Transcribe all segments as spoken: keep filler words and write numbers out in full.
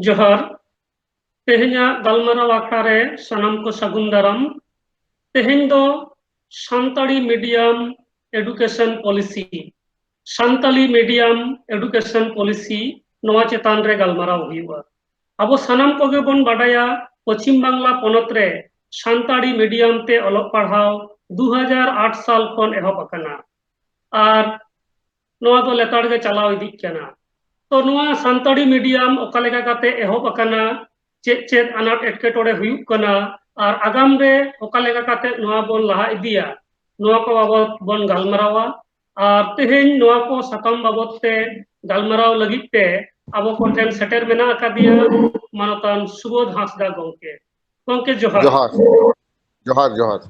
ᱡᱚᱦᱟᱨ᱾ ᱛᱮᱦᱮᱧᱟᱜ ᱜᱟᱞᱢᱟᱨᱟᱣ ᱟᱠᱷᱲᱟ ᱨᱮ ᱥᱟᱱᱟᱢ ᱠᱚ ᱥᱟᱹᱜᱩᱱ ᱫᱟᱨᱟᱢ᱾ ᱛᱮᱦᱮᱧ ᱫᱚ Santali medium education policy, Santali medium education policy, ᱱᱚᱣᱟ ᱪᱮᱛᱟᱱ ᱨᱮ ᱜᱟᱞᱢᱟᱨᱟᱣ ᱦᱩᱭᱩᱜᱼᱟ᱾ ᱟᱵᱚ ᱥᱟᱱᱟᱢ ᱠᱚᱜᱮ ᱵᱚᱱ ᱵᱟᱰᱟᱭᱟ, ᱯᱚᱪᱷᱤᱢ ᱵᱟᱝᱞᱟ ᱯᱚᱱᱚᱛ ᱨᱮ ᱥᱟᱱᱛᱟᱲᱤ medium ᱛᱮ ᱚᱞᱚᱜ ᱯᱟᱲᱦᱟᱣ ᱫᱩ ᱦᱟᱡᱟᱨ ᱟᱴ ᱥᱟᱞ ᱠᱷᱚᱱ ᱮᱦᱚᱵ ᱟᱠᱟᱱᱟ᱾ ᱟᱨ ᱱᱚᱣᱟ ᱫᱚ ᱞᱮᱛᱟᱲ ᱜᱮ ᱪᱟᱞᱟᱣ ᱤᱫᱤᱜ ᱠᱟᱱᱟ᱾ ᱛᱚ, ᱱᱚᱣᱟ ᱥᱟᱱᱛᱟᱲᱤ medium ᱚᱠᱟ ᱞᱮᱠᱟ ᱠᱟᱛᱮ ᱮᱦᱚᱵ ᱟᱠᱟᱱᱟ, ᱪᱮᱫ ᱪᱮᱫ ᱟᱱᱟᱴ ᱮᱴᱠᱮᱴᱚᱬᱮ ᱦᱩᱭᱩᱜ ᱠᱟᱱᱟ, ᱟᱨ ᱟᱜᱟᱢ ᱨᱮ ᱚᱠᱟ ᱞᱮᱠᱟ ᱠᱟᱛᱮ ᱱᱚᱣᱟ ᱵᱚᱱ ᱞᱟᱦᱟ ᱤᱫᱤᱭᱟ, ᱱᱚᱣᱟ ᱠᱚ ᱵᱟᱵᱚᱛ ᱵᱚᱱ ᱜᱟᱞᱢᱟᱨᱟᱣᱟ᱾ ᱟᱨ ᱛᱮᱦᱮᱧ ᱱᱚᱣᱟ ᱠᱚ ᱥᱟᱛᱟᱢ ᱵᱟᱵᱚᱛ ᱛᱮ ᱜᱟᱞᱢᱟᱨᱟᱣ ᱞᱟᱹᱜᱤᱫ ᱛᱮ ᱟᱵᱚ ᱠᱚᱴᱷᱮᱱ ᱥᱮᱴᱮᱨ ᱢᱮᱱᱟᱜ ᱟᱠᱟᱫᱮᱭᱟ ᱢᱟᱱᱚᱛᱟᱱ ᱥᱩᱵᱳᱫᱷ ᱦᱟᱸᱥᱫᱟ ᱜᱚᱢᱠᱮ᱾ ᱜᱚᱢᱠᱮ, ᱡᱚᱦᱟᱨ᱾ ᱡᱚᱦᱟᱨ, ᱡᱚᱦᱟᱨ, ᱡᱚᱦᱟᱨ᱾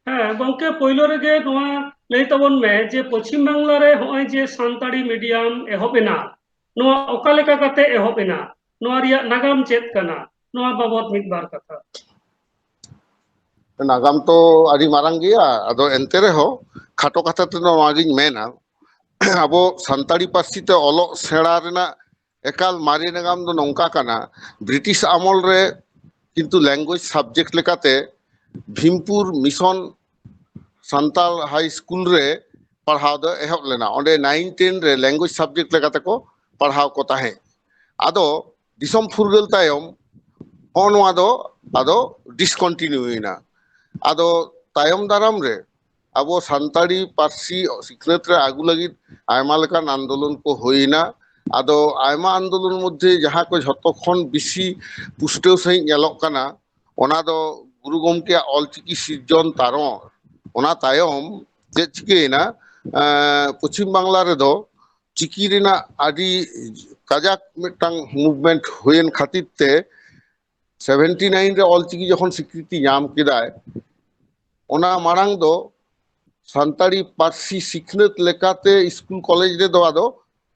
ᱦᱮᱸ ᱜᱚᱢᱠᱮ, ᱯᱳᱭᱞᱳ ᱨᱮᱜᱮ ᱱᱚᱣᱟ ᱞᱟᱹᱭ ᱛᱟᱵᱚᱱ ᱢᱮ ᱡᱮ ᱯᱚᱪᱷᱤᱢ ᱵᱟᱝᱞᱟ ᱨᱮ ᱦᱚᱸᱜᱼᱚᱭ ᱡᱮ ᱥᱟᱱᱛᱟᱲᱤ medium ᱮᱦᱚᱵ ᱮᱱᱟ, ᱱᱚᱣᱟ ᱚᱠᱟ ᱞᱮᱠᱟ ᱠᱟᱛᱮ ᱮᱦᱚᱵ ᱮᱱᱟ, ᱱᱚᱣᱟ ᱨᱮᱭᱟᱜ ᱱᱟᱜᱟᱢ ᱪᱮᱫ ᱠᱟᱱᱟ, ᱱᱚᱣᱟ ᱵᱟᱵᱚᱛ ᱢᱤᱫ ᱵᱟᱨ ᱠᱟᱛᱷᱟ᱾ ᱱᱟᱜᱟᱢ ᱛᱚ ᱟᱹᱰᱤ ᱢᱟᱨᱟᱝ ᱜᱮᱭᱟ, ᱟᱫᱚ ᱮᱱᱛᱮ ᱨᱮᱦᱚᱸ ᱠᱷᱟᱴᱚ ᱠᱟᱛᱷᱟ ᱛᱮᱫᱚ ᱱᱚᱣᱟᱜᱤᱧ ᱢᱮᱱᱟ, ᱟᱵᱚ ᱥᱟᱱᱛᱟᱲᱤ ᱯᱟᱹᱨᱥᱤ ᱛᱮ ᱚᱞᱚᱜ ᱥᱮᱬᱟ ᱨᱮᱱᱟᱜ ᱮᱠᱟᱞ ᱢᱟᱨᱮ ᱱᱟᱜᱟᱢ ᱫᱚ ᱱᱚᱝᱠᱟ ᱠᱟᱱᱟ, ᱵᱨᱤᱴᱤᱥ ᱟᱢᱚᱞ ᱨᱮ ᱠᱤᱱᱛᱩ language subject ᱞᱮᱠᱟᱛᱮ ᱵᱷᱤᱢᱯᱩᱨ mission ᱥᱟᱱᱛᱟᱲ high school ᱨᱮ ᱯᱟᱲᱦᱟᱣ ᱫᱚ ᱮᱦᱚᱵ ᱞᱮᱱᱟ᱾ ᱚᱸᱰᱮ nine ten ᱨᱮ language subject ᱞᱮᱠᱟᱛᱮ ᱠᱚ ᱯᱟᱲᱦᱟᱣ ᱠᱚ ᱛᱟᱦᱮᱸᱫ᱾ ᱟᱫᱚ ᱫᱤᱥᱚᱢ ᱯᱷᱩᱨᱜᱟᱹᱞ ᱛᱟᱭᱚᱢ ᱦᱚᱸ ᱱᱚᱣᱟ ᱫᱚ ᱟᱫᱚ discontinue ᱮᱱᱟ᱾ ᱟᱫᱚ ᱛᱟᱭᱚᱢ ᱫᱟᱨᱟᱢ ᱨᱮ ᱟᱵᱚ ᱥᱟᱱᱛᱟᱲᱤ ᱯᱟᱹᱨᱥᱤ ᱥᱤᱠᱷᱱᱟᱹᱛ ᱨᱮ ᱟᱹᱜᱩ ᱞᱟᱹᱜᱤᱫ ᱟᱭᱢᱟ ᱞᱮᱠᱟᱱ ᱟᱱᱫᱳᱞᱚᱱ ᱠᱚ ᱦᱩᱭᱮᱱᱟ᱾ ᱟᱫᱚ ᱟᱭᱢᱟ ᱟᱱᱫᱳᱞᱚᱱ ᱢᱚᱫᱽᱫᱷᱮ ᱡᱟᱦᱟᱸ ᱠᱚ ᱡᱷᱚᱛᱚ ᱠᱷᱚᱱ ᱵᱮᱥᱤ ᱯᱩᱥᱴᱟᱹᱣ ᱥᱟᱺᱦᱤᱡ ᱧᱮᱞᱚᱜ ᱠᱟᱱᱟ, ᱚᱱᱟ ᱫᱚ ᱜᱩᱨᱩ ᱜᱚᱢᱠᱮᱭᱟᱜ ᱚᱞᱪᱤᱠᱤ ᱥᱤᱨᱡᱚᱱ ᱛᱟᱨᱚ᱾ ᱚᱱᱟ ᱛᱟᱭᱚᱢ ᱪᱮᱫ ᱪᱤᱠᱟᱹᱭᱮᱱᱟ, ᱮᱸ, ᱯᱚᱪᱷᱤᱢ ᱵᱟᱝᱞᱟ ᱨᱮᱫᱚ ᱪᱤᱠᱤ ᱨᱮᱱᱟᱜ ᱟᱹᱰᱤ ᱠᱟᱡᱟᱠ ᱢᱤᱫᱴᱟᱝ movement ᱦᱩᱭᱮᱱ ᱠᱷᱟᱹᱛᱤᱨ ᱛᱮ seventy nine ᱨᱮ ᱚᱞᱪᱤᱠᱤ ᱡᱚᱠᱷᱚᱱ ᱥᱤᱠᱨᱤᱛᱤ ᱧᱟᱢ ᱠᱮᱫᱟᱭ, ᱚᱱᱟ ᱢᱟᱲᱟᱝ ᱫᱚ ᱥᱟᱱᱛᱟᱲᱤ ᱯᱟᱹᱨᱥᱤ ᱥᱤᱠᱷᱱᱟᱹᱛ ᱞᱮᱠᱟᱛᱮ ᱥᱠᱩᱞ ᱠᱚᱞᱮᱡᱽ ᱨᱮᱫᱚ ᱟᱫᱚ,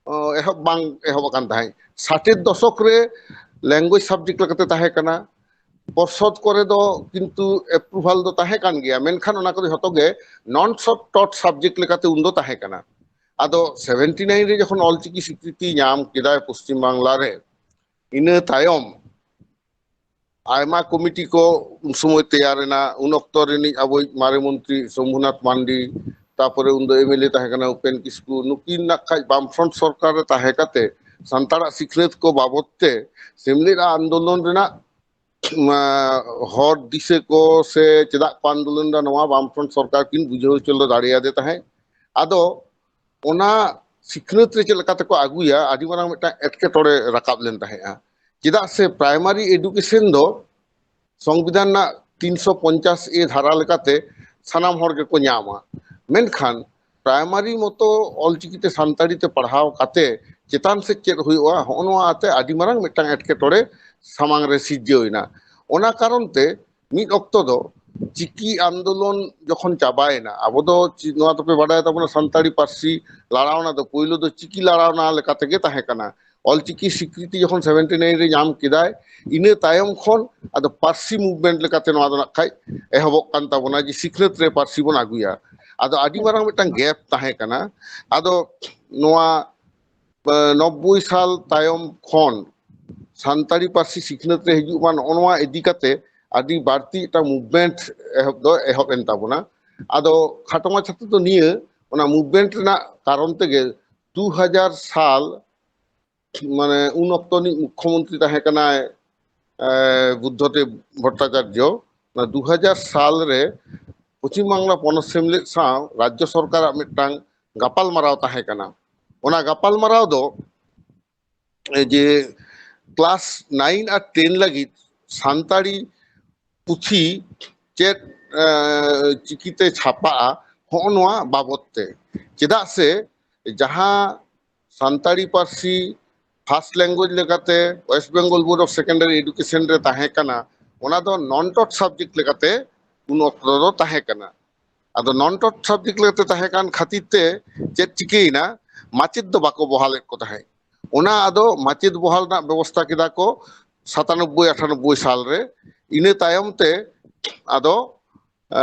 ᱚ, ᱮᱦᱚᱵ ᱵᱟᱝ ᱮᱦᱚᱵ ᱟᱠᱟᱱ ᱛᱟᱦᱮᱸᱫ᱾ ᱥᱟᱴᱮᱨ ᱫᱚᱥᱚᱠ ᱨᱮ language subject ᱞᱮᱠᱟᱛᱮ ᱛᱟᱦᱮᱸ ᱠᱟᱱᱟ᱾ ᱯᱚᱨᱥᱚᱫ ᱠᱚᱨᱮ ᱫᱚ ᱠᱤᱱᱛᱩ approval ᱫᱚ ᱛᱟᱦᱮᱸ ᱠᱟᱱ ᱜᱮᱭᱟ, ᱢᱮᱱᱠᱷᱟᱱ ᱚᱱᱟ ᱠᱚᱫᱚ ᱡᱷᱚᱛᱚ ᱜᱮ non taught subject ᱞᱮᱠᱟᱛᱮ ᱩᱱᱫᱚ ᱛᱟᱦᱮᱸ ᱠᱟᱱᱟ᱾ ᱟᱫᱚ ᱥᱮᱵᱷᱮᱱᱴᱤ ᱱᱟᱭᱤᱱ ᱨᱮ ᱡᱚᱠᱷᱚᱱ ᱚᱞᱪᱤᱠᱤ ᱥᱤᱠᱨᱤᱛᱤ ᱧᱟᱢ ᱠᱮᱫᱟᱭ ᱯᱚᱥᱪᱤᱢ ᱵᱟᱝᱞᱟ ᱨᱮ, ᱤᱱᱟᱹ ᱛᱟᱭᱚᱢ ᱟᱭᱢᱟ ᱠᱚᱢᱤᱴᱤ ᱠᱚ ᱩᱱ ᱥᱚᱢᱚᱭ ᱛᱮᱭᱟᱨ ᱮᱱᱟ᱾ ᱩᱱ ᱚᱠᱛᱚ ᱨᱤᱱᱤᱡ ᱟᱵᱚᱭᱤᱡ ᱢᱟᱨᱮ ᱢᱚᱱᱛᱨᱤ ᱥᱚᱢᱵᱷᱩᱱᱟᱛᱷ ᱢᱟᱱᱰᱤ, ᱛᱟᱯᱚᱨᱮ ᱩᱱᱫᱚ ᱮᱢᱮᱞᱮ ᱛᱟᱦᱮᱸ ᱠᱟᱱᱟ ᱩᱯᱮᱱ ᱠᱤᱥᱠᱩ, ᱱᱩᱠᱤᱱ ᱱᱟᱜ ᱠᱷᱟᱡ ᱵᱟᱢᱯᱷᱨᱚᱱᱴ ᱥᱚᱨᱠᱟᱨ ᱨᱮ ᱛᱟᱦᱮᱸ ᱠᱟᱛᱮ ᱥᱟᱱᱛᱟᱲᱟᱜ ᱥᱤᱠᱷᱱᱟᱹᱛ ᱠᱚ ᱵᱟᱵᱚᱛ ᱛᱮ ᱥᱮᱢᱞᱮᱫ ᱟᱱᱫᱳᱞᱚᱱ ᱨᱮᱱᱟᱜ ᱦᱚᱨ ᱫᱤᱥᱟᱹ ᱠᱚ ᱥᱮ ᱪᱮᱫᱟᱜ ᱠᱚ ᱟᱱᱫᱳᱞᱚᱱ ᱮᱫᱟ, ᱱᱚᱣᱟ ᱵᱟᱢᱯᱷᱨᱚᱱᱴ ᱥᱚᱨᱠᱟᱨ ᱠᱤᱱ ᱵᱩᱡᱷᱟᱹᱣ ᱦᱚᱪᱚ ᱫᱟᱲᱮᱭᱟᱫᱮ ᱛᱟᱦᱮᱸᱫ᱾ ᱟᱫᱚ ᱚᱱᱟ ᱥᱤᱠᱷᱱᱟᱹᱛ ᱨᱮ ᱪᱮᱫ ᱞᱮᱠᱟ ᱛᱮᱠᱚ ᱟᱹᱜᱩᱭᱟ, ᱟᱹᱰᱤ ᱢᱟᱨᱟᱝ ᱢᱤᱫᱴᱟᱝ ᱮᱴᱠᱮᱴᱚᱬᱮ ᱨᱟᱠᱟᱵ ᱞᱮᱱ ᱛᱟᱦᱮᱸᱫᱼᱟ᱾ ᱪᱮᱫᱟᱜ ᱥᱮ ᱯᱨᱟᱭᱢᱟᱨᱤ ᱮᱰᱩᱠᱮᱥᱚᱱ ᱫᱚ ᱥᱚᱝᱵᱤᱫᱷᱟᱱ ᱨᱮᱱᱟᱜ ᱛᱤᱱᱥᱚ ᱯᱚᱧᱪᱟᱥ ᱮ ᱫᱷᱟᱨᱟ ᱞᱮᱠᱟᱛᱮ ᱥᱟᱱᱟᱢ ᱦᱚᱲ ᱜᱮᱠᱚ ᱧᱟᱢᱟ᱾ ᱢᱮᱱᱠᱷᱟᱱ ᱯᱨᱟᱭᱢᱟᱨᱤ ᱢᱚᱛᱚ ᱚᱞᱪᱤᱠᱤᱛᱮ ᱥᱟᱱᱛᱟᱲᱤ ᱛᱮ ᱯᱟᱲᱦᱟᱣ ᱠᱟᱛᱮ ᱪᱮᱛᱟᱱ ᱥᱮᱫ ᱪᱮᱫ ᱦᱩᱭᱩᱜᱼᱟ, ᱦᱚᱸᱜᱼᱚ ᱱᱚᱣᱟ ᱟᱛᱮ ᱟᱹᱰᱤ ᱢᱟᱨᱟᱝ ᱢᱤᱫᱴᱟᱝ ᱮᱴᱠᱮᱴᱚᱬᱮ ᱥᱟᱢᱟᱝ ᱨᱮ ᱥᱤᱨᱡᱟᱹᱣ ᱮᱱᱟ᱾ ᱚᱱᱟ ᱠᱟᱨᱚᱱ ᱛᱮ ᱢᱤᱫ ᱚᱠᱛᱚ ᱫᱚ ᱪᱤᱠᱤ ᱟᱱᱫᱳᱞᱚᱱ ᱡᱚᱠᱷᱚᱱ ᱪᱟᱵᱟᱭᱮᱱᱟ, ᱟᱵᱚ ᱫᱚ ᱪᱤ-, ᱱᱚᱣᱟ ᱫᱚᱯᱮ ᱵᱟᱰᱟᱭ ᱛᱟᱵᱚᱱᱟ, ᱥᱟᱱᱛᱟᱲᱤ ᱯᱟᱹᱨᱥᱤ ᱞᱟᱲᱟᱣᱱᱟ ᱫᱚ ᱯᱳᱭᱞᱳ ᱫᱚ ᱪᱤᱠᱤ ᱞᱟᱲᱟᱣᱱᱟ ᱞᱮᱠᱟ ᱛᱮᱜᱮ ᱛᱟᱦᱮᱸ ᱠᱟᱱᱟ᱾ ᱚᱞᱪᱤᱠᱤ ᱥᱤᱠᱨᱤᱛᱤ ᱡᱚᱠᱷᱚᱱ ᱥᱮᱵᱷᱮᱱᱴᱤ ᱱᱟᱭᱤᱱ ᱨᱮ ᱧᱟᱢ ᱠᱮᱫᱟᱭ, ᱤᱱᱟᱹ ᱛᱟᱭᱚᱢ ᱠᱷᱚᱱ ᱟᱫᱚ ᱯᱟᱹᱨᱥᱤ ᱢᱩᱵᱷᱢᱮᱱᱴ ᱞᱮᱠᱟᱛᱮ ᱱᱚᱣᱟ ᱫᱚ ᱱᱟᱜ ᱠᱷᱟᱡ ᱮᱦᱚᱵᱚᱜ ᱠᱟᱱ ᱛᱟᱵᱚᱱᱟ, ᱡᱮ ᱥᱤᱠᱷᱱᱟᱹᱛ ᱨᱮ ᱯᱟᱹᱨᱥᱤ ᱵᱚᱱ ᱟᱹᱜᱩᱭᱟ᱾ ᱟᱫᱚ ᱟᱹᱰᱤ ᱢᱟᱨᱟᱝ ᱢᱤᱫᱴᱟᱝ ᱜᱮᱯ ᱛᱟᱦᱮᱸ ᱠᱟᱱᱟ᱾ ᱟᱫᱚ ᱱᱚᱣᱟ ᱱᱚᱵᱵᱳᱭ ᱥᱟᱞ ᱛᱟᱭᱚᱢ ᱠᱷᱚᱱ ᱥᱟᱱᱛᱟᱲᱤ ᱯᱟᱹᱨᱥᱤ ᱥᱤᱠᱷᱱᱟᱹᱛ ᱨᱮ ᱦᱤᱡᱩᱜ ᱢᱟ, ᱱᱚᱜᱼᱚ ᱱᱚᱣᱟ ᱤᱫᱤ ᱠᱟᱛᱮ ᱟᱹᱰᱤ ᱵᱟᱹᱲᱛᱤ ᱢᱤᱫᱴᱟᱝ ᱢᱩᱵᱷᱢᱮᱱᱴ ᱮᱦᱚᱵ ᱫᱚ ᱮᱦᱚᱵ ᱮᱱ ᱛᱟᱵᱚᱱᱟ᱾ ᱟᱫᱚ ᱠᱷᱟᱴᱚ ᱢᱟᱪᱷᱟ ᱛᱮᱫᱚ ᱱᱤᱭᱟᱹ, ᱚᱱᱟ ᱢᱩᱵᱷᱢᱮᱱᱴ ᱨᱮᱱᱟᱜ ᱠᱟᱨᱚᱱ ᱛᱮᱜᱮ ᱫᱩ ᱦᱟᱡᱟᱨ ᱥᱟᱞ, ᱢᱟᱱᱮ ᱩᱱ ᱚᱠᱛᱚ ᱨᱤᱱᱤᱡ ᱢᱩᱠᱠᱷᱚᱢᱚᱱᱛᱨᱤ ᱛᱟᱦᱮᱸ ᱠᱟᱱᱟᱭ ᱮ, ᱵᱩᱫᱽᱫᱷᱚᱫᱮᱵ ᱵᱷᱚᱴᱴᱟᱪᱟᱨᱡᱚ, ᱚᱱᱟ ᱫᱩ ᱦᱟᱡᱟᱨ ᱥᱟᱞ ᱨᱮ ᱯᱚᱪᱷᱤᱢ ᱵᱟᱝᱞᱟ ᱯᱚᱱᱚᱛ ᱥᱮᱢᱞᱮᱫ ᱥᱟᱶ ᱨᱟᱡᱽᱡᱚ ᱥᱚᱨᱠᱟᱨᱟᱜ ᱢᱤᱫᱴᱟᱝ ᱜᱟᱯᱟᱞᱢᱟᱨᱟᱣ ᱛᱟᱦᱮᱸ ᱠᱟᱱᱟ᱾ ᱚᱱᱟ ᱜᱟᱯᱟᱞᱢᱟᱨᱟᱣ ᱫᱚ ᱮ, ᱡᱮ ᱠᱞᱟᱥ ᱱᱟᱭᱤᱱ ᱟᱨ ᱴᱮᱱ ᱞᱟᱹᱜᱤᱫ ᱥᱟᱱᱛᱟᱲᱤ ᱯᱩᱛᱷᱤ ᱪᱮᱫ ᱮ, ᱪᱤᱠᱤᱛᱮ ᱪᱷᱟᱯᱟᱜᱼᱟ, ᱦᱚᱸᱜᱼᱚ ᱱᱚᱣᱟ ᱵᱟᱵᱚᱛ ᱛᱮ᱾ ᱪᱮᱫᱟᱜ ᱥᱮ ᱡᱟᱦᱟᱸ ᱥᱟᱱᱛᱟᱲᱤ ᱯᱟᱹᱨᱥᱤ ᱯᱷᱟᱥᱴ ᱞᱮᱝᱜᱩᱭᱮᱡᱽ ᱞᱮᱠᱟᱛᱮ West Bengal Board of Secondary Education ᱨᱮ ᱛᱟᱦᱮᱸ ᱠᱟᱱᱟ, ᱚᱱᱟ ᱫᱚ ᱱᱚᱱ ᱴᱚᱴ ᱥᱟᱵᱡᱮᱠᱴ ᱞᱮᱠᱟᱛᱮ ᱩᱱ ᱚᱠᱛᱚ ᱫᱚ ᱛᱟᱦᱮᱸ ᱠᱟᱱᱟ᱾ ᱟᱫᱚ ᱱᱚᱱ ᱴᱚᱴ ᱥᱟᱵᱡᱮᱠᱴ ᱞᱮᱠᱟᱛᱮ ᱛᱟᱦᱮᱸ ᱠᱟᱱ ᱠᱷᱟᱹᱛᱤᱨ ᱛᱮ ᱪᱮᱫ ᱪᱤᱠᱟᱹᱭᱮᱱᱟ, ᱢᱟᱪᱮᱫ ᱫᱚ ᱵᱟᱠᱚ ᱵᱚᱦᱟᱞᱮᱫ ᱠᱚ ᱛᱟᱦᱮᱸᱫ᱾ ᱚᱱᱟ ᱟᱫᱚ ᱢᱟᱪᱮᱫ ᱵᱚᱦᱟᱞ ᱨᱮᱱᱟᱜ ᱵᱮᱵᱚᱥᱛᱷᱟ ᱠᱮᱫᱟ ᱠᱚ ᱥᱟᱛᱟᱱᱚᱵᱵᱳᱭ ᱟᱴᱷᱟᱱᱚᱵᱵᱳᱭ ᱥᱟᱞ ᱨᱮ᱾ ᱤᱱᱟᱹ ᱛᱟᱭᱚᱢ ᱛᱮ ᱟᱫᱚ ᱮ,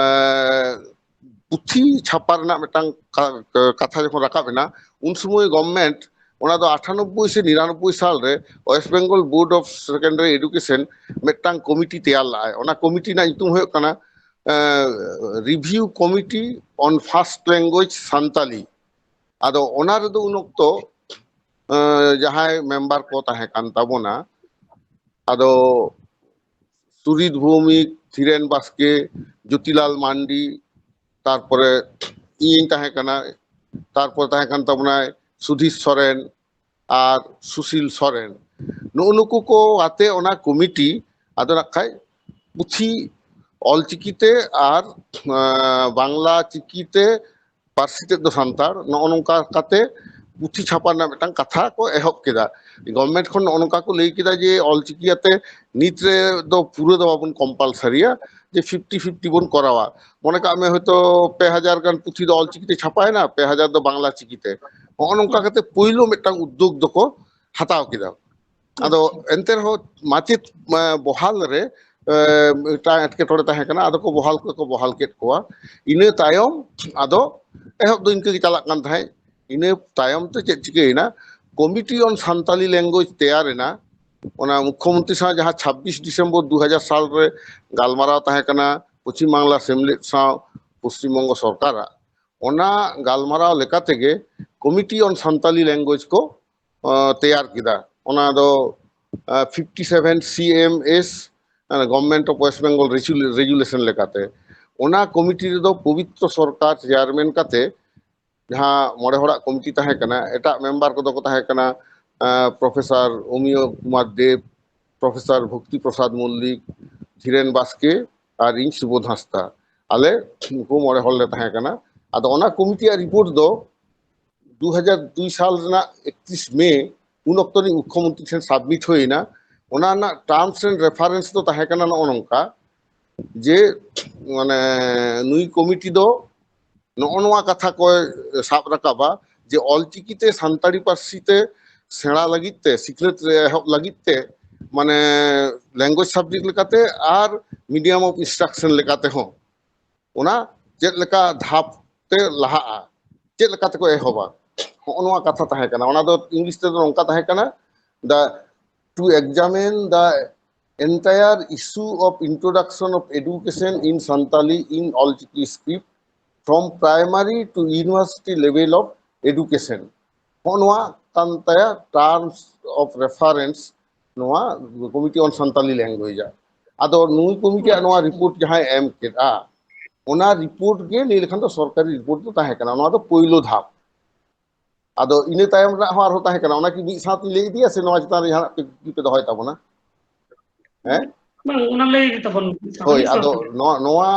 ᱯᱩᱛᱷᱤ ᱪᱷᱟᱯᱟ ᱨᱮᱱᱟᱜ ᱢᱤᱫᱴᱟᱝ ᱠᱟ-, ᱠᱟᱛᱷᱟ ᱡᱚᱠᱷᱚᱱ ᱨᱟᱠᱟᱵ ᱮᱱᱟ, ᱩᱱ ᱥᱚᱢᱚᱭ ᱜᱚᱵᱷᱢᱮᱱᱴ ᱚᱱᱟ ᱫᱚ ᱟᱴᱷᱟᱱᱚᱵᱵᱳᱭ ᱥᱮ ᱱᱤᱨᱟᱱᱚᱵᱵᱳᱭ ᱥᱟᱞ ᱨᱮ West Bengal board of secondary education ᱢᱤᱫᱴᱟᱝ ᱠᱚᱢᱤᱴᱤ ᱛᱮᱭᱟᱨ ᱞᱟᱜᱼᱟᱭ᱾ ᱚᱱᱟ ᱠᱚᱢᱤᱴᱤ ᱨᱮᱱᱟᱜ ᱧᱩᱛᱩᱢ ᱦᱩᱭᱩᱜ ᱠᱟᱱᱟ review committee on first language Santali. ᱟᱫᱚ ᱚᱱᱟ ᱨᱮᱫᱚ ᱩᱱ ᱚᱠᱛᱚ ᱡᱟᱦᱟᱸᱭ ᱢᱮᱢᱵᱟᱨ ᱠᱚ ᱛᱟᱦᱮᱸ ᱠᱟᱱ ᱛᱟᱵᱚᱱᱟ, ᱟᱫᱚ ᱥᱩᱨᱤᱛ ᱵᱷᱳᱣᱢᱤᱠ, ᱫᱷᱤᱨᱮᱱ ᱵᱟᱥᱠᱮ, ᱡᱳᱛᱤᱞᱟᱞ ᱢᱟᱱᱰᱤ, ᱛᱟᱨᱯᱚᱨᱮ ᱤᱧᱤᱧ ᱛᱟᱦᱮᱸ ᱠᱟᱱᱟ, ᱛᱟᱨᱯᱚᱨ ᱛᱟᱦᱮᱸ ᱠᱟᱱ ᱛᱟᱵᱚᱱᱟᱭ ᱥᱩᱫᱷᱤᱨ ᱥᱚᱨᱮᱱ ᱟᱨ ᱥᱩᱥᱤᱞ ᱥᱚᱨᱮᱱ᱾ ᱱᱩᱜᱼᱩ ᱱᱩᱠᱩ ᱠᱚ ᱟᱛᱮ ᱚᱱᱟ ᱠᱚᱢᱤᱴᱤ ᱟᱫᱚ ᱱᱟᱜ ᱠᱷᱟᱡ ᱯᱩᱛᱷᱤ ᱚᱞᱪᱤᱠᱤᱛᱮ ᱟᱨ ᱵᱟᱝᱞᱟ ᱪᱤᱠᱤᱛᱮ ᱯᱟᱹᱨᱥᱤ ᱛᱮᱫ ᱫᱚ ᱥᱟᱱᱛᱟᱲ, ᱱᱚᱜᱼᱚ ᱱᱚᱝᱠᱟ ᱠᱟᱛᱮ ᱯᱩᱛᱷᱤ ᱪᱷᱟᱯᱟ ᱨᱮᱱᱟᱜ ᱢᱤᱫᱴᱟᱝ ᱠᱟᱛᱷᱟ ᱠᱚ ᱮᱦᱚᱵ ᱠᱮᱫᱟ᱾ ᱜᱚᱵᱷᱢᱮᱱᱴ ᱠᱷᱚᱱ ᱱᱚᱜᱼᱚ ᱱᱚᱝᱠᱟ ᱠᱚ ᱞᱟᱹᱭ ᱠᱮᱫᱟ ᱡᱮ ᱚᱞᱪᱤᱠᱤ ᱟᱛᱮ ᱱᱤᱛ ᱨᱮ ᱫᱚ ᱯᱩᱨᱟᱹ ᱫᱚ ᱵᱟᱵᱚᱱ ᱠᱚᱢᱯᱟᱞᱥᱟᱨᱤᱭᱟ, ᱡᱮ ᱯᱷᱤᱯᱴᱤ ᱯᱷᱤᱯᱴᱤ ᱵᱚᱱ ᱠᱚᱨᱟᱣᱟ᱾ ᱢᱚᱱᱮ ᱠᱟᱜ ᱢᱮ ᱦᱚᱭᱛᱳ ᱯᱮ ᱦᱟᱡᱟᱨ ᱜᱟᱱ ᱯᱩᱛᱷᱤ ᱫᱚ ᱚᱞᱪᱤᱠᱤᱛᱮ ᱪᱷᱟᱯᱟᱭᱮᱱᱟ, ᱯᱮ ᱦᱟᱡᱟᱨ ᱫᱚ ᱵᱟᱝᱞᱟ ᱪᱤᱠᱤᱛᱮ᱾ ᱱᱚᱜᱼᱚ ᱱᱚᱝᱠᱟ ᱠᱟᱛᱮ ᱯᱳᱭᱞᱳ ᱢᱤᱫᱴᱟᱝ ᱩᱫᱽᱫᱳᱜᱽ ᱫᱚᱠᱚ ᱦᱟᱛᱟᱣ ᱠᱮᱫᱟ᱾ ᱟᱫᱚ ᱮᱱᱛᱮ ᱨᱮᱦᱚᱸ ᱢᱟᱪᱮᱫ ᱵᱚᱦᱟᱞ ᱨᱮ ᱢᱤᱫᱴᱟᱝ ᱮᱴᱠᱮᱴᱚᱬᱮ ᱛᱟᱦᱮᱸ ᱠᱟᱱᱟ, ᱟᱫᱚ ᱠᱚ ᱵᱚᱦᱟᱞ ᱠᱚ ᱵᱚᱦᱟᱞ ᱠᱮᱫ ᱠᱚᱣᱟ᱾ ᱤᱱᱟᱹ ᱛᱟᱭᱚᱢ ᱟᱫᱚ ᱮᱦᱚᱵ ᱫᱚ ᱤᱱᱠᱟᱹ ᱜᱮ ᱪᱟᱞᱟᱜ ᱠᱟᱱ ᱛᱟᱦᱮᱸᱫ᱾ ᱤᱱᱟᱹ ᱛᱟᱭᱚᱢ ᱛᱮ ᱪᱮᱫ ᱪᱤᱠᱟᱹᱭᱮᱱᱟ, ᱠᱚᱢᱤᱴᱤ ᱚᱱ ᱥᱟᱱᱛᱟᱞᱤ ᱞᱮᱝᱜᱩᱭᱮᱡᱽ ᱛᱮᱭᱟᱨ ᱮᱱᱟ᱾ ᱚᱱᱟ ᱢᱩᱠᱠᱷᱚᱢᱚᱱᱛᱨᱤ ᱥᱟᱶ ᱡᱟᱦᱟᱸ ᱪᱷᱟᱵᱵᱤᱥ ᱰᱤᱥᱮᱢᱵᱚᱨ ᱫᱩ ᱦᱟᱡᱟᱨ ᱥᱟᱞ ᱨᱮ ᱜᱟᱞᱢᱟᱨᱟᱣ ᱛᱟᱦᱮᱸ ᱠᱟᱱᱟ ᱯᱚᱪᱷᱤᱢ ᱵᱟᱝᱞᱟ ᱥᱮᱢᱞᱮᱫ ᱥᱟᱶ ᱯᱚᱥᱪᱤᱢ ᱵᱚᱝᱜᱚ ᱥᱚᱨᱠᱟᱨᱟᱜ, ᱚᱱᱟ ᱜᱟᱞᱢᱟᱨᱟᱣ ᱞᱮᱠᱟ ᱛᱮᱜᱮ ᱠᱚᱢᱤᱴᱤ ᱚᱱ ᱥᱟᱱᱛᱟᱞᱤ ᱞᱮᱝᱜᱩᱭᱮᱡᱽ ᱠᱚ ᱛᱮᱭᱟᱨ ᱠᱮᱫᱟ᱾ ᱚᱱᱟ ᱫᱚ fifty seven C M S, government of West Bengal resolution ᱞᱮᱠᱟᱛᱮ᱾ ᱚᱱᱟ ᱠᱚᱢᱤᱴᱤ ᱨᱮᱫᱚ ᱯᱚᱵᱤᱛᱨᱚ ᱥᱚᱨᱠᱟᱨ ᱪᱮᱭᱟᱨᱢᱮᱱ ᱠᱟᱛᱮ ᱡᱟᱦᱟᱸ ᱢᱚᱬᱮ ᱦᱚᱲᱟᱜ ᱠᱚᱢᱤᱴᱤ ᱛᱟᱦᱮᱸ ᱠᱟᱱᱟ, ᱮᱴᱟᱜ ᱢᱮᱢᱵᱟᱨ ᱠᱚᱫᱚ ᱠᱚ ᱛᱟᱦᱮᱸ ᱠᱟᱱᱟ ᱯᱨᱚᱯᱷᱮᱥᱚᱨ ᱚᱢᱤᱭᱚ ᱠᱩᱢᱟᱨ ᱫᱮᱵ, ᱯᱨᱚᱯᱷᱮᱥᱚᱨ ᱵᱷᱚᱠᱛᱤ ᱯᱨᱚᱥᱟᱫᱽ ᱢᱚᱞᱞᱤᱠ, ᱫᱷᱤᱨᱮᱱ ᱵᱟᱥᱠᱮ ᱟᱨ ᱤᱧ ᱥᱩᱵᱳᱫᱷ ᱦᱟᱸᱥᱫᱟ᱾ ᱟᱞᱮ ᱱᱩᱠᱩ ᱢᱚᱬᱮ ᱦᱚᱲ ᱞᱮ ᱛᱟᱦᱮᱸ ᱠᱟᱱᱟ᱾ ᱟᱫᱚ ᱚᱱᱟ ᱠᱚᱢᱤᱴᱤᱭᱟᱜ ᱨᱤᱯᱳᱨᱴ ᱫᱚ ᱫᱩ ᱦᱟᱡᱟᱨ ᱫᱩᱭ ᱥᱟᱞ ᱨᱮᱱᱟᱜ ᱮᱠᱛᱨᱤᱥ ᱢᱮ, ᱩᱱ ᱚᱠᱛᱚ ᱨᱤᱱ ᱢᱩᱠᱠᱷᱚᱢᱚᱱᱛᱨᱤ ᱴᱷᱮᱱ ᱥᱟᱵᱢᱤᱴ ᱦᱩᱭᱮᱱᱟ᱾ ᱚᱱᱟ ᱨᱮᱱᱟᱜ ᱴᱟᱨᱢᱥ ᱮᱱᱰ ᱨᱮᱯᱷᱟᱨᱮᱱᱥ ᱫᱚ ᱛᱟᱦᱮᱸ ᱠᱟᱱᱟ ᱱᱚᱜᱼᱚ ᱱᱚᱝᱠᱟ ᱡᱮ, ᱢᱟᱱᱮ, ᱱᱩᱭ ᱠᱚᱢᱤᱴᱤ ᱫᱚ ᱱᱚᱜᱼᱚ ᱱᱚᱣᱟ ᱠᱟᱛᱷᱟ ᱠᱚᱭ ᱥᱟᱵ ᱨᱟᱠᱟᱵᱟ ᱡᱮ ᱚᱞᱪᱤᱠᱤ ᱛᱮ ᱥᱟᱱᱛᱟᱲᱤ ᱯᱟᱹᱨᱥᱤ ᱛᱮ ᱥᱮᱬᱟ ᱞᱟᱹᱜᱤᱫ ᱛᱮ, ᱥᱤᱠᱷᱱᱟᱹᱛ ᱨᱮ ᱮᱦᱚᱵ ᱞᱟᱹᱜᱤᱫ ᱛᱮ, ᱢᱟᱱᱮ, ᱞᱮᱝᱜᱩᱭᱮᱡᱽ ᱥᱟᱵᱡᱮᱠᱴ ᱞᱮᱠᱟᱛᱮ ᱟᱨ ᱢᱤᱰᱤᱭᱟᱢ ᱚᱯᱷ ᱤᱱᱥᱴᱨᱟᱠᱥᱚᱱ ᱞᱮᱠᱟᱛᱮ ᱦᱚᱸ ᱚᱱᱟ ᱪᱮᱫ ᱞᱮᱠᱟ ᱫᱷᱟᱯ ᱛᱮ ᱞᱟᱦᱟᱜᱼᱟ, ᱪᱮᱫ ᱞᱮᱠᱟ ᱛᱮᱠᱚ ᱮᱦᱚᱵᱟ, ᱦᱚᱸᱜᱼᱚ ᱱᱚᱣᱟ ᱠᱟᱛᱷᱟ ᱛᱟᱦᱮᱸ ᱠᱟᱱᱟ᱾ ᱚᱱᱟ ᱫᱚ ᱤᱝᱞᱤᱥ ᱛᱮᱫᱚ ᱱᱚᱝᱠᱟ ᱛᱟᱦᱮᱸ ᱠᱟᱱᱟ, the to examine the entire issue of introduction of education in Santali in Olchiki script from primary to university level of education. ᱦᱚᱸᱜᱼᱚ ᱱᱚᱣᱟ ᱠᱟᱱ ᱛᱟᱭᱟ terms of reference ᱱᱚᱣᱟ Committee on Santali Language ᱟᱜ᱾ ᱟᱫᱚ ᱱᱩᱭ ᱠᱚᱢᱤᱴᱤᱭᱟᱜ ᱱᱚᱣᱟ ᱨᱤᱯᱳᱨᱴ ᱡᱟᱦᱟᱸᱭ ᱮᱢ ᱠᱮᱫᱼᱟ, ᱚᱱᱟ ᱨᱤᱯᱳᱨᱴ ᱜᱮ ᱞᱟᱹᱭ ᱞᱮᱠᱷᱟᱱ ᱫᱚ ᱥᱚᱨᱠᱟᱨᱤ ᱨᱤᱯᱳᱨᱴ ᱫᱚ ᱛᱟᱦᱮᱸ ᱠᱟᱱᱟ᱾ ᱱᱚᱣᱟ ᱫᱚ ᱯᱳᱭᱞᱳ ᱫᱷᱟᱯ᱾ ᱟᱫᱚ ᱤᱱᱟᱹ ᱛᱟᱭᱚᱢ ᱨᱮᱱᱟᱜ ᱦᱚᱸ ᱟᱨᱦᱚᱸ ᱛᱟᱦᱮᱸ ᱠᱟᱱᱟ᱾ ᱚᱱᱟ ᱠᱤ ᱢᱤᱫ ᱥᱟᱶᱛᱮ ᱞᱟᱹᱭ ᱤᱫᱤᱭᱟ ᱥᱮ ᱱᱚᱣᱟ ᱪᱮᱛᱟᱱ ᱨᱮ ᱡᱟᱦᱟᱱᱟᱜ ᱯᱮ, ᱠᱩᱠᱞᱤ ᱯᱮ ᱫᱚᱦᱚᱭ ᱛᱟᱵᱚᱱᱟ? ᱦᱮᱸ? ᱵᱟᱝ, ᱚᱱᱟ ᱞᱟᱹᱭ ᱜᱮ ᱛᱟᱵᱚᱱ ᱢᱤᱫ ᱥᱟᱶᱛᱮ, ᱦᱳᱭ, ᱢᱤᱫ ᱥᱟᱶᱛᱮ᱾ ᱟᱫᱚ ᱱᱚᱣᱟ, ᱱᱚᱣᱟ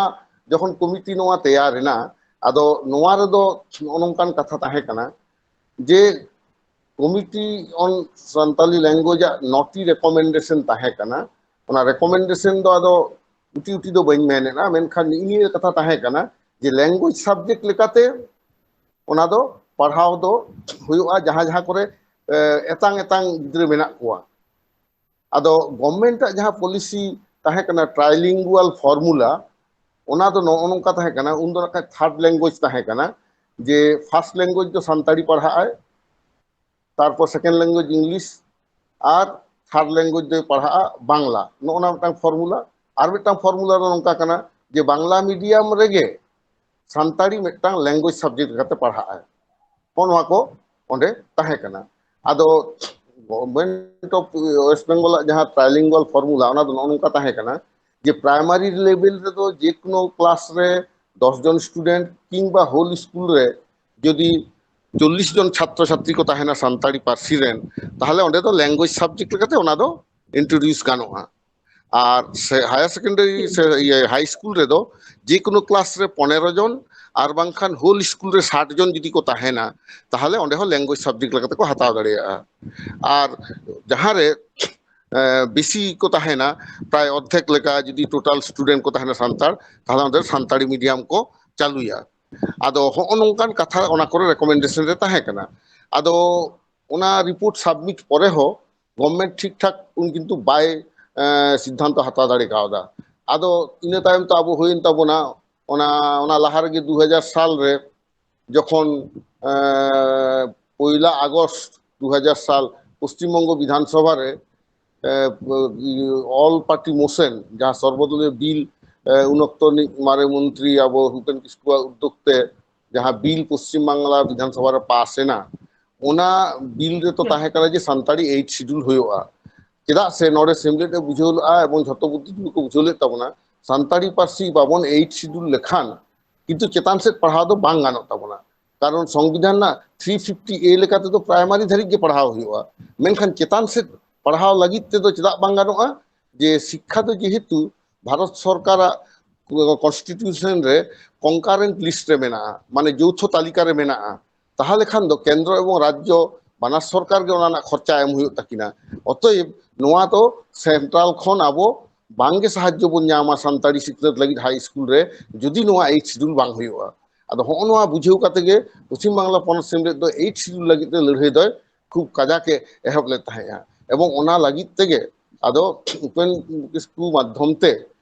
ᱡᱚᱠᱷᱚᱱ ᱠᱚᱢᱤᱴᱤ ᱱᱚᱣᱟ ᱛᱮᱭᱟᱨ ᱮᱱᱟ, ᱟᱫᱚ ᱱᱚᱣᱟ ᱨᱮᱫᱚ ᱱᱚᱜᱼᱚ ᱱᱚᱝᱠᱟᱱ ᱠᱟᱛᱷᱟ ᱛᱟᱦᱮᱸ ᱠᱟᱱᱟ ᱡᱮ Committee on Santali Language ᱟᱜ ᱱᱚᱴᱤ ᱨᱮᱠᱚᱢᱮᱱᱰᱮᱥᱚᱱ ᱛᱟᱦᱮᱸ ᱠᱟᱱᱟ᱾ ᱚᱱᱟ ᱨᱮᱠᱚᱢᱮᱱᱰᱮᱥᱚᱱ ᱫᱚ ᱟᱫᱚ ᱩᱴᱤ ᱩᱴᱤ ᱫᱚ ᱵᱟᱹᱧ ᱢᱮᱱᱮᱫᱼᱟ, ᱢᱮᱱᱠᱷᱟᱱ ᱱᱤᱭᱟᱹ ᱠᱟᱛᱷᱟ ᱛᱟᱦᱮᱸ ᱠᱟᱱᱟ ᱡᱮ language subject ᱞᱮᱠᱟᱛᱮ ᱚᱱᱟ ᱫᱚ ᱯᱟᱲᱦᱟᱣ ᱫᱚ ᱦᱩᱭᱩᱜᱼᱟ ᱡᱟᱦᱟᱸ ᱡᱟᱦᱟᱸ ᱠᱚᱨᱮ, ᱮ, ᱮᱛᱟᱝ ᱮᱛᱟᱝ ᱜᱤᱫᱽᱨᱟᱹ ᱢᱮᱱᱟᱜ ᱠᱚᱣᱟ᱾ ᱟᱫᱚ ᱜᱚᱵᱷᱢᱮᱱᱴ ᱟᱜ ᱡᱟᱦᱟᱸ ᱯᱚᱞᱤᱥᱤ ᱛᱟᱦᱮᱸ ᱠᱟᱱᱟ trilingual formula, ᱚᱱᱟ ᱫᱚ ᱱᱚᱜᱼᱚ ᱱᱚᱝᱠᱟ ᱛᱟᱦᱮᱸ ᱠᱟᱱᱟ, ᱩᱱ ᱫᱚ ᱱᱟᱜ ᱠᱷᱟᱱ third language ᱛᱟᱦᱮᱸ ᱠᱟᱱᱟ, ᱡᱮ first language ᱫᱚ ᱥᱟᱱᱛᱟᱲᱤ ᱯᱟᱲᱦᱟᱜ ᱟᱭ, ᱛᱟᱨᱯᱚᱨ second language English, ᱟᱨ third language ᱫᱚᱭ ᱯᱟᱲᱦᱟᱜᱼᱟ ᱵᱟᱝᱞᱟ᱾ ᱱᱚᱜᱼᱚ ᱱᱟ ᱢᱤᱫᱴᱟᱝ formula᱾ ᱟᱨ ᱢᱤᱫᱴᱟᱝ formula ᱫᱚ ᱱᱚᱝᱠᱟ ᱠᱟᱱᱟ ᱡᱮ ᱵᱟᱝᱞᱟ medium ᱨᱮᱜᱮ ᱥᱟᱱᱛᱟᱲᱤ ᱢᱤᱫᱴᱟᱝ language subject ᱞᱮᱠᱟᱛᱮ ᱯᱟᱲᱦᱟᱜ ᱟᱭ᱾ ᱦᱚᱸᱜᱼᱚ ᱱᱚᱣᱟ ᱠᱚ ᱚᱸᱰᱮ ᱛᱟᱦᱮᱸ ᱠᱟᱱᱟ᱾ ᱟᱫᱚ Government of West Bengal ᱟᱜ ᱡᱟᱦᱟᱸ trilingual formula, ᱚᱱᱟ ᱫᱚ ᱱᱚᱜᱼᱚ ᱱᱚᱝᱠᱟ ᱛᱟᱦᱮᱸ ᱠᱟᱱᱟ ᱡᱮ primary level ᱨᱮᱫᱚ ᱡᱮ ᱠᱳᱱᱳ class ᱨᱮ ᱫᱚᱥ ᱡᱚᱱ student ᱠᱤᱝᱵᱟ whole school ᱨᱮ ᱡᱩᱫᱤ ᱪᱚᱞᱞᱤᱥ ᱡᱚᱱ ᱪᱷᱟᱛᱨᱚ ᱪᱷᱟᱛᱨᱤ ᱠᱚ ᱛᱟᱦᱮᱱᱟ ᱥᱟᱱᱛᱟᱲᱤ ᱯᱟᱹᱨᱥᱤ ᱨᱮᱱ, ᱛᱟᱦᱚᱞᱮ ᱚᱸᱰᱮ ᱫᱚ language subject ᱞᱮᱠᱟᱛᱮ ᱚᱱᱟ ᱫᱚ introduce ᱜᱟᱱᱚᱜᱼᱟ᱾ ᱟᱨ ᱥᱮ higher secondary ᱥᱮ ᱤᱭᱟᱹ high school ᱨᱮᱫᱚ ᱡᱮ ᱠᱳᱱᱳ class ᱨᱮ ᱯᱚᱱᱮᱨᱚ ᱡᱚᱱ ᱟᱨ ᱵᱟᱝᱠᱷᱟᱱ whole school ᱨᱮ ᱥᱟᱴ ᱡᱚᱱ ᱡᱩᱫᱤ ᱠᱚ ᱛᱟᱦᱮᱱᱟ, ᱛᱟᱦᱚᱞᱮ ᱚᱸᱰᱮ ᱦᱚᱸ language subject ᱞᱮᱠᱟᱛᱮ ᱠᱚ ᱦᱟᱛᱟᱣ ᱫᱟᱲᱮᱭᱟᱜᱼᱟ᱾ ᱟᱨ ᱡᱟᱦᱟᱸ ᱨᱮ, ᱮ, ᱵᱮᱥᱤ ᱠᱚ ᱛᱟᱦᱮᱱᱟ, ᱯᱨᱟᱭ ᱚᱨᱫᱷᱮᱠ ᱞᱮᱠᱟ ᱡᱩᱫᱤ total student ᱠᱚ ᱛᱟᱦᱮᱱᱟ ᱥᱟᱱᱛᱟᱲ, ᱛᱟᱦᱚᱞᱮ ᱚᱸᱰᱮ ᱥᱟᱱᱛᱟᱲᱤ medium ᱠᱚ ᱪᱟᱹᱞᱩᱭᱟ᱾ ᱟᱫᱚ ᱦᱚᱸᱜᱼᱚ ᱱᱚᱝᱠᱟᱱ ᱠᱟᱛᱷᱟ ᱚᱱᱟ ᱠᱚᱨᱮ recommendation ᱨᱮ ᱛᱟᱦᱮᱸ ᱠᱟᱱᱟ᱾ ᱟᱫᱚ ᱚᱱᱟ report submit ᱯᱚᱨᱮ ᱦᱚᱸ government ᱴᱷᱤᱠ ᱴᱷᱟᱠ ᱩᱱ ᱠᱤᱱᱛᱩ ᱵᱟᱭ, ᱮ, ᱥᱤᱫᱽᱫᱷᱟᱱᱛᱚ ᱦᱟᱛᱟᱣ ᱫᱟᱲᱮ ᱠᱟᱣᱫᱟ᱾ ᱟᱫᱚ ᱤᱱᱟᱹ ᱛᱟᱭᱚᱢ ᱛᱚ ᱟᱵᱚ ᱦᱩᱭᱮᱱ ᱛᱟᱵᱚᱱᱟ ᱚᱱᱟ ᱚᱱᱟ ᱞᱟᱦᱟ ᱨᱮᱜᱮ ᱫᱩ ᱦᱟᱡᱟᱨ ᱥᱟᱞ ᱨᱮ ᱡᱚᱠᱷᱚᱱ ᱯᱚᱭᱞᱟ ᱟᱜᱚᱥᱴ ᱫᱩ ᱦᱟᱡᱟᱨ ᱥᱟᱞ ᱯᱚᱥᱪᱤᱢᱵᱚᱝᱜᱚ ᱵᱤᱫᱷᱟᱱᱥᱚᱵᱷᱟ ᱨᱮ ᱚᱞ ᱯᱟᱨᱴᱤ ᱢᱳᱥᱮᱱ, ᱡᱟᱦᱟᱸ ᱥᱚᱨᱵᱚᱫᱚᱞᱤᱭᱚ ᱵᱤᱞ ᱩᱱ ᱚᱠᱛᱚ ᱨᱤᱱᱤᱡ ᱢᱟᱨᱮ ᱢᱚᱱᱛᱨᱤ ᱟᱵᱚ ᱦᱩᱯᱮᱱ ᱠᱤᱥᱠᱩᱣᱟᱜ ᱩᱫᱽᱫᱳᱜᱽ ᱛᱮ ᱡᱟᱦᱟᱸ ᱵᱤᱞ ᱯᱚᱥᱪᱤᱢ ᱵᱟᱝᱞᱟ ᱵᱤᱫᱷᱟᱱᱥᱚᱵᱷᱟ ᱨᱮ ᱯᱟᱥ ᱮᱱᱟ, ᱚᱱᱟ ᱵᱤᱞ ᱨᱮᱛᱚ ᱛᱟᱦᱮᱸ ᱠᱟᱱᱟ ᱡᱮ ᱥᱟᱱᱛᱟᱲᱤ ᱮᱭᱤᱴ ᱥᱤᱰᱩᱞ ᱦᱩᱭᱩᱜᱼᱟ᱾ ᱪᱮᱫᱟᱜ ᱥᱮ ᱱᱚᱰᱮ ᱥᱮᱢᱞᱮᱫ ᱮ ᱵᱩᱡᱷᱟᱹᱣ ᱞᱮᱫᱼᱟ ᱮᱵᱚᱝ ᱡᱷᱚᱛᱚ ᱵᱩᱫᱽᱫᱷᱤᱡᱤᱵᱤ ᱠᱚ ᱵᱩᱡᱷᱟᱹᱣ ᱞᱮᱫ ᱛᱟᱵᱚᱱᱟ, ᱥᱟᱱᱛᱟᱲᱤ ᱯᱟᱹᱨᱥᱤ ᱵᱟᱵᱚᱱ ᱮᱭᱤᱴ ᱥᱤᱰᱩᱞ ᱞᱮᱠᱷᱟᱱ ᱠᱤᱱᱛᱩ ᱪᱮᱛᱟᱱ ᱥᱮᱫ ᱯᱟᱲᱦᱟᱣ ᱫᱚ ᱵᱟᱝ ᱜᱟᱱᱚᱜ ᱛᱟᱵᱚᱱᱟ᱾ ᱠᱟᱨᱚᱱ ᱥᱚᱝᱵᱤᱫᱷᱟᱱ ᱨᱮᱱᱟᱜ ᱛᱷᱨᱤ ᱯᱷᱤᱯᱴᱤ ᱮ ᱞᱮᱠᱟ ᱛᱮᱫᱚ ᱯᱨᱟᱭᱢᱟᱨᱤ ᱫᱷᱟᱹᱨᱤᱡ ᱜᱮ ᱯᱟᱲᱦᱟᱣ ᱦᱩᱭᱩᱜᱼᱟ, ᱢᱮᱱᱠᱷᱟᱱ ᱪᱮᱛᱟᱱ ᱥᱮᱫ ᱯᱟᱲᱦᱟᱣ ᱞᱟᱹᱜᱤᱫ ᱛᱮᱫᱚ ᱪᱮᱫᱟᱜ ᱵᱟᱝ ᱜᱟᱱᱚᱜᱼᱟ? ᱡᱮ ᱥᱤᱠᱠᱷᱟ ᱫᱚ ᱡᱮᱦᱮᱛᱩ ᱵᱷᱟᱨᱚᱛ ᱥᱚᱨᱠᱟᱨᱟᱜ ᱠᱚᱱᱥᱴᱤᱴᱤᱭᱩᱥᱚᱱ ᱨᱮ ᱠᱚᱱᱠᱟᱨᱮᱱᱴ ᱞᱤᱥᱴ ᱨᱮ ᱢᱮᱱᱟᱜᱼᱟ, ᱢᱟᱱᱮ ᱡᱳᱣᱛᱷᱚ ᱛᱟᱹᱞᱤᱠᱟ ᱨᱮ ᱢᱮᱱᱟᱜᱼᱟ, ᱛᱟᱦᱚᱞᱮ ᱠᱷᱟᱱ ᱫᱚ ᱠᱮᱱᱫᱨᱚ ᱮᱵᱚᱝ ᱨᱟᱡᱽᱡᱚ ᱵᱟᱱᱟᱨ ᱥᱚᱨᱠᱟᱨ ᱜᱮ ᱚᱱᱟ ᱨᱮᱱᱟᱜ ᱠᱷᱚᱨᱪᱟ ᱮᱢ ᱦᱩᱭᱩᱜ ᱛᱟᱹᱠᱤᱱᱟ᱾ ᱚᱛᱚᱮᱵ ᱱᱚᱣᱟ ᱫᱚ ᱥᱮᱱᱴᱨᱟᱞ ᱠᱷᱚᱱ ᱟᱵᱚ ᱵᱟᱝᱜᱮ ᱥᱟᱦᱟᱡᱽᱡᱚ ᱵᱚᱱ ᱧᱟᱢᱟ ᱥᱟᱱᱛᱟᱲᱤ ᱥᱤᱠᱷᱱᱟᱹᱛ ᱞᱟᱹᱜᱤᱫ ᱦᱟᱭ ᱥᱠᱩᱞ ᱨᱮ, ᱡᱩᱫᱤ ᱱᱚᱣᱟ ᱮᱭᱤᱴ ᱥᱤᱰᱩᱞ ᱵᱟᱝ ᱦᱩᱭᱩᱜᱼᱟ᱾ ᱟᱫᱚ ᱦᱚᱸᱜᱼᱚ ᱱᱚᱣᱟ ᱵᱩᱡᱷᱟᱹᱣ ᱠᱟᱛᱮ ᱜᱮ ᱯᱚᱪᱷᱤᱢ ᱵᱟᱝᱞᱟ ᱯᱚᱱᱚᱛ ᱥᱮᱢᱞᱮᱫ ᱫᱚ ᱮᱭᱤᱴ ᱥᱤᱰᱩᱞ ᱞᱟᱹᱜᱤᱫ ᱛᱮ ᱞᱟᱹᱲᱦᱟᱹᱭ ᱫᱚᱭ ᱠᱷᱩᱵ ᱠᱟᱡᱟᱠ ᱮ ᱮᱦᱚᱵ ᱞᱮᱫ ᱛᱟᱦᱮᱸᱫᱼᱟ᱾ ᱮᱵᱚᱝ ᱚᱱᱟ ᱞᱟᱹᱜᱤᱫ ᱛᱮᱜᱮ ᱟᱫᱚ ᱩᱯᱮᱱ ᱠᱤᱥᱠᱩ ᱢᱟᱫᱽᱫᱷᱚᱢ ᱛᱮ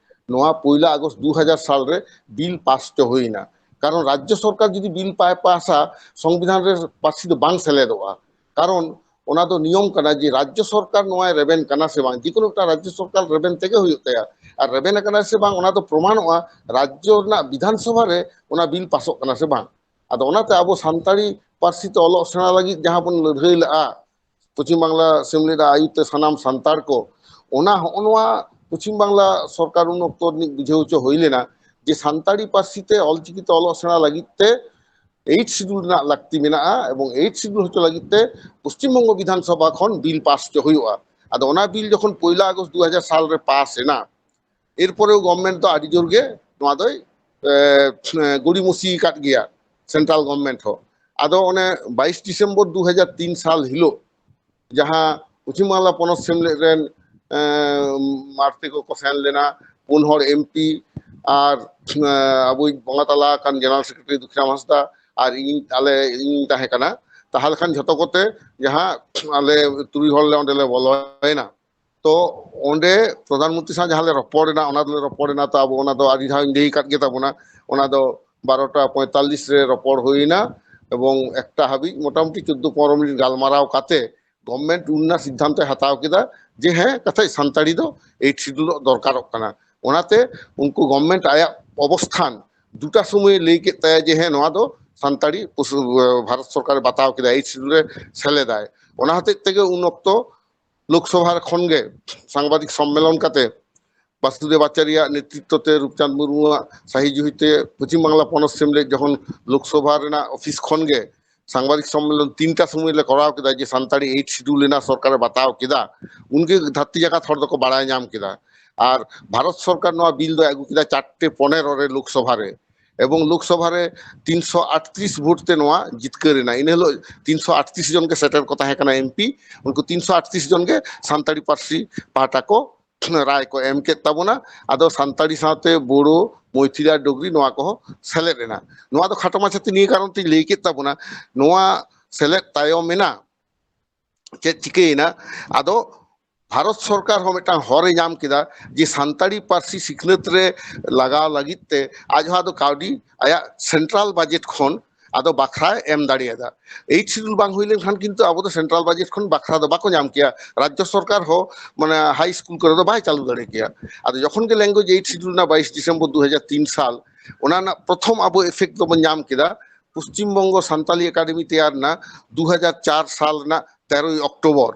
ᱱᱚᱣᱟ ᱯᱚᱭᱞᱟ ᱟᱜᱚᱥᱴ ᱫᱩ ᱦᱟᱡᱟᱨ ᱥᱟᱞ ᱨᱮ ᱵᱤᱞ ᱯᱟᱥ ᱦᱚᱪᱚ ᱦᱩᱭᱱᱟ᱾ ᱠᱟᱨᱚᱱ ᱨᱟᱡᱽᱡᱚ ᱥᱚᱨᱠᱟᱨ ᱡᱩᱫᱤ ᱵᱤᱞ ᱵᱟᱭ ᱯᱟᱥᱟ, ᱥᱚᱝᱵᱤᱫᱷᱟᱱ ᱨᱮ ᱯᱟᱹᱨᱥᱤ ᱫᱚ ᱵᱟᱝ ᱥᱮᱞᱮᱫᱚᱜᱼᱟ᱾ ᱠᱟᱨᱚᱱ ᱚᱱᱟ ᱫᱚ ᱱᱤᱭᱚᱢ ᱠᱟᱱᱟ ᱡᱮ ᱨᱟᱡᱽᱡᱚ ᱥᱚᱨᱠᱟᱨ ᱱᱚᱣᱟᱭ ᱨᱮᱵᱮᱱ ᱠᱟᱱᱟ ᱥᱮ ᱵᱟᱝ, ᱡᱮᱠᱳᱱᱳ ᱢᱤᱫᱴᱟᱝ ᱨᱟᱡᱽᱡᱚ ᱥᱚᱨᱠᱟᱨ ᱨᱮᱵᱮᱱ ᱛᱮᱜᱮ ᱦᱩᱭᱩᱜ ᱛᱟᱭᱟ᱾ ᱟᱨ ᱨᱮᱵᱮᱱ ᱟᱠᱟᱱᱟᱭ ᱥᱮ ᱵᱟᱝ, ᱚᱱᱟ ᱫᱚ ᱯᱨᱚᱢᱟᱱᱚᱜᱼᱟ ᱨᱟᱡᱽᱡᱚ ᱨᱮᱱᱟᱜ ᱵᱤᱫᱷᱟᱱ ᱥᱚᱵᱷᱟ ᱨᱮ ᱚᱱᱟ ᱵᱤᱞ ᱯᱟᱥᱚᱜ ᱠᱟᱱᱟ ᱥᱮ ᱵᱟᱝ᱾ ᱟᱫᱚ ᱚᱱᱟᱛᱮ ᱟᱵᱚ ᱥᱟᱱᱛᱟᱲᱤ ᱯᱟᱹᱨᱥᱤ ᱛᱮ ᱚᱞᱚᱜ ᱥᱮᱬᱟ ᱞᱟᱹᱜᱤᱫ ᱡᱟᱦᱟᱸ ᱵᱚᱱ ᱞᱟᱹᱲᱦᱟᱹᱭ ᱞᱟᱜᱼᱟ, ᱯᱚᱪᱷᱤᱢ ᱵᱟᱝᱞᱟ ᱥᱮᱢᱞᱮᱫ ᱟᱭᱩᱨ ᱛᱮ ᱥᱟᱱᱟᱢ ᱥᱟᱱᱛᱟᱲ ᱠᱚ, ᱚᱱᱟ ᱦᱚᱸᱜᱼᱚ ᱱᱚᱣᱟ ᱯᱚᱪᱷᱤᱢ ᱵᱟᱝᱞᱟ ᱥᱚᱨᱠᱟᱨ ᱩᱱ ᱚᱠᱛᱚ ᱨᱤᱱᱤᱡ ᱵᱩᱡᱷᱟᱹᱣ ᱦᱚᱪᱚ ᱦᱩᱭ ᱞᱮᱱᱟ ᱡᱮ ᱥᱟᱱᱛᱟᱲᱤ ᱯᱟᱹᱨᱥᱤ ᱛᱮ ᱚᱞᱪᱤᱠᱤ ᱛᱮ ᱚᱞᱚᱜ ᱥᱮᱬᱟ ᱞᱟᱹᱜᱤᱫ ᱛᱮ ᱮᱭᱤᱴ ᱥᱤᱰᱩᱞ ᱨᱮᱱᱟᱜ ᱞᱟᱹᱠᱛᱤ ᱢᱮᱱᱟᱜᱼᱟ, ᱮᱵᱚᱝ ᱮᱭᱤᱴ ᱥᱤᱰᱩᱞ ᱦᱚᱪᱚ ᱞᱟᱹᱜᱤᱫ ᱛᱮ ᱯᱚᱥᱪᱤᱢ ᱵᱚᱝᱜᱚ ᱵᱤᱫᱷᱟᱱ ᱥᱚᱵᱷᱟ ᱠᱷᱚᱱ ᱵᱤᱞ ᱯᱟᱥ ᱦᱚᱪᱚ ᱦᱩᱭᱩᱜᱼᱟ᱾ ᱟᱫᱚ ᱚᱱᱟ ᱵᱤᱞ ᱡᱚᱠᱷᱚᱱ ᱯᱚᱭᱞᱟ ᱟᱜᱚᱥᱴ ᱫᱩ ᱦᱟᱡᱟᱨ ᱥᱟᱞ ᱨᱮ ᱯᱟᱥ ᱮᱱᱟ, ᱮᱨᱯᱚᱨᱮ ᱜᱚᱵᱷᱢᱮᱱᱴ ᱫᱚ ᱟᱹᱰᱤ ᱡᱳᱨ ᱜᱮ ᱱᱚᱣᱟ ᱫᱚᱭ ᱮ, ᱜᱩᱲᱤᱢᱩᱥᱤ ᱟᱠᱟᱫ ᱜᱮᱭᱟ ᱥᱮᱱᱴᱨᱟᱞ ᱜᱚᱵᱷᱢᱮᱱᱴ ᱦᱚᱸ᱾ ᱟᱫᱚ ᱚᱱᱮ ᱵᱟᱭᱤᱥ ᱰᱤᱥᱮᱢᱵᱚᱨ ᱫᱩ ᱦᱟᱡᱟᱨ ᱛᱤᱱ ᱥᱟᱞ ᱦᱤᱞᱳᱜ ᱡᱟᱦᱟᱸ ᱯᱚᱪᱷᱤᱢ ᱵᱟᱝᱞᱟ ᱯᱚᱱᱚᱛ ᱥᱮᱢᱞᱮᱫ ᱨᱮᱱ ᱮ, ᱢᱟᱨᱛᱮ ᱠᱚᱠᱚ ᱥᱮᱱ ᱞᱮᱱᱟ, ᱯᱩᱱ ᱦᱚᱲ ᱮᱢᱯᱤ ᱟᱨ ᱮ, ᱟᱵᱚᱭᱤᱡ ᱵᱚᱸᱜᱟ ᱛᱟᱞᱟ ᱟᱠᱟᱱ ᱡᱮᱱᱟᱨᱟᱞ ᱥᱮᱠᱨᱮᱴᱟᱨᱤ ᱫᱩᱠᱷᱤᱨᱟᱢ ᱦᱟᱸᱥᱫᱟ ᱟᱨ ᱤᱧ, ᱟᱞᱮ, ᱤᱧ ᱛᱟᱦᱮᱸ ᱠᱟᱱᱟ᱾ ᱛᱟᱦᱚᱞᱮ ᱠᱷᱟᱱ ᱡᱷᱚᱛᱚ ᱠᱚᱛᱮ ᱡᱟᱦᱟᱸ ᱟᱞᱮ ᱛᱩᱨᱩᱭ ᱦᱚᱲ ᱞᱮ ᱚᱸᱰᱮ ᱞᱮ ᱵᱚᱞᱚᱭᱮᱱᱟ᱾ ᱛᱚ ᱚᱸᱰᱮ ᱯᱨᱚᱫᱷᱟᱱ ᱢᱚᱱᱛᱨᱤ ᱥᱟᱶ ᱡᱟᱦᱟᱸ ᱞᱮ ᱨᱚᱯᱚᱲ ᱮᱱᱟ, ᱚᱱᱟ ᱫᱚᱞᱮ ᱨᱚᱯᱚᱲ ᱮᱱᱟ, ᱛᱚ ᱟᱵᱚ ᱚᱱᱟ ᱫᱚ ᱟᱹᱰᱤ ᱫᱷᱟᱣ ᱤᱧ ᱞᱟᱹᱭ ᱟᱠᱟᱫ ᱜᱮ ᱛᱟᱵᱚᱱᱟ, ᱚᱱᱟ ᱫᱚ ᱵᱟᱨᱚᱴᱟ ᱯᱚᱸᱭᱛᱟᱞᱞᱤᱥ ᱨᱮ ᱨᱚᱯᱚᱲ ᱦᱩᱭ ᱮᱱᱟ ᱮᱵᱚᱝ ᱮᱠᱴᱟ ᱦᱟᱹᱵᱤᱡ ᱢᱚᱴᱟᱢᱩᱴᱤ ᱪᱳᱫᱽᱫᱳ ᱯᱚᱱᱨᱚ ᱢᱤᱱᱤᱴ ᱜᱟᱞᱢᱟᱨᱟᱣ ᱠᱟᱛᱮ ᱜᱚᱵᱷᱢᱮᱱᱴ ᱩᱱ ᱨᱮᱱᱟᱜ ᱥᱤᱫᱽᱫᱷᱟᱱᱛᱚᱭ ᱦᱟᱛᱟᱣ ᱠᱮᱫᱟ ᱡᱮ ᱦᱮᱸ ᱠᱟᱛᱷᱟᱡ ᱥᱟᱱᱛᱟᱲᱤ ᱫᱚ ᱮᱭᱤᱴ ᱥᱤᱰᱩᱞᱚᱜ ᱫᱚᱨᱠᱟᱨᱚᱜ ᱠᱟᱱᱟ᱾ ᱚᱱᱟᱛᱮ ᱩᱱᱠᱩ ᱜᱚᱵᱷᱢᱮᱱᱴ ᱟᱭᱟᱜ ᱚᱵᱚᱥᱛᱷᱟᱱ ᱫᱩᱴᱟ ᱥᱚᱢᱚᱭ ᱞᱟᱹᱭ ᱠᱮᱫ ᱛᱟᱭᱟ ᱡᱮ ᱦᱮᱸ ᱱᱚᱣᱟ ᱫᱚ ᱥᱟᱱᱛᱟᱲᱤ ᱯᱚᱥ-, ᱵᱷᱟᱨᱚᱛ ᱥᱚᱨᱠᱟᱨᱮ ᱵᱟᱛᱟᱣ ᱠᱮᱫᱟ, ᱮᱭᱤᱴ ᱥᱤᱰᱩᱞ ᱨᱮ ᱥᱮᱞᱮᱫᱟᱭ᱾ ᱚᱱᱟ ᱦᱚᱛᱮᱡ ᱛᱮᱜᱮ ᱩᱱ ᱚᱠᱛᱚ ᱞᱳᱠᱥᱚᱵᱷᱟ ᱠᱷᱚᱱ ᱜᱮ ᱥᱟᱝᱵᱟᱫᱤᱠ ᱥᱚᱢᱢᱮᱞᱚᱱ ᱠᱟᱛᱮ ᱵᱟᱥᱩᱫᱮᱵ ᱟᱪᱟᱨᱭᱟ ᱱᱮᱛᱨᱤᱛᱛᱚ ᱛᱮ ᱨᱩᱯᱪᱟᱸᱫᱽ ᱢᱩᱨᱢᱩᱣᱟᱜ ᱥᱟᱹᱦᱤ ᱡᱩᱦᱤ ᱛᱮ ᱯᱚᱪᱷᱤᱢ ᱵᱟᱝᱞᱟ ᱯᱚᱱᱚᱛ ᱥᱮᱢᱞᱮᱫ ᱡᱚᱠᱷᱚᱱ ᱞᱳᱠᱥᱚᱵᱷᱟ ᱨᱮᱱᱟᱜ ᱚᱯᱷᱤᱥ ᱠᱷᱚᱱ ᱜᱮ ᱥᱟᱝᱵᱟᱫᱤᱠ ᱥᱚᱢᱢᱮᱞᱚᱱ ᱛᱤᱱᱴᱟ ᱥᱚᱢᱚᱭ ᱞᱮ ᱠᱚᱨᱟᱣ ᱠᱮᱫᱟ ᱡᱮ ᱥᱟᱱᱛᱟᱲᱤ ᱮᱭᱤᱴ ᱥᱤᱰᱩᱞ ᱨᱮᱱᱟᱜ ᱥᱚᱨᱠᱟᱨᱮ ᱵᱟᱛᱟᱣ ᱠᱮᱫᱟ, ᱩᱱᱜᱮ ᱫᱷᱟᱹᱨᱛᱤ ᱡᱟᱠᱟᱛ ᱦᱚᱲ ᱫᱚᱠᱚ ᱵᱟᱲᱟᱭ ᱧᱟᱢ ᱠᱮᱫᱟ᱾ ᱟᱨ ᱵᱷᱟᱨᱚᱛ ᱥᱚᱨᱠᱟᱨ ᱱᱚᱣᱟ ᱵᱤᱞ ᱫᱚᱭ ᱟᱹᱜᱩ ᱠᱮᱫᱟ ᱪᱟᱨᱴᱮ ᱯᱚᱱᱮᱨᱚ ᱨᱮ ᱞᱳᱠᱥᱚᱵᱷᱟ ᱨᱮ, ᱮᱵᱚᱝ ᱞᱳᱠᱥᱚᱵᱷᱟ ᱨᱮ ᱛᱤᱱᱥᱚ ᱟᱴᱛᱨᱤᱥ ᱵᱷᱳᱴ ᱛᱮ ᱱᱚᱣᱟ ᱡᱤᱛᱠᱟᱹᱨ ᱮᱱᱟ᱾ ᱤᱱᱟᱹ ᱦᱤᱞᱳᱜ ᱛᱤᱱᱥᱚ ᱟᱴᱛᱨᱤᱥ ᱡᱚᱱ ᱜᱮ ᱥᱮᱴᱮᱨ ᱠᱚ ᱛᱟᱦᱮᱸ ᱠᱟᱱᱟ ᱮᱢᱯᱤ, ᱩᱱᱠᱩ ᱛᱤᱱᱥᱚ ᱟᱴᱛᱨᱤᱥ ᱡᱚᱱ ᱜᱮ ᱥᱟᱱᱛᱟᱲᱤ ᱯᱟᱹᱨᱥᱤ ᱯᱟᱦᱴᱟ ᱠᱚ ᱨᱟᱭ ᱠᱚ ᱮᱢ ᱠᱮᱫ ᱛᱟᱵᱚᱱᱟ᱾ ᱟᱫᱚ ᱥᱟᱱᱛᱟᱲᱤ ᱥᱟᱶᱛᱮ ᱵᱳᱲᱳ, ᱢᱚᱭᱛᱷᱤᱞᱤ ᱟᱨ ᱰᱳᱜᱽᱨᱤ ᱱᱚᱣᱟ ᱠᱚᱦᱚᱸ ᱥᱮᱞᱮᱫ ᱮᱱᱟ᱾ ᱱᱚᱣᱟ ᱫᱚ ᱠᱷᱟᱴᱚ ᱢᱟᱪᱷᱟᱛᱮ ᱱᱤᱭᱟᱹ ᱠᱟᱨᱚᱱ ᱛᱮᱧ ᱞᱟᱹᱭ ᱠᱮᱫ ᱛᱟᱵᱚᱱᱟ, ᱱᱚᱣᱟ ᱥᱮᱞᱮᱫ ᱛᱟᱭᱚᱢ ᱮᱱᱟ ᱪᱮᱫ ᱪᱤᱠᱟᱹᱭᱮᱱᱟ? ᱟᱫᱚ ᱵᱷᱟᱨᱚᱛ ᱥᱚᱨᱠᱟᱨ ᱦᱚᱸ ᱢᱤᱫᱴᱟᱝ ᱦᱚᱨᱮ ᱧᱟᱢ ᱠᱮᱫᱟ ᱡᱮ ᱥᱟᱱᱛᱟᱲᱤ ᱯᱟᱹᱨᱥᱤ ᱥᱤᱠᱷᱱᱟᱹᱛ ᱨᱮ ᱞᱟᱜᱟᱣ ᱞᱟᱹᱜᱤᱫ ᱛᱮ ᱟᱡ ᱦᱚᱸ ᱟᱫᱚ ᱠᱟᱹᱣᱰᱤ ᱟᱭᱟᱜ ᱥᱮᱱᱴᱨᱟᱞ ᱵᱟᱡᱮᱴ ᱠᱷᱚᱱ ᱟᱫᱚ ᱵᱟᱠᱷᱨᱟᱭ ᱮᱢ ᱫᱟᱲᱮᱭᱟᱫᱟ᱾ ᱮᱭᱤᱴ ᱥᱤᱰᱩᱞ ᱵᱟᱝ ᱦᱩᱭ ᱞᱮᱱᱠᱷᱟᱱ ᱠᱤᱱᱛᱩ ᱟᱵᱚ ᱫᱚ ᱥᱮᱱᱴᱨᱟᱞ ᱵᱟᱡᱮᱴ ᱠᱷᱚᱱ ᱵᱟᱠᱷᱨᱟ ᱫᱚ ᱵᱟᱠᱚ ᱧᱟᱢ ᱠᱮᱭᱟ᱾ ᱨᱟᱡᱽᱡᱚ ᱥᱚᱨᱠᱟᱨ ᱦᱚᱸ ᱢᱟᱱᱮ ᱦᱟᱭ ᱥᱠᱩᱞ ᱠᱚᱨᱮ ᱫᱚ ᱵᱟᱭ ᱪᱟᱹᱞᱩ ᱫᱟᱲᱮ ᱠᱮᱭᱟ᱾ ᱟᱫᱚ ᱡᱚᱠᱷᱚᱱ ᱜᱮ ᱞᱮᱝᱜᱩᱭᱮᱡᱽ ᱮᱭᱤᱴ ᱥᱤᱰᱩᱞ ᱨᱮᱱᱟᱜ ᱵᱟᱭᱤᱥ ᱰᱤᱥᱮᱢᱵᱚᱨ ᱫᱩ ᱦᱟᱡᱟᱨ ᱛᱤᱱ ᱥᱟᱞ, ᱚᱱᱟ ᱨᱮᱱᱟᱜ ᱯᱨᱚᱛᱷᱚᱢ ᱟᱵᱚ ᱤᱯᱷᱮᱠᱴ ᱫᱚᱵᱚᱱ ᱧᱟᱢ ᱠᱮᱫᱟ ᱯᱚᱥᱪᱤᱢ ᱵᱚᱝᱜᱚ ᱥᱟᱱᱛᱟᱞᱤ ᱮᱠᱟᱰᱮᱢᱤ ᱛᱮᱭᱟᱨ ᱨᱮᱱᱟᱜ ᱫᱩ ᱦᱟᱡᱟᱨ ᱪᱟᱨ ᱥᱟᱞ ᱨᱮᱱᱟᱜ ᱛᱮᱨᱚᱭ ᱚᱠᱴᱳᱵᱚᱨ᱾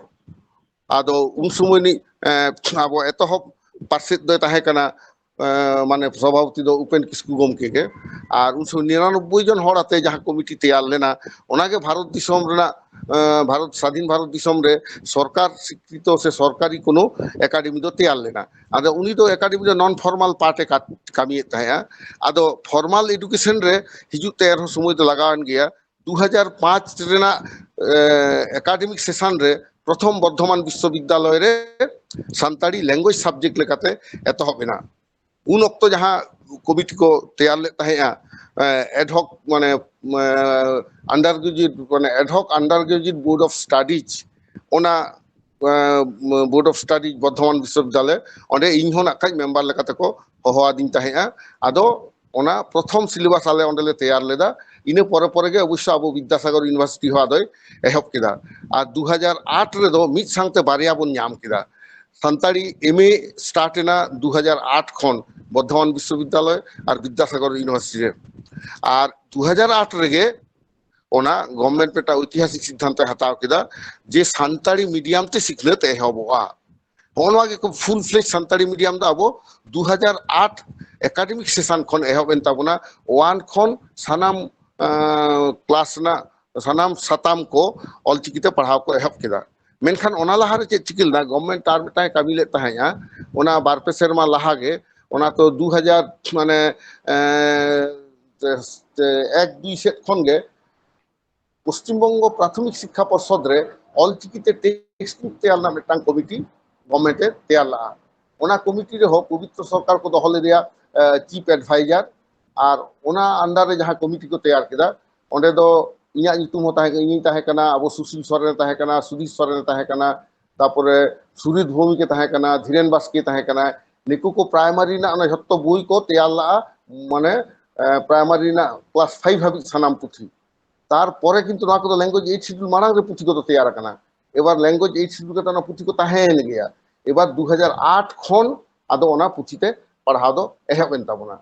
ᱟᱫᱚ ᱩᱱ ᱥᱚᱢᱚᱭ ᱨᱤᱱᱤᱡ, ᱮᱸ, ᱟᱵᱚ ᱮᱛᱚᱦᱚᱵ ᱯᱟᱨᱥᱮᱛ ᱫᱚᱭ ᱛᱟᱦᱮᱸ ᱠᱟᱱᱟ, ᱮᱸ, ᱢᱟᱱᱮ ᱥᱚᱵᱷᱟᱯᱚᱛᱤ ᱫᱚ ᱩᱯᱮᱱ ᱠᱤᱥᱠᱩ ᱜᱚᱢᱠᱮ ᱜᱮ᱾ ᱟᱨ ᱩᱱ ᱥᱚᱢᱚᱭ ᱱᱤᱨᱟᱱᱚᱵᱵᱳᱭ ᱡᱚᱱ ᱦᱚᱲ ᱟᱛᱮ ᱡᱟᱦᱟᱸ ᱠᱚᱢᱤᱴᱤ ᱛᱮᱭᱟᱨ ᱞᱮᱱᱟ, ᱚᱱᱟᱜᱮ ᱵᱷᱟᱨᱚᱛ ᱫᱤᱥᱚᱢ ᱨᱮᱱᱟᱜ, ᱮᱸ, ᱵᱷᱟᱨᱚᱛ, ᱥᱟᱫᱷᱤᱱ ᱵᱷᱟᱨᱚᱛ ᱫᱤᱥᱚᱢ ᱨᱮ ᱥᱚᱨᱠᱟᱨ ᱥᱤᱠᱨᱤᱛᱚ ᱥᱮ ᱥᱚᱨᱠᱟᱨᱤ ᱠᱳᱱᱳ ᱮᱠᱟᱰᱮᱢᱤ ᱫᱚ ᱛᱮᱭᱟᱨ ᱞᱮᱱᱟ᱾ ᱟᱫᱚ ᱩᱱᱤ ᱫᱚ ᱮᱠᱟᱰᱮᱢᱤ ᱨᱮ ᱱᱚᱱ ᱯᱷᱚᱨᱢᱟᱞ ᱯᱟᱨᱴ ᱮ ᱠᱟ-, ᱠᱟᱹᱢᱤᱭᱮᱫ ᱛᱟᱦᱮᱸᱜᱼᱟ᱾ ᱟᱫᱚ ᱯᱷᱚᱨᱢᱟᱞ ᱮᱰᱩᱠᱮᱥᱚᱱ ᱨᱮ ᱦᱤᱡᱩᱜ ᱛᱮ ᱮᱱᱨᱮᱦᱚᱸ ᱥᱚᱢᱚᱭ ᱫᱚ ᱞᱟᱜᱟᱣᱮᱱ ᱜᱮᱭᱟ᱾ ᱫᱩ ᱦᱟᱡᱟᱨ ᱯᱟᱸᱪ ᱨᱮᱱᱟᱜ, ᱮ, ᱮᱠᱟᱰᱮᱢᱤᱠ ᱥᱮᱥᱚᱱ ᱨᱮ ᱯᱨᱚᱛᱷᱚᱢ ᱵᱚᱨᱫᱷᱚᱢᱟᱱ ᱵᱤᱥᱥᱚᱵᱤᱫᱽᱫᱟᱞᱚᱭ ᱨᱮ ᱥᱟᱱᱛᱟᱲᱤ ᱞᱮᱝᱜᱩᱭᱮᱡᱽ ᱥᱟᱵᱡᱮᱠᱴ ᱞᱮᱠᱟᱛᱮ ᱮᱛᱚᱦᱚᱵ ᱮᱱᱟ᱾ ᱩᱱ ᱚᱠᱛᱚ ᱡᱟᱦᱟᱸ ᱠᱚᱢᱤᱴᱤ ᱠᱚ ᱛᱮᱭᱟᱨ ᱞᱮᱫ ᱛᱟᱦᱮᱸᱜᱼᱟ, ᱮ, ᱮᱰᱦᱚᱠ, ᱢᱟᱱᱮ, ᱮ, ᱟᱱᱰᱟᱨ ᱜᱨᱮᱡᱩᱭᱮᱴ, ᱢᱟᱱᱮ, ad hoc undergraduate board of studies, ᱚᱱᱟ board of studies Burdwan Bishwabidyalaya, ᱚᱸᱰᱮ ᱤᱧ ᱦᱚᱸ ᱱᱟᱜ ᱠᱷᱟᱡ ᱢᱮᱢᱵᱟᱨ ᱞᱮᱠᱟᱛᱮ ᱠᱚ ᱦᱚᱦᱚ ᱟᱹᱫᱤᱧ ᱛᱟᱦᱮᱸᱫᱼᱟ᱾ ᱟᱫᱚ ᱚᱱᱟ ᱯᱨᱚᱛᱷᱚᱢ ᱥᱤᱞᱮᱵᱟᱥ ᱟᱞᱮ ᱚᱸᱰᱮ ᱞᱮ ᱛᱮᱭᱟᱨ ᱞᱮᱫᱟ᱾ ᱤᱱᱟᱹ ᱯᱚᱨᱮ ᱯᱚᱨᱮ ᱜᱮ ᱚᱵᱚᱥᱥᱚ ᱟᱵᱚ ᱵᱤᱫᱽᱫᱟᱥᱟᱜᱚᱨ ᱤᱭᱩᱱᱤᱵᱷᱟᱨᱥᱤᱴᱤ ᱦᱚᱸ ᱟᱫᱚᱭ ᱮᱦᱚᱵ ᱠᱮᱫᱟ᱾ ᱟᱨ ᱫᱩ ᱦᱟᱡᱟᱨ ᱟᱴ ᱨᱮᱫᱚ ᱢᱤᱫ ᱥᱟᱶᱛᱮ ᱵᱟᱨᱭᱟ ᱵᱚᱱ ᱧᱟᱢ ᱠᱮᱫᱟ᱾ ᱥᱟᱱᱛᱟᱲᱤ ᱮᱢ ᱮ ᱥᱴᱟᱨᱴ ᱮᱱᱟ ᱫᱩ ᱦᱟᱡᱟᱨ ᱟᱴ ᱠᱷᱚᱱ ᱵᱚᱨᱫᱷᱚᱢᱟᱱ ᱵᱤᱥᱥᱚᱵᱤᱫᱽᱫᱟᱞᱚᱭ ᱟᱨ ᱵᱤᱫᱽᱫᱟᱥᱟᱜᱚᱨ ᱤᱭᱩᱱᱤᱵᱷᱟᱨᱥᱤᱴᱤ ᱨᱮ᱾ ᱟᱨ ᱫᱩ ᱦᱟᱡᱟᱨ ᱟᱴ ᱨᱮᱜᱮ ᱚᱱᱟ ᱜᱚᱵᱷᱢᱮᱱᱴ ᱢᱤᱫᱴᱟᱝ ᱳᱭᱛᱤᱦᱟᱥᱤᱠ ᱥᱤᱫᱽᱫᱷᱟᱱᱛᱚᱭ ᱦᱟᱛᱟᱣ ᱠᱮᱫᱟ ᱡᱮ ᱥᱟᱱᱛᱟᱲᱤ ᱢᱤᱰᱤᱭᱟᱢ ᱛᱮ ᱥᱤᱠᱷᱱᱟᱹᱛ ᱮᱦᱚᱵᱚᱜᱼᱟ᱾ ᱦᱚᱸᱜᱼᱚ ᱱᱚᱣᱟ ᱜᱮ ᱯᱷᱩᱞ ᱯᱷᱞᱮᱡᱽ ᱥᱟᱱᱛᱟᱲᱤ ᱢᱤᱰᱤᱭᱟᱢ ᱫᱚ ᱟᱵᱚ ᱫᱩ ᱦᱟᱡᱟᱨ ᱟᱴ ᱮᱠᱟᱰᱮᱢᱤᱠ ᱥᱮᱥᱚᱱ ᱠᱷᱚᱱ ᱮᱦᱚᱵ ᱮᱱ ᱛᱟᱵᱚᱱᱟ᱾ ᱳᱣᱟᱱ ᱠᱷᱚᱱ ᱥᱟᱱᱟᱢ ᱠᱞᱟᱥ ᱨᱮᱱᱟᱜ ᱥᱟᱱᱟᱢ ᱥᱟᱛᱟᱢ ᱠᱚ ᱚᱞᱪᱤᱠᱤᱛᱮ ᱯᱟᱲᱦᱟᱣ ᱠᱚ ᱮᱦᱚᱵ ᱠᱮᱫᱟ᱾ ᱢᱮᱱᱠᱷᱟᱱ ᱚᱱᱟ ᱞᱟᱦᱟᱨᱮ ᱪᱮᱫ ᱪᱤᱠᱟᱹ ᱞᱮᱱᱟ, ᱜᱚᱵᱷᱢᱮᱱᱴ ᱟᱨ ᱢᱤᱫᱴᱟᱝ ᱠᱟᱹᱢᱤ ᱞᱮᱫ ᱛᱟᱦᱮᱸᱫᱼᱟ, ᱚᱱᱟ ᱵᱟᱨ ᱯᱮ ᱥᱮᱨᱢᱟ ᱞᱟᱦᱟ ᱜᱮ, ᱚᱱᱟ ᱛᱚ ᱫᱩ ᱦᱟᱡᱟᱨ ᱢᱟᱱᱮ ᱮᱸ, ᱮᱠ ᱫᱩᱭ ᱥᱮᱫ ᱠᱷᱚᱱ ᱜᱮ ᱯᱚᱥᱪᱤᱢᱵᱚᱝᱜᱚ ᱯᱨᱟᱛᱷᱚᱢᱤᱠ ᱥᱤᱠᱠᱷᱟ ᱯᱚᱨᱥᱚᱫ ᱨᱮ ᱚᱞᱪᱤᱠᱤᱛᱮ ᱴᱮᱠᱥᱴ ᱵᱩᱠ ᱛᱮᱭᱟᱨ ᱨᱮᱱᱟᱜ ᱢᱤᱫᱴᱟᱝ ᱠᱚᱢᱤᱴᱤ ᱜᱚᱵᱷᱢᱮᱱᱴ ᱮ ᱛᱮᱭᱟᱨ ᱞᱟᱜᱼᱟ᱾ ᱚᱱᱟ ᱠᱚᱢᱤᱴᱤ ᱨᱮᱦᱚᱸ ᱯᱚᱵᱤᱛᱨᱚ ᱥᱚᱨᱠᱟᱨ ᱠᱚ ᱫᱚᱦᱚ ᱞᱮᱫᱮᱭᱟ ᱪᱤᱯ ᱮᱰᱵᱷᱟᱭᱡᱟᱨ, ᱟᱨ ᱚᱱᱟ ᱟᱱᱰᱟᱨ ᱨᱮ ᱡᱟᱦᱟᱸ ᱠᱚᱢᱤᱴᱤ ᱠᱚ ᱛᱮᱭᱟᱨ ᱠᱮᱫᱟ, ᱚᱸᱰᱮ ᱫᱚ ᱤᱧᱟᱹᱜ ᱧᱩᱛᱩᱢ ᱦᱚᱸ ᱛᱟᱦᱮᱸ ᱠᱟᱱᱟ, ᱤᱧᱤᱧ ᱛᱟᱦᱮᱸ ᱠᱟᱱᱟ, ᱟᱵᱚ ᱥᱩᱥᱤᱞ ᱥᱚᱨᱮᱱ ᱮ ᱛᱟᱦᱮᱸ ᱠᱟᱱᱟ, ᱥᱩᱫᱷᱤᱨ ᱥᱚᱨᱮᱱ ᱮ ᱛᱟᱦᱮᱸ ᱠᱟᱱᱟ, ᱛᱟᱯᱚᱨᱮ ᱥᱩᱨᱤᱛ ᱵᱷᱳᱣᱢᱤᱠ ᱮ ᱛᱟᱦᱮᱸ ᱠᱟᱱᱟ, ᱫᱷᱤᱨᱮᱱ ᱵᱟᱥᱠᱮ ᱛᱟᱦᱮᱸ ᱠᱟᱱᱟ᱾ ᱱᱩᱠᱩ ᱠᱚ ᱯᱨᱟᱭᱢᱟᱨᱤ ᱨᱮᱱᱟᱜ ᱚᱱᱟ ᱡᱷᱚᱛᱚ ᱵᱳᱭ ᱠᱚ ᱛᱮᱭᱟᱨ ᱞᱟᱜᱼᱟ, ᱢᱟᱱᱮ ᱯᱨᱟᱭᱢᱟᱨᱤ ᱨᱮᱱᱟᱜ ᱠᱞᱟᱥ ᱯᱷᱟᱭᱤᱵᱷ ᱦᱟᱹᱵᱤᱡ ᱥᱟᱱᱟᱢ ᱯᱩᱛᱷᱤ᱾ ᱛᱟᱨᱯᱚᱨᱮ ᱠᱤᱱᱛᱩ ᱱᱚᱣᱟ ᱠᱚᱫᱚ ᱞᱮᱝᱜᱩᱭᱮᱡᱽ ᱮᱭᱤᱴ ᱥᱤᱰᱩᱞ ᱢᱟᱲᱟᱝ ᱨᱮ ᱯᱩᱛᱷᱤ ᱠᱚᱫᱚ ᱛᱮᱭᱟᱨ ᱟᱠᱟᱱᱟ᱾ ᱮᱵᱟᱨ ᱞᱮᱝᱜᱩᱭᱮᱡᱽ ᱮᱭᱤᱴ ᱥᱤᱰᱩᱞ ᱠᱟᱛᱮ ᱚᱱᱟ ᱯᱩᱛᱷᱤ ᱠᱚ ᱛᱟᱦᱮᱸᱭᱮᱱ ᱜᱮᱭᱟ᱾ ᱮᱵᱟᱨ ᱫᱩ ᱦᱟᱡᱟᱨ ᱟᱴ ᱠᱷᱚᱱ ᱟᱫᱚ ᱚᱱᱟ ᱯᱩᱛᱷᱤ ᱛᱮ ᱯᱟᱲᱦᱟᱣ ᱫᱚ ᱮᱦᱚᱵ ᱮᱱ ᱛᱟᱵᱚᱱᱟ᱾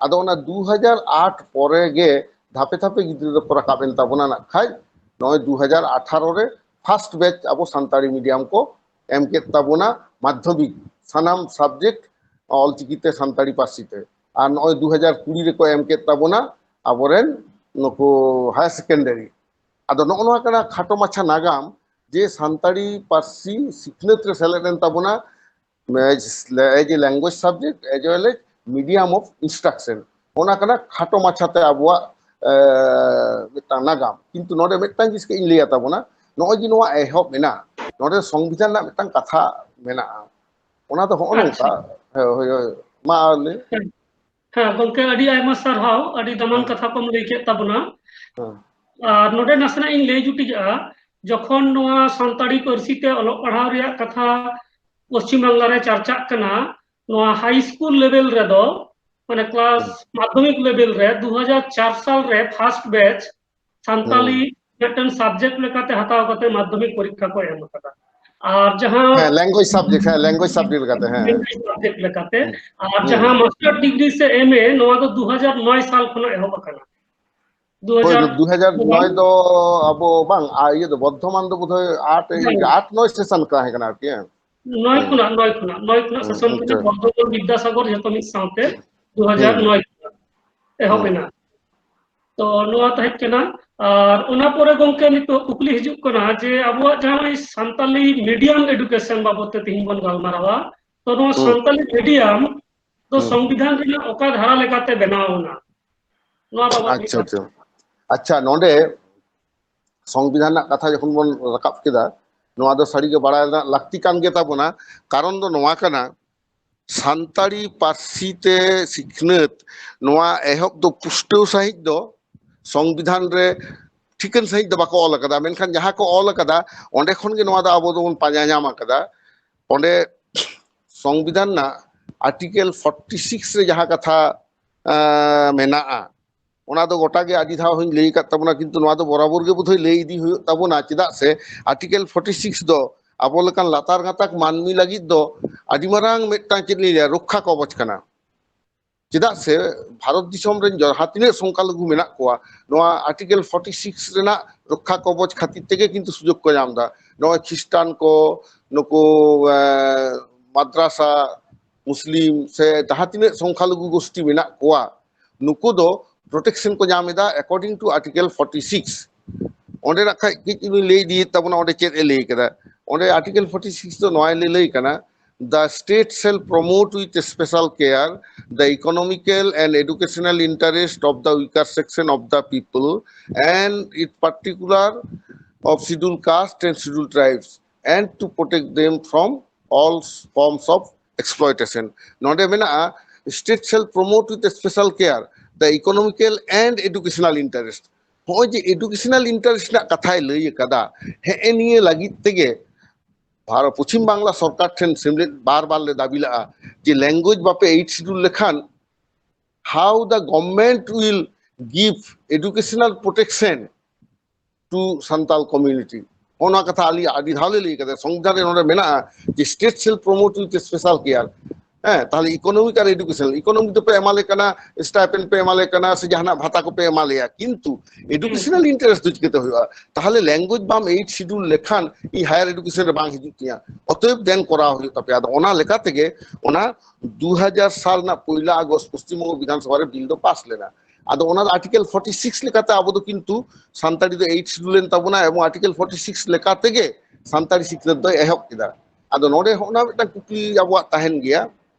ᱟᱫᱚ ᱚᱱᱟ ᱫᱩ ᱦᱟᱡᱟᱨ ᱟᱴ ᱯᱚᱨᱮ ᱜᱮ ᱫᱷᱟᱯᱮ ᱫᱷᱟᱯᱮ ᱜᱤᱫᱽᱨᱟᱹ ᱫᱚᱠᱚ ᱨᱟᱠᱟᱵ ᱮᱱ ᱛᱟᱵᱚᱱᱟ᱾ ᱱᱟᱜ ᱠᱷᱟᱡ ᱱᱚᱜᱼᱚᱭ ᱫᱩ ᱦᱟᱡᱟᱨ ᱟᱴᱷᱟᱨᱚ ᱨᱮ ᱯᱷᱟᱥᱴ ᱵᱮᱪ ᱟᱵᱚ ᱥᱟᱱᱛᱟᱲᱤ ᱢᱤᱰᱤᱭᱟᱢ ᱠᱚ ᱮᱢ ᱠᱮᱫ ᱛᱟᱵᱚᱱᱟ, ᱢᱟᱫᱽᱫᱷᱚᱢᱤᱠ ᱥᱟᱱᱟᱢ ᱥᱟᱵᱡᱮᱠᱴ ᱚᱞᱪᱤᱠᱤᱛᱮ ᱥᱟᱱᱛᱟᱲᱤ ᱯᱟᱹᱨᱥᱤ ᱛᱮ᱾ ᱟᱨ ᱱᱚᱜᱼᱚᱭ ᱫᱩ ᱦᱟᱡᱟᱨ ᱠᱩᱲᱤ ᱨᱮᱠᱚ ᱮᱢ ᱠᱮᱫ ᱛᱟᱵᱚᱱᱟ ᱟᱵᱚᱨᱮᱱ ᱱᱩᱠᱩ ᱦᱟᱭᱟᱨ ᱥᱮᱠᱮᱱᱰᱟᱨᱤ᱾ ᱟᱫᱚ ᱱᱚᱜᱼᱚ ᱱᱚᱣᱟ ᱠᱟᱱᱟ ᱠᱷᱟᱴᱚ ᱢᱟᱪᱷᱟ ᱱᱟᱜᱟᱢ, ᱡᱮ ᱥᱟᱱᱛᱟᱲᱤ ᱯᱟᱹᱨᱥᱤ ᱥᱤᱠᱷᱱᱟᱹᱛ ᱨᱮ ᱥᱮᱞᱮᱫ ᱮᱱ ᱛᱟᱵᱚᱱᱟ as a language subject as well as medium of instruction᱾ ᱚᱱᱟ ᱠᱟᱱᱟ ᱠᱷᱟᱴᱚ ᱢᱟᱪᱷᱟᱛᱮ ᱟᱵᱚᱣᱟᱜ, ᱮ, ᱢᱤᱫᱴᱟᱝ ᱱᱟᱜᱟᱢ᱾ ᱠᱤᱱᱛᱩ ᱱᱚᱰᱮ ᱢᱤᱫᱴᱟᱝ ᱡᱤᱱᱤᱥ ᱤᱧ ᱞᱟᱹᱭᱟ ᱛᱟᱵᱚᱱᱟ, ᱱᱚᱜᱼᱚᱭ ᱡᱮ ᱱᱚᱣᱟ ᱮᱦᱚᱵ ᱮᱱᱟ, ᱱᱚᱰᱮ ᱥᱚᱝᱵᱤᱫᱷᱟᱱ ᱨᱮᱱᱟᱜ ᱢᱤᱫᱴᱟᱝ ᱠᱟᱛᱷᱟ ᱢᱮᱱᱟᱜᱼᱟ᱾ ᱚᱱᱟ ᱫᱚ ᱦᱚᱸᱜᱼᱚ ᱱᱚᱝᱠᱟ᱾ ᱟᱪᱪᱷᱟ᱾ ᱦᱳᱭ, ᱦᱳᱭ, ᱦᱳᱭ᱾ ᱢᱟ ᱞᱟᱹᱭ᱾ ᱦᱮᱸ᱾ ᱦᱮᱸ, ᱜᱚᱝᱠᱮ, ᱟᱹᱰᱤ ᱟᱭᱢᱟ ᱥᱟᱨᱦᱟᱣ, ᱟᱹᱰᱤ ᱫᱟᱢᱟᱱ ᱦᱮᱸ᱾ ᱠᱟᱛᱷᱟ ᱠᱚᱢ ᱞᱟᱹᱭ ᱠᱮᱫ ᱛᱟᱵᱚᱱᱟ᱾ ᱦᱮᱸ᱾ ᱟᱨ ᱱᱚᱰᱮ ᱱᱟᱥᱮᱱᱟᱜ ᱤᱧ ᱞᱟᱹᱭ ᱡᱩᱴᱤᱡᱟᱜᱼᱟ᱾ ᱡᱚᱠᱷᱚᱱ ᱱᱚᱣᱟ ᱥᱟᱱᱛᱟᱲᱤ ᱯᱟᱹᱨᱥᱤ ᱛᱮ ᱚᱞᱚᱜ ᱯᱟᱲᱦᱟᱣ ᱨᱮᱭᱟᱜ ᱠᱟᱛᱷᱟ ᱯᱚᱥᱪᱤᱢ ᱵᱟᱝᱞᱟ ᱨᱮ ᱪᱟᱨᱪᱟᱜ ᱠᱟᱱᱟ, ᱱᱚᱣᱟ ᱦᱟᱭ ᱥᱠᱩᱞ ᱞᱮᱵᱮᱞ ᱨᱮᱫᱚ, ᱢᱟᱱᱮ ᱠᱞᱟᱥ ᱢᱟᱫᱽᱫᱷᱚᱢᱤᱠ ᱞᱮᱵᱮᱞ ᱨᱮ ᱫᱩ ᱦᱟᱡᱟᱨ ᱪᱟᱨ ᱥᱟᱞ ᱨᱮ ᱯᱷᱟᱨᱥᱴ ᱵᱮᱪ ᱥᱟᱱᱛᱟᱞᱤ ᱢᱤᱫᱴᱮᱱ ᱥᱟᱵᱡᱮᱠᱴ ᱞᱮᱠᱟᱛᱮ ᱦᱟᱛᱟᱣ ᱠᱟᱛᱮ ᱢᱟᱫᱽᱫᱷᱚᱢᱤᱠ ᱯᱚᱨᱤᱠᱠᱷᱟ ᱠᱚ ᱮᱢ ᱟᱠᱟᱫᱟ᱾ ᱟᱨ ᱡᱟᱦᱟᱸ ᱦᱮᱸ, ᱞᱮᱝᱜᱩᱭᱮᱡᱽ ᱥᱟᱵᱡᱮᱠᱴ, ᱦᱮᱸ, ᱞᱮᱝᱜᱩᱭᱮᱡᱽ ᱥᱟᱵᱡᱮᱠᱴ ᱞᱮᱠᱟᱛᱮ, ᱦᱮᱸ᱾ ᱞᱮᱝᱜᱩᱭᱮᱡᱽ ᱥᱟᱵᱡᱮᱠᱴ ᱞᱮᱠᱟᱛᱮ᱾ ᱟᱨ ᱡᱟᱦᱟᱸ ᱢᱟᱥᱴᱟᱨ ᱰᱤᱜᱽᱨᱤ ᱥᱮ ᱮᱢ ᱮ, ᱱᱚᱣᱟ ᱫᱚ ᱫᱩ ᱦᱟᱡᱟᱨ ᱱᱚᱭ ᱥᱟᱞ ᱠᱷᱚᱱᱟᱜ ᱮᱦᱚᱵ ᱟᱠᱟᱱᱟ᱾ ᱦᱳᱭ, ᱫᱩ ᱦᱟᱡᱟᱨ ᱱᱚᱭ ᱫᱚ ᱟᱵᱚ ᱵᱟᱝ, ᱟ, ᱤᱭᱟᱹ ᱫᱚ ᱵᱚᱨᱫᱷᱚᱢᱟᱱ ᱫᱚ ᱵᱳᱫᱷᱚᱭ ᱟᱴ, ᱟᱴ ᱱᱚᱭ ᱥᱮᱥᱚᱱ ᱛᱟᱦᱮᱸ ᱠᱟᱱᱟ ᱟᱨᱠᱤ, ᱦᱮᱸ᱾ ᱱᱚᱭ ᱠᱷᱚᱱᱟᱜ, ᱱᱚᱭ ᱠᱷᱚᱱᱟᱜ, ᱱᱚᱭ ᱠᱷᱚᱱᱟᱜ ᱦᱩᱸ, ᱥᱮᱥᱚᱱ ᱠᱟᱱᱟ, ᱟᱪᱪᱷᱟ᱾ ᱵᱚᱨᱫᱷᱚᱢᱟᱱ ᱵᱤᱫᱽᱫᱟᱥᱟᱜᱚᱨ ᱡᱚᱛᱚ ᱢᱤᱫ ᱥᱟᱶᱛᱮ ᱫᱩ ᱦᱟᱡᱟᱨ ᱱᱚᱭ ᱠᱷᱚᱱᱟᱜ ᱮᱦᱚᱵ ᱮᱱᱟ᱾ ᱛᱚ ᱱᱚᱣᱟ ᱛᱟᱦᱮᱸ ᱠᱟᱱᱟ᱾ ᱟᱨ ᱚᱱᱟ ᱯᱚᱨᱮ ᱜᱚᱝᱠᱮ, ᱱᱤᱛᱚᱜ ᱠᱩᱠᱞᱤ ᱦᱤᱡᱩᱜ ᱠᱟᱱᱟ ᱡᱮ ᱟᱵᱚᱣᱟᱜ ᱡᱟᱦᱟᱸ ᱱᱚᱜᱼᱚᱭ ᱥᱟᱱᱛᱟᱞᱤ ᱢᱤᱰᱤᱭᱟᱢ ᱮᱰᱩᱠᱮᱥᱚᱱ ᱵᱟᱵᱚᱫ ᱛᱮ ᱛᱮᱦᱮᱧ ᱵᱚᱱ ᱜᱟᱞᱢᱟᱨᱟᱣᱟ, ᱛᱚ ᱱᱚᱣᱟ ᱥᱟᱱᱛᱟᱞᱤ ᱢᱤᱰᱤᱭᱟᱢ ᱫᱚ ᱥᱚᱝᱵᱤᱫᱷᱟᱱ ᱨᱮᱱᱟᱜ ᱚᱠᱟ ᱫᱷᱟᱨᱟ ᱞᱮᱠᱟᱛᱮ ᱵᱮᱱᱟᱣ ᱮᱱᱟ? ᱱᱚᱣᱟ ᱵᱟᱵᱚᱫ ᱢᱤᱫ ᱟᱪᱪᱷᱟ, ᱵᱟᱨ᱾ ᱟᱪᱪᱷᱟ᱾ ᱟᱪᱪᱷᱟ, ᱱᱚᱰᱮ ᱥᱚᱝᱵᱤᱫᱷᱟᱱ ᱨᱮᱱᱟᱜ ᱠᱟᱛᱷᱟ ᱡᱚᱠᱷᱚᱱ ᱵᱚᱱ ᱨᱟᱠᱟᱵ ᱠᱮᱫᱟ, ᱱᱚᱣᱟ ᱫᱚ ᱥᱟᱹᱨᱤᱜᱮ ᱵᱟᱲᱟᱭ ᱨᱮᱱᱟᱜ ᱞᱟᱹᱠᱛᱤ ᱠᱟᱱ ᱜᱮ ᱛᱟᱵᱚᱱᱟ᱾ ᱠᱟᱨᱚᱱ ᱫᱚ ᱱᱚᱣᱟ ᱠᱟᱱᱟ, ᱥᱟᱱᱛᱟᱲᱤ ᱯᱟᱹᱨᱥᱤ ᱛᱮ ᱥᱤᱠᱷᱱᱟᱹᱛ ᱱᱚᱣᱟ ᱮᱦᱚᱵ ᱫᱚ ᱯᱩᱥᱴᱟᱹᱣ ᱥᱟᱺᱦᱤᱡ ᱫᱚ ᱥᱚᱝᱵᱤᱫᱷᱟᱱ ᱨᱮ ᱴᱷᱤᱠᱟᱹᱱ ᱥᱟᱺᱦᱤᱡ ᱫᱚ ᱵᱟᱠᱚ ᱚᱞ ᱟᱠᱟᱫᱟ, ᱢᱮᱱᱠᱷᱟᱱ ᱡᱟᱦᱟᱸ ᱠᱚ ᱚᱞ ᱟᱠᱟᱫᱟ, ᱚᱸᱰᱮ ᱠᱷᱚᱱ ᱜᱮ ᱱᱚᱣᱟ ᱫᱚ ᱟᱵᱚ ᱫᱚᱵᱚᱱ ᱯᱟᱸᱡᱟ ᱧᱟᱢ ᱟᱠᱟᱫᱟ᱾ ᱚᱸᱰᱮ ᱥᱚᱝᱵᱤᱫᱷᱟᱱ ᱨᱮᱱᱟᱜ ᱟᱨᱴᱤᱠᱮᱞ ᱯᱷᱚᱨᱴᱤ ᱥᱤᱠᱥ ᱨᱮ ᱡᱟᱦᱟᱸ ᱠᱟᱛᱷᱟ, ᱟᱸ, ᱢᱮᱱᱟᱜᱼᱟ, ᱚᱱᱟ ᱫᱚ ᱜᱚᱴᱟ ᱜᱮ ᱟᱹᱰᱤ ᱫᱷᱟᱣ ᱦᱚᱧ ᱞᱟᱹᱭ ᱟᱠᱟᱫ ᱛᱟᱵᱚᱱᱟ, ᱠᱤᱱᱛᱩ ᱱᱚᱣᱟ ᱫᱚ ᱵᱚᱨᱟᱵᱚᱨ ᱜᱮ ᱵᱳᱫᱷᱚᱭ ᱞᱟᱹᱭ ᱤᱫᱤ ᱦᱩᱭᱩᱜ ᱛᱟᱵᱚᱱᱟ᱾ ᱪᱮᱫᱟᱜ ᱥᱮ ᱟᱨᱴᱤᱠᱮᱞ ᱯᱷᱚᱨᱴᱤ ᱥᱤᱠᱥ ᱫᱚ ᱟᱵᱚ ᱞᱮᱠᱟᱱ ᱞᱟᱛᱟᱨ ᱜᱟᱛᱟᱠ ᱢᱟᱹᱱᱢᱤ ᱞᱟᱹᱜᱤᱫ ᱫᱚ ᱟᱹᱰᱤ ᱢᱟᱨᱟᱝ ᱢᱤᱫᱴᱟᱝ, ᱪᱮᱫ ᱞᱤᱧ ᱞᱟᱹᱭᱟ, ᱨᱚᱠᱠᱷᱟ ᱠᱚᱵᱚᱪ ᱠᱟᱱᱟ᱾ ᱪᱮᱫᱟᱜ ᱥᱮ ᱵᱷᱟᱨᱚᱛ ᱫᱤᱥᱚᱢ ᱨᱮᱱ ᱡᱟᱦᱟᱸ ᱛᱤᱱᱟᱹᱜ ᱥᱚᱝᱠᱷᱟᱞᱚᱜᱷᱩ ᱢᱮᱱᱟᱜ ᱠᱚᱣᱟ, ᱱᱚᱣᱟ ᱟᱨᱴᱤᱠᱮᱞ ᱯᱷᱚᱨᱴᱤ ᱥᱤᱠᱥ ᱨᱮᱱᱟᱜ ᱨᱚᱠᱠᱷᱟ ᱠᱚᱵᱚᱪ ᱠᱷᱟᱹᱛᱤᱨ ᱛᱮᱜᱮ ᱠᱤᱱᱛᱩ ᱥᱩᱡᱳᱜᱽ ᱠᱚ ᱧᱟᱢ ᱮᱫᱟ᱾ ᱱᱚᱜᱼᱚᱭ ᱠᱷᱨᱤᱥᱴᱟᱱ ᱠᱚ, ᱱᱩᱠᱩ, ᱮᱸ, ᱢᱟᱫᱽᱨᱟᱥᱟ, ᱢᱩᱥᱞᱤᱢ ᱥᱮ ᱡᱟᱦᱟᱸ ᱛᱤᱱᱟᱹᱜ ᱥᱚᱝᱠᱷᱟᱞᱚᱜᱷᱩ ᱜᱳᱥᱴᱤ ᱢᱮᱱᱟᱜ ᱠᱚᱣᱟ, ᱱᱩᱠᱩ ᱫᱚ ᱯᱨᱚᱴᱮᱠᱥᱚᱱ ᱠᱚ ᱧᱟᱢ ᱮᱫᱟ according to Article forty six᱾ ᱚᱸᱰᱮ ᱱᱟᱜ ᱠᱷᱟᱡ ᱠᱟᱹᱡ ᱤᱧ ᱞᱟᱹᱭ ᱤᱫᱤᱭᱮᱫ ᱛᱟᱵᱚᱱᱟ, ᱚᱸᱰᱮ ᱪᱮᱫ ᱮ ᱞᱟᱹᱭ ᱠᱟᱫᱟ᱾ ᱚᱸᱰᱮ ᱟᱨᱴᱤᱠᱮᱞ ᱯᱷᱚᱨᱴᱤ ᱥᱤᱠᱥ ᱫᱚ ᱱᱚᱣᱟᱭ ᱞᱟᱹᱭ, ᱞᱟᱹᱭ ᱠᱟᱱᱟ, "The state shall promote with special care the economical and educational interest of the weaker section of the people and in particular of scheduled caste and scheduled tribes and to protect them from all forms of exploitation." ᱱᱚᱰᱮ ᱢᱮᱱᱟᱜᱼᱟ, "State shall promote with special care the economical and educational interest." ᱱᱚᱜᱼᱚᱭ ᱡᱮ educational interest ᱨᱮᱱᱟᱜ ᱠᱟᱛᱷᱟᱭ ᱞᱟᱹᱭ ᱟᱠᱟᱫᱟ, ᱦᱮᱸ, ᱱᱤᱭᱟᱹ ᱞᱟᱹᱜᱤᱫ ᱛᱮᱜᱮ ᱵᱷᱟᱨᱚᱛ ᱯᱚᱪᱷᱤᱢ ᱵᱟᱝᱞᱟ ᱥᱚᱨᱠᱟᱨ ᱴᱷᱮᱱ ᱥᱮᱢᱞᱮᱫ ᱵᱟᱨ ᱵᱟᱨ ᱞᱮ ᱫᱟᱹᱵᱤ ᱞᱟᱜᱼᱟ ᱡᱮ ᱞᱮᱝᱜᱩᱭᱮᱡᱽ ᱢᱟᱯᱮ ᱮᱭᱤᱴ ᱥᱤᱰᱩᱞ ᱞᱮᱠᱷᱟᱱ, how the government will give educational protection to Santal community. ᱚᱱᱟ ᱠᱟᱛᱷᱟ ᱟᱹᱞᱤᱧ ᱟᱹᱰᱤ ᱫᱷᱟᱣ ᱞᱮ ᱞᱟᱹᱭ ᱠᱟᱫᱟ, ᱥᱚᱝᱵᱤᱫᱷᱟᱱ ᱨᱮ ᱱᱚᱰᱮ ᱢᱮᱱᱟᱜᱼᱟ ᱡᱮ state shall promote with special care. ᱦᱮᱸ, ᱛᱟᱦᱞᱮ ᱤᱠᱳᱱᱚᱢᱤᱠ ᱟᱨ ᱮᱰᱩᱠᱮᱥᱚᱱ, ᱤᱠᱳᱱᱚᱢᱤᱠ ᱫᱚᱯᱮ ᱮᱢᱟ ᱞᱮ ᱠᱟᱱᱟ, ᱥᱴᱟᱭᱯᱮᱱᱰ ᱯᱮ ᱮᱢᱟ ᱞᱮ ᱠᱟᱱᱟ, ᱥᱮ ᱡᱟᱦᱟᱱᱟᱜ ᱵᱷᱟᱛᱟ ᱠᱚᱯᱮ ᱮᱢᱟ ᱞᱮᱭᱟ, ᱠᱤᱱᱛᱩ ᱮᱰᱩᱠᱮᱥᱚᱱᱟᱞ ᱤᱱᱴᱟᱨᱮᱥᱴ ᱫᱚ ᱪᱤᱠᱟᱹᱛᱮ ᱦᱩᱭᱩᱜᱼᱟ? ᱛᱟᱦᱞᱮ ᱞᱮᱝᱜᱩᱭᱮᱡᱽ ᱵᱟᱢ ᱮᱭᱤᱴ ᱥᱤᱰᱩᱞ ᱞᱮᱠᱷᱟᱱ ᱤᱧ ᱦᱟᱭᱟᱨ ᱮᱰᱩᱠᱮᱥᱚᱱ ᱨᱮ ᱵᱟᱝ ᱦᱤᱡᱩᱜ ᱛᱤᱧᱟ, ᱚᱛᱚᱭᱮᱵ ᱫᱮᱱ ᱠᱚᱨᱟᱣ ᱦᱩᱭᱩᱜ ᱛᱟᱯᱮᱭᱟ᱾ ᱟᱫᱚ ᱚᱱᱟ ᱞᱮᱠᱟ ᱛᱮᱜᱮ ᱚᱱᱟ ᱫᱩ ᱦᱟᱡᱟᱨ ᱥᱟᱞ ᱨᱮᱱᱟᱜ ᱯᱚᱭᱞᱟ ᱟᱜᱚᱥᱴ ᱯᱚᱥᱪᱤᱢ ᱵᱚᱝᱜᱚ ᱵᱤᱫᱷᱟᱱ ᱥᱚᱵᱷᱟ ᱨᱮ ᱵᱤᱞ ᱫᱚ ᱯᱟᱥ ᱞᱮᱱᱟ᱾ ᱟᱫᱚ ᱚᱱᱟ ᱫᱚ ᱟᱨᱴᱤᱠᱮᱞ ᱯᱷᱚᱨᱴᱤ ᱥᱤᱠᱥ ᱞᱮᱠᱟᱛᱮ ᱟᱵᱚ ᱫᱚ ᱠᱤᱱᱛᱩ ᱥᱟᱱᱛᱟᱲᱤ ᱫᱚ ᱮᱭᱤᱴ ᱥᱤᱰᱩᱞ ᱞᱮᱱ ᱛᱟᱵᱚᱱᱟ, ᱮᱵᱚᱝ ᱟᱨᱴᱤᱠᱮᱞ ᱯᱷᱚᱨᱴᱤ ᱥᱤᱠᱥ ᱞᱮᱠᱟ ᱛᱮᱜᱮ ᱥᱟᱱᱛᱟᱲᱤ ᱥᱤᱠᱷᱱᱟᱹᱛ ᱫᱚᱭ ᱮᱦᱚᱵ ᱠᱮᱫᱟ᱾ ᱟᱫᱚ ᱱᱚᱰᱮ ᱦᱚᱸ ᱚᱱᱟ ᱢᱤᱫᱴᱟᱝ ᱠᱩᱠᱞᱤ ᱟᱵᱚᱣᱟᱜ ᱛᱟᱦᱮᱱ ᱜᱮᱭᱟ,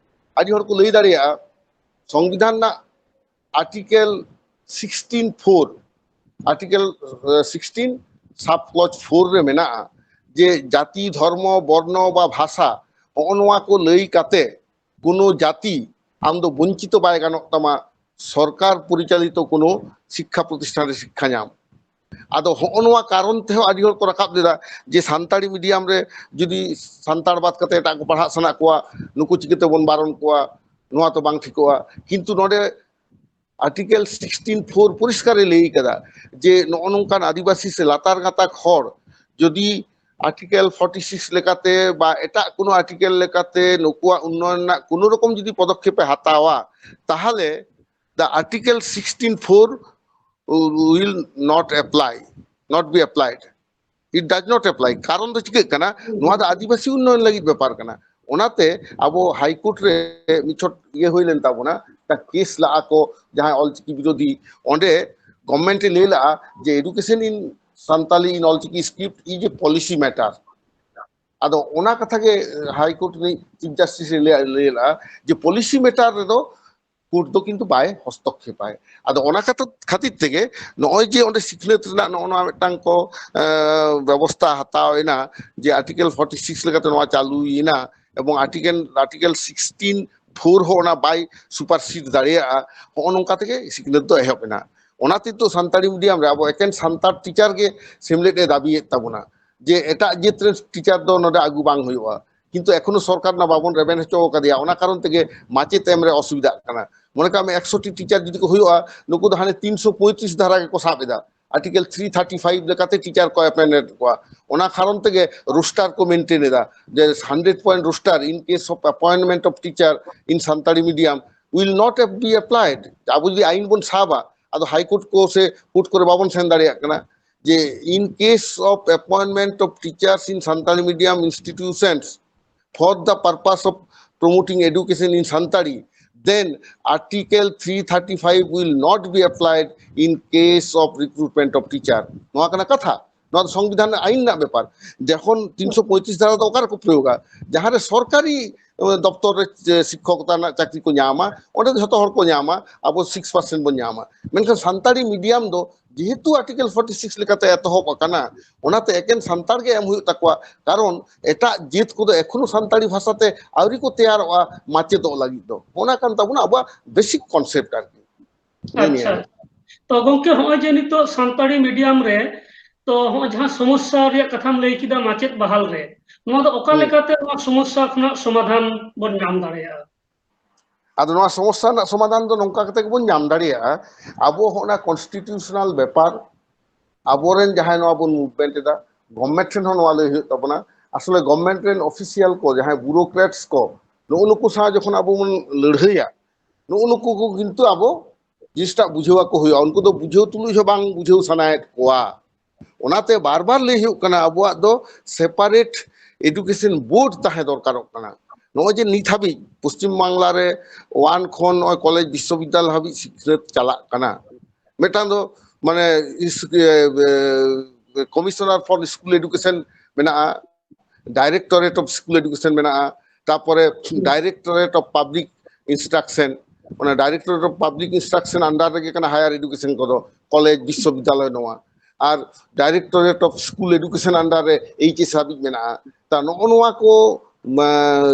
ᱟᱹᱰᱤ ᱦᱚᱲ ᱠᱚ ᱞᱟᱹᱭ ᱫᱟᱲᱮᱭᱟᱜᱼᱟ, ᱥᱚᱝᱵᱤᱫᱷᱟᱱ ᱨᱮᱱᱟᱜ article sixteen four, article sixteen ᱥᱟᱵ ᱠᱞᱚᱡᱽ ᱯᱷᱳᱨ ᱨᱮ ᱢᱮᱱᱟᱜᱼᱟ ᱡᱮ ᱡᱟᱹᱛᱤ, ᱫᱷᱚᱨᱢᱚ, ᱵᱚᱨᱱᱚ ᱵᱟ ᱵᱷᱟᱥᱟ, ᱦᱚᱸᱜᱼᱚ ᱱᱚᱣᱟ ᱠᱚ ᱞᱟᱹᱭ ᱠᱟᱛᱮ ᱠᱳᱱᱳ ᱡᱟᱹᱛᱤ ᱟᱢ ᱫᱚ ᱵᱚᱧᱪᱤᱛᱚ ᱵᱟᱭ ᱜᱟᱱᱚᱜ ᱛᱟᱢᱟ ᱥᱚᱨᱠᱟᱨ ᱯᱚᱨᱤᱪᱟᱞᱤᱛᱚ ᱠᱳᱱᱳ ᱥᱤᱠᱠᱷᱟ ᱯᱨᱚᱛᱤᱥᱴᱷᱟᱱ ᱨᱮ ᱥᱤᱠᱠᱷᱟ ᱧᱟᱢ᱾ ᱟᱫᱚ ᱦᱚᱸᱜᱼᱚ ᱱᱚᱣᱟ ᱠᱟᱨᱚᱱ ᱛᱮᱦᱚᱸ ᱟᱹᱰᱤ ᱦᱚᱲ ᱠᱚ ᱨᱟᱠᱟᱵ ᱞᱮᱫᱟ ᱡᱮ ᱥᱟᱱᱛᱟᱲᱤ ᱢᱤᱰᱤᱭᱟᱢ ᱨᱮ ᱡᱩᱫᱤ ᱥᱟᱱᱛᱟᱲ ᱵᱟᱫ ᱠᱟᱛᱮ ᱮᱴᱟᱜ ᱠᱚ ᱯᱟᱲᱦᱟᱜ ᱥᱟᱱᱟ ᱠᱚᱣᱟ, ᱱᱩᱠᱩ ᱪᱤᱠᱟᱹ ᱛᱮᱵᱚᱱ ᱵᱟᱨᱚᱱ ᱠᱚᱣᱟ? ᱱᱚᱣᱟ ᱛᱚ ᱵᱟᱝ ᱴᱷᱤᱠᱚᱜᱼᱟ᱾ ᱠᱤᱱᱛᱩ ᱱᱚᱰᱮ ᱟᱨᱴᱤᱠᱮᱞ ᱥᱤᱠᱥᱴᱤᱱ ᱯᱷᱳᱨ ᱯᱚᱨᱤᱥᱠᱟᱨ ᱮ ᱞᱟᱹᱭ ᱠᱟᱫᱟ ᱡᱮ ᱱᱚᱜᱼᱚ ᱱᱚᱝᱠᱟᱱ ᱟᱹᱫᱤᱵᱟᱹᱥᱤ ᱥᱮ ᱞᱟᱛᱟᱨ ᱜᱟᱛᱟᱠ ᱦᱚᱲ ᱡᱩᱫᱤ ᱟᱨᱴᱤᱠᱮᱞ ᱯᱷᱚᱨᱴᱤ ᱥᱤᱠᱥ ᱞᱮᱠᱟᱛᱮ ᱵᱟ ᱮᱴᱟᱜ ᱠᱳᱱᱳ ᱟᱨᱴᱤᱠᱮᱞ ᱞᱮᱠᱟᱛᱮ ᱱᱩᱠᱩᱣᱟᱜ ᱩᱱᱱᱚᱭᱚᱱ ᱨᱮᱱᱟᱜ ᱠᱳᱱᱳ ᱨᱚᱠᱚᱢ ᱡᱩᱫᱤ ᱯᱚᱫᱚᱠᱷᱮᱯ ᱮ ᱦᱟᱛᱟᱣᱟ, ᱛᱟᱦᱚᱞᱮ the article sixteen four will not apply, not be applied. It does not apply. ᱠᱟᱨᱚᱱ ᱫᱚ ᱪᱤᱠᱟᱹᱜ ᱠᱟᱱᱟ? ᱱᱚᱣᱟ ᱫᱚ ᱟᱹᱫᱤᱵᱟᱹᱥᱤ ᱩᱱᱱᱚᱭᱚᱱ ᱞᱟᱹᱜᱤᱫ ᱵᱮᱯᱟᱨ ᱠᱟᱱᱟ᱾ ᱚᱱᱟᱛᱮ ᱟᱵᱚ ᱦᱟᱭᱠᱳᱨᱴ ᱨᱮ ᱢᱤᱫ ᱪᱷᱚᱴ ᱤᱭᱟᱹ ᱦᱩᱭ ᱞᱮᱱ ᱛᱟᱵᱚᱱᱟ, ᱢᱤᱫᱴᱟᱝ ᱠᱮᱥ ᱞᱟᱜᱼᱟ ᱠᱚ ᱡᱟᱦᱟᱸᱭ ᱚᱞᱪᱤᱠᱤ ᱵᱤᱨᱳᱫᱷᱤ, ᱚᱸᱰᱮ ᱜᱚᱵᱷᱢᱮᱱᱴ ᱮ ᱞᱟᱹᱭ ᱞᱟᱜᱼᱟ ᱡᱮ education in Santali in Olchiki script is a policy matter. ᱟᱫᱚ ᱚᱱᱟ ᱠᱟᱛᱷᱟ ᱜᱮ ᱦᱟᱭᱠᱳᱨᱴ ᱨᱤᱱᱤᱡ ᱪᱤᱯ ᱡᱟᱥᱴᱤᱥ ᱮ ᱞᱟᱹᱭ ᱞᱟᱹᱭ ᱞᱟᱜᱼᱟ ᱡᱮ ᱯᱚᱞᱤᱥᱤ ᱢᱮᱴᱟᱨ ᱨᱮᱫᱚ ᱠᱳᱨᱴ ᱫᱚ ᱠᱤᱱᱛᱩ ᱵᱟᱭ ᱦᱚᱥᱛᱚᱠᱠᱷᱮᱯᱟᱭ᱾ ᱟᱫᱚ ᱚᱱᱟ ᱠᱷᱟᱹᱛᱤᱨ ᱠᱷᱟᱹᱛᱤᱨ ᱛᱮᱜᱮ ᱱᱚᱜᱼᱚᱭ ᱡᱮ ᱚᱸᱰᱮ ᱥᱤᱠᱷᱱᱟᱹᱛ ᱨᱮᱱᱟᱜ ᱱᱚᱜᱼᱚ ᱱᱚᱣᱟ ᱢᱤᱫᱴᱟᱝ ᱠᱚ, ᱮᱸ, ᱵᱮᱵᱚᱥᱛᱷᱟ ᱦᱟᱛᱟᱣ ᱮᱱᱟ ᱡᱮ ᱟᱨᱴᱤᱠᱮᱞ ᱯᱷᱚᱨᱴᱤ ᱥᱤᱠᱥ ᱞᱮᱠᱟᱛᱮ ᱱᱚᱣᱟ ᱪᱟᱹᱞᱩᱭᱮᱱᱟ, ᱮᱵᱚᱝ ᱟᱨᱴᱤᱠᱮᱞ, ᱟᱨᱴᱤᱠᱮᱞ ᱥᱤᱠᱥᱴᱤᱱ ᱯᱷᱳᱨ ᱦᱚᱸ ᱚᱱᱟ ᱵᱟᱭ ᱥᱩᱯᱟᱨᱥᱤᱰ ᱫᱟᱲᱮᱭᱟᱜᱼᱟ᱾ ᱦᱚᱸᱜᱼᱚ ᱱᱚᱝᱠᱟ ᱛᱮᱜᱮ ᱥᱤᱠᱷᱱᱟᱹᱛ ᱫᱚ ᱮᱦᱚᱵ ᱮᱱᱟ᱾ ᱚᱱᱟᱛᱮ ᱛᱚ ᱥᱟᱱᱛᱟᱲᱤ ᱢᱤᱰᱤᱭᱟᱢ ᱨᱮ ᱟᱵᱚ ᱮᱠᱮᱱ ᱥᱟᱱᱛᱟᱲ ᱴᱤᱪᱟᱨ ᱜᱮ ᱥᱮᱢᱞᱮᱫ ᱮ ᱫᱟᱹᱵᱤᱭᱮᱫ ᱛᱟᱵᱚᱱᱟ, ᱡᱮ ᱮᱴᱟᱜ ᱡᱟᱹᱛ ᱨᱮᱱ ᱴᱤᱪᱟᱨ ᱫᱚ ᱱᱚᱰᱮ ᱟᱹᱜᱩ ᱵᱟᱝ ᱦᱩᱭᱩᱜᱼᱟ᱾ ᱠᱤᱱᱛᱩ ᱮᱠᱷᱚᱱᱳ ᱥᱚᱨᱠᱟᱨ ᱚᱱᱟ ᱵᱟᱵᱚᱱ ᱨᱮᱵᱮᱱ ᱦᱚᱪᱚ ᱟᱠᱟᱫᱮᱭᱟ, ᱚᱱᱟ ᱠᱟᱨᱚᱱ ᱛᱮᱜᱮ ᱢᱟᱪᱮᱫ ᱮᱢ ᱨᱮ ᱚᱥᱩᱵᱤᱫᱷᱟᱜ ᱠᱟᱱᱟ᱾ ᱢᱚᱱᱮ ᱠᱟᱜ ᱢᱮ, ᱮᱠᱥᱚ ᱴᱤ ᱴᱤᱪᱟᱨ ᱡᱩᱫᱤ ᱠᱚ ᱦᱩᱭᱩᱜᱼᱟ, ᱱᱩᱠᱩ ᱫᱚ ᱦᱟᱱᱮ ᱛᱤᱱᱥᱚ ᱯᱚᱸᱭᱛᱨᱤᱥ ᱫᱷᱟᱨᱟ ᱜᱮᱠᱚ ᱥᱟᱵ ᱮᱫᱟ, ᱟᱨᱴᱤᱠᱮᱞ ᱛᱷᱨᱤ ᱛᱷᱟᱨᱴᱤ ᱯᱷᱟᱭᱤᱵᱷ ᱞᱮᱠᱟᱛᱮ ᱴᱤᱪᱟᱨ ᱠᱚ ᱮᱯᱚᱭᱮᱱᱴ ᱠᱚᱣᱟ᱾ ᱚᱱᱟ ᱠᱟᱨᱚᱱ ᱛᱮᱜᱮ ᱨᱳᱥᱴᱟᱨ ᱠᱚ ᱢᱮᱱᱴᱮᱱ ᱮᱫᱟ, ᱡᱮ hundred point roster in case of appointment of teacher in Santali medium will not be applied᱾ ᱟᱵᱚ ᱡᱩᱫᱤ ᱟᱭᱤᱱ ᱵᱚᱱ ᱥᱟᱵᱟ, ᱟᱫᱚ ᱦᱟᱭ ᱠᱳᱨᱴ ᱠᱚ ᱥᱮ ᱠᱳᱨᱴ ᱠᱚᱨᱮ ᱵᱟᱵᱚᱱ ᱥᱮᱱ ᱫᱟᱲᱮᱭᱟᱜ ᱠᱟᱱᱟ, ᱡᱮ in case of appointment of teachers in Santali medium institutions for the purpose of promoting education in Santali, then Article three thirty-five will not be applied in case of recruitment of teacher. ᱱᱚᱣᱟ ᱠᱟᱱᱟ ᱠᱟᱛᱷᱟ᱾ ᱱᱚᱣᱟ ᱫᱚ ᱥᱚᱝᱵᱤᱫᱷᱟᱱ ᱟᱭᱤᱱ ᱨᱮᱱᱟᱜ ᱵᱮᱯᱟᱨ᱾ ᱡᱚᱠᱷᱚᱱ ᱛᱤᱱᱥᱚ ᱯᱚᱸᱭᱛᱨᱤᱥ ᱫᱷᱟᱨᱟ ᱫᱚ ᱚᱠᱟ ᱨᱮᱠᱚ ᱯᱨᱚᱭᱳᱜᱟ? ᱡᱟᱦᱟᱸ ᱨᱮ ᱥᱚᱨᱠᱟᱨᱤ ᱫᱚᱯᱛᱚᱨ ᱨᱮ ᱥᱤᱠᱠᱷᱚᱠᱚᱛᱟ ᱨᱮᱱᱟᱜ ᱪᱟᱹᱠᱨᱤ ᱠᱚ ᱧᱟᱢᱟ, ᱚᱸᱰᱮ ᱫᱚ ᱡᱷᱚᱛᱚ ᱦᱚᱲ ᱠᱚ ᱧᱟᱢᱟ, ᱟᱵᱚ ᱥᱤᱠᱥ ᱯᱟᱨᱥᱮᱱᱴ ᱵᱚᱱ ᱧᱟᱢᱟ᱾ ᱢᱮᱱᱠᱷᱟᱱ ᱥᱟᱱᱛᱟᱲᱤ ᱢᱤᱰᱤᱭᱟᱢ ᱫᱚ ᱡᱮᱦᱮᱛᱩ ᱟᱨᱴᱤᱠᱮᱞ ᱯᱷᱳᱨᱴᱤ ᱥᱤᱠᱥ ᱞᱮᱠᱟᱛᱮ ᱮᱛᱚᱦᱚᱵ ᱟᱠᱟᱱᱟ, ᱚᱱᱟᱛᱮ ᱮᱠᱮᱱ ᱥᱟᱱᱛᱟᱲ ᱜᱮ ᱮᱢ ᱦᱩᱭᱩᱜ ᱛᱟᱠᱚᱣᱟ᱾ ᱠᱟᱨᱚᱱ ᱮᱴᱟᱜ ᱡᱟᱹᱛ ᱠᱚᱫᱚ ᱮᱠᱷᱚᱱᱳ ᱥᱟᱱᱛᱟᱲᱤ ᱵᱷᱟᱥᱟᱛᱮ ᱟᱹᱣᱨᱤ ᱠᱚ ᱛᱮᱭᱟᱨᱚᱜᱼᱟ ᱢᱟᱪᱮᱫᱚᱜ ᱞᱟᱹᱜᱤᱫ ᱫᱚ᱾ ᱚᱱᱟ ᱠᱟᱱ ᱛᱟᱵᱚᱱᱟ ᱟᱵᱚᱣᱟᱜ ᱵᱮᱥᱤᱠ ᱠᱚᱱᱥᱮᱯᱴ ᱟᱨᱠᱤ᱾ ᱱᱤᱭᱟᱹ ᱟᱪᱪᱷᱟ᱾ ᱛᱚ ᱜᱚᱝᱠᱮ, ᱦᱚᱸᱜᱼᱚᱭ ᱡᱮ ᱱᱤᱛᱚᱜ ᱥᱟᱱᱛᱟᱲᱤ ᱢᱤᱰᱤᱭᱟᱢ ᱨᱮ, ᱛᱚ ᱦᱚᱸᱜᱼᱚᱭ ᱡᱟᱦᱟᱸ ᱥᱚᱢᱚᱥᱥᱟ ᱨᱮᱭᱟᱜ ᱠᱟᱛᱷᱟᱢ ᱞᱟᱹᱭ ᱠᱮᱫᱟ ᱢᱟᱪᱮᱫ ᱵᱟᱦᱟᱞ ᱨᱮ, ᱱᱚᱣᱟ ᱫᱚ ᱚᱠᱟ ᱦᱩᱸ᱾ ᱞᱮᱠᱟᱛᱮ ᱱᱚᱣᱟ ᱥᱚᱢᱚᱥᱥᱟ ᱠᱷᱚᱱᱟᱜ ᱥᱚᱢᱟᱫᱷᱟᱱ ᱵᱚᱱ ᱧᱟᱢ ᱫᱟᱲᱮᱭᱟᱜᱼᱟ? ᱟᱫᱚ ᱱᱚᱣᱟ ᱥᱚᱢᱚᱥᱥᱟ ᱨᱮᱱᱟᱜ ᱥᱚᱢᱟᱫᱷᱟᱱ ᱫᱚ ᱱᱚᱝᱠᱟ ᱠᱟᱛᱮ ᱜᱮᱵᱚᱱ ᱧᱟᱢ ᱫᱟᱲᱮᱭᱟᱜᱼᱟ᱾ ᱟᱵᱚ ᱦᱚᱸ ᱚᱱᱟ ᱠᱚᱱᱥᱴᱤᱴᱤᱭᱩᱥᱚᱱᱟᱞ ᱵᱮᱯᱟᱨ, ᱟᱵᱚᱨᱮᱱ ᱡᱟᱦᱟᱸᱭ ᱱᱚᱣᱟ ᱵᱚᱱ ᱢᱩᱵᱷᱢᱮᱱᱴ ᱮᱫᱟ, ᱜᱚᱵᱷᱢᱮᱱᱴ ᱴᱷᱮᱱ ᱦᱚᱸ ᱱᱚᱣᱟ ᱞᱟᱹᱭ ᱦᱩᱭᱩᱜ ᱛᱟᱵᱚᱱᱟ᱾ ᱟᱥᱚᱞᱮ ᱜᱚᱵᱷᱢᱮᱱᱴ ᱨᱮᱱ ᱚᱯᱷᱤᱥᱤᱭᱟᱞ ᱠᱚ, ᱡᱟᱦᱟᱸᱭ ᱵᱩᱨᱳᱠᱨᱮᱴᱥ ᱠᱚ, ᱱᱩᱜᱼᱩ ᱱᱩᱠᱩ ᱥᱟᱶ ᱡᱚᱠᱷᱚᱱ ᱟᱵᱚ ᱵᱚᱱ ᱞᱟᱹᱲᱦᱟᱹᱭᱟ, ᱱᱩᱜᱼᱩ ᱱᱩᱠᱩ ᱠᱚ ᱠᱤᱱᱛᱩ ᱟᱵᱚ ᱡᱤᱱᱤᱥᱴᱟᱜ ᱵᱩᱡᱷᱟᱹᱣ ᱟᱠᱚ ᱦᱩᱭᱩᱜᱼᱟ᱾ ᱩᱱᱠᱩ ᱫᱚ ᱵᱩᱡᱷᱟᱹᱣ ᱛᱩᱞᱩᱡ ᱦᱚᱸ ᱵᱟᱝ ᱵᱩᱡᱷᱟᱹᱣ ᱥᱟᱱᱟᱭᱮᱫ ᱠᱚᱣᱟ᱾ ᱚᱱᱟᱛᱮ ᱵᱟᱨ ᱵᱟᱨ ᱞᱟᱹᱭ ᱦᱩᱭᱩᱜ ᱠᱟᱱᱟ, ᱟᱵᱚᱣᱟᱜ ᱫᱚ ᱥᱮᱯᱟᱨᱮᱴ ᱮᱰᱩᱠᱮᱥᱚᱱ ᱵᱳᱨᱰ ᱛᱟᱦᱮᱸ ᱫᱚᱨᱠᱟᱨᱚᱜ ᱠᱟᱱᱟ᱾ ᱱᱚᱜᱼᱚᱭ ᱡᱮ ᱱᱤᱛ ᱦᱟᱹᱵᱤᱡ ᱯᱚᱥᱪᱤᱢ ᱵᱟᱝᱞᱟ ᱨᱮ ᱳᱣᱟᱱ ᱠᱷᱚᱱ ᱱᱚᱜᱼᱚᱭ ᱠᱚᱞᱮᱡᱽ ᱵᱤᱥᱥᱚᱵᱤᱫᱽᱫᱟᱞᱚᱭ ᱦᱟᱹᱵᱤᱡ ᱥᱤᱠᱷᱱᱟᱹᱛ ᱪᱟᱞᱟᱜ ᱠᱟᱱᱟ, ᱢᱤᱫᱴᱟᱝ ᱫᱚ ᱢᱟᱱᱮ ᱠᱚᱢᱤᱥᱚᱱᱟᱨ ᱯᱷᱚᱨ ᱥᱠᱩᱞ ᱮᱰᱩᱠᱮᱥᱚᱱ ᱢᱮᱱᱟᱜᱼᱟ, ᱰᱟᱭᱨᱮᱠᱴᱚᱨᱮᱴ ᱚᱯᱷ ᱥᱠᱩᱞ ᱮᱰᱩᱠᱮᱥᱚᱱ ᱢᱮᱱᱟᱜᱼᱟ, ᱛᱟᱨᱯᱚᱨᱮ ᱰᱟᱭᱨᱮᱠᱴᱚᱨᱮᱴ ᱚᱯᱷ ᱯᱟᱵᱽᱞᱤᱠ ᱤᱱᱥᱴᱨᱟᱠᱥᱚᱱ, ᱚᱱᱟ directorate of public instruction under ᱨᱮᱜᱮ ᱠᱟᱱᱟ ᱦᱟᱭᱟᱨ ᱮᱰᱩᱠᱮᱥᱚᱱ ᱠᱚᱫᱚ, ᱠᱚᱞᱮᱡᱽ, ᱵᱤᱥᱥᱚᱵᱤᱫᱽᱫᱟᱞᱚᱭ ᱱᱚᱣᱟ, ᱟᱨ directorate of school education under ᱨᱮ ᱮᱭᱤᱪ ᱮᱥ ᱦᱟᱹᱵᱤᱡ ᱢᱮᱱᱟᱜᱼᱟ᱾ ᱛᱟ ᱱᱚᱜᱼᱚ ᱱᱚᱣᱟ ᱠᱚ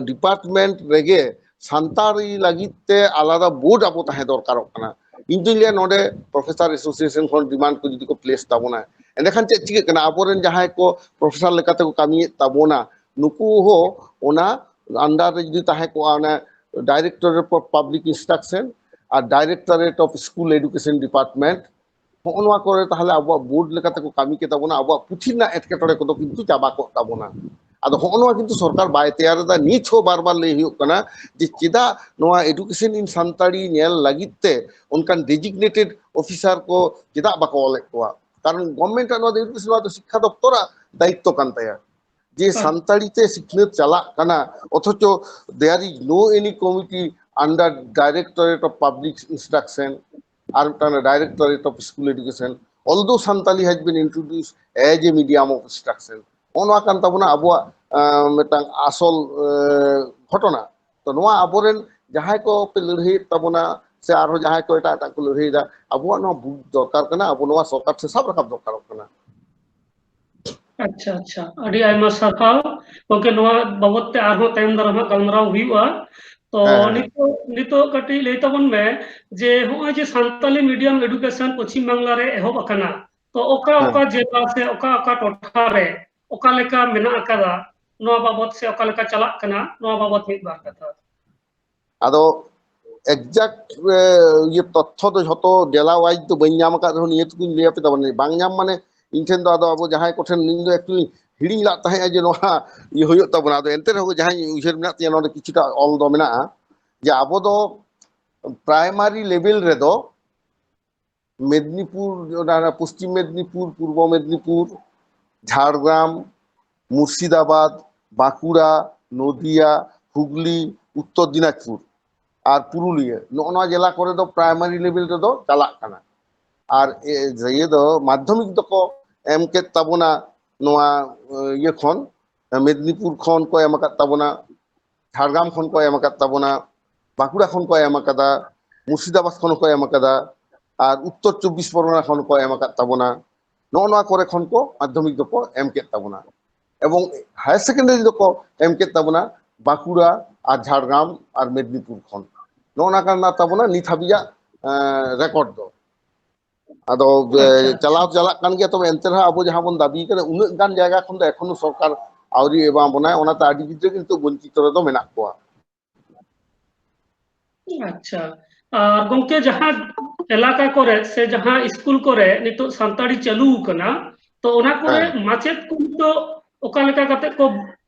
ᱰᱤᱯᱟᱨᱴᱢᱮᱱᱴ ᱨᱮᱜᱮ ᱥᱟᱱᱛᱟᱲᱤ ᱞᱟᱹᱜᱤᱫ ᱛᱮ ᱟᱞᱟᱫᱟ ᱵᱳᱨᱰ ᱟᱵᱚ ᱛᱟᱦᱮᱸ ᱫᱚᱨᱠᱟᱨᱚᱜ ᱠᱟᱱᱟ᱾ ᱤᱧ ᱫᱩᱧ ᱞᱟᱹᱭᱟ ᱱᱚᱰᱮ ᱯᱨᱚᱯᱷᱮᱥᱟᱨ ᱮᱥᱳᱥᱤᱭᱮᱥᱚᱱ ᱠᱷᱚᱱ ᱰᱤᱢᱟᱱᱰ ᱠᱚ ᱡᱩᱫᱤ ᱠᱚ ᱯᱞᱮᱥ ᱛᱟᱵᱚᱱᱟ, ᱮᱸᱰᱮᱠᱷᱟᱱ ᱪᱮᱫ ᱪᱤᱠᱟᱹᱜ ᱠᱟᱱᱟ? ᱟᱵᱚᱨᱮᱱ ᱡᱟᱦᱟᱸᱭ ᱠᱚ ᱯᱨᱚᱯᱷᱮᱥᱟᱨ ᱞᱮᱠᱟᱛᱮ ᱠᱚ ᱠᱟᱹᱢᱤᱭᱮᱫ ᱛᱟᱵᱚᱱᱟ, ᱱᱩᱠᱩ ᱦᱚᱸ ᱚᱱᱟ ᱟᱱᱰᱟᱨ ᱨᱮ ᱡᱩᱫᱤ ᱛᱟᱦᱮᱸ ᱠᱚᱜᱼᱟ, ᱚᱱᱟ ᱰᱟᱭᱨᱮᱠᱴᱚᱨᱮᱴ ᱚᱯᱷ ᱯᱟᱵᱽᱞᱤᱠ ᱤᱱᱥᱴᱨᱟᱠᱥᱚᱱ ᱟᱨ directorate of school education department, ᱦᱚᱸᱜᱼᱚ ᱱᱚᱣᱟ ᱠᱚᱨᱮ ᱛᱟᱦᱚᱞᱮ ᱟᱵᱚᱣᱟᱜ ᱵᱳᱨᱰ ᱞᱮᱠᱟᱛᱮ ᱠᱚ ᱠᱟᱹᱢᱤ ᱠᱮᱫᱟ ᱵᱚᱱᱟ, ᱟᱵᱚᱣᱟᱜ ᱯᱩᱛᱷᱤ ᱨᱮᱱᱟᱜ ᱮᱴᱠᱮᱴᱚᱬᱮ ᱠᱚᱫᱚ ᱠᱤᱱᱛᱩ ᱪᱟᱵᱟ ᱠᱚᱜ ᱛᱟᱵᱚᱱᱟ᱾ ᱟᱫᱚ ᱦᱚᱸᱜᱼᱚ ᱱᱚᱣᱟ ᱠᱤᱱᱛᱩ ᱥᱚᱨᱠᱟᱨ ᱵᱟᱭ ᱛᱮᱭᱟᱨ ᱮᱫᱟ᱾ ᱱᱤᱛ ᱦᱚᱸ ᱵᱟᱨ ᱵᱟᱨ ᱞᱟᱹᱭ ᱦᱩᱭᱩᱜ ᱠᱟᱱᱟ ᱡᱮ ᱪᱮᱫᱟᱜ ᱱᱚᱣᱟ ᱮᱰᱩᱠᱮᱥᱚᱱ ᱤᱱ ᱥᱟᱱᱛᱟᱲᱤ ᱧᱮᱞ ᱞᱟᱹᱜᱤᱫ ᱛᱮ ᱚᱱᱠᱟᱱ ᱰᱮᱡᱤᱜᱱᱮᱴᱮᱰ ᱚᱯᱷᱤᱥᱟᱨ ᱠᱚ ᱪᱮᱫᱟᱜ ᱵᱟᱠᱚ ᱚᱞᱮᱫ ᱠᱚᱣᱟ? ᱠᱟᱨᱚᱱ ᱜᱚᱵᱷᱢᱮᱱᱴ ᱟᱜ ᱱᱚᱣᱟ ᱫᱚ ᱮᱰᱩᱠᱮᱥᱚᱱ, ᱱᱚᱣᱟ ᱫᱚ ᱥᱤᱠᱠᱷᱟ ᱫᱚᱯᱛᱚᱨᱟᱜ ᱫᱟᱭᱤᱛᱛᱚ ᱠᱟᱱ ᱛᱟᱭᱟ ᱡᱮ ᱦᱮᱸ᱾ ᱥᱟᱱᱛᱟᱲᱤ ᱛᱮ ᱥᱤᱠᱷᱱᱟᱹᱛ ᱪᱟᱞᱟᱜ ᱠᱟᱱᱟ, ᱚᱛᱷᱚᱪᱚ there is no any committee under Directorate of Public Instruction ᱟᱨ ᱢᱤᱫᱴᱟᱝ Directorate of School Education, although Santali has been introduced as a medium of instruction. ᱱᱚᱜᱼᱚ ᱱᱚᱣᱟ ᱠᱟᱱ ᱛᱟᱵᱚᱱᱟ ᱟᱵᱚᱣᱟᱜ, ᱟᱸ, ᱢᱤᱫᱴᱟᱝ ᱟᱥᱚᱞ, ᱟᱸ, ᱜᱷᱚᱴᱚᱱᱟ᱾ ᱛᱚ ᱱᱚᱣᱟ ᱟᱵᱚᱨᱮᱱ ᱡᱟᱦᱟᱸᱭ ᱠᱚ ᱯᱮ ᱞᱟᱹᱲᱦᱟᱹᱭᱮᱫ ᱛᱟᱵᱚᱱᱟ ᱥᱮ ᱟᱨᱦᱚᱸ ᱡᱟᱦᱟᱸᱭ ᱠᱚ ᱮᱴᱟᱜ ᱮᱴᱟᱜ ᱠᱚ ᱞᱟᱹᱲᱦᱟᱹᱭᱮᱫᱟ, ᱟᱵᱚᱣᱟᱜ ᱱᱚᱣᱟ ᱵᱩᱡᱽ ᱫᱚᱨᱠᱟᱨ ᱠᱟᱱᱟ, ᱟᱵᱚ ᱱᱚᱣᱟ ᱥᱚᱨᱠᱟᱨ ᱴᱷᱮᱱ ᱥᱟᱵ ᱨᱟᱠᱟᱵ ᱫᱚᱨᱠᱟᱨᱚᱜ ᱠᱟᱱᱟ᱾ ᱟᱪᱪᱷᱟ, ᱟᱪᱪᱷᱟ, ᱟᱹᱰᱤ ᱟᱭᱢᱟ ᱥᱟᱨᱦᱟᱣ ᱜᱚᱢᱠᱮ᱾ ᱱᱚᱣᱟ ᱵᱟᱵᱚᱫ ᱛᱮ ᱟᱨᱦᱚᱸ ᱛᱟᱭᱚᱢ ᱫᱟᱨᱟᱢ ᱦᱟᱸᱜ ᱜᱟᱞᱢᱟᱨᱟᱣ ᱦᱩᱭᱩᱜᱼᱟ᱾ ᱛᱚ ᱦᱮᱸ, ᱦᱮᱸ, ᱦᱮᱸ᱾ ᱱᱤᱛᱚᱜ, ᱱᱤᱛᱚᱜ ᱠᱟᱹᱴᱤᱡ ᱞᱟᱹᱭ ᱛᱟᱵᱚᱱ ᱢᱮ ᱡᱮ ᱦᱚᱸᱜᱼᱚᱭ ᱡᱮ ᱥᱟᱱᱛᱟᱞᱤ ᱢᱤᱰᱤᱭᱟᱢ ᱮᱰᱩᱠᱮᱥᱚᱱ ᱯᱚᱪᱷᱤᱢ ᱵᱟᱝᱞᱟ ᱨᱮ ᱮᱦᱚᱵ ᱟᱠᱟᱱᱟ, ᱛᱚ ᱚᱠᱟ ᱦᱮᱸ᱾ ᱚᱠᱟ ᱡᱮᱞᱟ ᱥᱮ ᱚᱠᱟ ᱚᱠᱟ ᱴᱚᱴᱷᱟ ᱨᱮ ᱚᱠᱟ ᱞᱮᱠᱟ ᱢᱮᱱᱟᱜ ᱟᱠᱟᱫᱟ, ᱱᱚᱣᱟ ᱵᱟᱵᱚᱫ ᱥᱮ ᱚᱠᱟ ᱞᱮᱠᱟ ᱪᱟᱞᱟᱜ ᱠᱟᱱᱟ, ᱱᱚᱣᱟ ᱵᱟᱵᱚᱫ ᱢᱤᱫ ᱵᱟᱨ ᱠᱟᱛᱷᱟ᱾ ᱟᱫᱚ exact, ᱮ, ᱤᱭᱟᱹ ᱛᱚᱛᱛᱷᱚ ᱫᱚ ᱡᱷᱚᱛᱚ ᱡᱮᱞᱟ wise ᱫᱚ ᱵᱟᱹᱧ ᱧᱟᱢ ᱟᱠᱟᱫ ᱨᱮᱦᱚᱸ, ᱱᱤᱭᱟᱹ ᱴᱩᱠᱩᱧ ᱞᱟᱹᱭ ᱟᱯᱮ ᱛᱟᱵᱚᱱ, ᱵᱟᱝ ᱧᱟᱢ ᱢᱟᱱᱮ ᱤᱧ ᱴᱷᱮᱱ ᱫᱚ ᱟᱫᱚ ᱟᱵᱚ ᱡᱟᱦᱟᱸᱭ ᱠᱚᱴᱷᱮᱱ, ᱤᱧ ᱫᱚ actually ᱦᱤᱲᱤᱧ ᱞᱟᱜ ᱛᱟᱦᱮᱸᱜᱼᱟ ᱡᱮ ᱱᱚᱣᱟ ᱤᱭᱟᱹ ᱦᱩᱭᱩᱜ ᱛᱟᱵᱚᱱᱟ᱾ ᱟᱫᱚ ᱮᱱᱛᱮ ᱨᱮᱦᱚᱸ ᱡᱟᱦᱟᱸᱧ ᱩᱭᱦᱟᱹᱨ ᱢᱮᱱᱟᱜ ᱛᱤᱧᱟᱹ, ᱱᱚᱰᱮ ᱠᱤᱪᱷᱩᱴᱟ ᱚᱞ ᱫᱚ ᱢᱮᱱᱟᱜᱼᱟ ᱡᱮ ᱟᱵᱚ ᱫᱚ ᱯᱨᱟᱭᱢᱟᱨᱤ ᱞᱮᱵᱮᱞ ᱨᱮᱫᱚ ᱢᱮᱫᱽᱱᱤᱯᱩᱨ, ᱚᱱᱟ ᱯᱚᱥᱪᱤᱢ ᱢᱮᱫᱽᱱᱤᱯᱩᱨ, ᱯᱩᱨᱵᱚ ᱢᱮᱫᱽᱱᱤᱯᱩᱨ, ᱡᱷᱟᱲᱜᱨᱟᱢ, ᱢᱩᱨᱥᱤᱫᱟᱵᱟᱫᱽ, ᱵᱟᱸᱠᱩᱲᱟ, ᱱᱚᱫᱤᱭᱟ, ᱦᱩᱜᱽᱞᱤ, ᱩᱛᱛᱚᱨ ᱫᱤᱱᱟᱡᱽᱯᱩᱨ ᱟᱨ ᱯᱩᱨᱩᱞᱤᱭᱟᱹ, ᱱᱚᱜᱼᱚ ᱱᱚᱣᱟ ᱡᱮᱞᱟ ᱠᱚᱨᱮ ᱫᱚ ᱯᱨᱟᱭᱢᱟᱨᱤ ᱞᱮᱵᱮᱞ ᱨᱮᱫᱚ ᱪᱟᱞᱟᱜ ᱠᱟᱱᱟ᱾ ᱟᱨ ᱮ-, ᱤᱭᱟᱹ ᱫᱚ ᱢᱟᱫᱽᱫᱷᱚᱢᱤᱠ ᱫᱚᱠᱚ ᱮᱢ ᱠᱮᱫ ᱛᱟᱵᱚᱱᱟ ᱱᱚᱣᱟ, ᱮ, ᱤᱭᱟᱹ ᱠᱷᱚᱱ, ᱢᱮᱫᱽᱱᱤᱯᱩᱨ ᱠᱷᱚᱱ ᱠᱚ ᱮᱢ ᱟᱠᱟᱫ ᱛᱟᱵᱚᱱᱟ, ᱡᱷᱟᱲᱜᱨᱟᱢ ᱠᱷᱚᱱ ᱠᱚ ᱮᱢ ᱟᱠᱟᱫ ᱛᱟᱵᱚᱱᱟ, ᱵᱟᱸᱠᱩᱲᱟ ᱠᱷᱚᱱ ᱠᱚ ᱮᱢ ᱟᱠᱟᱫᱟ, ᱢᱩᱨᱥᱤᱫᱟᱵᱟᱫᱽ ᱠᱷᱚᱱ ᱦᱚᱸᱠᱚ ᱮᱢ ᱟᱠᱟᱫᱟ, ᱟᱨ ᱩᱛᱛᱚᱨ ᱪᱚᱵᱵᱤᱥ ᱯᱚᱨᱜᱚᱱᱟ ᱠᱷᱚᱱ ᱠᱚ ᱮᱢ ᱟᱠᱟᱫ ᱛᱟᱵᱚᱱᱟ᱾ ᱱᱚᱜᱼᱚ ᱱᱚᱣᱟ ᱠᱚᱨᱮ ᱠᱷᱚᱱ ᱠᱚ ᱢᱟᱫᱽᱫᱷᱚᱢᱤᱠ ᱫᱚᱠᱚ ᱮᱢ ᱠᱮᱫ ᱛᱟᱵᱚᱱᱟ᱾ ᱮᱵᱚᱝ ᱦᱟᱭᱟᱨ ᱥᱮᱠᱮᱱᱰᱟᱨᱤ ᱫᱚᱠᱚ ᱮᱢ ᱠᱮᱫ ᱛᱟᱵᱚᱱᱟ ᱵᱟᱸᱠᱩᱲᱟ ᱟᱨ ᱡᱷᱟᱲᱜᱨᱟᱢ ᱟᱨ ᱢᱮᱫᱽᱱᱤᱯᱩᱨ ᱠᱷᱚᱱ᱾ ᱱᱚᱜᱼᱚ ᱱᱚᱣᱟ ᱠᱟᱱ ᱛᱟᱵᱚᱱᱟ ᱱᱤᱛ ᱦᱟᱹᱵᱤᱡᱟᱜ ᱨᱮᱠᱚᱨᱰ ᱫᱚ᱾ ᱟᱫᱚ ᱮ, ᱟᱪᱪᱷᱟ, ᱟᱪᱪᱷᱟ᱾ ᱪᱟᱞᱟᱣ ᱪᱟᱞᱟᱜ ᱠᱟᱱ ᱜᱮᱭᱟ, ᱛᱚᱵᱮ ᱮᱱᱛᱮ ᱨᱮᱦᱚᱸ ᱟᱵᱚ ᱡᱟᱦᱟᱸ ᱵᱚᱱ ᱫᱟᱹᱵᱤ ᱠᱟᱫᱟ, ᱩᱱᱟᱹᱜ ᱜᱟᱱ ᱡᱟᱭᱜᱟ ᱠᱷᱚᱱ ᱫᱚ ᱮᱠᱷᱚᱱᱳ ᱥᱚᱨᱠᱟᱨ ᱟᱹᱣᱨᱤ ᱮᱢᱟ ᱵᱚᱱᱟᱭ᱾ ᱚᱱᱟᱛᱮ ᱟᱹᱰᱤ ᱜᱤᱫᱽᱨᱟᱹ ᱜᱮ ᱱᱤᱛᱚᱜ ᱵᱚᱧᱪᱤᱛ ᱨᱮᱫᱚ ᱢᱮᱱᱟᱜ ᱠᱚᱣᱟ᱾ ᱟᱪᱪᱷᱟ᱾ ᱟᱨ ᱜᱚᱢᱠᱮ, ᱡᱟᱦᱟᱸ ᱮᱞᱟᱠᱟ ᱠᱚᱨᱮ ᱥᱮ ᱡᱟᱦᱟᱸ ᱥᱠᱩᱞ ᱠᱚᱨᱮ ᱱᱤᱛᱚᱜ ᱥᱟᱱᱛᱟᱲᱤ ᱪᱟᱹᱞᱩ ᱟᱠᱟᱱᱟ, ᱛᱚ ᱚᱱᱟ ᱠᱚᱨᱮ ᱦᱮᱸ᱾ ᱢᱟᱪᱮᱫ ᱠᱚ ᱱᱤᱛᱚᱜ ᱚᱠᱟ ᱞᱮᱠᱟ ᱠᱟᱛᱮ ᱠᱚ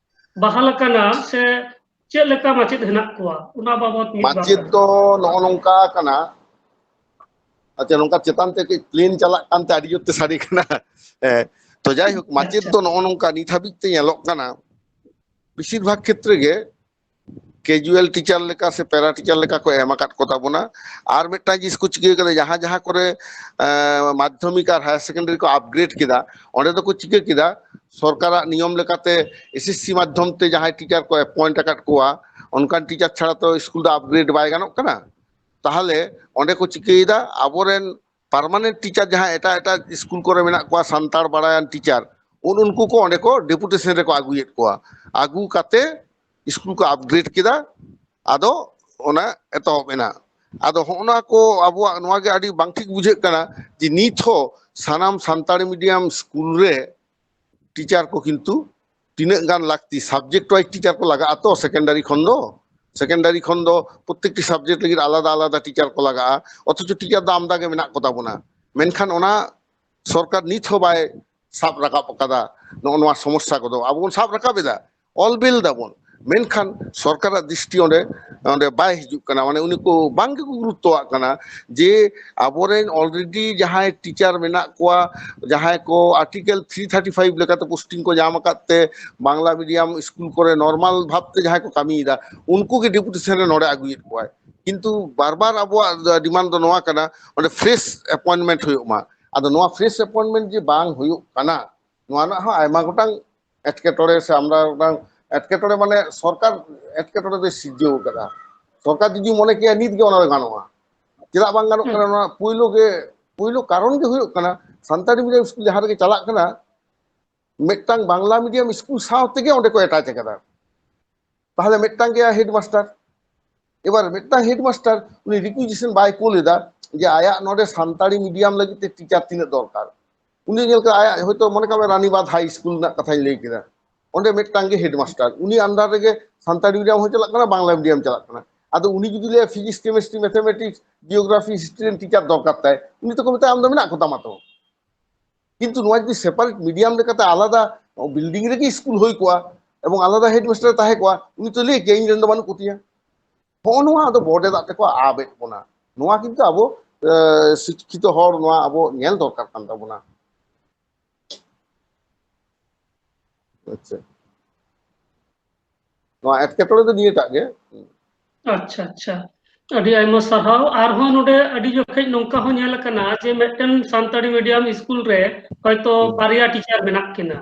ᱵᱟᱦᱟᱞ ᱟᱠᱟᱱᱟ ᱥᱮ ᱪᱮᱫ ᱞᱮᱠᱟ ᱢᱟᱪᱮᱫ ᱦᱮᱱᱟᱜ ᱠᱚᱣᱟ, ᱚᱱᱟ ᱵᱟᱵᱚᱛ ᱢᱤᱫ ᱵᱟᱨ ᱢᱟᱪᱮᱫ ᱠᱟᱛᱷᱟ᱾ ᱫᱚ ᱱᱚᱜᱼᱚ ᱱᱚᱝᱠᱟ ᱠᱟᱱᱟ, ᱟᱪᱪᱷᱟ, ᱱᱚᱝᱠᱟ ᱪᱮᱛᱟᱱ ᱛᱮ ᱠᱟᱹᱡ ᱯᱞᱮᱱ ᱪᱟᱞᱟᱜ ᱠᱟᱱᱛᱮ ᱟᱹᱰᱤ ᱡᱳᱨ ᱛᱮ ᱥᱟᱰᱮ ᱠᱟᱱᱟ᱾ ᱦᱮᱸ, ᱛᱚ ᱡᱟᱭᱦᱳᱠ, ᱢᱟᱪᱮᱫ ᱟᱪᱪᱷᱟ᱾ ᱫᱚ ᱱᱚᱜᱼᱚ ᱱᱚᱝᱠᱟ ᱱᱤᱛ ᱦᱟᱹᱵᱤᱡ ᱛᱮ ᱧᱮᱞᱚᱜ ᱠᱟᱱᱟ, ᱵᱮᱥᱤᱨ ᱵᱷᱟᱜᱽ ᱠᱷᱮᱛᱨᱮ ᱜᱮ ᱠᱮᱡᱩᱣᱟᱞ ᱴᱤᱪᱟᱨ ᱞᱮᱠᱟ ᱥᱮ ᱯᱮᱨᱟ ᱴᱤᱪᱟᱨ ᱞᱮᱠᱟ ᱠᱚ ᱮᱢ ᱟᱠᱟᱫ ᱠᱚ ᱛᱟᱵᱚᱱᱟ᱾ ᱟᱨ ᱢᱤᱫᱴᱟᱝ ᱡᱤᱱᱤᱥ ᱠᱚ ᱪᱤᱠᱟᱹ ᱠᱟᱫᱟ, ᱡᱟᱦᱟᱸ ᱡᱟᱦᱟᱸ ᱠᱚᱨᱮ ᱮᱸ, ᱢᱟᱫᱽᱫᱷᱚᱢᱤᱠ ᱟᱨ ᱦᱟᱭᱟᱨ ᱥᱮᱠᱮᱱᱰᱟᱨᱤ ᱠᱚ ᱟᱯᱜᱨᱮᱰ ᱠᱮᱫᱟ, ᱚᱸᱰᱮ ᱫᱚᱠᱚ ᱪᱤᱠᱟᱹ ᱠᱮᱫᱟ, ᱥᱚᱨᱠᱟᱨᱟᱜ ᱱᱤᱭᱚᱢ ᱞᱮᱠᱟᱛᱮ ᱮᱥᱮᱥᱥᱤ ᱢᱟᱫᱽᱫᱷᱚᱢ ᱛᱮ ᱡᱟᱦᱟᱸᱭ ᱴᱤᱪᱟᱨ ᱠᱚ ᱮᱯᱚᱭᱮᱱᱴ ᱟᱠᱟᱫ ᱠᱚᱣᱟ, ᱚᱱᱠᱟᱱ ᱴᱤᱪᱟᱨ ᱪᱷᱟᱲᱟ ᱛᱚ ᱥᱠᱩᱞ ᱫᱚ ᱟᱯᱜᱨᱮᱰ ᱵᱟᱭ ᱜᱟᱱᱚᱜ ᱠᱟᱱᱟ᱾ ᱛᱟᱦᱚᱞᱮ ᱚᱸᱰᱮ ᱠᱚ ᱪᱤᱠᱟᱹᱭᱮᱫᱟ, ᱟᱵᱚᱨᱮᱱ ᱯᱟᱨᱢᱟᱱᱮᱱᱴ ᱴᱤᱪᱟᱨ ᱡᱟᱦᱟᱸ ᱮᱴᱟᱜ ᱮᱴᱟᱜ ᱥᱠᱩᱞ ᱠᱚᱨᱮ ᱢᱮᱱᱟᱜ ᱠᱚᱣᱟ, ᱥᱟᱱᱛᱟᱲ ᱵᱟᱲᱟᱭᱟᱱ ᱴᱤᱪᱟᱨ, ᱩᱱ ᱩᱱᱠᱩ ᱠᱚ ᱚᱸᱰᱮ ᱠᱚ ᱰᱮᱯᱩᱴᱮᱥᱚᱱ ᱨᱮᱠᱚ ᱟᱹᱜᱩᱭᱮᱫ ᱠᱚᱣᱟ᱾ ᱟᱹᱜᱩ ᱠᱟᱛᱮ ᱥᱠᱩᱞ ᱠᱚ ᱟᱯᱜᱨᱮᱰ ᱠᱮᱫᱟ, ᱟᱫᱚ ᱚᱱᱟ ᱮᱛᱚᱦᱚᱵ ᱮᱱᱟ᱾ ᱟᱫᱚ ᱦᱚᱸᱜᱼᱚ ᱱᱚᱣᱟ ᱠᱚ ᱟᱵᱚᱣᱟᱜ ᱱᱚᱣᱟ ᱜᱮ ᱟᱹᱰᱤ ᱵᱟᱝ ᱴᱷᱤᱠ ᱵᱩᱡᱷᱟᱹᱜ ᱠᱟᱱᱟ ᱡᱮ ᱱᱤᱛ ᱦᱚᱸ ᱥᱟᱱᱟᱢ ᱥᱟᱱᱛᱟᱲᱤ ᱢᱤᱰᱤᱭᱟᱢ ᱥᱠᱩᱞ ᱨᱮ ᱴᱤᱪᱟᱨ ᱠᱚ ᱠᱤᱱᱛᱩ ᱛᱤᱱᱟᱹᱜ ᱜᱟᱱ ᱞᱟᱹᱠᱛᱤ, ᱥᱟᱵᱡᱮᱠᱴ ᱣᱟᱭᱤᱡ ᱴᱤᱪᱟᱨ ᱠᱚ ᱞᱟᱜᱟᱜᱼᱟ ᱛᱚ, ᱥᱮᱠᱮᱱᱰᱟᱨᱤ ᱠᱷᱚᱱ ᱫᱚ, ᱥᱮᱠᱮᱱᱰᱟᱨᱤ ᱠᱷᱚᱱ ᱫᱚ ᱯᱨᱚᱛᱛᱮᱠᱴᱤ ᱥᱟᱵᱡᱮᱠᱴ ᱞᱟᱹᱜᱤᱫ ᱟᱞᱟᱫᱟ ᱟᱞᱟᱫᱟ ᱴᱤᱪᱟᱨ ᱠᱚ ᱞᱟᱜᱟᱜᱼᱟ, ᱚᱛᱷᱚᱪᱚ ᱴᱤᱪᱟᱨ ᱫᱚ ᱟᱢᱫᱟ ᱜᱮ ᱢᱮᱱᱟᱜ ᱠᱚ ᱛᱟᱵᱚᱱᱟ᱾ ᱢᱮᱱᱠᱷᱟᱱ ᱚᱱᱟ ᱥᱚᱨᱠᱟᱨ ᱱᱤᱛ ᱦᱚᱸ ᱵᱟᱭ ᱥᱟᱵ ᱨᱟᱠᱟᱵ ᱟᱠᱟᱫᱟ᱾ ᱱᱚᱜᱼᱚ ᱱᱚᱣᱟ ᱥᱚᱢᱚᱥᱥᱟ ᱠᱚᱫᱚ ᱟᱵᱚ ᱵᱚᱱ ᱥᱟᱵ ᱨᱟᱠᱟᱵ ᱮᱫᱟ, ᱚᱞ ᱵᱤᱞ ᱫᱟᱵᱚᱱ, ᱢᱮᱱᱠᱷᱟᱱ ᱥᱚᱨᱠᱟᱨᱟᱜ ᱫᱨᱤᱥᱴᱤ ᱚᱸᱰᱮ, ᱚᱸᱰᱮ ᱵᱟᱭ ᱦᱤᱡᱩᱜ ᱠᱟᱱᱟ, ᱢᱟᱱᱮ ᱩᱱᱤ ᱠᱚ ᱵᱟᱝ ᱜᱮᱠᱚ ᱜᱩᱨᱩᱛᱛᱚᱣᱟᱜ ᱠᱟᱱᱟ ᱡᱮ ᱟᱵᱚᱨᱮᱱ ᱚᱞᱨᱮᱰᱤ ᱡᱟᱦᱟᱸᱭ ᱴᱤᱪᱟᱨ ᱢᱮᱱᱟᱜ ᱠᱚᱣᱟ, ᱡᱟᱦᱟᱸᱭ ᱠᱚ ᱟᱨᱴᱤᱠᱮᱞ ᱛᱷᱨᱤ ᱛᱷᱟᱨᱴᱤ ᱯᱷᱟᱭᱤᱵᱷ ᱞᱮᱠᱟᱛᱮ ᱯᱳᱥᱴᱤᱝ ᱠᱚ ᱧᱟᱢ ᱟᱠᱟᱫ ᱛᱮ ᱵᱟᱝᱞᱟ ᱢᱤᱰᱤᱭᱟᱢ ᱥᱠᱩᱞ ᱠᱚᱨᱮ ᱱᱚᱨᱢᱟᱞ ᱵᱷᱟᱵᱛᱮ ᱡᱟᱦᱟᱸᱭ ᱠᱚ ᱠᱟᱹᱢᱤᱭᱮᱫᱟ, ᱩᱱᱠᱩ ᱜᱮ ᱰᱮᱯᱩᱴᱮᱥᱚᱱ ᱨᱮ ᱱᱚᱰᱮ ᱟᱹᱜᱩᱭᱮᱫ ᱠᱚᱣᱟᱭ᱾ ᱠᱤᱱᱛᱩ ᱵᱟᱨ ᱵᱟᱨ ᱟᱵᱚᱣᱟᱜ ᱰᱤᱢᱟᱱᱰ ᱫᱚ ᱱᱚᱣᱟ ᱠᱟᱱᱟ, ᱚᱸᱰᱮ ᱯᱷᱨᱮᱥ ᱮᱯᱚᱭᱮᱱᱴᱢᱮᱱᱴ ᱦᱩᱭᱩᱜ ᱢᱟ᱾ ᱟᱫᱚ ᱱᱚᱣᱟ ᱯᱷᱨᱮᱥ ᱮᱯᱚᱭᱮᱱᱴᱢᱮᱱᱴ ᱡᱮ ᱵᱟᱝ ᱦᱩᱭᱩᱜ ᱠᱟᱱᱟ, ᱱᱚᱣᱟ ᱨᱮᱱᱟᱜ ᱦᱚᱸ ᱟᱭᱢᱟ ᱜᱚᱴᱟᱝ ᱮᱴᱠᱮᱴᱚᱬᱮ ᱥᱮ ᱟᱢᱫᱟ ᱜᱚᱴᱟᱝ ᱮᱴᱠᱮᱴᱚᱬᱮ, ᱢᱟᱱᱮ ᱥᱚᱨᱠᱟᱨ ᱮᱴᱠᱮᱴᱚᱬᱮ ᱫᱚᱭ ᱥᱤᱨᱡᱟᱹᱣ ᱠᱟᱫᱟ᱾ ᱥᱚᱨᱠᱟᱨ ᱡᱩᱫᱤ ᱢᱚᱱᱮ ᱠᱮᱭᱟ ᱱᱤᱛ ᱜᱮ ᱚᱱᱟ ᱫᱚ ᱜᱟᱱᱚᱜᱼᱟ, ᱪᱮᱫᱟᱜ ᱵᱟᱝ ᱜᱟᱱᱚᱜ ᱠᱟᱱᱟ? ᱱᱚᱣᱟ ᱯᱩᱭᱞᱩ ᱜᱮ, ᱯᱩᱭᱞᱩ ᱠᱟᱨᱚᱱ ᱜᱮ ᱦᱩᱭᱩᱜ ᱠᱟᱱᱟ ᱥᱟᱱᱛᱟᱲᱤ ᱢᱤᱰᱤᱭᱟᱢ ᱥᱠᱩᱞ ᱡᱟᱦᱟᱸ ᱨᱮᱜᱮ ᱪᱟᱞᱟᱜ ᱠᱟᱱᱟ, ᱢᱤᱫᱴᱟᱝ ᱵᱟᱝᱞᱟ ᱢᱤᱰᱤᱭᱟᱢ ᱥᱠᱩᱞ ᱥᱟᱶ ᱛᱮᱜᱮ ᱚᱸᱰᱮ ᱠᱚ ᱮᱴᱟᱪ ᱟᱠᱟᱫᱟ᱾ ᱛᱟᱦᱚᱞᱮ ᱢᱤᱫᱴᱟᱝ ᱜᱮᱭᱟ ᱦᱮᱰᱢᱟᱥᱴᱟᱨ, ᱮᱵᱟᱨ ᱢᱤᱫᱴᱟᱝ ᱦᱮᱰᱢᱟᱥᱴᱟᱨ ᱩᱱᱤ ᱨᱤᱠᱩᱭᱤᱡᱤᱥᱚᱱ ᱵᱟᱭ ᱠᱩᱞ ᱮᱫᱟ ᱡᱮ ᱟᱭᱟᱜ ᱱᱚᱰᱮ ᱥᱟᱱᱛᱟᱲᱤ ᱢᱤᱰᱤᱭᱟᱢ ᱞᱟᱹᱜᱤᱫ ᱛᱮ ᱴᱤᱪᱟᱨ ᱛᱤᱱᱟᱹᱜ ᱫᱚᱨᱠᱟᱨ᱾ ᱩᱱᱤ ᱧᱮᱞ ᱠᱮᱫᱟ ᱟᱭᱟᱜ ᱦᱚᱭᱛᱳ ᱢᱚᱱᱮ ᱠᱟᱜ ᱢᱮ ᱨᱟᱱᱤᱵᱟᱸᱫᱷ ᱦᱟᱭ ᱥᱠᱩᱞ ᱨᱮᱱᱟᱜ ᱠᱟᱛᱷᱟᱧ ᱞᱟᱹᱭ ᱠᱮᱫᱟ, ᱚᱸᱰᱮ ᱢᱤᱫᱴᱟᱝ ᱜᱮ ᱦᱮᱰᱢᱟᱥᱴᱟᱨ, ᱩᱱᱤ ᱟᱱᱰᱟᱨ ᱨᱮᱜᱮ ᱥᱟᱱᱛᱟᱲᱤ ᱢᱤᱰᱤᱭᱟᱢ ᱦᱚᱸ ᱪᱟᱞᱟᱜ ᱠᱟᱱᱟ, ᱵᱟᱝᱞᱟ ᱢᱤᱰᱤᱭᱟᱢ ᱪᱟᱞᱟᱜ ᱠᱟᱱᱟ᱾ ᱟᱫᱚ ᱩᱱᱤ ᱡᱩᱫᱤ ᱞᱟᱹᱭᱟ ᱯᱷᱤᱡᱤᱠᱥ, ᱠᱮᱢᱮᱥᱴᱨᱤ, ᱢᱮᱛᱷᱮᱢᱮᱴᱤᱠᱥ, ᱡᱤᱭᱳᱜᱨᱟᱯᱷᱤ, ᱦᱤᱥᱴᱨᱤ ᱨᱮᱱ ᱴᱤᱪᱟᱨ ᱫᱚᱨᱠᱟᱨ ᱛᱟᱭ, ᱩᱱᱤ ᱛᱚᱠᱚ ᱢᱮᱛᱟᱭᱟ ᱟᱢ ᱫᱚ ᱢᱮᱱᱟᱜ ᱠᱚᱛᱟᱢᱟ ᱛᱚ᱾ ᱠᱤᱱᱛᱩ ᱱᱚᱣᱟ ᱡᱩᱫᱤ ᱥᱮᱯᱟᱨᱮᱴ ᱢᱤᱰᱤᱭᱟᱢ ᱞᱮᱠᱟᱛᱮ ᱟᱞᱟᱫᱟ ᱵᱤᱞᱰᱤᱝ ᱨᱮᱜᱮ ᱥᱠᱩᱞ ᱦᱩᱭ ᱠᱚᱜᱼᱟ ᱮᱵᱚᱝ ᱟᱞᱟᱫᱟ ᱦᱮᱰᱢᱟᱥᱴᱟᱨ ᱛᱟᱦᱮᱸ ᱠᱚᱜᱼᱟ, ᱩᱱᱤ ᱛᱚ ᱞᱟᱹᱭ ᱠᱮᱭᱟ ᱤᱧ ᱨᱮᱱ ᱫᱚ ᱵᱟᱹᱱᱩᱜ ᱠᱚᱛᱤᱧᱟ᱾ ᱦᱚᱸᱜᱼᱚ ᱱᱚᱣᱟ ᱟᱫᱚ ᱵᱚᱰᱮ ᱫᱟᱜ ᱛᱮᱠᱚ ᱟᱵᱮᱫ ᱵᱚᱱᱟ᱾ ᱱᱚᱣᱟ ᱠᱤᱱᱛᱩ ᱟᱵᱚ ᱮ, ᱥᱤᱠᱠᱷᱤᱛᱚ ᱦᱚᱲ ᱱᱚᱣᱟ ᱟᱵᱚ ᱧᱮᱞ ᱫᱚᱨᱠᱟᱨ ᱠᱟᱱ ᱛᱟᱵᱚᱱᱟ᱾ ᱟᱪᱪᱷᱟ, ᱱᱚᱣᱟ ᱮᱴᱠᱮᱴᱚᱬᱮ ᱫᱚ ᱱᱤᱭᱟᱹᱴᱟᱜ ᱜᱮ᱾ ᱟᱪᱪᱷᱟ ᱟᱪᱪᱷᱟ, ᱟᱹᱰᱤ ᱟᱭᱢᱟ ᱥᱟᱨᱦᱟᱣ᱾ ᱟᱨᱦᱚᱸ ᱱᱚᱰᱮ ᱟᱹᱰᱤ ᱡᱚᱠᱷᱮᱡ ᱱᱚᱝᱠᱟ ᱦᱚᱸ ᱧᱮᱞ ᱟᱠᱟᱱᱟ ᱡᱮ ᱢᱤᱫᱴᱮᱱ ᱥᱟᱱᱛᱟᱲᱤ ᱢᱤᱰᱤᱭᱟᱢ ᱥᱠᱩᱞ ᱨᱮ ᱦᱚᱭᱛᱚ ᱦᱩᱸ᱾ ᱵᱟᱨᱭᱟ ᱴᱤᱪᱟᱨ ᱢᱮᱱᱟᱜ ᱠᱤᱱᱟ,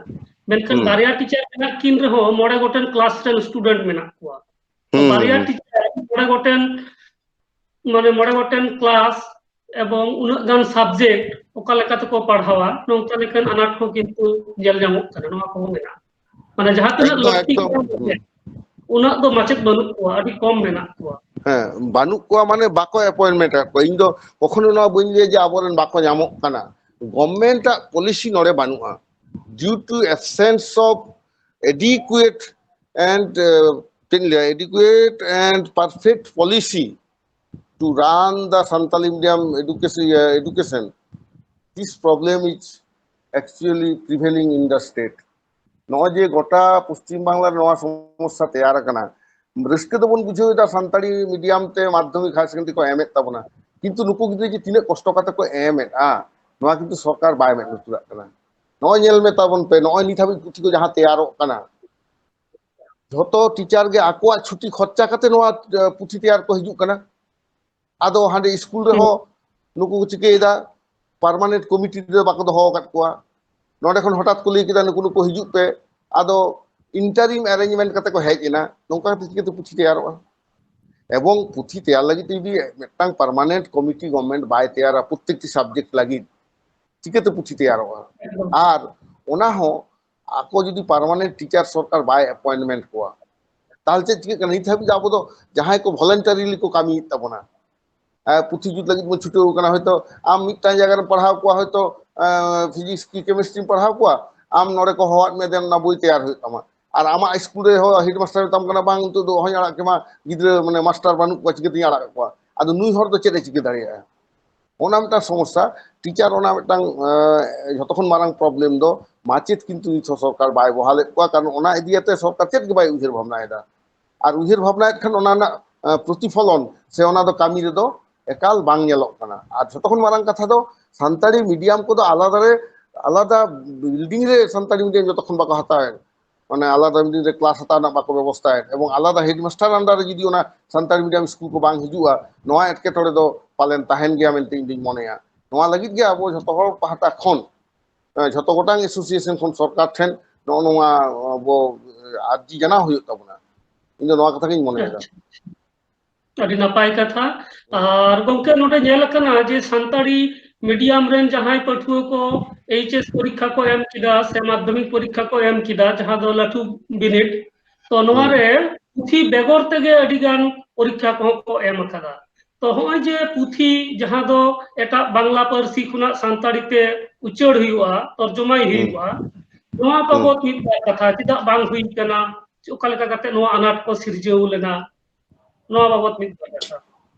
ᱢᱮᱱᱠᱷᱟᱱ ᱦᱩᱸ᱾ ᱵᱟᱨᱭᱟ ᱴᱤᱪᱟᱨ ᱢᱮᱱᱟᱜ ᱠᱤᱱ ᱨᱮᱦᱚᱸ ᱢᱚᱬᱮ ᱜᱚᱴᱮᱱ ᱠᱞᱟᱥ ᱨᱮᱱ ᱥᱴᱩᱰᱮᱱᱴ ᱢᱮᱱᱟᱜ ᱠᱚᱣᱟ᱾ ᱛᱚ ᱦᱩᱸ, ᱵᱟᱨᱭᱟ ᱦᱩᱸ᱾ ᱴᱤᱪᱟᱨ ᱢᱚᱬᱮ ᱜᱚᱴᱮᱱ, ᱢᱟᱱᱮ ᱢᱚᱬᱮ ᱜᱚᱴᱮᱱ ᱠᱞᱟᱥ ᱮᱵᱚᱝ ᱩᱱᱟᱹᱜ ᱜᱟᱱ ᱥᱟᱵᱡᱮᱠᱴ ᱚᱠᱟ ᱞᱮᱠᱟ ᱛᱮᱠᱚ ᱯᱟᱲᱦᱟᱣᱟ, ᱱᱚᱝᱠᱟ ᱞᱮᱠᱟᱱ ᱟᱱᱟᱴ ᱠᱚ ᱠᱤᱱᱛᱩ ᱧᱮᱞ ᱧᱟᱢᱚᱜ ᱠᱟᱱᱟ, ᱱᱚᱣᱟ ᱠᱚᱦᱚᱸ ᱢᱮᱱᱟᱜᱼᱟ᱾ ᱢᱟᱱᱮ ᱡᱟᱦᱟᱸ ᱛᱤᱱᱟᱹᱜ ᱮᱠᱫᱚᱢ, ᱞᱟᱹᱠᱛᱤ ᱮᱠᱫᱚᱢ᱾ ᱠᱟᱱᱟ, ᱦᱩᱸ᱾ ᱩᱱᱟᱹᱜ ᱫᱚ ᱢᱟᱪᱮᱫ ᱵᱟᱹᱱᱩᱜ ᱠᱚᱣᱟ, ᱟᱹᱰᱤ ᱠᱚᱢ ᱢᱮᱱᱟᱜ ᱠᱚᱣᱟ᱾ ᱦᱮᱸ, ᱵᱟᱹᱱᱩᱜ ᱠᱚᱣᱟ ᱢᱟᱱᱮ ᱵᱟᱠᱚ ᱮᱯᱚᱭᱮᱱᱴᱢᱮᱱᱴ ᱟᱠᱟᱫ ᱠᱚᱣᱟ᱾ ᱤᱧ ᱫᱚ ᱠᱚᱠᱷᱚᱱᱳ ᱱᱚᱣᱟ ᱵᱟᱹᱧ ᱞᱟᱹᱭᱟ ᱡᱮ ᱟᱵᱚᱨᱮᱱ ᱵᱟᱠᱚ ᱧᱟᱢᱚᱜ ᱠᱟᱱᱟ, ᱜᱚᱵᱷᱢᱮᱱᱴ ᱟᱜ ᱯᱚᱞᱤᱥᱤ ᱱᱚᱰᱮ ᱵᱟᱹᱱᱩᱜᱼᱟ᱾ Due to absence of adequate and, uh, ᱪᱮᱫ ᱤᱧ ᱞᱟᱹᱭᱟ, adequate and perfect policy to run the Santali medium education, uh, education, this problem is actually prevailing in the state. ᱱᱚᱜᱼᱚᱭ ᱡᱮ ᱜᱚᱴᱟ ᱯᱚᱥᱪᱤᱢ ᱵᱟᱝᱞᱟ ᱨᱮ ᱱᱚᱣᱟ ᱥᱚᱢᱚᱥᱥᱟ ᱛᱮᱭᱟᱨ ᱟᱠᱟᱱᱟ, ᱨᱟᱹᱥᱠᱟᱹ ᱫᱚᱵᱚᱱ ᱵᱩᱡᱷᱟᱹᱣ ᱮᱫᱟ ᱥᱟᱱᱛᱟᱲᱤ ᱢᱤᱰᱤᱭᱟᱢ ᱛᱮ ᱢᱟᱫᱽᱫᱷᱚᱢᱤᱠ ᱦᱟᱭᱟᱨ ᱥᱮᱠᱮᱱᱰᱟᱨᱤ ᱠᱚ ᱮᱢᱮᱫ ᱛᱟᱵᱚᱱᱟ, ᱠᱤᱱᱛᱩ ᱱᱩᱠᱩ ᱜᱤᱫᱽᱨᱟᱹ ᱡᱮ ᱛᱤᱱᱟᱹᱜ ᱠᱚᱥᱴᱚ ᱠᱟᱛᱮ ᱠᱚ ᱮᱢᱮᱫᱼᱟ, ᱱᱚᱣᱟ ᱠᱤᱱᱛᱩ ᱥᱚᱨᱠᱟᱨ ᱵᱟᱭ ᱢᱮᱫ ᱞᱩᱛᱩᱨᱟᱜ ᱠᱟᱱᱟ᱾ ᱱᱚᱜᱼᱚᱭ ᱧᱮᱞ ᱢᱮ ᱛᱟᱵᱚᱱ ᱯᱮ, ᱱᱚᱜᱼᱚᱭ ᱱᱤᱛ ᱦᱟᱹᱵᱤᱡ ᱯᱩᱛᱷᱤ ᱠᱚ ᱡᱟᱦᱟᱸ ᱛᱮᱭᱟᱨᱚᱜ ᱠᱟᱱᱟ, ᱡᱷᱚᱛᱚ ᱴᱤᱪᱟᱨ ᱜᱮ ᱟᱠᱚᱣᱟᱜ ᱪᱷᱩᱴᱤ ᱠᱷᱚᱨᱪᱟ ᱠᱟᱛᱮ ᱱᱚᱣᱟ, ᱮ, ᱯᱩᱛᱷᱤ ᱛᱮᱭᱟᱨ ᱠᱚ ᱦᱤᱡᱩᱜ ᱠᱟᱱᱟ᱾ ᱟᱫᱚ ᱦᱟᱸᱰᱮ ᱥᱠᱩᱞ ᱨᱮᱦᱚᱸ ᱱᱩᱠᱩ ᱠᱚ ᱪᱤᱠᱟᱹᱭᱮᱫᱟ, ᱯᱟᱨᱢᱟᱱᱮᱱᱴ ᱠᱚᱢᱤᱴᱤ ᱨᱮ ᱵᱟᱠᱚ ᱫᱚᱦᱚ ᱟᱠᱟᱫ ᱠᱚᱣᱟ᱾ ᱱᱚᱰᱮ ᱠᱷᱚᱱ ᱦᱚᱴᱟᱛ ᱠᱚ ᱞᱟᱹᱭ ᱠᱮᱫᱟ ᱱᱩᱠᱩ ᱱᱩᱠᱩ ᱦᱤᱡᱩᱜ ᱯᱮ, ᱟᱫᱚ ᱤᱱᱴᱟᱨᱤᱢ ᱮᱨᱮᱧᱡᱽᱢᱮᱱᱴ ᱠᱟᱛᱮ ᱠᱚ ᱦᱮᱡ ᱮᱱᱟ᱾ ᱱᱚᱝᱠᱟ ᱠᱟᱛᱮ ᱪᱤᱠᱟᱹᱛᱮ ᱯᱩᱛᱷᱤ ᱛᱮᱭᱟᱨᱚᱜᱼᱟ? ᱮᱵᱚᱝ ᱯᱩᱛᱷᱤ ᱛᱮᱭᱟᱨ ᱞᱟᱹᱜᱤᱫ ᱛᱮ ᱡᱩᱫᱤ ᱢᱤᱫᱴᱟᱝ ᱯᱟᱨᱢᱟᱱᱮᱱᱴ ᱠᱚᱢᱤᱴᱤ ᱜᱚᱵᱷᱢᱮᱱᱴ ᱵᱟᱭ ᱛᱮᱭᱟᱨᱟ ᱯᱨᱚᱛᱛᱮᱠᱴᱤ ᱥᱟᱵᱡᱮᱠᱴ ᱞᱟᱹᱜᱤᱫ, ᱪᱤᱠᱟᱹᱛᱮ ᱯᱩᱛᱷᱤ ᱛᱮᱭᱟᱨᱚᱜᱼᱟ? ᱟᱨ ᱚᱱᱟ ᱦᱚᱸ ᱟᱠᱚ ᱡᱩᱫᱤ ᱯᱟᱨᱢᱟᱱᱮᱱᱴ ᱴᱤᱪᱟᱨ ᱥᱚᱨᱠᱟᱨ ᱵᱟᱭ ᱮᱯᱚᱭᱮᱱᱴᱢᱮᱱᱴ ᱠᱚᱣᱟ, ᱛᱟᱦᱚᱞᱮ ᱪᱮᱫ ᱪᱤᱠᱟᱹᱜ ᱠᱟᱱᱟ? ᱱᱤᱛ ᱦᱟᱹᱵᱤᱡ ᱫᱚ ᱟᱵᱚ ᱫᱚ ᱡᱟᱦᱟᱸᱭ ᱠᱚ voluntarily ᱠᱚ ᱠᱟᱹᱢᱤᱭᱮᱫ ᱛᱟᱵᱚᱱᱟ, ᱟᱨ ᱯᱩᱛᱷᱤ ᱡᱩᱛ ᱞᱟᱹᱜᱤᱫ ᱵᱚᱱ ᱪᱷᱩᱴᱟᱹᱣ ᱠᱟᱱᱟ, ᱦᱚᱭᱛᱳ ᱟᱢ ᱢᱤᱫᱴᱟᱝ ᱡᱟᱭᱜᱟ ᱨᱮᱢ ᱯᱟᱲᱦᱟᱣ ᱠᱚᱣᱟ, ᱦᱚᱭᱛᱳ ᱯᱷᱤᱡᱤᱠᱥ ᱠᱤ ᱠᱮᱢᱤᱥᱴᱨᱤᱢ ᱯᱟᱲᱦᱟᱣ ᱠᱚᱣᱟ, ᱟᱢ ᱱᱚᱰᱮ ᱠᱚ ᱦᱚᱦᱚᱣᱟᱫ ᱢᱮᱭᱟ, ᱫᱮᱱ ᱚᱱᱟ ᱵᱳᱭ ᱛᱮᱭᱟᱨ ᱦᱩᱭᱩᱜ ᱛᱟᱢᱟ᱾ ᱟᱨ ᱟᱢᱟᱜ ᱥᱠᱩᱞ ᱨᱮ ᱦᱚᱸ ᱦᱮᱰᱢᱟᱥᱴᱟᱨ ᱢᱮᱛᱟᱢ ᱠᱟᱱᱟ, "ᱵᱟᱝ, ᱱᱤᱛᱚᱜ ᱫᱚ ᱚᱦᱚᱧ ᱟᱲᱟᱜ ᱠᱮᱢᱟ, ᱜᱤᱫᱽᱨᱟᱹ ᱢᱟᱱᱮ ᱢᱟᱥᱴᱟᱨ ᱵᱟᱹᱱᱩᱜ ᱠᱚᱣᱟ, ᱪᱤᱠᱟᱹᱛᱤᱧ ᱟᱲᱟᱜ ᱠᱚᱣᱟ?" ᱟᱫᱚ ᱱᱩᱭ ᱦᱚᱲ ᱫᱚ ᱪᱮᱫ ᱮ ᱪᱤᱠᱟᱹ ᱫᱟᱲᱮᱭᱟᱜᱼᱟ? ᱚᱱᱟ ᱢᱤᱫᱴᱟᱝ ᱥᱚᱢᱚᱥᱥᱟ᱾ ᱴᱤᱪᱟᱨ ᱚᱱᱟ ᱢᱤᱫᱴᱟᱝ ᱡᱷᱚᱛᱚ ᱠᱷᱚᱱ ᱢᱟᱨᱟᱝ ᱯᱨᱚᱵᱞᱮᱢ ᱫᱚ ᱢᱟᱪᱮᱫ ᱠᱤᱱᱛᱩ ᱱᱤᱛ ᱦᱚᱸ ᱥᱚᱨᱠᱟᱨ ᱵᱟᱭ ᱵᱚᱦᱟᱞᱮᱫ ᱠᱚᱣᱟ, ᱠᱟᱨᱚᱱ ᱚᱱᱟ ᱤᱫᱤ ᱠᱟᱛᱮ ᱥᱚᱨᱠᱟᱨ ᱪᱮᱫ ᱜᱮ ᱵᱟᱭ ᱩᱭᱦᱟᱹᱨ ᱵᱷᱟᱵᱽᱱᱟᱭᱮᱫᱟ᱾ ᱟᱨ ᱩᱭᱦᱟᱹᱨ ᱵᱷᱟᱵᱽᱱᱟᱭᱮᱫ ᱠᱷᱟᱱ ᱚᱱᱟ ᱨᱮᱱᱟᱜ ᱯᱨᱚᱛᱤᱯᱷᱚᱞᱚᱱ ᱥᱮ ᱚᱱᱟ ᱫᱚ ᱠᱟᱹᱢᱤ ᱨᱮᱫᱚ ᱮᱠᱟᱞ ᱵᱟᱝ ᱧᱮᱞᱚᱜ ᱠᱟᱱᱟ᱾ ᱟᱨ ᱡᱷᱚᱛᱚ ᱠᱷᱚᱱ ᱢᱟᱨᱟᱝ ᱠᱟᱛᱷᱟ ᱫᱚ ᱥᱟᱱᱛᱟᱲᱤ ᱢᱤᱰᱤᱭᱟᱢ ᱠᱚᱫᱚ ᱟᱞᱟᱫᱟ ᱨᱮ, ᱟᱞᱟᱫᱟ ᱵᱤᱞᱰᱤᱝ ᱨᱮ ᱥᱟᱱᱛᱟᱲᱤ ᱢᱤᱰᱤᱭᱟᱢ ᱡᱚᱛᱚ ᱠᱷᱚᱱ ᱵᱟᱠᱚ ᱦᱟᱛᱟᱣᱮᱫ, ᱢᱟᱱᱮ ᱟᱞᱟᱫᱟ ᱢᱤᱰᱤᱭᱟᱢ ᱨᱮ ᱠᱞᱟᱥ ᱦᱟᱛᱟᱣ ᱨᱮᱱᱟᱜ ᱵᱟᱠᱚ ᱵᱮᱵᱚᱥᱛᱷᱟᱭᱮᱫ, ᱮᱵᱚᱝ ᱟᱞᱟᱫᱟ ᱦᱮᱰᱢᱟᱥᱴᱟᱨ ᱟᱱᱰᱟᱨ ᱨᱮ ᱡᱩᱫᱤ ᱚᱱᱟ ᱥᱟᱱᱛᱟᱲᱤ ᱢᱤᱰᱤᱭᱟᱢ ᱥᱠᱩᱞ ᱠᱚ ᱵᱟᱝ ᱦᱤᱡᱩᱜᱼᱟ, ᱱᱚᱣᱟ ᱮᱴᱠᱮᱴᱚᱬᱮ ᱫᱚ ᱯᱟᱞᱮᱱ ᱛᱟᱦᱮᱱ ᱜᱮᱭᱟ ᱢᱮᱱᱛᱮ ᱤᱧ ᱫᱩᱧ ᱢᱚᱱᱮᱭᱟ᱾ ᱱᱚᱣᱟ ᱞᱟᱹᱜᱤᱫ ᱜᱮ ᱟᱵᱚ ᱡᱷᱚᱛᱚ ᱦᱚᱲ ᱯᱟᱦᱴᱟ ᱠᱷᱚᱱ, ᱡᱷᱚᱛᱚ ᱜᱚᱴᱟᱝ ᱮᱥᱳᱥᱤᱭᱮᱥᱚᱱ ᱠᱷᱚᱱ ᱥᱚᱨᱠᱟᱨ ᱴᱷᱮᱱ ᱱᱚᱜᱼᱚ ᱱᱚᱣᱟ ᱟᱵᱚ ᱟᱨᱡᱤ ᱡᱟᱱᱟᱣ ᱦᱩᱭᱩᱜ ᱛᱟᱵᱚᱱᱟ᱾ ᱤᱧ ᱫᱚ ᱱᱚᱣᱟ ᱠᱟᱛᱷᱟ ᱜᱤᱧ ᱢᱚᱱᱮᱭᱮᱫᱟ᱾ ᱟᱹᱰᱤ ᱱᱟᱯᱟᱭ ᱠᱟᱛᱷᱟ᱾ ᱟᱨ ᱜᱚᱝᱠᱮ, ᱱᱚᱰᱮ ᱧᱮᱞ ᱟᱠᱟᱱᱟ ᱡᱮ ᱥᱟᱱᱛᱟᱲᱤ ᱢᱤᱰᱤᱭᱟᱢ ᱨᱮᱱ ᱡᱟᱦᱟᱸᱭ ᱯᱟᱹᱴᱷᱩᱣᱟᱹ ᱠᱚ ᱮᱭᱤᱪ ᱮᱥ ᱯᱚᱨᱤᱠᱠᱷᱟ ᱠᱚ ᱮᱢ ᱠᱮᱫᱟ ᱥᱮ ᱢᱟᱫᱽᱫᱷᱚᱢᱤᱠ ᱯᱚᱨᱤᱠᱠᱷᱟ ᱠᱚ ᱮᱢ ᱠᱮᱫᱟ, ᱡᱟᱦᱟᱸ ᱫᱚ ᱞᱟᱹᱴᱩ ᱵᱤᱱᱤᱰ, ᱛᱚ ᱱᱚᱣᱟ ᱨᱮ ᱯᱩᱛᱷᱤ ᱵᱮᱜᱚᱨ ᱛᱮᱜᱮ ᱟᱹᱰᱤ ᱜᱟᱱ ᱯᱚᱨᱤᱠᱠᱷᱟ ᱠᱚᱦᱚᱸ ᱠᱚ ᱮᱢ ᱟᱠᱟᱫᱟ᱾ ᱛᱚ ᱦᱚᱸᱜᱼᱚᱭ ᱡᱮ ᱯᱩᱛᱷᱤ ᱡᱟᱦᱟᱸ ᱫᱚ ᱮᱴᱟᱜ ᱵᱟᱝᱞᱟ ᱯᱟᱹᱨᱥᱤ ᱠᱷᱚᱱᱟᱜ ᱥᱟᱱᱛᱟᱲᱤ ᱛᱮ ᱩᱪᱟᱹᱲ ᱦᱩᱭᱩᱜᱼᱟ, ᱛᱚᱨᱡᱚᱢᱟᱭ ᱦᱩᱭᱩᱜᱼᱟ, ᱱᱚᱣᱟ ᱵᱟᱵᱚᱛ ᱢᱤᱫ ᱵᱟᱨ ᱠᱟᱛᱷᱟ, ᱪᱮᱫᱟᱜ ᱵᱟᱝ ᱦᱩᱭ ᱠᱟᱱᱟ, ᱚᱠᱟ ᱞᱮᱠᱟ ᱠᱟᱛᱮ ᱱᱚᱣᱟ ᱟᱱᱟᱴ ᱠᱚ ᱥᱤᱨᱡᱟᱹᱣ ᱞᱮᱱᱟ, ᱱᱚᱣᱟ ᱵᱟᱵᱚᱛ ᱢᱤᱫ ᱵᱟᱨ ᱠᱟᱛᱷᱟ᱾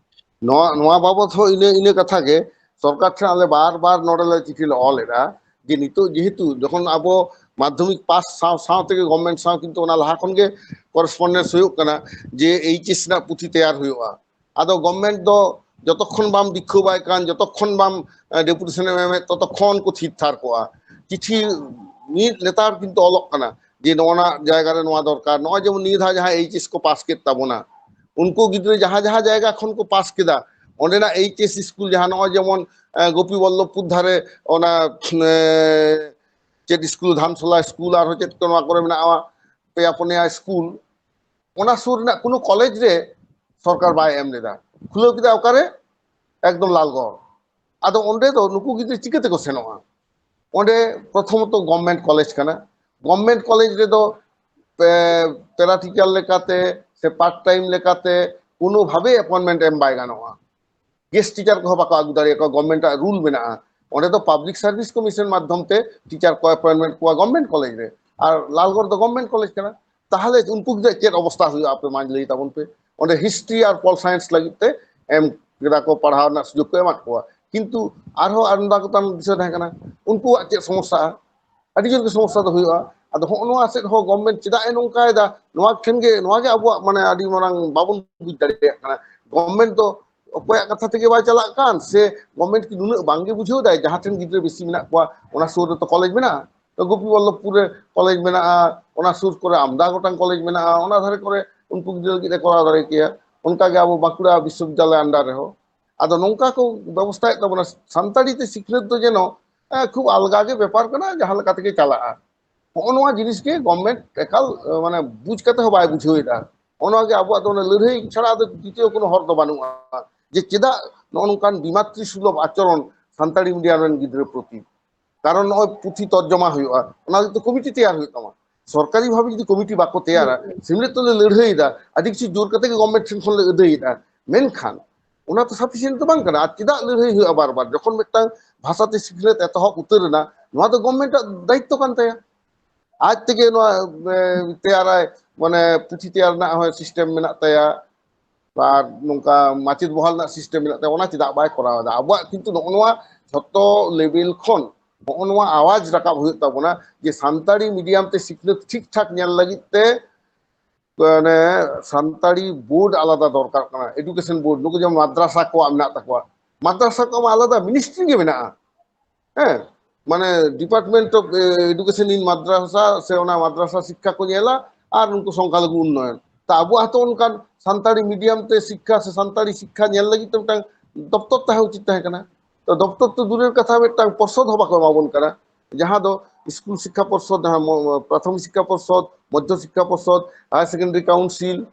ᱱᱚᱣᱟ, ᱱᱚᱣᱟ ᱵᱟᱵᱚᱛ ᱦᱚᱸ ᱤᱱᱟᱹ, ᱤᱱᱟᱹ ᱠᱟᱛᱷᱟ ᱜᱮ᱾ ᱥᱚᱨᱠᱟᱨ ᱴᱷᱮᱱ ᱟᱞᱮ ᱵᱟᱨ ᱵᱟᱨ ᱱᱚᱰᱮ ᱞᱮ ᱪᱤᱴᱷᱤ ᱞᱮ ᱚᱞ ᱞᱮᱫᱟ ᱡᱮ ᱱᱤᱛᱚᱜ ᱡᱮᱦᱮᱛᱩ ᱡᱚᱠᱷᱚᱱ ᱟᱵᱚ ᱢᱟᱫᱽᱫᱷᱚᱢᱤᱠ ᱯᱟᱥ ᱥᱟᱶ ᱥᱟᱶ ᱛᱮᱜᱮ ᱜᱚᱵᱷᱢᱮᱱᱴ ᱥᱟᱶ ᱠᱤᱱᱛᱩ ᱚᱱᱟ ᱞᱟᱦᱟ ᱠᱷᱚᱱ ᱜᱮ ᱠᱚᱨᱮᱥᱯᱚᱱᱰᱮᱱᱥ ᱦᱩᱭᱩᱜ ᱠᱟᱱᱟ ᱡᱮ ᱮᱭᱤᱪ ᱮᱥ ᱨᱮᱱᱟᱜ ᱯᱩᱛᱷᱤ ᱛᱮᱭᱟᱨ ᱦᱩᱭᱩᱜᱼᱟ᱾ ᱟᱫᱚ ᱜᱚᱵᱷᱢᱮᱱᱴ ᱫᱚ ᱡᱚᱛᱚᱠᱷᱚᱱ ᱵᱟᱢ ᱵᱤᱠᱠᱷᱳᱵᱟᱭ ᱠᱟᱱ, ᱡᱚᱛᱚᱠᱷᱚᱱ ᱵᱟᱢ ᱰᱮᱯᱩᱴᱮᱥᱚᱱ ᱮᱢ ᱮᱢᱮᱫ, ᱛᱚᱛᱚᱠᱷᱚᱱ ᱠᱚ ᱛᱷᱤᱨ ᱛᱷᱟᱨ ᱠᱚᱜᱼᱟ᱾ ᱪᱤᱴᱷᱤ ᱢᱤᱫ ᱞᱮᱛᱟᱲ ᱠᱤᱱᱛᱩ ᱚᱞᱚᱜ ᱠᱟᱱᱟ ᱡᱮ ᱱᱚᱣᱟ ᱡᱟᱭᱜᱟ ᱨᱮ ᱱᱚᱣᱟ ᱫᱚᱨᱠᱟᱨ᱾ ᱱᱚᱜᱼᱚᱭ ᱡᱮᱢᱚᱱ ᱱᱤᱭᱟᱹ ᱫᱷᱟᱣ ᱡᱟᱦᱟᱸ ᱮᱭᱤᱪ ᱮᱥ ᱠᱚ ᱯᱟᱥ ᱠᱮᱫ ᱛᱟᱵᱚᱱᱟ, ᱩᱱᱠᱩ ᱜᱤᱫᱽᱨᱟᱹ ᱡᱟᱦᱟᱸ ᱡᱟᱦᱟᱸ ᱡᱟᱭᱜᱟ ᱠᱷᱚᱱ ᱠᱚ ᱯᱟᱥ ᱠᱮᱫᱟ, ᱚᱸᱰᱮᱱᱟᱜ ᱮᱭᱤᱪ ᱮᱥ ᱥᱠᱩᱞ ᱡᱟᱦᱟᱸ ᱱᱚᱜᱼᱚᱭ ᱡᱮᱢᱚᱱ ᱜᱳᱯᱤ ᱵᱚᱞᱞᱚᱵᱷᱯᱩᱨ ᱫᱷᱟᱨᱮ ᱚᱱᱟ ᱪᱮᱫ ᱥᱠᱩᱞ, ᱫᱷᱟᱱᱥᱚᱞᱟ ᱥᱠᱩᱞ, ᱟᱨᱦᱚᱸ ᱪᱮᱫ ᱠᱚ ᱱᱚᱣᱟ ᱠᱚᱨᱮ ᱢᱮᱱᱟᱜᱼᱟ, ᱯᱮᱭᱟ ᱯᱩᱱᱭᱟ ᱥᱠᱩᱞ, ᱚᱱᱟ ᱥᱩᱨ ᱨᱮᱱᱟᱜ ᱠᱳᱱᱳ ᱠᱚᱞᱮᱡᱽ ᱨᱮ ᱥᱚᱨᱠᱟᱨ ᱵᱟᱭ ᱮᱢ ᱞᱮᱫᱟ᱾ ᱠᱷᱩᱞᱟᱹᱣ ᱠᱮᱫᱟ ᱚᱠᱟᱨᱮ? ᱮᱠᱫᱚᱢ ᱞᱟᱞᱜᱚᱲ᱾ ᱟᱫᱚ ᱚᱸᱰᱮ ᱫᱚ ᱱᱩᱠᱩ ᱜᱤᱫᱽᱨᱟᱹ ᱪᱤᱠᱟᱹ ᱛᱮᱠᱚ ᱥᱮᱱᱚᱜᱼᱟ? ᱚᱸᱰᱮ ᱯᱨᱚᱛᱷᱚᱢᱚᱛᱚ ᱜᱚᱵᱷᱢᱮᱱᱴ ᱠᱚᱞᱮᱡᱽ ᱠᱟᱱᱟ᱾ ᱜᱚᱵᱷᱢᱮᱱᱴ ᱠᱚᱞᱮᱡᱽ ᱨᱮᱫᱚ ᱯᱮᱨᱟ ᱴᱤᱪᱟᱨ ᱞᱮᱠᱟᱛᱮ ᱥᱮ ᱯᱟᱨᱴ ᱴᱟᱭᱤᱢ ᱞᱮᱠᱟᱛᱮ ᱠᱳᱱᱳ ᱵᱷᱟᱵᱮ ᱮᱯᱚᱭᱮᱱᱴᱢᱮᱱᱴ ᱮᱢ ᱵᱟᱭ ᱜᱟᱱᱚᱜᱼᱟ᱾ ᱜᱮᱥᱴ ᱴᱤᱪᱟᱨ ᱠᱚᱦᱚᱸ ᱵᱟᱠᱚ ᱟᱹᱜᱩ ᱫᱟᱲᱮᱭᱟᱠᱚᱣᱟ, ᱜᱚᱵᱷᱢᱮᱱᱴ ᱟᱜ ᱨᱩᱞ ᱢᱮᱱᱟᱜᱼᱟ᱾ ᱚᱸᱰᱮ ᱫᱚ ᱯᱟᱵᱽᱞᱤᱠ ᱥᱟᱨᱵᱷᱤᱥ ᱠᱚᱢᱤᱥᱚᱱ ᱢᱟᱫᱽᱫᱷᱚᱢ ᱛᱮ ᱴᱤᱪᱟᱨ ᱠᱚ ᱮᱯᱚᱭᱮᱱᱴᱢᱮᱱᱴ ᱠᱚᱣᱟ ᱜᱚᱵᱷᱢᱮᱱᱴ ᱠᱚᱞᱮᱡᱽ ᱨᱮ, ᱟᱨ ᱞᱟᱞᱜᱚᱲ ᱫᱚ ᱜᱚᱵᱷᱢᱮᱱᱴ ᱠᱚᱞᱮᱡᱽ ᱠᱟᱱᱟ᱾ ᱛᱟᱦᱚᱞᱮ ᱩᱱᱠᱩ ᱜᱤᱫᱽᱨᱟᱹ ᱪᱮᱫ ᱚᱵᱚᱥᱛᱟ ᱦᱩᱭᱩᱜᱼᱟ ᱟᱯᱮ ᱢᱟ ᱞᱟᱹᱭ ᱛᱟᱵᱚᱱ ᱯᱮ᱾ ᱚᱸᱰᱮ ᱦᱤᱥᱴᱨᱤ ᱟᱨ ᱯᱚᱞ ᱥᱟᱭᱮᱱᱥ ᱞᱟᱹᱜᱤᱫ ᱛᱮ ᱮᱢ ᱠᱮᱫᱟ ᱠᱚ, ᱯᱟᱲᱦᱟᱣ ᱨᱮᱱᱟᱜ ᱥᱩᱡᱳᱜᱽ ᱠᱚ ᱮᱢᱟᱫ ᱠᱚᱣᱟ, ᱠᱤᱱᱛᱩ ᱟᱨᱦᱚᱸ ᱟᱢᱫᱟ ᱜᱚᱴᱟᱝ ᱵᱤᱥᱚᱭ ᱛᱟᱦᱮᱸ ᱠᱟᱱᱟ, ᱩᱱᱠᱩᱣᱟᱜ ᱪᱮᱫ ᱥᱚᱢᱚᱥᱥᱟᱜᱼᱟ? ᱟᱹᱰᱤ ᱡᱳᱨ ᱜᱮ ᱥᱚᱢᱚᱥᱥᱟ ᱫᱚ ᱦᱩᱭᱩᱜᱼᱟ᱾ ᱟᱫᱚ ᱦᱚᱸᱜᱼᱚ ᱱᱚᱣᱟ ᱥᱮᱫ ᱦᱚᱸ ᱜᱚᱵᱷᱢᱮᱱᱴ ᱪᱮᱫᱟᱜ ᱮ ᱱᱚᱝᱠᱟᱭᱮᱫᱟ, ᱱᱚᱣᱟ ᱴᱷᱮᱱ ᱜᱮ, ᱱᱚᱣᱟ ᱜᱮ ᱟᱵᱚᱣᱟᱜ ᱢᱟᱱᱮ ᱟᱹᱰᱤ ᱢᱟᱨᱟᱝ ᱵᱟᱵᱚᱱ ᱵᱩᱡᱽ ᱫᱟᱲᱮᱭᱟᱜ ᱠᱟᱱᱟ᱾ ᱜᱚᱵᱷᱢᱮᱱᱴ ᱫᱚ ᱚᱠᱚᱭᱟᱜ ᱠᱟᱛᱷᱟ ᱛᱮᱜᱮ ᱵᱟᱭ ᱪᱟᱞᱟᱜ ᱠᱟᱱ, ᱥᱮ ᱜᱚᱵᱷᱢᱮᱱᱴ ᱠᱤ ᱱᱩᱱᱟᱹᱜ ᱵᱟᱝᱜᱮ ᱵᱩᱡᱷᱟᱹᱣ ᱫᱟᱭ ᱡᱟᱦᱟᱸ ᱴᱷᱮᱱ ᱜᱤᱫᱽᱨᱟᱹ ᱵᱮᱥᱤ ᱢᱮᱱᱟᱜ ᱠᱚᱣᱟ ᱚᱱᱟ ᱥᱩᱨ ᱨᱮᱛᱚ ᱠᱚᱞᱮᱡᱽ ᱢᱮᱱᱟᱜᱼᱟ? ᱛᱚ ᱜᱳᱯᱤ ᱵᱚᱞᱞᱚᱵᱷᱯᱩᱨ ᱨᱮ ᱠᱚᱞᱮᱡᱽ ᱢᱮᱱᱟᱜᱼᱟ, ᱚᱱᱟ ᱥᱩᱨ ᱠᱚᱨᱮ ᱟᱢᱫᱟ ᱜᱚᱴᱟᱝ ᱠᱚᱞᱮᱡᱽ ᱢᱮᱱᱟᱜᱼᱟ, ᱚᱱᱟ ᱫᱷᱟᱨᱮ ᱠᱚᱨᱮ ᱩᱱᱠᱩ ᱜᱤᱫᱽᱨᱟᱹ ᱞᱟᱹᱜᱤᱫ ᱮ ᱠᱚᱨᱟᱣ ᱫᱟᱲᱮ ᱠᱮᱭᱟ᱾ ᱚᱱᱠᱟᱜᱮ ᱟᱵᱚ ᱵᱟᱸᱠᱩᱲᱟ ᱵᱤᱥᱥᱚᱵᱤᱫᱽᱫᱟᱞᱚᱭ ᱟᱱᱰᱟᱨ ᱨᱮᱦᱚᱸ᱾ ᱟᱫᱚ ᱱᱚᱝᱠᱟ ᱠᱚ ᱵᱮᱵᱚᱥᱛᱷᱟᱭᱮᱫ ᱛᱟᱵᱚᱱᱟ᱾ ᱥᱟᱱᱛᱟᱲᱤ ᱛᱮ ᱥᱤᱠᱷᱱᱟᱹᱛ ᱫᱚ ᱡᱮᱱᱚ ᱮ, ᱠᱷᱩᱵ ᱟᱞᱜᱟ ᱜᱮ ᱵᱮᱯᱟᱨ ᱠᱟᱱᱟ, ᱡᱟᱦᱟᱸ ᱞᱮᱠᱟ ᱛᱮᱜᱮ ᱪᱟᱞᱟᱜᱼᱟ᱾ ᱦᱚᱸᱜᱼᱚ ᱱᱚᱣᱟ ᱡᱤᱱᱤᱥ ᱜᱮ ᱜᱚᱵᱷᱢᱮᱱᱴ ᱮᱠᱟᱞ ᱮ, ᱢᱟᱱᱮ ᱵᱩᱡᱽ ᱠᱟᱛᱮ ᱦᱚᱸ ᱵᱟᱭ ᱵᱩᱡᱷᱟᱹᱣ ᱮᱫᱟ᱾ ᱦᱚᱸᱜᱼᱚ ᱱᱚᱣᱟ ᱜᱮ ᱟᱵᱚᱣᱟᱜ ᱫᱚ ᱚᱱᱟ ᱞᱟᱹᱲᱦᱟᱹᱭ ᱪᱷᱟᱲᱟ ᱟᱫᱚ ᱫᱤᱛᱤᱭᱚ ᱠᱳᱱᱳ ᱦᱚᱨ ᱫᱚ ᱵᱟᱹᱱᱩᱜᱼᱟ, ᱡᱮ ᱪᱮᱫᱟᱜ ᱱᱚᱜᱼᱚ ᱱᱚᱝᱠᱟᱱ ᱵᱤᱢᱟᱛᱨᱤ ᱥᱩᱞᱚᱵᱷ ᱟᱪᱚᱨᱚᱱ ᱥᱟᱱᱛᱟᱲᱤ ᱢᱤᱰᱤᱭᱟᱢ ᱨᱮᱱ ᱜᱤᱫᱽᱨᱟᱹ ᱯᱨᱚᱛᱤ᱾ ᱠᱟᱨᱚᱱ ᱱᱚᱜᱼᱚᱭ ᱯᱩᱛᱷᱤ ᱛᱚᱨᱡᱚᱢᱟ ᱦᱩᱭᱩᱜᱼᱟ, ᱚᱱᱟ ᱞᱟᱹᱜᱤᱫ ᱛᱮ ᱠᱚᱢᱤᱴᱤ ᱛᱮᱭᱟᱨ ᱦᱩᱭᱩᱜ ᱛᱟᱢᱟ᱾ ᱥᱚᱨᱠᱟᱨᱤ ᱵᱷᱟᱵᱮ ᱡᱩᱫᱤ ᱠᱚᱢᱤᱴᱤ ᱵᱟᱠᱚ ᱛᱮᱭᱟᱨᱟ, ᱥᱤᱢᱞᱮ ᱛᱚᱞᱮ ᱞᱟᱹᱲᱦᱟᱹᱭᱮᱫᱟ, ᱟᱹᱰᱤ ᱠᱤᱪᱷᱩ ᱡᱳᱨ ᱠᱟᱛᱮ ᱜᱮ ᱜᱚᱵᱷᱢᱮᱱᱴ ᱴᱷᱮᱱ ᱠᱷᱚᱱ ᱞᱮ ᱟᱹᱫᱟᱹᱭᱮᱫᱟ, ᱢᱮᱱᱠᱷᱟᱱ ᱚᱱᱟ ᱛᱚ ᱥᱟᱯᱷᱤᱥᱤᱭᱮᱱᱴ ᱫᱚ ᱵᱟᱝ ᱠᱟᱱᱟ᱾ ᱟᱨ ᱪᱮᱫᱟᱜ ᱞᱟᱹᱲᱦᱟᱹᱭ ᱦᱩᱭᱩᱜᱼᱟ ᱵᱟᱨ ᱵᱟᱨ? ᱡᱚᱠᱷᱚᱱ ᱢᱤᱫᱴᱟᱝ ᱵᱷᱟᱥᱟᱛᱮ ᱥᱤᱠᱷᱱᱟᱹᱛ ᱮᱛᱚᱦᱚᱵ ᱩᱛᱟᱹᱨ ᱮᱱᱟ, ᱱᱚᱣᱟ ᱫᱚ ᱜᱚᱵᱷᱢᱮᱱᱴ ᱟᱜ ᱫᱟᱭᱤᱛᱛᱚ ᱠᱟᱱ ᱛᱟᱭᱟ᱾ ᱟᱡ ᱛᱮᱜᱮ ᱱᱚᱣᱟ ᱮ, ᱛᱮᱭᱟᱨᱟᱭ, ᱢᱟᱱᱮ ᱯᱩᱛᱷᱤ ᱛᱮᱭᱟᱨ ᱨᱮᱱᱟᱜ ᱦᱚᱸ ᱥᱤᱥᱴᱮᱢ ᱢᱮᱱᱟᱜ ᱛᱟᱭᱟ, ᱟᱨ ᱱᱚᱝᱠᱟ ᱢᱟᱪᱮᱫ ᱵᱚᱦᱟᱞ ᱨᱮᱱᱟᱜ ᱥᱤᱥᱴᱮᱢ ᱢᱮᱱᱟᱜ ᱛᱟᱭᱟ, ᱚᱱᱟ ᱪᱮᱫᱟᱜ ᱵᱟᱭ ᱠᱚᱨᱟᱣ ᱮᱫᱟ? ᱟᱵᱚᱣᱟᱜ ᱠᱤᱱᱛᱩ ᱱᱚᱜᱼᱚ ᱱᱚᱣᱟ ᱡᱷᱚᱛᱚ ᱞᱮᱵᱮᱞ ᱠᱷᱚᱱ ᱱᱚᱜᱼᱚ ᱱᱚᱣᱟ ᱟᱣᱟᱡ ᱨᱟᱠᱟᱵ ᱦᱩᱭᱩᱜ ᱛᱟᱵᱚᱱᱟ ᱡᱮ ᱥᱟᱱᱛᱟᱲᱤ ᱢᱤᱰᱤᱭᱟᱢ ᱛᱮ ᱥᱤᱠᱷᱱᱟᱹᱛ ᱴᱷᱤᱠ ᱴᱷᱟᱠ ᱧᱮᱞ ᱞᱟᱹᱜᱤᱫ ᱛᱮ ᱢᱟᱱᱮ ᱥᱟᱱᱛᱟᱲᱤ ᱵᱳᱨᱰ ᱟᱞᱟᱫᱟ ᱫᱚᱨᱠᱟᱨ ᱠᱟᱱᱟ, ᱮᱰᱩᱠᱮᱥᱚᱱ ᱵᱳᱨᱰ, ᱱᱩᱠᱩ ᱡᱮᱢᱚᱱ ᱢᱟᱫᱽᱨᱟᱥᱟ ᱠᱚᱣᱟᱜ ᱢᱮᱱᱟᱜ ᱛᱟᱠᱚᱣᱟ, ᱢᱟᱫᱽᱨᱟᱥᱟ ᱠᱚᱣᱟᱜ ᱢᱟ ᱟᱞᱟᱫᱟ ᱢᱤᱱᱤᱥᱴᱨᱤ ᱜᱮ ᱢᱮᱱᱟᱜᱼᱟ᱾ ᱦᱮᱸ, ᱢᱟᱱᱮ Department of Education in ᱢᱟᱫᱽᱨᱟᱥᱟ, ᱥᱮ ᱚᱱᱟ ᱢᱟᱫᱽᱨᱟᱥᱟ ᱥᱤᱠᱠᱷᱟ ᱠᱚ ᱧᱮᱞᱟ ᱟᱨ ᱱᱩᱠᱩ ᱥᱚᱝᱠᱷᱟᱞᱚᱜᱷᱩ ᱩᱱᱱᱚᱭᱚᱱ᱾ ᱛᱟ ᱟᱵᱚᱣᱟᱜ ᱦᱚᱸᱛᱚ ᱚᱱᱠᱟᱱ ᱥᱟᱱᱛᱟᱲᱤ ᱢᱤᱰᱤᱭᱟᱢ ᱛᱮ ᱥᱤᱠᱠᱷᱟ ᱥᱮ ᱥᱟᱱᱛᱟᱲᱤ ᱥᱤᱠᱠᱷᱟ ᱧᱮᱞ ᱞᱟᱹᱜᱤᱫ ᱛᱮ ᱢᱤᱫᱴᱟᱝ ᱫᱚᱯᱛᱚᱨ ᱛᱟᱦᱮᱸ ᱩᱪᱤᱛ ᱛᱟᱦᱮᱸ ᱠᱟᱱᱟ᱾ ᱛᱚ ᱫᱚᱯᱛᱚᱨ ᱛᱚ ᱫᱩᱨᱮᱨ ᱠᱟᱛᱷᱟ, ᱢᱤᱫᱴᱟᱝ ᱯᱚᱨᱥᱚᱫ ᱦᱚᱸ ᱵᱟᱠᱚ ᱮᱢᱟᱵᱚᱱ ᱠᱟᱱᱟ, ᱡᱟᱦᱟᱸ ᱫᱚ ᱥᱠᱩᱞ ᱥᱤᱠᱠᱷᱟ ᱯᱚᱨᱥᱚᱫ, ᱡᱟᱦᱟᱸ ᱢᱚ-, ᱢᱚ-, ᱯᱨᱟᱛᱷᱚᱢᱤᱠ ᱥᱤᱠᱠᱷᱟ ᱯᱚᱨᱥᱚᱫ, ᱢᱚᱫᱽᱫᱷᱚ ᱥᱤᱠᱠᱷᱟ ᱯᱚᱨᱥᱚᱫ, ᱦᱟᱭᱟᱨ ᱥᱮᱠᱮᱱᱰᱟᱨᱤ ᱠᱟᱣᱩᱱᱥᱤᱞ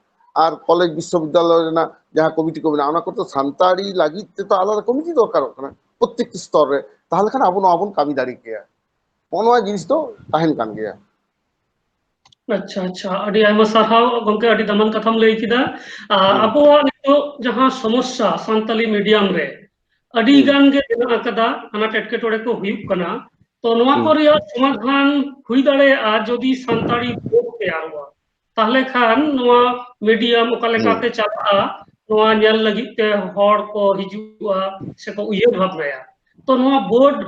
ᱟᱨ ᱠᱚᱞᱮᱡᱽ ᱵᱤᱥᱥᱚᱵᱤᱫᱽᱫᱟᱞᱚᱭ ᱨᱮᱱᱟᱜ ᱡᱟᱦᱟᱸ ᱠᱚᱢᱤᱴᱤ ᱠᱚ ᱢᱮᱱᱟᱜᱼᱟ, ᱚᱱᱟ ᱠᱚᱫᱚ ᱥᱟᱱᱛᱟᱲᱤ ᱞᱟᱹᱜᱤᱫ ᱛᱮᱫᱚ ᱟᱞᱟᱫᱟ ᱠᱚᱢᱤᱴᱤ ᱫᱚᱨᱠᱟᱨᱚᱜ ᱠᱟᱱᱟ ᱯᱨᱚᱛᱮᱠᱴᱤ ᱥᱛᱚᱨ ᱨᱮ᱾ ᱛᱟᱦᱚᱞᱮ ᱠᱷᱟᱱ ᱟᱵᱚ ᱱᱚᱣᱟ ᱵᱚᱱ ᱠᱟᱹᱢᱤ ᱫᱟᱲᱮ ᱠᱮᱭᱟ᱾ ᱱᱚᱜᱼᱚ ᱱᱚᱣᱟ ᱡᱤᱱᱤᱥ ᱫᱚ ᱛᱟᱦᱮᱱ ᱠᱟᱱ ᱜᱮᱭᱟ᱾ ᱟᱪᱪᱷᱟ, ᱟᱪᱪᱷᱟ, ᱟᱹᱰᱤ ᱟᱭᱢᱟ ᱥᱟᱨᱦᱟᱣ ᱜᱚᱝᱠᱮ, ᱟᱹᱰᱤ ᱫᱟᱢᱟᱱ ᱠᱟᱛᱷᱟᱢ ᱞᱟᱹᱭ ᱠᱮᱫᱟ᱾ ᱟᱨ ᱦᱩᱸ᱾ ᱟᱵᱚᱣᱟᱜ ᱱᱤᱛᱚᱜ ᱡᱟᱦᱟᱸ ᱥᱚᱢᱚᱥᱥᱟ ᱥᱟᱱᱛᱟᱞᱤ ᱢᱤᱰᱤᱭᱟᱢ ᱨᱮ ᱟᱹᱰᱤ ᱦᱩᱸ᱾ ᱜᱟᱱ ᱜᱮ ᱢᱮᱱᱟᱜ ᱟᱠᱟᱫᱟ, ᱟᱱᱟᱴ ᱮᱴᱠᱮᱴᱚᱬᱮ ᱠᱚ ᱦᱩᱭᱩᱜ ᱠᱟᱱᱟ᱾ ᱛᱚ ᱱᱚᱣᱟ ᱠᱚ ᱦᱩᱸ᱾ ᱨᱮᱭᱟᱜ ᱥᱚᱢᱟᱫᱷᱟᱱ ᱦᱩᱭ ᱫᱟᱲᱮᱭᱟᱜᱼᱟ ᱡᱩᱫᱤ ᱥᱟᱱᱛᱟᱲᱤ ᱵᱳᱨᱰ ᱛᱮᱭᱟᱨᱚᱜᱼᱟ, ᱛᱟᱦᱞᱮ ᱠᱷᱟᱱ ᱱᱚᱣᱟ ᱢᱤᱰᱤᱭᱟᱢ ᱚᱠᱟ ᱦᱩᱸ᱾ ᱞᱮᱠᱟᱛᱮ ᱪᱟᱞᱟᱜᱼᱟ, ᱱᱚᱣᱟ ᱧᱮᱞ ᱞᱟᱹᱜᱤᱫ ᱛᱮ ᱦᱚᱲ ᱠᱚ ᱦᱤᱡᱩᱜᱼᱟ ᱥᱮᱠᱚ ᱩᱭᱦᱟᱹᱨ ᱵᱷᱟᱵᱽᱱᱟᱭᱟ᱾ ᱛᱚ ᱱᱚᱣᱟ ᱵᱳᱨᱰ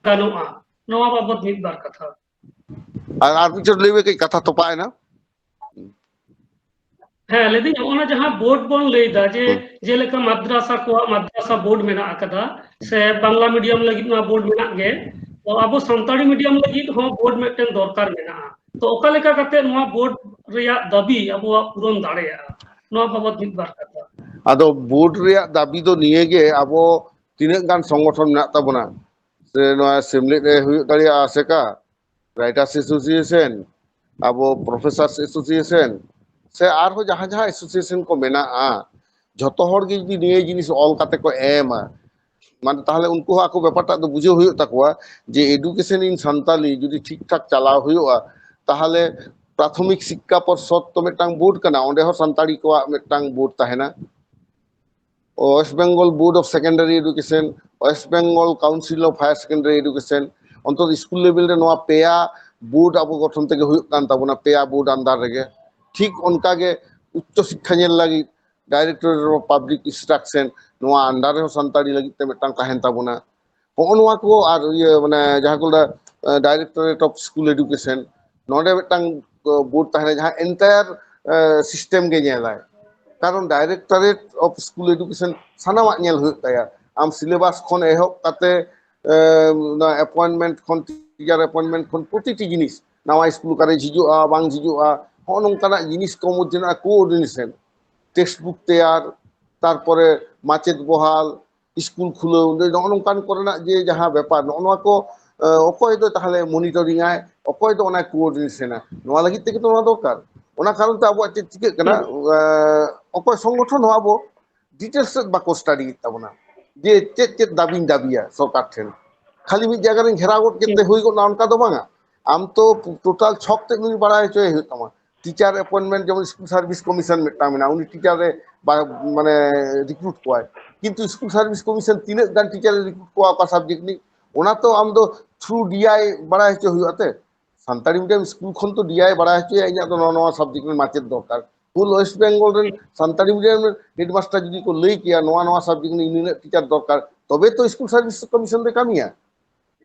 ᱜᱟᱱᱚᱜᱼᱟ, ᱱᱚᱣᱟ ᱵᱟᱵᱚᱛ ᱢᱤᱫ ᱵᱟᱨ ᱠᱟᱛᱷᱟ᱾ ᱟᱨ ᱟᱨ ᱢᱤᱫ ᱪᱷᱚᱴ ᱞᱟᱹᱭ ᱢᱮ, ᱠᱟᱹᱡ ᱠᱟᱛᱷᱟ ᱛᱚᱯᱟᱜ ᱮᱱᱟ᱾ ᱦᱮᱸ, ᱞᱟᱹᱭᱫᱟᱹᱧ, ᱱᱚᱜᱼᱚ ᱱᱟ ᱡᱟᱦᱟᱸ ᱵᱳᱨᱰ ᱵᱚᱱ ᱞᱟᱹᱭᱫᱟ, ᱡᱮ ᱦᱩᱸ᱾ ᱡᱮᱞᱮᱠᱟ ᱢᱟᱫᱽᱨᱟᱥᱟ ᱠᱚᱣᱟᱜ ᱢᱟᱫᱽᱨᱟᱥᱟ ᱵᱳᱨᱰ ᱢᱮᱱᱟᱜ ᱟᱠᱟᱫᱟ, ᱥᱮ ᱵᱟᱝᱞᱟ ᱢᱤᱰᱤᱭᱟᱢ ᱞᱟᱹᱜᱤᱫ ᱱᱚᱣᱟ ᱵᱳᱨᱰ ᱢᱮᱱᱟᱜ ᱜᱮ, ᱛᱚ ᱟᱵᱚ ᱥᱟᱱᱛᱟᱲᱤ ᱢᱤᱰᱤᱭᱟᱢ ᱞᱟᱹᱜᱤᱫ ᱦᱚᱸ ᱵᱳᱨᱰ ᱢᱤᱫᱴᱮᱱ ᱫᱚᱨᱠᱟᱨ ᱢᱮᱱᱟᱜᱼᱟ᱾ ᱛᱚ ᱚᱠᱟ ᱞᱮᱠᱟ ᱠᱟᱛᱮ ᱱᱚᱣᱟ ᱵᱳᱨᱰ ᱨᱮᱭᱟᱜ ᱫᱟᱹᱵᱤ ᱟᱵᱚᱣᱟᱜ ᱯᱩᱨᱚᱱ ᱫᱟᱲᱮᱭᱟᱜᱼᱟ, ᱱᱚᱣᱟ ᱵᱟᱵᱚᱛ ᱢᱤᱫ ᱵᱟᱨ ᱠᱟᱛᱷᱟ᱾ ᱟᱫᱚ ᱵᱳᱨᱰ ᱨᱮᱭᱟᱜ ᱫᱟᱹᱵᱤ ᱫᱚ ᱱᱤᱭᱟᱹ ᱜᱮ, ᱟᱵᱚ ᱛᱤᱱᱟᱹᱜ ᱜᱟᱱ ᱥᱚᱝᱜᱚᱴᱷᱚᱱ ᱢᱮᱱᱟᱜ ᱛᱟᱵᱚᱱᱟ, ᱥᱮ ᱱᱚᱣᱟ ᱥᱮᱢᱞᱮᱫ ᱨᱮ ᱦᱩᱭᱩᱜ ᱫᱟᱲᱮᱭᱟᱜᱼᱟ, ᱟᱥᱮᱠᱟ, Writers Association, ᱟᱵᱚ Professors Association, ᱥᱮ ᱟᱨᱦᱚᱸ ᱡᱟᱦᱟᱸ ᱡᱟᱦᱟᱸ association ᱠᱚ ᱢᱮᱱᱟᱜᱼᱟ, ᱡᱷᱚᱛᱚ ᱦᱚᱲ ᱜᱮ ᱡᱩᱫᱤ ᱱᱤᱭᱟᱹ ᱡᱤᱱᱤᱥ ᱚᱞ ᱠᱟᱛᱮ ᱠᱚ ᱮᱢᱟ, ᱢᱟᱱᱮ ᱛᱟᱦᱞᱮ ᱩᱱᱠᱩ ᱦᱚᱸ ᱟᱠᱚ ᱵᱮᱯᱟᱨᱴᱟᱜ ᱫᱚ ᱵᱩᱡᱷᱟᱹᱣ ᱦᱩᱭᱩᱜ ᱛᱟᱠᱚᱣᱟ ᱡᱮ education in Santali ᱡᱩᱫᱤ ᱴᱷᱤᱠ ᱴᱷᱟᱠ ᱪᱟᱞᱟᱣ ᱦᱩᱭᱩᱜᱼᱟ, ᱛᱟᱦᱞᱮ ᱯᱨᱟᱛᱷᱚᱢᱤᱠ ᱥᱤᱠᱠᱷᱟ ᱯᱚᱨᱥᱚᱫ ᱛᱚ ᱢᱤᱫᱴᱟᱝ ᱵᱳᱨᱰ ᱠᱟᱱᱟ, ᱚᱸᱰᱮ ᱦᱚᱸ ᱥᱟᱱᱛᱟᱲᱤ ᱠᱚᱣᱟᱜ ᱢᱤᱫᱴᱟᱝ ᱵᱳᱨᱰ ᱛᱟᱦᱮᱱᱟ᱾ West Bengal Board of Secondary Education, West Bengal Council of Higher Secondary Education, ᱚᱱᱛᱚᱛᱚ ᱥᱠᱩᱞ ᱞᱮᱵᱮᱞ ᱨᱮ ᱱᱚᱣᱟ ᱯᱮᱭᱟ ᱵᱳᱨᱰ ᱟᱵᱚ ᱜᱚᱴᱷᱚᱱ ᱛᱮᱜᱮ ᱦᱩᱭᱩᱜ ᱠᱟᱱ ᱛᱟᱵᱚᱱᱟ, ᱯᱮᱭᱟ ᱵᱳᱨᱰ under ᱨᱮᱜᱮ᱾ ᱴᱷᱤᱠ ᱚᱱᱠᱟᱜᱮ ᱩᱪᱪᱚ ᱥᱤᱠᱠᱷᱟ ᱧᱮᱞ ᱞᱟᱹᱜᱤᱫ Directorate of Public Instruction, ᱱᱚᱣᱟ under ᱨᱮᱦᱚᱸ ᱥᱟᱱᱛᱟᱲᱤ ᱞᱟᱹᱜᱤᱫ ᱛᱮ ᱢᱤᱫᱴᱟᱝ ᱛᱟᱦᱮᱱ ᱛᱟᱵᱚᱱᱟ᱾ ᱦᱚᱸᱜᱼᱚ ᱱᱚᱣᱟ ᱠᱚ ᱟᱨ ᱤᱭᱟᱹ ᱢᱟᱱᱮ ᱡᱟᱦᱟᱸ ᱠᱚ ᱞᱟᱹᱭᱟ, ᱟᱸ, Directorate of School Education, ᱱᱚᱰᱮ ᱢᱤᱫᱴᱟᱝ, ᱟᱸ, ᱵᱳᱨᱰ ᱛᱟᱦᱮᱱᱟ, ᱡᱟᱦᱟᱸ entire, ᱟᱸ, system ᱜᱮ ᱧᱮᱞᱟᱭ᱾ ᱠᱟᱨᱚᱱ Directorate of School Education ᱥᱟᱱᱟᱢᱟᱜ ᱧᱮᱞ ᱦᱩᱭᱩᱜ ᱛᱟᱭᱟ, ᱟᱢ syllabus ᱠᱷᱚᱱ ᱮᱦᱚᱵ ᱠᱟᱛᱮ, ᱟᱸ, ᱚᱱᱟ appointment ᱠᱷᱚᱱ, teacher appointment ᱠᱷᱚᱱ ᱯᱨᱚᱛᱤᱴᱤ ᱡᱤᱱᱤᱥ, ᱱᱟᱣᱟ ᱥᱠᱩᱞ ᱚᱠᱟᱨᱮ ᱡᱷᱤᱡᱚᱜᱼᱟ ᱵᱟᱝ ᱡᱷᱤᱡᱚᱜᱼᱟ, ᱦᱚᱸᱜᱼᱚ ᱱᱚᱝᱠᱟᱱᱟᱜ ᱡᱤᱱᱤᱥ ᱠᱚ ᱢᱚᱫᱽᱫᱷᱮ ᱨᱮᱱᱟᱜ coordination, textbook ᱛᱮᱭᱟᱨ, ᱛᱟᱨᱯᱚᱨᱮ ᱢᱟᱪᱮᱫ ᱵᱚᱦᱟᱞ, ᱥᱠᱩᱞ ᱠᱷᱩᱞᱟᱹᱣ, ᱱᱚᱜᱼᱚ ᱱᱚᱝᱠᱟᱱ ᱠᱚᱨᱮᱱᱟᱜ ᱡᱮ ᱡᱟᱦᱟᱸ ᱵᱮᱯᱟᱨ, ᱱᱚᱜᱼᱚ ᱱᱚᱣᱟ ᱠᱚ, ᱮ, ᱚᱠᱚᱭ ᱫᱚ ᱛᱟᱦᱞᱮ monitoring ᱟᱭ, ᱚᱠᱚᱭ ᱫᱚ ᱚᱱᱟᱭ coordination ᱟ, ᱱᱚᱣᱟ ᱞᱟᱹᱜᱤᱫ ᱛᱮᱜᱮ ᱛᱚ ᱱᱚᱣᱟ ᱫᱚᱨᱠᱟᱨ᱾ ᱚᱱᱟ ᱠᱟᱨᱚᱱ ᱛᱮ ᱟᱵᱚᱣᱟᱜ ᱪᱮᱫ ᱪᱤᱠᱟᱹᱜ ᱠᱟᱱᱟ, ᱮ, ᱚᱠᱚᱭ ᱥᱚᱝᱜᱚᱴᱷᱚᱱ ᱦᱚᱸ ᱟᱵᱚ details ᱥᱮᱫ ᱵᱟᱠᱚ study ᱭᱮᱫ ᱛᱟᱵᱚᱱᱟ, ᱡᱮ ᱪᱮᱫ ᱪᱮᱫ ᱫᱟᱹᱵᱤᱧ ᱫᱟᱹᱵᱤᱭᱟ ᱥᱚᱨᱠᱟᱨ ᱴᱷᱮᱱ᱾ ᱠᱷᱟᱹᱞᱤ ᱢᱤᱫ ᱡᱟᱭᱜᱟ ᱨᱮᱧ ᱜᱷᱮᱨᱟᱣ ᱜᱚᱫ ᱠᱮᱫ ᱛᱮ ᱦᱩᱭ ᱜᱚᱫ ᱱᱟ, ᱚᱱᱠᱟ ᱫᱚ ᱵᱟᱝᱟ᱾ ᱟᱢ ᱛᱚ ᱴᱳᱴᱟᱞ ᱪᱷᱚᱠ ᱛᱮ ᱩᱱᱤ ᱵᱟᱲᱟᱭ ᱦᱚᱪᱚᱭ ᱦᱩᱭᱩᱜ ᱛᱟᱢᱟ᱾ ᱴᱤᱪᱟᱨ ᱮᱯᱚᱭᱮᱱᱴᱢᱮᱱᱴ, ᱡᱮᱢᱚᱱ ᱥᱠᱩᱞ ᱥᱟᱨᱵᱷᱤᱥ ᱠᱚᱢᱤᱥᱚᱱ ᱢᱤᱫᱴᱟᱝ ᱢᱮᱱᱟᱜᱼᱟ, ᱩᱱᱤ ᱴᱤᱪᱟᱨ ᱨᱮ ᱵᱟ-, ᱢᱟᱱᱮ ᱨᱤᱠᱨᱩᱴ ᱠᱚᱣᱟᱭ, ᱠᱤᱱᱛᱩ ᱥᱠᱩᱞ ᱥᱟᱨᱵᱷᱤᱥ ᱠᱚᱢᱤᱥᱚᱱ ᱛᱤᱱᱟᱹᱜ ᱜᱟᱱ ᱴᱤᱪᱟᱨ ᱮ ᱨᱤᱠᱨᱩᱴ ᱠᱚᱣᱟ ᱚᱠᱟ ᱥᱟᱵᱡᱮᱠᱴ ᱨᱤᱱᱤᱡ, ᱚᱱᱟ ᱛᱚ ᱟᱢ ᱫᱚ ᱛᱷᱨᱩ ᱰᱤ ᱟᱭ ᱵᱟᱲᱟᱭ ᱦᱚᱪᱚ ᱦᱩᱭᱩᱜᱼᱟ ᱛᱮ᱾ ᱥᱟᱱᱛᱟᱲᱤ ᱢᱤᱰᱤᱭᱟᱢ ᱥᱠᱩᱞ ᱠᱷᱚᱱ ᱛᱚ ᱰᱤ ᱟᱭ ᱵᱟᱲᱟᱭ ᱦᱚᱪᱚᱭᱟ ᱤᱧᱟᱹᱜ ᱫᱚ ᱱᱚᱣᱟ ᱱᱚᱣᱟ ᱥᱟᱵᱡᱮᱠᱴ ᱨᱮᱱ ᱢᱟᱪᱮᱫ ᱫᱚᱨᱠᱟᱨ᱾ ᱦᱳᱞ ᱳᱭᱮᱥᱴ ᱵᱮᱝᱜᱚᱞ ᱨᱮᱱ ᱥᱟᱱᱛᱟᱲᱤ ᱢᱤᱰᱤᱭᱟᱢ ᱨᱮᱱ ᱦᱮᱰᱢᱟᱥᱴᱟᱨ ᱡᱩᱫᱤ ᱠᱚ ᱞᱟᱹᱭ ᱠᱮᱭᱟ ᱱᱚᱣᱟ ᱱᱚᱣᱟ ᱥᱟᱵᱡᱮᱠᱴ ᱨᱮᱱ ᱱᱤᱱᱟᱹᱜ ᱴᱤᱪᱟᱨ ᱫᱚᱨᱠᱟᱨ, ᱛᱚᱵᱮ ᱛᱚ ᱥᱠᱩᱞ ᱥᱟᱨᱵᱷᱤᱥ ᱠᱚᱢᱤᱥᱚᱱ ᱫᱚᱭ ᱠᱟᱹᱢᱤᱭᱟ᱾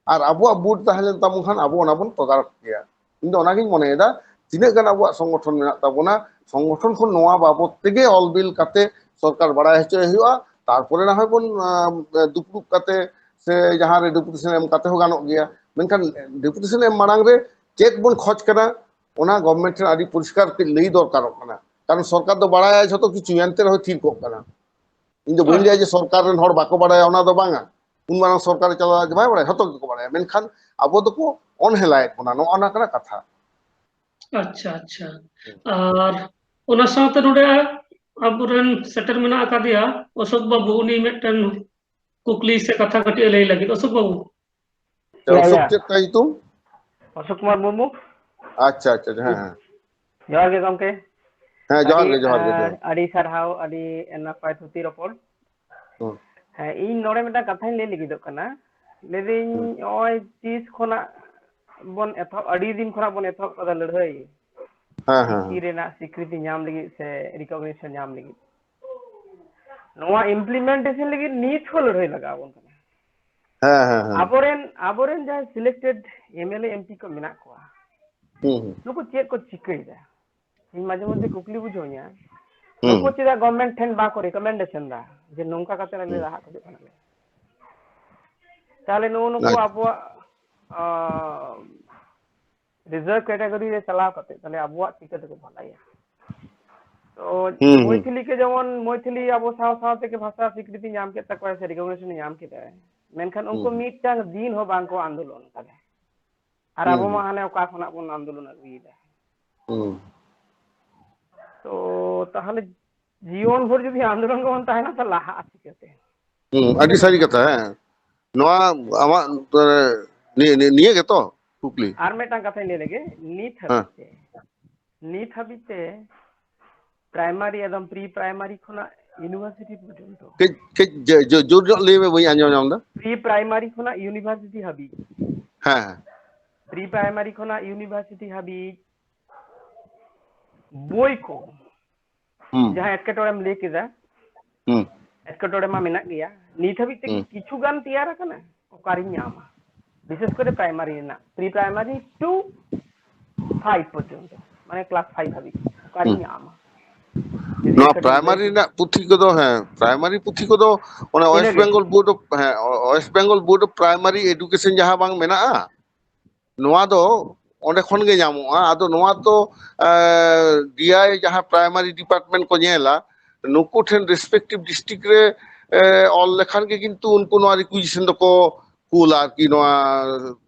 ᱟᱨ ᱟᱵᱚᱣᱟᱜ ᱵᱳᱨᱰ ᱛᱟᱦᱮᱸ ᱞᱮᱱ ᱛᱟᱵᱚᱱ ᱠᱷᱟᱱ ᱟᱵᱚ ᱚᱱᱟ ᱵᱚᱱ ᱛᱚᱫᱟᱨᱚᱠ ᱠᱮᱭᱟ᱾ ᱤᱧ ᱫᱚ ᱚᱱᱟᱜᱤᱧ ᱢᱚᱱᱮᱭᱮᱫᱟ, ᱛᱤᱱᱟᱹᱜ ᱜᱟᱱ ᱟᱵᱚᱣᱟᱜ ᱥᱚᱝᱜᱚᱴᱷᱚᱱ ᱢᱮᱱᱟᱜ ᱛᱟᱵᱚᱱᱟ, ᱥᱚᱝᱜᱚᱴᱷᱚᱱ ᱠᱷᱚᱱ ᱱᱚᱣᱟ ᱵᱟᱵᱚᱛ ᱛᱮᱜᱮ ᱚᱞ ᱵᱤᱞ ᱠᱟᱛᱮ ᱥᱚᱨᱠᱟᱨ ᱵᱟᱲᱟᱭ ᱦᱚᱪᱚᱭ ᱦᱩᱭᱩᱜᱼᱟ᱾ ᱛᱟᱨᱯᱚᱨᱮ ᱱᱟ ᱦᱚᱭ ᱵᱚᱱ, ᱟᱸ, ᱫᱩᱯᱲᱩᱵ ᱠᱟᱛᱮ ᱥᱮ ᱡᱟᱦᱟᱸ ᱨᱮ ᱰᱮᱯᱩᱴᱮᱥᱚᱱ ᱮᱢ ᱠᱟᱛᱮ ᱦᱚᱸ ᱜᱟᱱᱚᱜ ᱜᱮᱭᱟ᱾ ᱢᱮᱱᱠᱷᱟᱱ ᱰᱮᱯᱩᱴᱮᱥᱚᱱ ᱮᱢ ᱢᱟᱲᱟᱝ ᱨᱮ ᱪᱮᱫ ᱵᱚᱱ ᱠᱷᱚᱡᱽ ᱠᱟᱱᱟ, ᱚᱱᱟ ᱜᱚᱵᱷᱢᱮᱱᱴ ᱴᱷᱮᱱ ᱟᱹᱰᱤ ᱯᱚᱨᱤᱥᱠᱟᱨ ᱠᱟᱹᱡ ᱞᱟᱹᱭ ᱫᱚᱨᱠᱟᱨᱚᱜ ᱠᱟᱱᱟ᱾ ᱠᱟᱨᱚᱱ ᱥᱚᱨᱠᱟᱨ ᱫᱚ ᱵᱟᱲᱟᱭᱟ ᱡᱷᱚᱛᱚ ᱠᱤᱪᱷᱩ, ᱮᱱᱛᱮ ᱨᱮᱦᱚᱸ ᱛᱷᱤᱨ ᱠᱚᱜ ᱠᱟᱱᱟ᱾ ᱤᱧ ᱫᱚ ᱵᱟᱹᱧ ᱞᱟᱹᱭᱟ ᱡᱮ ᱥᱚᱨᱠᱟᱨ ᱨᱮᱱ ᱦᱚᱲ ᱵᱟᱠᱚ ᱵᱟᱲᱟᱭᱟ, ᱚᱱᱟ ᱫᱚ ᱵᱟᱝᱟ᱾ ᱩᱱ ᱢᱟᱨᱟᱝ ᱥᱚᱨᱠᱟᱨᱮ ᱪᱟᱞᱟᱣ ᱫᱟᱲᱮᱭᱟᱜᱼᱟ ᱡᱮ ᱵᱟᱭ ᱵᱟᱲᱟᱭᱟ, ᱡᱷᱚᱛᱚ ᱜᱮᱠᱚ ᱵᱟᱲᱟᱭᱟ, ᱢᱮᱱᱠᱷᱟᱱ ᱟᱵᱚ ᱫᱚᱠᱚ ᱚᱱᱦᱮᱞᱟᱭᱮᱫ ᱵᱚᱱᱟ, ᱱᱚᱜᱼᱚ ᱱᱚᱝᱠᱟᱱᱟᱜ ᱠᱟᱛᱷᱟ᱾ ᱟᱪᱪᱷᱟ, ᱟᱪᱪᱷᱟ᱾ ᱟᱨ ᱚᱱᱟ ᱥᱟᱶᱛᱮ ᱱᱚᱰᱮ ᱟᱵᱚᱨᱮᱱ ᱥᱮᱴᱮᱨ ᱢᱮᱱᱟᱜ ᱟᱠᱟᱫᱮᱭᱟ ᱚᱥᱳᱠ ᱵᱟᱹᱵᱩ, ᱩᱱᱤ ᱢᱤᱫᱴᱮᱱ ᱠᱩᱠᱞᱤ ᱥᱮ ᱠᱟᱛᱷᱟ ᱠᱟᱹᱴᱤᱡ ᱮ ᱞᱟᱹᱭ ᱞᱟᱹᱜᱤᱫ᱾ ᱚᱥᱳᱠ ᱵᱟᱹᱵᱩ᱾ ᱟᱪᱪᱷᱟ, ᱚᱥᱳᱠ ᱪᱮᱫ ᱛᱟᱭ ᱧᱩᱛᱩᱢ? ᱚᱥᱳᱠ ᱠᱩᱢᱟᱨ ᱢᱩᱨᱢᱩ᱾ ᱟᱪᱪᱷᱟ, ᱟᱪᱪᱷᱟ, ᱦᱮᱸ, ᱦᱮᱸ᱾ ᱡᱚᱦᱟᱨ ᱜᱮ ᱜᱚᱢᱠᱮ᱾ ᱦᱮᱸ, ᱡᱚᱦᱟᱨ ᱟᱹᱰᱤ, ᱜᱮ, ᱡᱚᱦᱟᱨ ᱜᱮ, ᱡᱚᱦᱟᱨ᱾ ᱟᱹᱰᱤ ᱥᱟᱨᱦᱟᱣ, ᱟᱹᱰᱤ ᱱᱟᱯᱟᱭ ᱛᱷᱩᱛᱤ ᱨᱚᱯᱚᱲ᱾ ᱦᱩᱸ᱾ ᱦᱮᱸ, ᱤᱧ ᱱᱚᱰᱮ ᱢᱤᱫᱴᱟᱝ ᱠᱟᱛᱷᱟᱧ ᱞᱟᱹᱭ ᱞᱟᱹᱜᱤᱫᱚᱜ ᱠᱟᱱᱟ᱾ ᱞᱟᱹᱭᱫᱟᱹᱧ, ᱦᱩᱸ᱾ ᱱᱚᱜᱼᱚᱭ ᱛᱤᱥ ᱠᱷᱚᱱᱟᱜ ᱵᱚᱱ ᱮᱛᱚᱦᱚᱵ, ᱟᱹᱰᱤ ᱫᱤᱱ ᱠᱷᱚᱱᱟᱜ ᱵᱚᱱ ᱮᱛᱚᱦᱚᱵ ᱠᱟᱫᱟ ᱞᱟᱹᱲᱦᱟᱹᱭ᱾ ᱦᱮᱸ, ᱦᱮᱸ, ᱪᱤᱠᱤ ᱦᱮᱸ᱾ ᱨᱮᱱᱟᱜ ᱥᱤᱠᱨᱤᱛᱤ ᱧᱟᱢ ᱞᱟᱹᱜᱤᱫ ᱥᱮ ᱨᱤᱠᱚᱜᱱᱤᱥᱚᱱ ᱧᱟᱢ ᱞᱟᱹᱜᱤᱫ᱾ ᱱᱚᱣᱟ ᱤᱢᱯᱞᱤᱢᱮᱱᱴᱮᱥᱚᱱ ᱞᱟᱹᱜᱤᱫ ᱱᱤᱛ ᱦᱚᱸ ᱞᱟᱹᱲᱦᱟᱹᱭ ᱞᱟᱜᱟᱣ ᱟᱵᱚᱱ ᱠᱟᱱᱟ᱾ ᱦᱮᱸ, ᱦᱮᱸ, ᱦᱮᱸ᱾ ᱟᱵᱚᱨᱮᱱ, ᱟᱵᱚᱨᱮᱱ ᱡᱟᱦᱟᱸᱭ selected M L A, M P ᱠᱚ ᱢᱮᱱᱟᱜ ᱠᱚᱣᱟ, ᱦᱩᱸ, ᱦᱩᱸ᱾ ᱱᱩᱠᱩ ᱪᱮᱫ ᱠᱚ ᱪᱤᱠᱟᱹᱭᱮᱫᱟ? ᱤᱧ ᱢᱟᱡᱷᱮ ᱢᱚᱫᱽᱫᱷᱮ ᱠᱩᱠᱞᱤ ᱵᱩᱡᱷᱟᱹᱣᱧᱟ, ᱦᱩᱸ, ᱱᱩᱠᱩ ᱦᱩᱸ᱾ ᱪᱮᱫᱟᱜ ᱜᱚᱵᱷᱢᱮᱱᱴ ᱴᱷᱮᱱ ᱵᱟᱠᱚ ᱨᱤᱠᱚᱢᱮᱱᱰᱮᱥᱚᱱ ᱫᱟ ᱡᱮ ᱱᱚᱝᱠᱟ ᱠᱟᱛᱮ ᱟᱞᱮ ᱦᱩᱸ᱾ ᱞᱟᱦᱟ ᱠᱷᱚᱡᱚᱜ ᱠᱟᱱᱟᱞᱮ? ᱛᱟᱦᱞᱮ ᱱᱩᱜᱼᱩ ᱱᱩᱠᱩ ᱟᱪᱪᱷᱟ᱾ ᱟᱵᱚᱣᱟᱜ, ᱟᱸ, ᱨᱤᱡᱟᱨᱵᱷ ᱠᱮᱴᱟᱜᱚᱨᱤ ᱨᱮ ᱪᱟᱞᱟᱣ ᱠᱟᱛᱮ ᱛᱟᱦᱞᱮ ᱟᱵᱚᱣᱟᱜ ᱪᱤᱠᱟᱹ ᱛᱮᱠᱚ ᱵᱷᱟᱞᱟᱭᱟ? ᱛᱚ ᱦᱩᱸ, ᱦᱩᱸ᱾ ᱢᱳᱭᱛᱷᱤᱞᱤ ᱠᱮ ᱡᱮᱢᱚᱱ ᱢᱳᱭᱛᱷᱤᱞᱤ ᱟᱵᱚ ᱥᱟᱶ ᱥᱟᱶ ᱛᱮᱜᱮ ᱵᱷᱟᱥᱟ ᱥᱤᱠᱨᱤᱛᱤ ᱧᱟᱢ ᱠᱮᱫ ᱛᱟᱠᱚᱣᱟ ᱥᱮ ᱨᱤᱠᱚᱜᱱᱤᱥᱚᱱ ᱧᱟᱢ ᱠᱮᱫᱟᱭ, ᱢᱮᱱᱠᱷᱟᱱ ᱩᱱᱠᱩ ᱦᱩᱸ, ᱦᱩᱸ᱾ ᱢᱤᱫᱴᱟᱝ ᱫᱤᱱ ᱦᱚᱸ ᱵᱟᱝ ᱠᱚ ᱟᱱᱫᱳᱞᱚᱱ ᱠᱟᱫᱟ᱾ ᱟᱨ ᱦᱩᱸ, ᱟᱵᱚ ᱢᱟ ᱦᱩᱸ᱾ ᱦᱟᱱᱮ ᱚᱠᱟ ᱠᱷᱚᱱᱟᱜ ᱵᱚᱱ ᱟᱱᱫᱳᱞᱚᱱ ᱟᱹᱜᱩᱭᱮᱫᱟ᱾ ᱦᱩᱸ᱾ ᱛᱚ ᱛᱟᱦᱞᱮ ᱡᱤᱭᱚᱱ ᱵᱷᱳᱨ ᱡᱩᱫᱤ ᱟᱱᱫᱳᱞᱚᱱ ᱜᱮᱵᱚᱱ ᱛᱟᱦᱮᱱᱟ, ᱛᱚ ᱞᱟᱦᱟᱜᱼᱟ ᱪᱤᱠᱟᱹᱛᱮ? ᱦᱩᱸ, ᱟᱹᱰᱤ ᱥᱟᱹᱨᱤ ᱠᱟᱛᱷᱟ, ᱦᱮᱸ᱾ ᱱᱚᱣᱟ ᱟᱢᱟᱜ, ᱮ, ᱱᱤᱭᱟᱹ, ᱱᱤᱭᱟᱹ, ᱱᱤᱭᱟᱹ ᱜᱮᱛᱚ? ᱠᱩᱠᱞᱤ᱾ ᱟᱨ ᱢᱤᱫᱴᱟᱝ ᱠᱟᱛᱷᱟᱧ ᱞᱟᱹᱭ ᱞᱮᱜᱮ, ᱱᱤᱛ ᱦᱟᱹᱵᱤᱡ ᱛᱮ ᱱᱤᱛ ᱦᱟᱹᱵᱤᱡ ᱛᱮ ᱯᱨᱟᱭᱢᱟᱨᱤ, ᱮᱠᱫᱚᱢ ᱯᱨᱤ ᱯᱨᱟᱭᱢᱟᱨᱤ ᱠᱷᱚᱱᱟᱜ ᱤᱭᱩᱱᱤᱵᱷᱟᱨᱥᱤᱴᱤ ᱯᱚᱨᱡᱚᱱᱛᱚ᱾ ᱠᱟᱹᱡ ᱠᱟᱹᱡ ᱡᱳ- ᱡᱳ- ᱡᱳᱨ ᱧᱚᱜ ᱞᱟᱹᱭ ᱢᱮ, ᱵᱟᱹᱧ ᱟᱸᱡᱚᱢ ᱧᱟᱢ ᱮᱫᱟ᱾ ᱯᱨᱤ ᱯᱨᱟᱭᱢᱟᱨᱤ ᱠᱷᱚᱱᱟᱜ ᱤᱭᱩᱱᱤᱵᱷᱟᱨᱥᱤᱴᱤ ᱦᱟᱹᱵᱤᱡ᱾ ᱦᱮᱸ, ᱦᱮᱸ᱾ ᱯᱨᱤ ᱯᱨᱟᱭᱢᱟᱨᱤ ᱠᱷᱚᱱᱟᱜ ᱤᱭᱩᱱᱤᱵᱷᱟᱨᱥᱤᱴᱤ ᱦᱟᱹᱵᱤᱡ ᱵᱳᱭ ᱠᱚ, ᱦᱩᱸ, ᱡᱟᱦᱟᱸ ᱮᱴᱠᱮᱴᱚᱬᱮᱢ ᱞᱟᱹᱭ ᱠᱮᱫᱟ, ᱦᱩᱸ, ᱮᱴᱠᱮᱴᱚᱬᱮ ᱢᱟ ᱢᱮᱱᱟᱜ ᱜᱮᱭᱟ᱾ ᱱᱤᱛ ᱦᱟᱹᱵᱤᱡ ᱛᱮ ᱦᱩᱸ᱾ ᱠᱤᱪᱷᱩ ᱜᱟᱱ ᱛᱮᱭᱟᱨ ᱟᱠᱟᱱᱟ, ᱚᱠᱟᱨᱤᱧ ᱧᱟᱢᱟ? ᱵᱤᱥᱮᱥ ᱠᱚᱨᱮ ᱯᱨᱟᱭᱢᱟᱨᱤ ᱨᱮᱱᱟᱜ, ᱯᱨᱤ ᱯᱨᱟᱭᱢᱟᱨᱤ ᱴᱩ ᱯᱷᱟᱭᱤᱵᱷ ᱯᱚᱨᱡᱚᱱᱛᱚ, ᱢᱟᱱᱮ ᱠᱞᱟᱥ ᱯᱷᱟᱭᱤᱵᱷ ᱦᱟᱹᱵᱤᱡ ᱚᱠᱟᱨᱤᱧ ᱦᱩᱸ᱾ ᱧᱟᱢᱟ? ᱡᱩᱫᱤ ᱱᱚᱣᱟ ᱮᱴᱠᱮᱴᱚᱬᱮ ᱯᱨᱟᱭᱢᱟᱨᱤ ᱞᱟᱹᱭ ᱨᱮᱱᱟᱜ ᱯᱩᱛᱷᱤ ᱠᱚᱫᱚ, ᱦᱮᱸ, ᱯᱨᱟᱭᱢᱟᱨᱤ ᱯᱩᱛᱷᱤ ᱠᱚᱫᱚ ᱚᱱᱟ ᱤᱱᱟᱹ ᱳᱭᱮᱥᱴ ᱜᱮ᱾ ᱵᱮᱝᱜᱚᱞ ᱵᱳᱨᱰ ᱚᱯᱷ, ᱦᱮᱸ, West Bengal board of primary education ᱡᱟᱦᱟᱸ ᱵᱟᱝ ᱢᱮᱱᱟᱜᱼᱟ, ᱱᱚᱣᱟ ᱫᱚ ᱚᱸᱰᱮ ᱠᱷᱚᱱ ᱜᱮ ᱧᱟᱢᱚᱜᱼᱟ᱾ ᱟᱫᱚ ᱱᱚᱣᱟ ᱫᱚ ᱰᱤᱟᱭ ᱡᱟᱦᱟᱸ ᱯᱨᱟᱭᱢᱟᱨᱤ ᱰᱤᱯᱟᱨᱴᱢᱮᱱᱴ ᱠᱚ ᱧᱮᱞᱟ, ᱱᱩᱠᱩ ᱴᱷᱮᱱ ᱨᱮᱥᱯᱮᱠᱴᱤᱵᱷ ᱰᱤᱥᱴᱨᱤᱠᱴ ᱨᱮ ᱮ, ᱚᱞ ᱞᱮᱠᱷᱟᱱ ᱜᱮ ᱠᱤᱱᱛᱩ ᱩᱱᱠᱩ ᱱᱚᱣᱟ ᱨᱤᱠᱩᱭᱤᱡᱤᱥᱚᱱ ᱫᱚᱠᱚ ᱠᱩᱞᱟ ᱟᱨᱠᱤ ᱱᱚᱣᱟ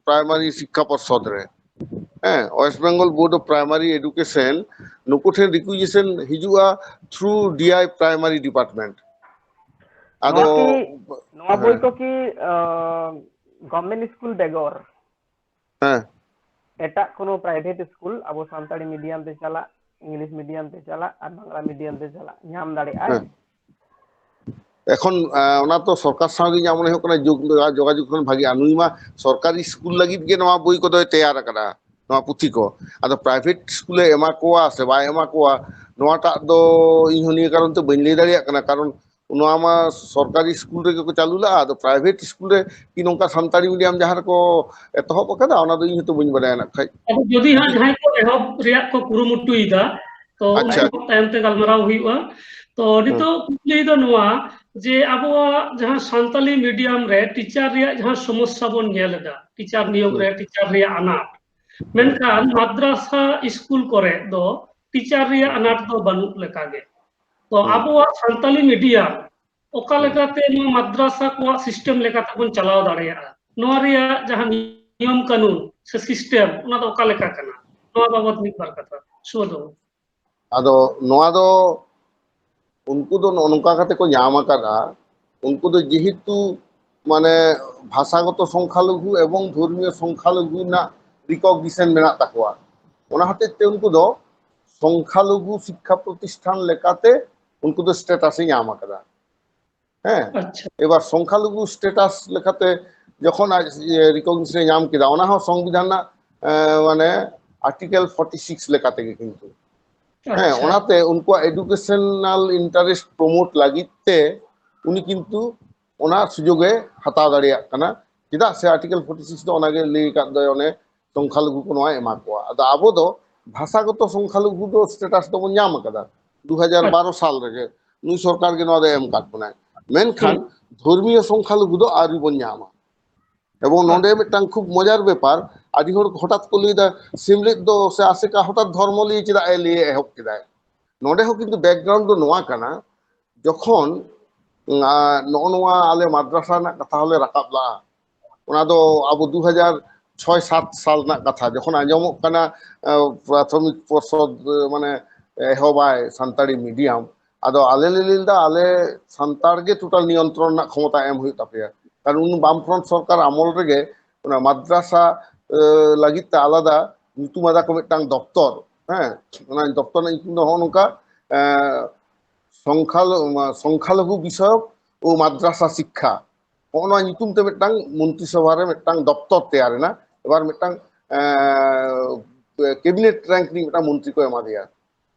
ᱯᱨᱟᱭᱢᱟᱨᱤ ᱥᱤᱠᱠᱷᱟ ᱯᱚᱨᱥᱚᱫ ᱨᱮ᱾ ᱦᱮᱸ, West Bengal board of primary education ᱱᱩᱠᱩ ᱴᱷᱮᱱ ᱨᱤᱠᱩᱭᱤᱡᱤᱥᱚᱱ ᱦᱤᱡᱩᱜᱼᱟ ᱛᱷᱨᱩ ᱰᱤᱟᱭ ᱯᱨᱟᱭᱢᱟᱨᱤ ᱰᱤᱯᱟᱨᱴᱢᱮᱱᱴ᱾ ᱟᱫᱚ ᱱᱚᱣᱟ ᱠᱤ, ᱱᱚᱣᱟ ᱵᱳᱭ ᱦᱮᱸ, ᱠᱚ ᱠᱤ ᱜᱚᱵᱷᱚᱨᱱᱢᱮᱱᱴ ᱥᱠᱩᱞ ᱵᱮᱜᱚᱨ ᱦᱮᱸ, ᱮᱴᱟᱜ ᱠᱳᱱᱳ ᱯᱨᱟᱭᱵᱷᱮᱴ ᱥᱠᱩᱞ, ᱟᱵᱚ ᱥᱟᱱᱛᱟᱲᱤ ᱢᱤᱰᱤᱭᱟᱢ ᱛᱮ ᱪᱟᱞᱟᱜ, ᱤᱝᱞᱤᱥ ᱢᱤᱰᱤᱭᱟᱢ ᱛᱮ ᱪᱟᱞᱟᱜ ᱟᱨ ᱵᱟᱝᱞᱟ ᱢᱤᱰᱤᱭᱟᱢ ᱛᱮ ᱪᱟᱞᱟᱜ, ᱧᱟᱢ ᱫᱟᱲᱮᱭᱟᱜᱼᱟᱭ? ᱦᱮᱸ᱾ ᱮᱠᱷᱚᱱ ᱮ, ᱚᱱᱟ ᱛᱚ ᱥᱚᱨᱠᱟᱨ ᱥᱟᱶ ᱜᱮ ᱤᱧᱟᱹᱜ ᱢᱚᱱᱮ ᱦᱩᱭᱩᱜ ᱠᱟᱱᱟ ᱡᱳᱜ-, ᱡᱳᱜᱟᱡᱳᱜᱽ ᱠᱷᱟᱱ ᱵᱷᱟᱜᱤᱜᱼᱟ᱾ ᱱᱩᱭ ᱢᱟ ᱥᱚᱨᱠᱟᱨᱤ ᱥᱠᱩᱞ ᱞᱟᱹᱜᱤᱫ ᱜᱮ ᱱᱚᱣᱟ ᱵᱳᱭ ᱠᱚᱫᱚᱭ ᱛᱮᱭᱟᱨ ᱟᱠᱟᱫᱟ, ᱱᱚᱣᱟ ᱯᱩᱛᱷᱤ ᱠᱚ᱾ ᱟᱫᱚ ᱯᱨᱟᱭᱵᱷᱮᱴ ᱥᱠᱩᱞᱮ ᱮᱢᱟ ᱠᱚᱣᱟ ᱥᱮ ᱵᱟᱭ ᱮᱢᱟ ᱠᱚᱣᱟ, ᱱᱚᱣᱟᱴᱟᱜ ᱫᱚ ᱤᱧ ᱦᱚᱸ ᱱᱤᱭᱟᱹ ᱠᱟᱨᱚᱱ ᱛᱮ ᱵᱟᱹᱧ ᱞᱟᱹᱭ ᱫᱟᱲᱮᱭᱟᱜ ᱠᱟᱱᱟ, ᱠᱟᱨᱚᱱ ᱱᱚᱣᱟ ᱢᱟ ᱥᱚᱨᱠᱟᱨᱤ ᱥᱠᱩᱞ ᱨᱮᱜᱮ ᱠᱚ ᱪᱟᱹᱞᱩ ᱞᱟᱜᱼᱟ᱾ ᱟᱫᱚ ᱯᱨᱟᱭᱵᱷᱮᱴ ᱥᱠᱩᱞ ᱨᱮ ᱠᱤ ᱱᱚᱝᱠᱟ ᱥᱟᱱᱛᱟᱲᱤ ᱢᱤᱰᱤᱭᱟᱢ ᱡᱟᱦᱟᱸ ᱨᱮᱠᱚ ᱮᱛᱚᱦᱚᱵ ᱟᱠᱟᱫᱟ, ᱚᱱᱟ ᱫᱚ ᱤᱧ ᱦᱚᱸᱛᱚ ᱵᱟᱹᱧ ᱵᱟᱲᱟᱭᱟ ᱱᱟᱜ ᱠᱷᱟᱡ᱾ ᱟᱫᱚ ᱡᱩᱫᱤ ᱦᱟᱸᱜ ᱡᱟᱦᱟᱸᱭ ᱠᱚ ᱮᱦᱚᱵ ᱨᱮᱭᱟᱜ ᱠᱚ ᱠᱩᱨᱩᱢᱩᱴᱩᱭᱮᱫᱟ, ᱛᱚ ᱟᱪᱪᱷᱟ᱾ ᱩᱱᱠᱩ ᱛᱟᱭᱚᱢ ᱛᱮ ᱜᱟᱞᱢᱟᱨᱟᱣ ᱦᱩᱭᱩᱜᱼᱟ᱾ ᱛᱚ ᱦᱩᱸ᱾ ᱱᱤᱛᱚᱜ ᱠᱩᱠᱞᱤ ᱫᱚ ᱱᱚᱣᱟ ᱡᱮ ᱟᱵᱚᱣᱟᱜ ᱡᱟᱦᱟᱸ ᱥᱟᱱᱛᱟᱞᱤ ᱢᱤᱰᱤᱭᱟᱢ ᱨᱮ ᱴᱤᱪᱟᱨ ᱨᱮᱭᱟᱜ ᱡᱟᱦᱟᱸ ᱥᱚᱢᱚᱥᱥᱟ ᱵᱚᱱ ᱧᱮᱞ ᱮᱫᱟ, ᱴᱤᱪᱟᱨ ᱱᱤᱭᱳᱜᱽ ᱦᱩᱸ᱾ ᱨᱮ ᱴᱤᱪᱟᱨ ᱨᱮᱭᱟᱜ ᱟᱱᱟᱴ, ᱢᱮᱱᱠᱷᱟᱱ ᱢᱟᱫᱽᱨᱟᱥᱟ ᱥᱠᱩᱞ ᱠᱚᱨᱮ ᱫᱚ ᱴᱤᱪᱟᱨ ᱨᱮᱭᱟᱜ ᱟᱱᱟᱴ ᱫᱚ ᱵᱟᱹᱱᱩᱜ ᱞᱮᱠᱟᱜᱮ᱾ ᱛᱚ ᱦᱩᱸ᱾ ᱟᱵᱚᱣᱟᱜ ᱥᱟᱱᱛᱟᱞᱤ ᱢᱤᱰᱤᱭᱟᱢ ᱚᱠᱟ ᱦᱩᱸ᱾ ᱞᱮᱠᱟᱛᱮ ᱱᱚᱣᱟ ᱢᱟᱫᱽᱨᱟᱥᱟ ᱠᱚᱣᱟᱜ ᱥᱤᱥᱴᱮᱢ ᱞᱮᱠᱟᱛᱮ ᱵᱚᱱ ᱪᱟᱞᱟᱣ ᱫᱟᱲᱮᱭᱟᱜᱼᱟ, ᱱᱚᱣᱟ ᱨᱮᱭᱟᱜ ᱡᱟᱦᱟᱸ ᱱᱤᱭᱚᱢ ᱠᱟᱹᱱᱩᱱ ᱥᱮ ᱥᱤᱥᱴᱮᱢ, ᱚᱱᱟ ᱫᱚ ᱚᱠᱟ ᱞᱮᱠᱟ ᱠᱟᱱᱟ? ᱱᱚᱣᱟ ᱵᱟᱵᱚᱛ ᱢᱤᱫ ᱵᱟᱨ ᱠᱟᱛᱷᱟ ᱥᱩᱵᱳᱫᱷ ᱵᱟᱹᱵᱩ᱾ ᱟᱫᱚ ᱱᱚᱣᱟ ᱫᱚ ᱩᱱᱠᱩ ᱫᱚ ᱱᱚᱜᱼᱚ ᱱᱚᱝᱠᱟ ᱠᱟᱛᱮ ᱠᱚ ᱧᱟᱢ ᱟᱠᱟᱫᱟ᱾ ᱩᱱᱠᱩ ᱫᱚ ᱡᱮᱦᱮᱛᱩ ᱢᱟᱱᱮ ᱵᱷᱟᱥᱟᱜᱚᱛᱚ ᱥᱚᱝᱠᱷᱟᱞᱚᱜᱷᱩ ᱮᱵᱚᱝ ᱫᱷᱚᱨᱢᱤᱭᱚ ᱥᱚᱝᱠᱷᱟᱞᱚᱜᱷᱩ ᱨᱮᱱᱟᱜ ᱨᱤᱠᱚᱜᱱᱤᱥᱚᱱ ᱢᱮᱱᱟᱜ ᱛᱟᱠᱚᱣᱟ᱾ ᱚᱱᱟ ᱦᱚᱛᱮᱡ ᱛᱮ ᱩᱱᱠᱩ ᱫᱚ ᱥᱚᱝᱠᱷᱟᱞᱚᱜᱷᱩ ᱥᱤᱠᱠᱷᱟ ᱯᱨᱚᱛᱤᱥᱴᱷᱟᱱ ᱞᱮᱠᱟᱛᱮ ᱩᱱᱠᱩ ᱫᱚ ᱥᱴᱮᱴᱟᱥ ᱮ ᱧᱟᱢ ᱟᱠᱟᱫᱟ᱾ ᱦᱮᱸ, ᱟᱪᱪᱷᱟ᱾ ᱮᱵᱟᱨ ᱥᱚᱝᱠᱷᱟᱞᱚᱜᱷᱩ ᱥᱴᱮᱴᱟᱥ ᱞᱮᱠᱟᱛᱮ ᱡᱚᱠᱷᱚᱱ ᱟᱡ ᱨᱤᱠᱚᱜᱱᱤᱥᱚᱱ ᱮ ᱧᱟᱢ ᱠᱮᱫᱟ, ᱚᱱᱟ ᱦᱚᱸ ᱥᱚᱝᱵᱤᱫᱷᱟᱱ ᱨᱮᱱᱟᱜ ᱮ, ᱢᱟᱱᱮ ᱟᱨᱴᱤᱠᱮᱞ ᱯᱷᱚᱨᱴᱤ ᱥᱤᱠᱥ ᱞᱮᱠᱟ ᱛᱮᱜᱮ ᱠᱤᱱᱛᱩ᱾ ᱦᱮᱸ, ᱟᱪᱪᱷᱟ᱾ ᱚᱱᱟᱛᱮ ᱩᱱᱠᱩᱣᱟᱜ ᱮᱰᱩᱠᱮᱥᱚᱱᱟᱞ ᱤᱱᱴᱟᱨᱮᱥᱴ ᱯᱨᱚᱢᱳᱴ ᱞᱟᱹᱜᱤᱫ ᱛᱮ ᱩᱱᱤ ᱠᱤᱱᱛᱩ ᱚᱱᱟ ᱥᱩᱡᱳᱜᱽ ᱮ ᱦᱟᱛᱟᱣ ᱫᱟᱲᱮᱭᱟᱜ ᱠᱟᱱᱟ᱾ ᱪᱮᱫᱟᱜ ᱥᱮ ᱟᱨᱴᱤᱠᱮᱞ ᱯᱷᱚᱨᱴᱤ ᱥᱤᱠᱥ ᱫᱚ ᱚᱱᱟᱜᱮ ᱞᱟᱹᱭ ᱟᱠᱟᱫ ᱫᱚ, ᱚᱱᱮ ᱥᱚᱝᱠᱷᱟᱞᱚᱜᱷᱩ ᱠᱚ ᱱᱚᱣᱟ ᱮᱢᱟ ᱠᱚᱣᱟ᱾ ᱟᱫᱚ ᱟᱵᱚ ᱫᱚ ᱵᱷᱟᱥᱟᱜᱚᱛᱚ ᱥᱚᱝᱠᱷᱟᱞᱚᱜᱷᱩ ᱫᱚ ᱥᱴᱮᱴᱟᱥ ᱫᱚᱵᱚᱱ ᱧᱟᱢ ᱟᱠᱟᱫᱟ ᱫᱩ ᱦᱟᱡᱟᱨ ᱵᱟᱨᱚ ᱥᱟᱞ ᱨᱮᱜᱮ᱾ ᱱᱩᱭ ᱥᱚᱨᱠᱟᱨ ᱜᱮ ᱱᱚᱣᱟ ᱫᱚ ᱮᱢ ᱟᱠᱟᱫ ᱵᱚᱱᱟᱭ᱾ ᱢᱮᱱᱠᱷᱟᱱ ᱫᱷᱚᱨᱢᱤᱭᱚ ᱥᱚᱝᱠᱷᱟᱞᱚᱜᱷᱩ ᱫᱚ ᱟᱹᱣᱨᱤ ᱵᱚᱱ ᱧᱟᱢᱟ᱾ ᱮᱵᱚᱝ ᱱᱚᱰᱮ ᱢᱤᱫᱴᱟᱝ ᱠᱷᱩᱵ ᱢᱚᱡᱟᱨ ᱵᱮᱯᱟᱨ, ᱟᱹᱰᱤ ᱦᱚᱲ ᱦᱚᱴᱟᱛ ᱠᱚ ᱞᱟᱹᱭ ᱮᱫᱟ, ᱥᱮᱢᱞᱮᱫ ᱫᱚ ᱥᱮ ᱟᱥᱮᱠᱟ ᱦᱚᱴᱟᱛ ᱫᱷᱚᱨᱢᱚ ᱞᱤᱭᱮ ᱪᱮᱫᱟᱜ ᱮ ᱞᱟᱹᱭ ᱮᱦᱚᱵ ᱠᱮᱫᱟᱭ? ᱱᱚᱰᱮ ᱦᱚᱸ ᱠᱤᱱᱛᱩ ᱵᱮᱠᱜᱨᱟᱣᱩᱱᱰ ᱫᱚ ᱱᱚᱣᱟ ᱠᱟᱱᱟ, ᱡᱚᱠᱷᱚᱱ, ᱟ, ᱱᱚᱜᱼᱚ ᱱᱚᱣᱟ ᱟᱞᱮ ᱢᱟᱫᱽᱨᱟᱥᱟ ᱨᱮᱱᱟᱜ ᱠᱟᱛᱷᱟ ᱦᱚᱸᱞᱮ ᱨᱟᱠᱟᱵ ᱞᱟᱜᱼᱟ᱾ ᱚᱱᱟ ᱫᱚ ᱟᱵᱚ ᱫᱩ ᱦᱟᱡᱟᱨ ᱪᱷᱚᱭ ᱥᱟᱛ ᱥᱟᱞ ᱨᱮᱱᱟᱜ ᱠᱟᱛᱷᱟ, ᱡᱚᱠᱷᱚᱱ ᱟᱸᱡᱚᱢᱚᱜ ᱠᱟᱱᱟ, ᱟ, ᱯᱨᱟᱛᱷᱚᱢᱤᱠ ᱯᱚᱨᱥᱚᱫ, ᱟ, ᱢᱟᱱᱮ ᱮᱦᱚᱵᱟᱭ ᱥᱟᱱᱛᱟᱲᱤ ᱢᱤᱰᱤᱭᱟᱢ, ᱟᱫᱚ ᱟᱞᱮ ᱞᱮ ᱞᱟᱹᱭ ᱞᱮᱫᱟ, ᱟᱞᱮ ᱥᱟᱱᱛᱟᱲ ᱜᱮ ᱴᱳᱴᱟᱞ ᱱᱤᱭᱚᱱᱛᱨᱚᱱ ᱨᱮᱱᱟᱜ ᱠᱷᱚᱢᱚᱛᱟ ᱮᱢ ᱦᱩᱭᱩᱜ ᱛᱟᱯᱮᱭᱟ᱾ ᱠᱟᱨᱚᱱ ᱩᱱ ᱵᱟᱢᱯᱷᱨᱚᱱᱴ ᱥᱚᱨᱠᱟᱨ ᱟᱢᱚᱞ ᱨᱮᱜᱮ ᱚᱱᱟ ᱢᱟᱫᱽᱨᱟᱥᱟ, ᱮ, ᱞᱟᱹᱜᱤᱫ ᱛᱮ ᱟᱞᱟᱫᱟ ᱧᱩᱛᱩᱢ ᱟᱫᱟ ᱠᱚ ᱢᱤᱫᱴᱟᱝ ᱫᱚᱯᱛᱚᱨ, ᱦᱮᱸ, ᱚᱱᱟ ᱫᱚᱯᱛᱚᱨ ᱨᱮᱱᱟᱜ ᱧᱩᱛᱩᱢ ᱫᱚ ᱱᱚᱜᱼᱚ ᱱᱚᱝᱠᱟ, ᱮ, ᱥᱚᱝᱠᱷᱟᱞ-, ᱥᱚᱝᱠᱷᱟᱞᱚᱜᱷᱩ ᱵᱤᱥᱚᱭᱚᱠ ᱳ ᱢᱟᱫᱽᱨᱟᱥᱟ ᱥᱤᱠᱠᱷᱟ, ᱱᱚᱜᱼᱚ ᱱᱚᱣᱟ ᱧᱩᱛᱩᱢ ᱛᱮ ᱢᱤᱫᱴᱟᱝ ᱢᱚᱱᱛᱨᱤ ᱥᱚᱵᱷᱟ ᱨᱮ ᱢᱤᱫᱴᱟᱝ ᱫᱚᱯᱛᱚᱨ ᱛᱮᱭᱟᱨ ᱮᱱᱟ᱾ ᱮᱵᱟᱨ ᱢᱤᱫᱴᱟᱝ, ᱮ, ᱠᱮᱵᱤᱱᱮᱴ ᱨᱮᱝᱠ ᱨᱤᱱᱤᱡ ᱢᱤᱫᱴᱟᱝ ᱢᱚᱱᱛᱨᱤ ᱠᱚ ᱮᱢᱟ ᱫᱮᱭᱟ᱾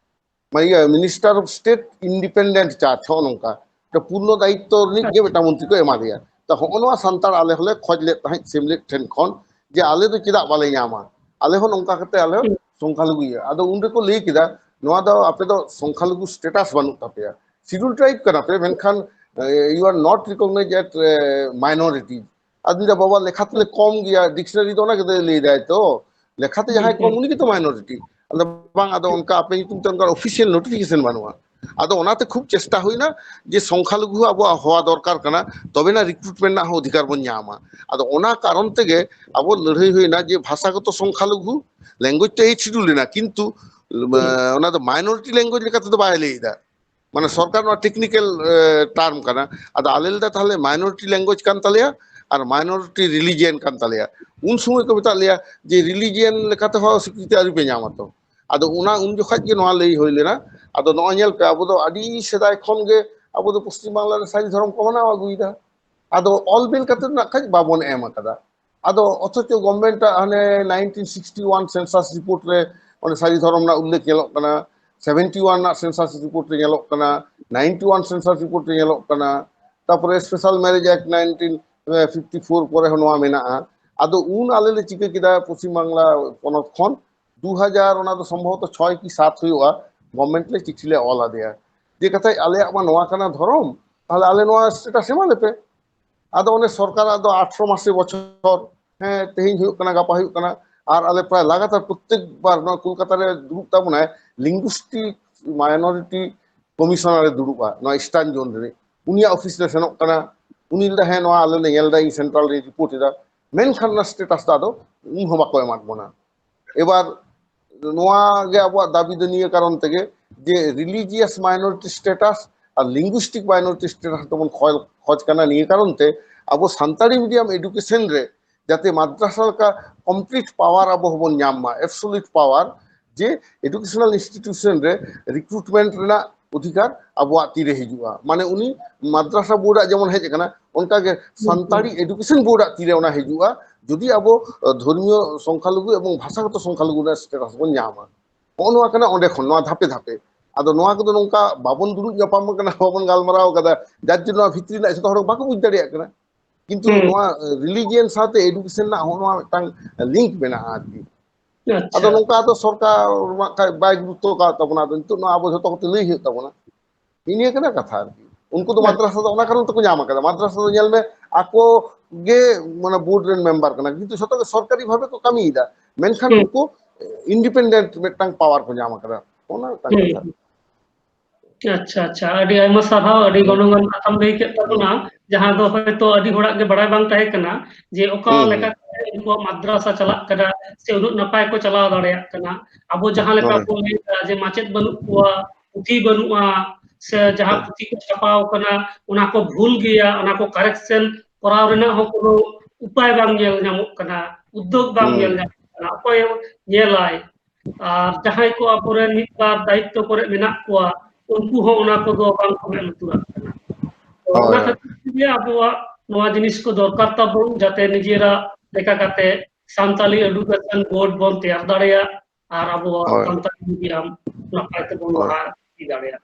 ᱢᱟᱱᱮ ᱤᱭᱟᱹ, minister of state independent charge, ᱦᱚᱸᱜᱼᱚ ᱱᱚᱝᱠᱟ᱾ ᱛᱚ ᱯᱩᱨᱱᱚ ᱫᱟᱭᱤᱛᱛᱚ ᱨᱤᱱᱤᱡ ᱜᱮ ᱢᱤᱫᱴᱟᱝ ᱢᱚᱱᱛᱨᱤ ᱠᱚ ᱮᱢᱟ ᱫᱮᱭᱟ᱾ ᱛᱚ ᱦᱚᱸᱜᱼᱚ ᱱᱚᱣᱟ ᱥᱟᱱᱛᱟᱲ ᱟᱞᱮ ᱦᱚᱸᱞᱮ ᱠᱷᱚᱡᱽ ᱞᱮᱫ ᱛᱟᱦᱮᱸᱫ ᱥᱮᱢᱞᱮᱫ ᱴᱷᱮᱱ ᱠᱷᱚᱱ ᱡᱮ ᱟᱞᱮ ᱫᱚ ᱪᱮᱫᱟᱜ ᱵᱟᱞᱮ ᱧᱟᱢᱟ, ᱟᱞᱮ ᱦᱚᱸ ᱱᱚᱝᱠᱟ ᱠᱟᱛᱮ ᱟᱞᱮ ᱦᱚᱸ ᱥᱚᱝᱠᱷᱟᱞᱚᱜᱷᱩ ᱤᱭᱟᱹ᱾ ᱟᱫᱚ ᱩᱱ ᱨᱮᱠᱚ ᱞᱟᱹᱭ ᱠᱮᱫᱟ, ᱱᱚᱣᱟ ᱫᱚ ᱟᱯᱮ ᱫᱚ ᱥᱚᱝᱠᱷᱟᱞᱚᱜᱷᱩ ᱥᱴᱮᱴᱟᱥ ᱵᱟᱹᱱᱩᱜ ᱛᱟᱯᱮᱭᱟ, ᱥᱤᱰᱩᱞ ᱴᱨᱟᱭᱤᱵᱽ ᱠᱟᱱᱟ ᱯᱮ, ᱢᱮᱱᱠᱷᱟᱱ, ᱮ, you are not recognized as, A, minority᱾ ᱟᱫᱚᱧ ᱞᱟᱹᱭᱫᱟ, ᱵᱟᱵᱟ, ᱞᱮᱠᱷᱟ ᱛᱮᱞᱮ ᱠᱚᱢ ᱜᱮᱭᱟ, ᱰᱤᱠᱥᱱᱟᱨᱤ ᱫᱚ ᱚᱱᱟ ᱜᱮᱛᱚ ᱞᱟᱹᱭ ᱫᱟᱭ ᱛᱚ, ᱞᱮᱠᱷᱟᱛᱮ ᱡᱟᱦᱟᱸᱭ ᱠᱚᱢ, ᱩᱱᱤ ᱜᱮᱛᱚ ᱢᱟᱭᱱᱚᱨᱤᱴᱤ᱾ ᱟᱫᱚ ᱵᱟᱝ, ᱟᱫᱚ ᱚᱱᱠᱟ ᱟᱯᱮ ᱧᱩᱛᱩᱢ ᱛᱮ ᱚᱱᱠᱟ ᱚᱯᱷᱤᱥᱤᱭᱟᱞ ᱱᱳᱴᱤᱯᱷᱤᱠᱮᱥᱚᱱ ᱵᱟᱹᱱᱩᱜᱼᱟ᱾ ᱟᱫᱚ ᱚᱱᱟᱛᱮ ᱠᱷᱩᱵ ᱪᱮᱥᱴᱟ ᱦᱩᱭᱱᱟ ᱡᱮ ᱥᱚᱝᱠᱷᱟᱞᱚᱜᱷᱩ ᱟᱵᱚᱣᱟᱜ ᱦᱚᱣᱟ ᱫᱚᱨᱠᱟᱨ ᱠᱟᱱᱟ, ᱛᱚᱵᱮᱱᱟ ᱨᱤᱠᱨᱩᱴᱢᱮᱱᱴ ᱨᱮᱱᱟᱜ ᱦᱚᱸ ᱚᱫᱷᱤᱠᱟᱨ ᱵᱚᱱ ᱧᱟᱢᱟ᱾ ᱟᱫᱚ ᱚᱱᱟ ᱠᱟᱨᱚᱱ ᱛᱮᱜᱮ ᱟᱵᱚ ᱞᱟᱹᱲᱦᱟᱹᱭ ᱦᱩᱭᱱᱟ ᱡᱮ ᱵᱷᱟᱥᱟᱜᱚᱛᱚ ᱥᱚᱝᱠᱷᱟᱞᱚᱜᱷᱩ, ᱞᱮᱝᱜᱩᱭᱮᱡᱽ ᱛᱮ ᱮᱭᱤᱴ ᱥᱤᱰᱩᱞ ᱞᱮᱱᱟ, ᱠᱤᱱᱛᱩ, ᱮ, ᱚᱱᱟ ᱫᱚ ᱢᱟᱭᱱᱚᱨᱤᱴᱤ ᱞᱮᱝᱜᱩᱭᱮᱡᱽ ᱞᱮᱠᱟ ᱛᱮᱫᱚ ᱵᱟᱭ ᱞᱟᱹᱭ ᱮᱫᱟ᱾ ᱢᱟᱱᱮ ᱥᱚᱨᱠᱟᱨ ᱱᱚᱣᱟ ᱴᱮᱠᱱᱤᱠᱮᱞ ᱴᱟᱨᱢ ᱠᱟᱱᱟ᱾ ᱟᱫᱚ ᱟᱞᱮ ᱞᱮᱫᱟ ᱛᱟᱦᱚᱞᱮ ᱢᱟᱭᱱᱚᱨᱤᱴᱤ ᱞᱮᱝᱜᱩᱭᱮᱡᱽ ᱠᱟᱱ ᱛᱟᱞᱮᱭᱟ ᱟᱨ ᱢᱟᱭᱱᱚᱨᱤᱴᱤ ᱨᱤᱞᱤᱡᱤᱭᱟᱱ ᱠᱟᱱ ᱛᱟᱞᱮᱭᱟ᱾ ᱩᱱ ᱥᱚᱢᱚᱭ ᱠᱚ ᱢᱮᱛᱟᱜ ᱞᱮᱭᱟ ᱡᱮ ᱨᱤᱞᱤᱡᱤᱭᱟᱱ ᱞᱮᱠᱟᱛᱮ ᱦᱚᱸ ᱥᱤᱠᱨᱤᱛᱤ ᱟᱹᱣᱨᱤ ᱯᱮ ᱧᱟᱢᱟ ᱛᱚ᱾ ᱟᱫᱚ ᱚᱱᱟ ᱩᱱ ᱡᱚᱠᱷᱟᱡ ᱜᱮ ᱱᱚᱣᱟ ᱞᱟᱹᱭ ᱦᱩᱭ ᱞᱮᱱᱟ᱾ ᱟᱫᱚ ᱱᱚᱜᱼᱚᱭ ᱧᱮᱞ ᱯᱮ, ᱟᱵᱚ ᱫᱚ ᱟᱹᱰᱤ ᱥᱮᱫᱟᱭ ᱠᱷᱚᱱ ᱜᱮ ᱟᱵᱚ ᱫᱚ ᱯᱚᱥᱪᱤᱢ ᱵᱟᱝᱞᱟ ᱨᱮ ᱥᱟᱹᱨᱤ ᱫᱷᱚᱨᱚᱢ ᱠᱚ ᱢᱟᱱᱟᱣ ᱟᱹᱜᱩᱭᱮᱫᱟ᱾ ᱟᱫᱚ ᱚᱞ ᱵᱤᱞ ᱠᱟᱛᱮ ᱱᱟᱜ ᱠᱷᱟᱡ ᱵᱟᱵᱚᱱ ᱮᱢ ᱟᱠᱟᱫᱟ᱾ ᱟᱫᱚ ᱚᱛᱷᱚᱪᱚ ᱜᱚᱵᱷᱢᱮᱱᱴ ᱟᱜ ᱦᱟᱱᱮ ᱱᱟᱭᱤᱱᱴᱤᱱ ᱥᱤᱠᱥᱴᱤ ᱣᱟᱱ ᱥᱮᱱᱥᱟᱥ ᱨᱤᱯᱳᱨᱴ ᱨᱮ ᱚᱱᱮ ᱥᱟᱹᱨᱤ ᱫᱷᱚᱨᱚᱢ ᱨᱮᱱᱟᱜ ᱩᱞᱞᱮᱠᱷ ᱧᱮᱞᱚᱜ ᱠᱟᱱᱟ, ᱥᱮᱵᱷᱮᱱᱴᱤ ᱣᱟᱱ ᱨᱮᱱᱟᱜ ᱥᱮᱱᱥᱟᱥ ᱨᱤᱯᱳᱨᱴ ᱨᱮ ᱧᱮᱞᱚᱜ ᱠᱟᱱᱟ, ᱱᱟᱭᱤᱱᱴᱤ ᱣᱟᱱ ᱥᱮᱱᱥᱟᱥ ᱨᱤᱯᱳᱨᱴ ᱨᱮ ᱧᱮᱞᱚᱜ ᱠᱟᱱᱟ, ᱛᱟᱨᱯᱚᱨᱮ special marriage act nineteen fifty four ᱯᱚᱨᱮ ᱦᱚᱸ ᱱᱚᱣᱟ ᱢᱮᱱᱟᱜᱼᱟ᱾ ᱟᱫᱚ ᱩᱱ ᱟᱞᱮ ᱞᱮ ᱪᱤᱠᱟᱹ ᱠᱮᱫᱟ, ᱯᱚᱥᱪᱤᱢ ᱵᱟᱝᱞᱟ ᱯᱚᱱᱚᱛ ᱠᱷᱚᱱ ᱫᱩ ᱦᱟᱡᱟᱨ, ᱚᱱᱟ ᱫᱚ ᱥᱚᱢᱵᱷᱚᱵᱚᱛᱚ ᱪᱷᱚᱭ ᱠᱤ ᱥᱟᱛ ᱦᱩᱭᱩᱜᱼᱟ, ᱜᱚᱵᱷᱢᱮᱱᱴ ᱞᱮ ᱪᱤᱴᱷᱤ ᱞᱮ ᱚᱞ ᱟᱫᱮᱭᱟ ᱡᱮ, ᱠᱟᱛᱷᱟᱡ ᱟᱞᱮᱭᱟᱜ ᱢᱟ ᱱᱚᱣᱟ ᱠᱟᱱᱟ ᱫᱷᱚᱨᱚᱢ, ᱛᱟᱦᱞᱮ ᱟᱞᱮ ᱱᱚᱣᱟ ᱥᱴᱮᱴᱟᱥ ᱮᱢᱟ ᱞᱮᱯᱮ᱾ ᱟᱫᱚ ᱚᱱᱮ ᱥᱚᱨᱠᱟᱨᱟᱜ ᱫᱚ ᱟᱴᱷᱨᱚ ᱢᱟᱥᱮ ᱵᱚᱪᱷᱚᱨ, ᱦᱮᱸ, ᱛᱮᱦᱮᱧ ᱦᱩᱭᱩᱜ ᱠᱟᱱᱟ, ᱜᱟᱯᱟ ᱦᱩᱭᱩᱜ ᱠᱟᱱᱟ, ᱟᱨ ᱟᱞᱮ ᱯᱨᱟᱭ ᱞᱟᱜᱟᱛᱟᱨ ᱯᱨᱚᱛᱛᱮᱠ ᱵᱟᱨ ᱱᱚᱣᱟ ᱠᱳᱞᱠᱟᱛᱟ ᱨᱮ ᱫᱩᱲᱩᱵ ᱛᱟᱵᱚᱱᱟᱭ ᱞᱤᱝᱜᱩᱥᱴᱤᱠ ᱢᱟᱭᱱᱚᱨᱤᱴᱤ ᱠᱚᱢᱤᱥᱚᱱᱟᱨ ᱮ ᱫᱩᱲᱩᱵᱼᱟ ᱱᱚᱣᱟ ᱤᱥᱴᱟᱨᱱ ᱡᱳᱱ ᱨᱤᱱᱤᱡ, ᱩᱱᱤᱭᱟᱜ ᱚᱯᱷᱤᱥ ᱞᱮ ᱥᱮᱱᱚᱜ ᱠᱟᱱᱟ, ᱩᱱᱤ ᱞᱟᱹᱭᱫᱟ, "ᱦᱮᱸ, ᱱᱚᱣᱟ ᱟᱞᱮ ᱞᱮ ᱧᱮᱞ ᱮᱫᱟ, ᱤᱧ ᱥᱮᱱᱴᱨᱟᱞ ᱨᱤᱧ ᱨᱤᱯᱳᱨᱴ ᱮᱫᱟ", ᱢᱮᱱᱠᱷᱟᱱ ᱚᱱᱟ ᱥᱴᱮᱴᱟᱥ ᱫᱚ ᱟᱫᱚ ᱩᱱ ᱦᱚᱸ ᱵᱟᱠᱚ ᱮᱢᱟᱫ ᱵᱚᱱᱟ᱾ ᱮᱵᱟᱨ ᱱᱚᱣᱟ ᱜᱮ ᱟᱵᱚᱣᱟᱜ ᱫᱟᱵᱤ ᱫᱚ ᱱᱤᱭᱟᱹ ᱠᱟᱨᱚᱱ ᱛᱮᱜᱮ ᱡᱮ ᱨᱤᱞᱤᱡᱤᱭᱟᱥ ᱢᱟᱭᱱᱚᱨᱤᱴᱤ ᱥᱴᱮᱴᱟᱥ ᱟᱨ ᱞᱤᱝᱜᱩᱥᱴᱤᱠ ᱢᱟᱭᱱᱚᱨᱤᱴᱤ ᱥᱴᱮᱴᱟᱥ ᱫᱚᱵᱚᱱ ᱠᱷᱚᱡ, ᱠᱷᱚᱡ ᱠᱟᱱᱟ᱾ ᱱᱤᱭᱟᱹ ᱠᱟᱨᱚᱱ ᱛᱮ ᱟᱵᱚ ᱥᱟᱱᱛᱟᱲᱤ ᱢᱤᱰᱤᱭᱟᱢ ᱮᱰᱩᱠᱮᱥᱚᱱ ᱨᱮ ᱡᱟᱛᱮ ᱢᱟᱫᱽᱨᱟᱥᱟ ᱞᱮᱠᱟ ᱠᱚᱢᱯᱞᱤᱴ ᱯᱟᱣᱟᱨ ᱟᱵᱚ ᱦᱚᱸᱵᱚᱱ ᱧᱟᱢ ᱢᱟ, ᱮᱵᱥᱚᱞᱩᱴ ᱯᱟᱣᱟᱨ, ᱡᱮ ᱮᱰᱩᱠᱮᱥᱚᱱᱟᱞ ᱤᱱᱥᱴᱤᱴᱤᱭᱩᱥᱚᱱ ᱨᱮ ᱨᱤᱠᱨᱩᱴᱢᱮᱱᱴ ᱨᱮᱱᱟᱜ ᱚᱫᱷᱤᱠᱟᱨ ᱟᱵᱚᱣᱟᱜ ᱛᱤᱨᱮ ᱦᱤᱡᱩᱜᱼᱟ᱾ ᱢᱟᱱᱮ ᱩᱱᱤ ᱢᱟᱫᱽᱨᱟᱥᱟ ᱵᱳᱨᱰ ᱟᱜ ᱡᱮᱢᱚᱱ ᱦᱮᱡ ᱟᱠᱟᱱᱟ, ᱚᱱᱠᱟᱜᱮ ᱥᱟᱱᱛᱟᱲᱤ ᱮᱰᱩᱠᱮᱥᱚᱱ ᱵᱳᱨᱰ ᱟᱜ ᱛᱤᱨᱮ ᱚᱱᱟ ᱦᱤᱡᱩᱜᱼᱟ, ᱡᱩᱫᱤ ᱟᱵᱚ, ᱟᱸ, ᱫᱷᱚᱨᱢᱤᱭᱚ ᱥᱚᱝᱠᱷᱟᱞᱚᱜᱷᱩ ᱮᱵᱚᱝ ᱵᱷᱟᱥᱟᱜᱚᱛᱚ ᱥᱚᱝᱠᱷᱟᱞᱚᱜᱷᱩ ᱨᱮᱱᱟᱜ ᱥᱴᱮᱴᱟᱥ ᱵᱚᱱ ᱧᱟᱢᱟ᱾ ᱱᱚᱜᱼᱚ ᱱᱚᱣᱟ ᱠᱟᱱᱟ ᱚᱸᱰᱮ ᱠᱷᱚᱱ, ᱱᱚᱣᱟ ᱫᱷᱟᱯᱮ ᱫᱷᱟᱯᱮ᱾ ᱟᱫᱚ ᱱᱚᱣᱟ ᱠᱚᱫᱚ ᱱᱚᱝᱠᱟ ᱵᱟᱵᱚᱱ ᱫᱩᱲᱩᱵ ᱧᱟᱯᱟᱢ ᱠᱟᱱᱟ, ᱵᱟᱵᱚᱱ ᱜᱟᱞᱢᱟᱨᱟᱣ ᱠᱟᱫᱟ, ᱡᱟᱨ ᱡᱚᱱᱱᱚ ᱱᱚᱣᱟ ᱵᱷᱤᱛᱨᱤ ᱨᱮᱱᱟᱜ ᱡᱷᱚᱛᱚ ᱦᱚᱲ ᱵᱟᱠᱚ ᱵᱩᱡᱽ ᱫᱟᱲᱮᱭᱟᱜ ᱠᱟᱱᱟ᱾ ᱠᱤᱱᱛᱩ ᱦᱩᱸ᱾ ᱱᱚᱣᱟ ᱨᱤᱞᱤᱡᱤᱭᱟᱱ ᱥᱟᱶᱛᱮ ᱮᱰᱩᱠᱮᱥᱚᱱ ᱨᱮᱱᱟᱜ ᱦᱚᱸ ᱱᱚᱣᱟ ᱢᱤᱫᱴᱟᱝ ᱞᱤᱝᱠ ᱢᱮᱱᱟᱜᱼᱟ ᱟᱨᱠᱤ᱾ ᱟᱪᱪᱷᱟ᱾ ᱟᱫᱚ ᱱᱚᱝᱠᱟ ᱟᱫᱚ ᱥᱚᱨᱠᱟᱨ ᱢᱟ ᱠᱷᱟᱡ ᱵᱟᱭ ᱜᱩᱨᱩᱛᱛᱚ ᱠᱟᱜ ᱛᱟᱵᱚᱱᱟ, ᱟᱫᱚ ᱱᱤᱛᱚᱜ ᱱᱚᱣᱟ ᱟᱵᱚ ᱡᱷᱚᱛᱚ ᱠᱚᱛᱮ ᱞᱟᱹᱭ ᱦᱩᱭᱩᱜ ᱛᱟᱵᱚᱱᱟ᱾ ᱱᱤᱭᱟᱹ ᱠᱟᱱᱟ ᱠᱟᱛᱷᱟ ᱟᱨᱠᱤ᱾ ᱩᱱᱠᱩ ᱫᱚ ᱦᱮᱸ᱾ ᱢᱟᱫᱽᱨᱟᱥᱟ ᱫᱚ ᱚᱱᱟ ᱠᱟᱨᱚᱱ ᱛᱮᱠᱚ ᱧᱟᱢ ᱟᱠᱟᱫᱟ᱾ ᱢᱟᱫᱽᱨᱟᱥᱟ ᱫᱚ ᱧᱮᱞ ᱢᱮ, ᱟᱠᱚ ᱜᱮ ᱢᱟᱱᱮ ᱵᱳᱨᱰ ᱨᱮᱱ ᱢᱮᱢᱵᱟᱨ ᱠᱟᱱᱟ, ᱠᱤᱱᱛᱩ ᱡᱷᱚᱛᱚ ᱜᱮ ᱥᱚᱨᱠᱟᱨᱤ ᱵᱷᱟᱵᱮ ᱠᱚ ᱠᱟᱹᱢᱤᱭᱮᱫᱟ, ᱢᱮᱱᱠᱷᱟᱱ ᱦᱩᱸ᱾ ᱩᱱᱠᱩ ᱤᱱᱰᱤᱯᱮᱱᱰᱮᱱᱴ ᱢᱤᱫᱴᱟᱝ ᱯᱟᱣᱟᱨ ᱠᱚ ᱧᱟᱢ ᱟᱠᱟᱫᱟ᱾ ᱚᱱᱟ ᱢᱤᱫᱴᱟᱝ ᱦᱩᱸ᱾ ᱠᱟᱛᱷᱟ᱾ ᱟᱪᱪᱷᱟ, ᱟᱪᱪᱷᱟ, ᱟᱹᱰᱤ ᱟᱭᱢᱟ ᱥᱟᱨᱦᱟᱣ, ᱟᱹᱰᱤ ᱦᱩᱸ᱾ ᱜᱚᱱᱚᱝᱟᱱ ᱠᱟᱛᱷᱟᱢ ᱞᱟᱹᱭ ᱠᱮᱫ ᱛᱟᱵᱚᱱᱟ, ᱦᱩᱸ᱾ ᱡᱟᱦᱟᱸ ᱫᱚ ᱦᱚᱭᱛᱚ ᱟᱹᱰᱤ ᱦᱚᱲᱟᱜ ᱜᱮ ᱵᱟᱲᱟᱭ ᱵᱟᱝ ᱛᱟᱦᱮᱸ ᱠᱟᱱᱟ ᱡᱮ ᱚᱠᱟ ᱦᱩᱸ, ᱦᱩᱸ᱾ ᱞᱮᱠᱟᱛᱮ ᱩᱱᱠᱩᱣᱟᱜ ᱢᱟᱫᱽᱨᱟᱥᱟ ᱪᱟᱞᱟᱜ ᱠᱟᱱᱟ ᱥᱮ ᱩᱱᱟᱹᱜ ᱱᱟᱯᱟᱭ ᱠᱚ ᱪᱟᱞᱟᱣ ᱫᱟᱲᱮᱭᱟᱜ ᱠᱟᱱᱟ᱾ ᱟᱵᱚ ᱡᱟᱦᱟᱸ ᱞᱮᱠᱟ ᱦᱳᱭ᱾ ᱵᱚᱱ ᱞᱟᱹᱭ ᱮᱫᱟ ᱡᱮ ᱢᱟᱪᱮᱫ ᱵᱟᱹᱱᱩᱜ ᱠᱚᱣᱟ, ᱯᱩᱛᱷᱤ ᱵᱟᱹᱱᱩᱜᱼᱟ, ᱥᱮ ᱡᱟᱦᱟᱸ ᱦᱩᱸ᱾ ᱯᱩᱛᱷᱤ ᱠᱚ ᱪᱷᱟᱯᱟᱣ ᱠᱟᱱᱟ, ᱚᱱᱟ ᱠᱚ ᱵᱷᱩᱞ ᱜᱮᱭᱟ, ᱚᱱᱟ ᱠᱚ correction ᱠᱚᱨᱟᱣ ᱨᱮᱱᱟᱜ ᱦᱚᱸ ᱠᱳᱱᱳ ᱩᱯᱟᱭ ᱵᱟᱝ ᱧᱮᱞ ᱧᱟᱢᱚᱜ ᱠᱟᱱᱟ, ᱩᱫᱽᱫᱳᱜᱽ ᱵᱟᱝ ᱦᱩᱸ᱾ ᱧᱮᱞ ᱧᱟᱢᱚᱜ ᱠᱟᱱᱟ, ᱚᱠᱚᱭ ᱧᱮᱞᱟᱭ? ᱟᱨ ᱡᱟᱦᱟᱸᱭ ᱠᱚ ᱟᱵᱚᱨᱮᱱ ᱢᱤᱫ ᱵᱟᱨ ᱫᱟᱭᱤᱛᱛᱚ ᱠᱚᱨᱮ ᱢᱮᱱᱟᱜ ᱠᱚᱣᱟ, ᱩᱱᱠᱩ ᱦᱚᱸ ᱚᱱᱟ ᱠᱚᱫᱚ ᱵᱟᱝ ᱠᱚ ᱢᱮᱫ ᱞᱩᱛᱩᱨᱟᱜ ᱠᱟᱱᱟ᱾ ᱛᱚ, ᱦᱳᱭ, ᱚᱱᱟ ᱦᱳᱭ᱾ ᱠᱷᱟᱹᱛᱤᱨ ᱛᱮᱜᱮ ᱟᱵᱚᱣᱟᱜ ᱱᱚᱣᱟ ᱡᱤᱱᱤᱥ ᱠᱚ ᱫᱚᱨᱠᱟᱨ ᱛᱟᱵᱚᱱ, ᱡᱟᱛᱮ ᱱᱤᱡᱮᱨᱟᱜ ᱞᱮᱠᱟ ᱠᱟᱛᱮ ᱥᱟᱱᱛᱟᱞᱤ education board ᱵᱚᱱ ᱛᱮᱭᱟᱨ ᱫᱟᱲᱮᱭᱟᱜ ᱟᱨ ᱟᱵᱚᱣᱟᱜ ᱦᱳᱭ᱾ ᱥᱟᱱᱛᱟᱲᱤ medium ᱱᱟᱯᱟᱭ ᱛᱮᱵᱚᱱ ᱦᱳᱭ᱾ ᱞᱟᱦᱟ ᱤᱫᱤ ᱫᱟᱲᱮᱭᱟᱜ᱾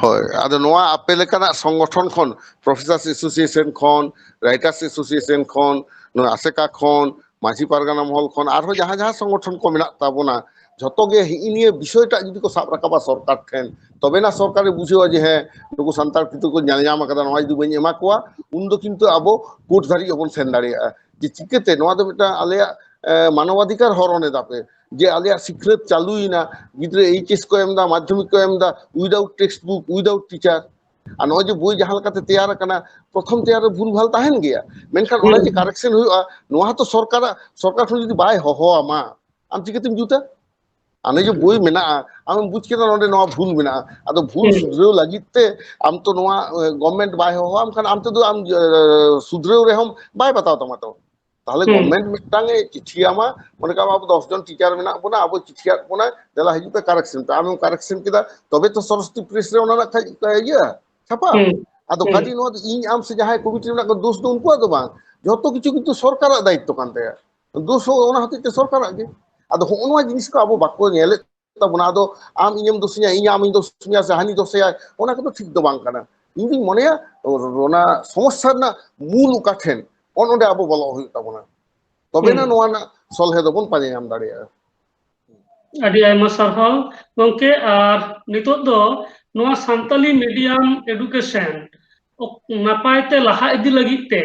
ᱦᱳᱭ, ᱟᱫᱚ ᱱᱚᱣᱟ ᱟᱯᱮ ᱞᱮᱠᱟᱱᱟᱜ ᱥᱚᱝᱜᱚᱴᱷᱚᱱ ᱠᱷᱚᱱ, Professors Association ᱠᱷᱚᱱ, Writers Association ᱠᱷᱚᱱ, ᱱᱚᱣᱟ ᱟᱥᱮᱠᱟ ᱠᱷᱚᱱ, ᱢᱟᱹᱡᱷᱤ ᱯᱟᱨᱜᱟᱱᱟ ᱢᱚᱦᱚᱞ ᱠᱷᱚᱱ, ᱟᱨᱦᱚᱸ ᱡᱟᱦᱟᱸ ᱡᱟᱦᱟᱸ ᱥᱚᱝᱜᱚᱴᱷᱚᱱ ᱠᱚ ᱢᱮᱱᱟᱜ ᱛᱟᱵᱚᱱᱟ, ᱡᱷᱚᱛᱚ ᱜᱮ ᱦᱤᱸᱜᱤ ᱱᱤᱭᱟᱹ ᱵᱤᱥᱚᱭᱴᱟᱜ ᱡᱩᱫᱤ ᱠᱚ ᱥᱟᱵ ᱨᱟᱠᱟᱵᱟ ᱥᱚᱨᱠᱟᱨ ᱴᱷᱮᱱ, ᱛᱚᱵᱮᱱᱟ ᱥᱚᱨᱠᱟᱨᱮ ᱵᱩᱡᱷᱟᱹᱣᱟ ᱡᱮ, ᱦᱮᱸ, ᱱᱩᱠᱩ ᱥᱟᱱᱛᱟᱲ ᱠᱤᱱᱛᱩ ᱠᱚ ᱧᱮᱞ ᱧᱟᱢ ᱟᱠᱟᱫᱟ, ᱱᱚᱣᱟ ᱡᱩᱫᱤ ᱵᱟᱹᱧ ᱮᱢᱟ ᱠᱚᱣᱟ, ᱩᱱᱫᱚ ᱠᱤᱱᱛᱩ ᱟᱵᱚ court ᱫᱷᱟᱹᱨᱤᱡ ᱦᱚᱸᱵᱚᱱ ᱥᱮᱱ ᱫᱟᱲᱮᱭᱟᱜᱼᱟ᱾ ᱡᱮ ᱪᱤᱠᱟᱹᱛᱮ ᱱᱚᱣᱟ ᱫᱚ ᱢᱤᱫᱴᱟᱝ ᱟᱞᱮᱭᱟᱜ, ᱮ, ᱢᱟᱱᱚᱵᱟᱫᱷᱤᱠᱟᱨ ᱦᱚᱨᱚᱱ ᱮᱫᱟ ᱯᱮ, ᱡᱮ ᱟᱞᱮᱭᱟᱜ ᱥᱤᱠᱷᱱᱟᱹᱛ ᱪᱟᱹᱞᱩᱭᱮᱱᱟ, ᱜᱤᱫᱽᱨᱟᱹ H S ᱠᱚ ᱮᱢ ᱮᱫᱟ, ᱢᱟᱫᱽᱫᱷᱚᱢᱤᱠ ᱠᱚ ᱮᱢ ᱮᱫᱟ, without textbook, without teacher᱾ ᱟᱨ ᱱᱚᱜᱼᱚᱭ ᱡᱮ ᱵᱳᱭ ᱡᱟᱦᱟᱸ ᱞᱮᱠᱟᱛᱮ ᱛᱮᱭᱟᱨ ᱟᱠᱟᱱᱟ, ᱯᱨᱚᱛᱷᱚᱢ ᱛᱮᱭᱟᱨ ᱨᱮ ᱵᱷᱩᱞ ᱵᱷᱟᱞ ᱛᱟᱦᱮᱱ ᱜᱮᱭᱟ, ᱢᱮᱱᱠᱷᱟᱱ ᱚᱱᱟ ᱦᱩᱸ᱾ ᱡᱮ correction ᱦᱩᱭᱩᱜᱼᱟ, ᱱᱚᱣᱟ ᱦᱚᱸᱛᱚ ᱥᱚᱨᱠᱟᱨᱟᱜ, ᱥᱚᱨᱠᱟᱨ ᱴᱷᱮᱱ ᱡᱩᱫᱤ ᱵᱟᱭ ᱦᱚᱦᱚᱣᱟᱢᱟ, ᱟᱢ ᱪᱤᱠᱟᱹᱛᱮᱢ ᱡᱩᱛᱟ? ᱟᱨ ᱱᱚᱜᱼᱚᱭ ᱡᱮ ᱵᱳᱭ ᱢᱮᱱᱟᱜᱼᱟ, ᱟᱢᱮᱢ ᱵᱩᱡᱽ ᱠᱮᱫᱟ ᱱᱚᱰᱮ ᱱᱚᱣᱟ ᱵᱷᱩᱞ ᱢᱮᱱᱟᱜᱼᱟ, ᱟᱫᱚ ᱵᱷᱩᱞ ᱦᱩᱸ᱾ ᱥᱩᱫᱷᱨᱟᱹᱣ ᱞᱟᱹᱜᱤᱫ ᱛᱮ ᱟᱢ ᱛᱚ ᱱᱚᱣᱟ, ᱮ, government ᱵᱟᱭ ᱦᱚᱦᱚᱣᱟᱢ ᱠᱷᱟᱱ ᱟᱢ ᱛᱮᱫᱚ ᱟᱢ, ᱮ, ᱥᱩᱫᱷᱨᱟᱹᱣ ᱨᱮᱦᱚᱸ ᱵᱟᱭ ᱵᱟᱛᱟᱣ ᱛᱟᱢᱟ ᱛᱚ᱾ ᱛᱟᱦᱞᱮ ᱦᱩᱸ᱾ Government ᱢᱤᱫᱴᱟᱝ ᱮ ᱪᱤᱴᱷᱤᱭᱟᱢᱟ, ᱢᱚᱱᱮ ᱠᱟᱜ ᱢᱮ ᱟᱵᱚ ᱫᱚᱥ ᱡᱚᱱ teacher ᱢᱮᱱᱟᱜ ᱵᱚᱱᱟ, ᱟᱵᱚ ᱪᱤᱴᱷᱤᱭᱟᱫ ᱵᱚᱱᱟ, ᱫᱮᱞᱟ ᱦᱤᱡᱩᱜ ᱯᱮ correction ᱯᱮ, ᱟᱢᱮᱢ correction ᱠᱮᱫᱟ, ᱛᱚᱵᱮ ᱛᱚ ᱥᱚᱨᱚᱥᱚᱛᱤ Press ᱨᱮ ᱚᱱᱟ ᱨᱮᱱᱟᱜ ᱠᱷᱟᱡ ᱤᱭᱟᱹ ᱪᱷᱟᱯᱟ᱾ ᱦᱩᱸ᱾ ᱟᱫᱚ ᱦᱩᱸ᱾ ᱠᱟᱡᱮ ᱱᱚᱣᱟ ᱫᱚ ᱤᱧ ᱟᱢ ᱥᱮ ᱡᱟᱦᱟᱸᱭ committee ᱨᱮ ᱢᱮᱱᱟᱜ ᱠᱚ, ᱫᱳᱥ ᱫᱚ ᱩᱱᱠᱩᱣᱟᱜ ᱫᱚ ᱵᱟᱝ, ᱡᱷᱚᱛᱚ ᱠᱤᱪᱷᱩ ᱠᱤᱱᱛᱩ ᱥᱚᱨᱠᱟᱨᱟᱜ ᱫᱟᱭᱤᱛᱛᱚ ᱠᱟᱱ ᱛᱟᱭᱟ, ᱫᱳᱥ ᱦᱚᱸ ᱚᱱᱟ ᱦᱚᱛᱮᱡ ᱛᱮ ᱥᱚᱨᱠᱟᱨᱟᱜ ᱜᱮ᱾ ᱟᱫᱚ ᱦᱚᱸᱜᱼᱚ ᱱᱚᱣᱟ ᱡᱤᱱᱤᱥ ᱠᱚ ᱟᱵᱚ ᱵᱟᱠᱚ ᱧᱮᱞᱮᱫ ᱛᱟᱵᱚᱱᱟ᱾ ᱟᱫᱚ ᱟᱢ ᱤᱧᱮᱢ ᱫᱳᱥᱤᱧᱟ, ᱤᱧ ᱟᱢᱤᱧ ᱫᱳᱥᱤᱧᱟ, ᱥᱮ ᱦᱟᱹᱱᱤ ᱫᱳᱥᱮᱭᱟᱭ, ᱚᱱᱟ ᱠᱚᱫᱚ ᱴᱷᱤᱠ ᱫᱚ ᱵᱟᱝ ᱠᱟᱱᱟ᱾ ᱤᱧ ᱫᱩᱧ ᱢᱚᱱᱮᱭᱟ ᱚᱱᱟ ᱥᱚᱢᱚᱥᱥᱟ ᱨᱮᱱᱟᱜ ᱢᱩᱞ ᱚᱠᱟ ᱴᱷᱮᱱ, ᱚᱱ ᱚᱸᱰᱮ ᱟᱵᱚ ᱵᱚᱞᱚᱜ ᱦᱩᱭᱩᱜ ᱛᱟᱵᱚᱱᱟ, ᱛᱚᱵᱮᱱᱟ ᱦᱩᱸ᱾ ᱱᱚᱣᱟ ᱨᱮᱱᱟᱜ ᱥᱚᱞᱦᱮ ᱫᱚᱵᱚᱱ ᱯᱟᱸᱡᱟ ᱧᱟᱢ ᱫᱟᱲᱮᱭᱟᱜᱼᱟ᱾ ᱟᱹᱰᱤ ᱟᱭᱢᱟ ᱥᱟᱨᱦᱟᱣ ᱜᱚᱢᱠᱮ᱾ ᱟᱨ ᱱᱤᱛᱚᱜ ᱫᱚ ᱱᱚᱣᱟ ᱥᱟᱱᱛᱟᱞᱤ medium education ᱚᱠ-, ᱱᱟᱯᱟᱭ ᱛᱮ ᱞᱟᱦᱟ ᱤᱫᱤ ᱞᱟᱹᱜᱤᱫ ᱛᱮ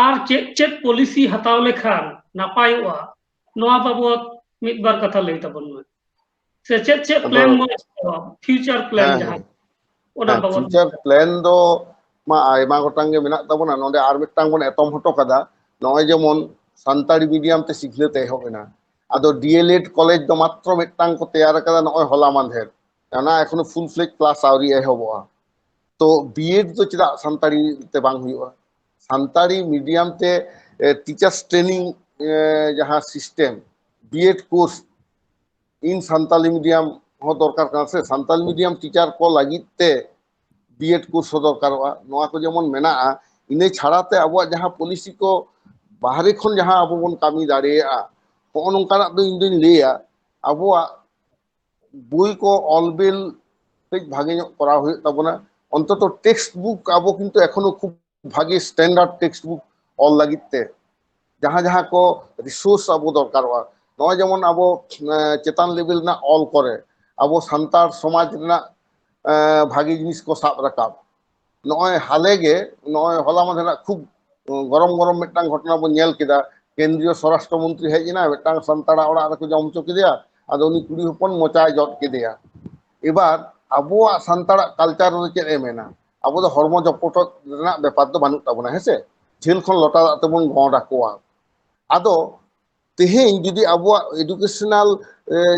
ᱟᱨ ᱪᱮᱫ ᱪᱮᱫ policy ᱦᱟᱛᱟᱣ ᱞᱮᱠᱷᱟᱱ ᱱᱟᱯᱟᱭᱚᱜᱼᱟ, ᱱᱚᱣᱟ ᱵᱟᱵᱚᱛ ᱢᱤᱫ ᱵᱟᱨ ᱠᱟᱛᱷᱟ ᱞᱟᱹᱭ ᱛᱟᱵᱚᱱ ᱢᱮ᱾ ᱥᱮ ᱪᱮᱫ ᱪᱮᱫ ᱟᱫᱚ plan ᱵᱚᱱ ᱦᱟᱛᱟᱣᱟ, future plan ᱦᱮᱸ, ᱡᱟᱦᱟᱸ, ᱦᱮᱸ᱾ ᱚᱱᱟ ᱦᱮᱸ, ᱵᱟᱵᱚᱛ᱾ Future plan ᱫᱚ ᱢᱟ ᱟᱭᱢᱟ ᱜᱚᱴᱟᱝ ᱜᱮ ᱢᱮᱱᱟᱜ ᱛᱟᱵᱚᱱᱟ᱾ ᱱᱚᱰᱮ ᱟᱨ ᱢᱤᱫᱴᱟᱝ ᱵᱚᱱ ᱮᱛᱚᱢ ᱦᱚᱴᱚ ᱠᱟᱫᱟ, ᱱᱚᱜᱼᱚᱭ ᱡᱮᱢᱚᱱ ᱥᱟᱱᱛᱟᱲᱤ medium ᱛᱮ ᱥᱤᱠᱷᱱᱟᱹᱛ ᱮᱦᱚᱵ ᱮᱱᱟ, ᱟᱫᱚ D L Ed college ᱫᱚ ᱢᱟᱛᱨᱚ ᱢᱤᱫᱴᱟᱝ ᱠᱚ ᱛᱮᱭᱟᱨ ᱟᱠᱟᱫᱟ ᱱᱚᱜᱼᱚᱭ ᱦᱚᱞᱟ ᱢᱟᱫᱷᱮᱨ᱾ ᱚᱱᱟ ᱮᱠᱷᱚᱱᱳ ᱯᱷᱩᱞ ᱯᱷᱞᱮᱡᱽ ᱠᱞᱟᱥ ᱟᱹᱣᱨᱤ ᱮᱦᱚᱵᱚᱜᱼᱟ᱾ ᱛᱚ ᱵᱤᱭᱮᱰ ᱫᱚ ᱪᱮᱫᱟᱜ ᱥᱟᱱᱛᱟᱲᱤ ᱛᱮ ᱵᱟᱝ ᱦᱩᱭᱩᱜᱼᱟ? ᱥᱟᱱᱛᱟᱲᱤ ᱢᱤᱰᱤᱭᱟᱢ ᱛᱮ ᱴᱤᱪᱟᱨᱥ ᱴᱨᱮᱱᱤᱝ ᱡᱟᱦᱟᱸ system, BEd course in Santali medium ᱦᱚᱸ ᱫᱚᱨᱠᱟᱨ ᱠᱟᱱᱟ ᱥᱮ, ᱥᱟᱱᱛᱟᱞᱤ ᱢᱤᱰᱤᱭᱟᱢ ᱴᱤᱪᱟᱨ ᱠᱚ ᱞᱟᱹᱜᱤᱫ ᱛᱮ ᱵᱤᱭᱮᱰ ᱠᱳᱨᱥ ᱦᱚᱸ ᱫᱚᱨᱠᱟᱨᱚᱜᱼᱟ᱾ ᱱᱚᱣᱟ ᱠᱚ ᱡᱮᱢᱚᱱ ᱢᱮᱱᱟᱜᱼᱟ, ᱤᱱᱟᱹ ᱪᱷᱟᱲᱟ ᱛᱮ ᱟᱵᱚᱣᱟᱜ ᱡᱟᱦᱟᱸ ᱯᱚᱞᱤᱥᱤ ᱠᱚ ᱵᱟᱦᱨᱮ ᱠᱷᱚᱱ ᱡᱟᱦᱟᱸ ᱟᱵᱚ ᱵᱚᱱ ᱠᱟᱹᱢᱤ ᱫᱟᱲᱮᱭᱟᱜᱼᱟ, ᱦᱚᱸᱜᱼᱚ ᱱᱚᱝᱠᱟᱱᱟᱜ ᱫᱚ ᱤᱧ ᱫᱩᱧ ᱞᱟᱹᱭᱟ, ᱟᱵᱚᱣᱟᱜ ᱵᱳᱭ ᱠᱚ ᱚᱞ ᱵᱤᱞ ᱠᱟᱹᱡ ᱵᱷᱟᱜᱮ ᱧᱚᱜ ᱠᱚᱨᱟᱣ ᱦᱩᱭᱩᱜ ᱛᱟᱵᱚᱱᱟ᱾ ᱚᱱᱛᱚᱛᱚ ᱴᱮᱠᱥᱴ ᱵᱩᱠ ᱟᱵᱚ ᱠᱤᱱᱛᱩ ᱮᱠᱷᱚᱱᱳ ᱠᱷᱩᱵ ᱵᱷᱟᱜᱮ ᱥᱴᱮᱱᱰᱟᱨᱰ ᱴᱮᱠᱥᱴ ᱵᱩᱠ ᱚᱞ ᱞᱟᱹᱜᱤᱫ ᱛᱮ ᱡᱟᱦᱟᱸ ᱡᱟᱦᱟᱸ ᱠᱚ ᱨᱤᱥᱳᱨᱥ ᱟᱵᱚ ᱫᱚᱨᱠᱟᱨᱚᱜᱼᱟ, ᱱᱚᱜᱼᱚᱭ ᱡᱮᱢᱚᱱ ᱟᱵᱚ ᱪᱮᱛᱟᱱ ᱞᱮᱵᱮᱞ ᱨᱮᱱᱟᱜ ᱚᱞ ᱠᱚᱨᱮ ᱟᱵᱚ ᱥᱟᱱᱛᱟᱲ ᱥᱚᱢᱟᱡᱽ ᱨᱮᱱᱟᱜ ᱵᱷᱟᱜᱮ ᱡᱤᱱᱤᱥ ᱠᱚ ᱥᱟᱵ ᱨᱟᱠᱟᱵ, ᱱᱚᱜᱼᱚᱭ ᱦᱟᱞᱮ ᱜᱮ ᱱᱚᱜᱼᱚᱭ ᱦᱚᱞᱟ ᱢᱟᱫᱷᱮᱨ ᱨᱮᱱᱟᱜ ᱠᱷᱩᱵ ᱜᱚᱨᱚᱢ ᱜᱚᱨᱚᱢ ᱢᱤᱫᱴᱟᱝ ᱜᱷᱚᱴᱚᱱᱟ ᱵᱚᱱ ᱧᱮᱞ ᱠᱮᱫᱟ᱾ ᱠᱮᱱᱫᱨᱤᱭᱚ ᱥᱚᱨᱟᱥᱴᱨᱚ ᱢᱚᱱᱛᱨᱤ ᱦᱮᱡ ᱮᱱᱟ, ᱢᱤᱫᱴᱟᱝ ᱥᱟᱱᱛᱟᱲᱟᱜ ᱚᱲᱟᱜ ᱨᱮᱠᱚ ᱡᱚᱢ ᱦᱚᱪᱚ ᱠᱮᱫᱮᱭᱟ, ᱟᱫᱚ ᱩᱱᱤ ᱠᱩᱲᱤ ᱦᱚᱯᱚᱱ ᱢᱚᱪᱟᱭ ᱡᱚᱫ ᱠᱮᱫᱮᱭᱟ᱾ ᱮᱵᱟᱨ ᱟᱵᱚᱣᱟᱜ ᱥᱟᱱᱛᱟᱲᱟᱜ ᱠᱟᱞᱪᱟᱨ ᱨᱮ ᱪᱮᱫ ᱮ ᱢᱮᱱᱟ? ᱟᱵᱚ ᱫᱚ ᱦᱚᱲᱢᱚ ᱡᱚᱯᱚᱴᱚᱜ ᱨᱮᱱᱟᱜ ᱵᱮᱯᱟᱨ ᱫᱚ ᱵᱟᱹᱱᱩᱜ ᱛᱟᱵᱚᱱᱟ, ᱦᱮᱸᱥᱮ? ᱡᱷᱟᱹᱞ ᱠᱷᱚᱱ ᱞᱚᱴᱟ ᱫᱟᱜ ᱛᱮᱵᱚᱱ ᱜᱚᱸᱰ ᱟᱠᱚᱣᱟ᱾ ᱟᱫᱚ ᱛᱮᱦᱮᱧ ᱡᱩᱫᱤ ᱟᱵᱚᱣᱟᱜ ᱮᱰᱩᱠᱮᱥᱚᱱᱟᱞ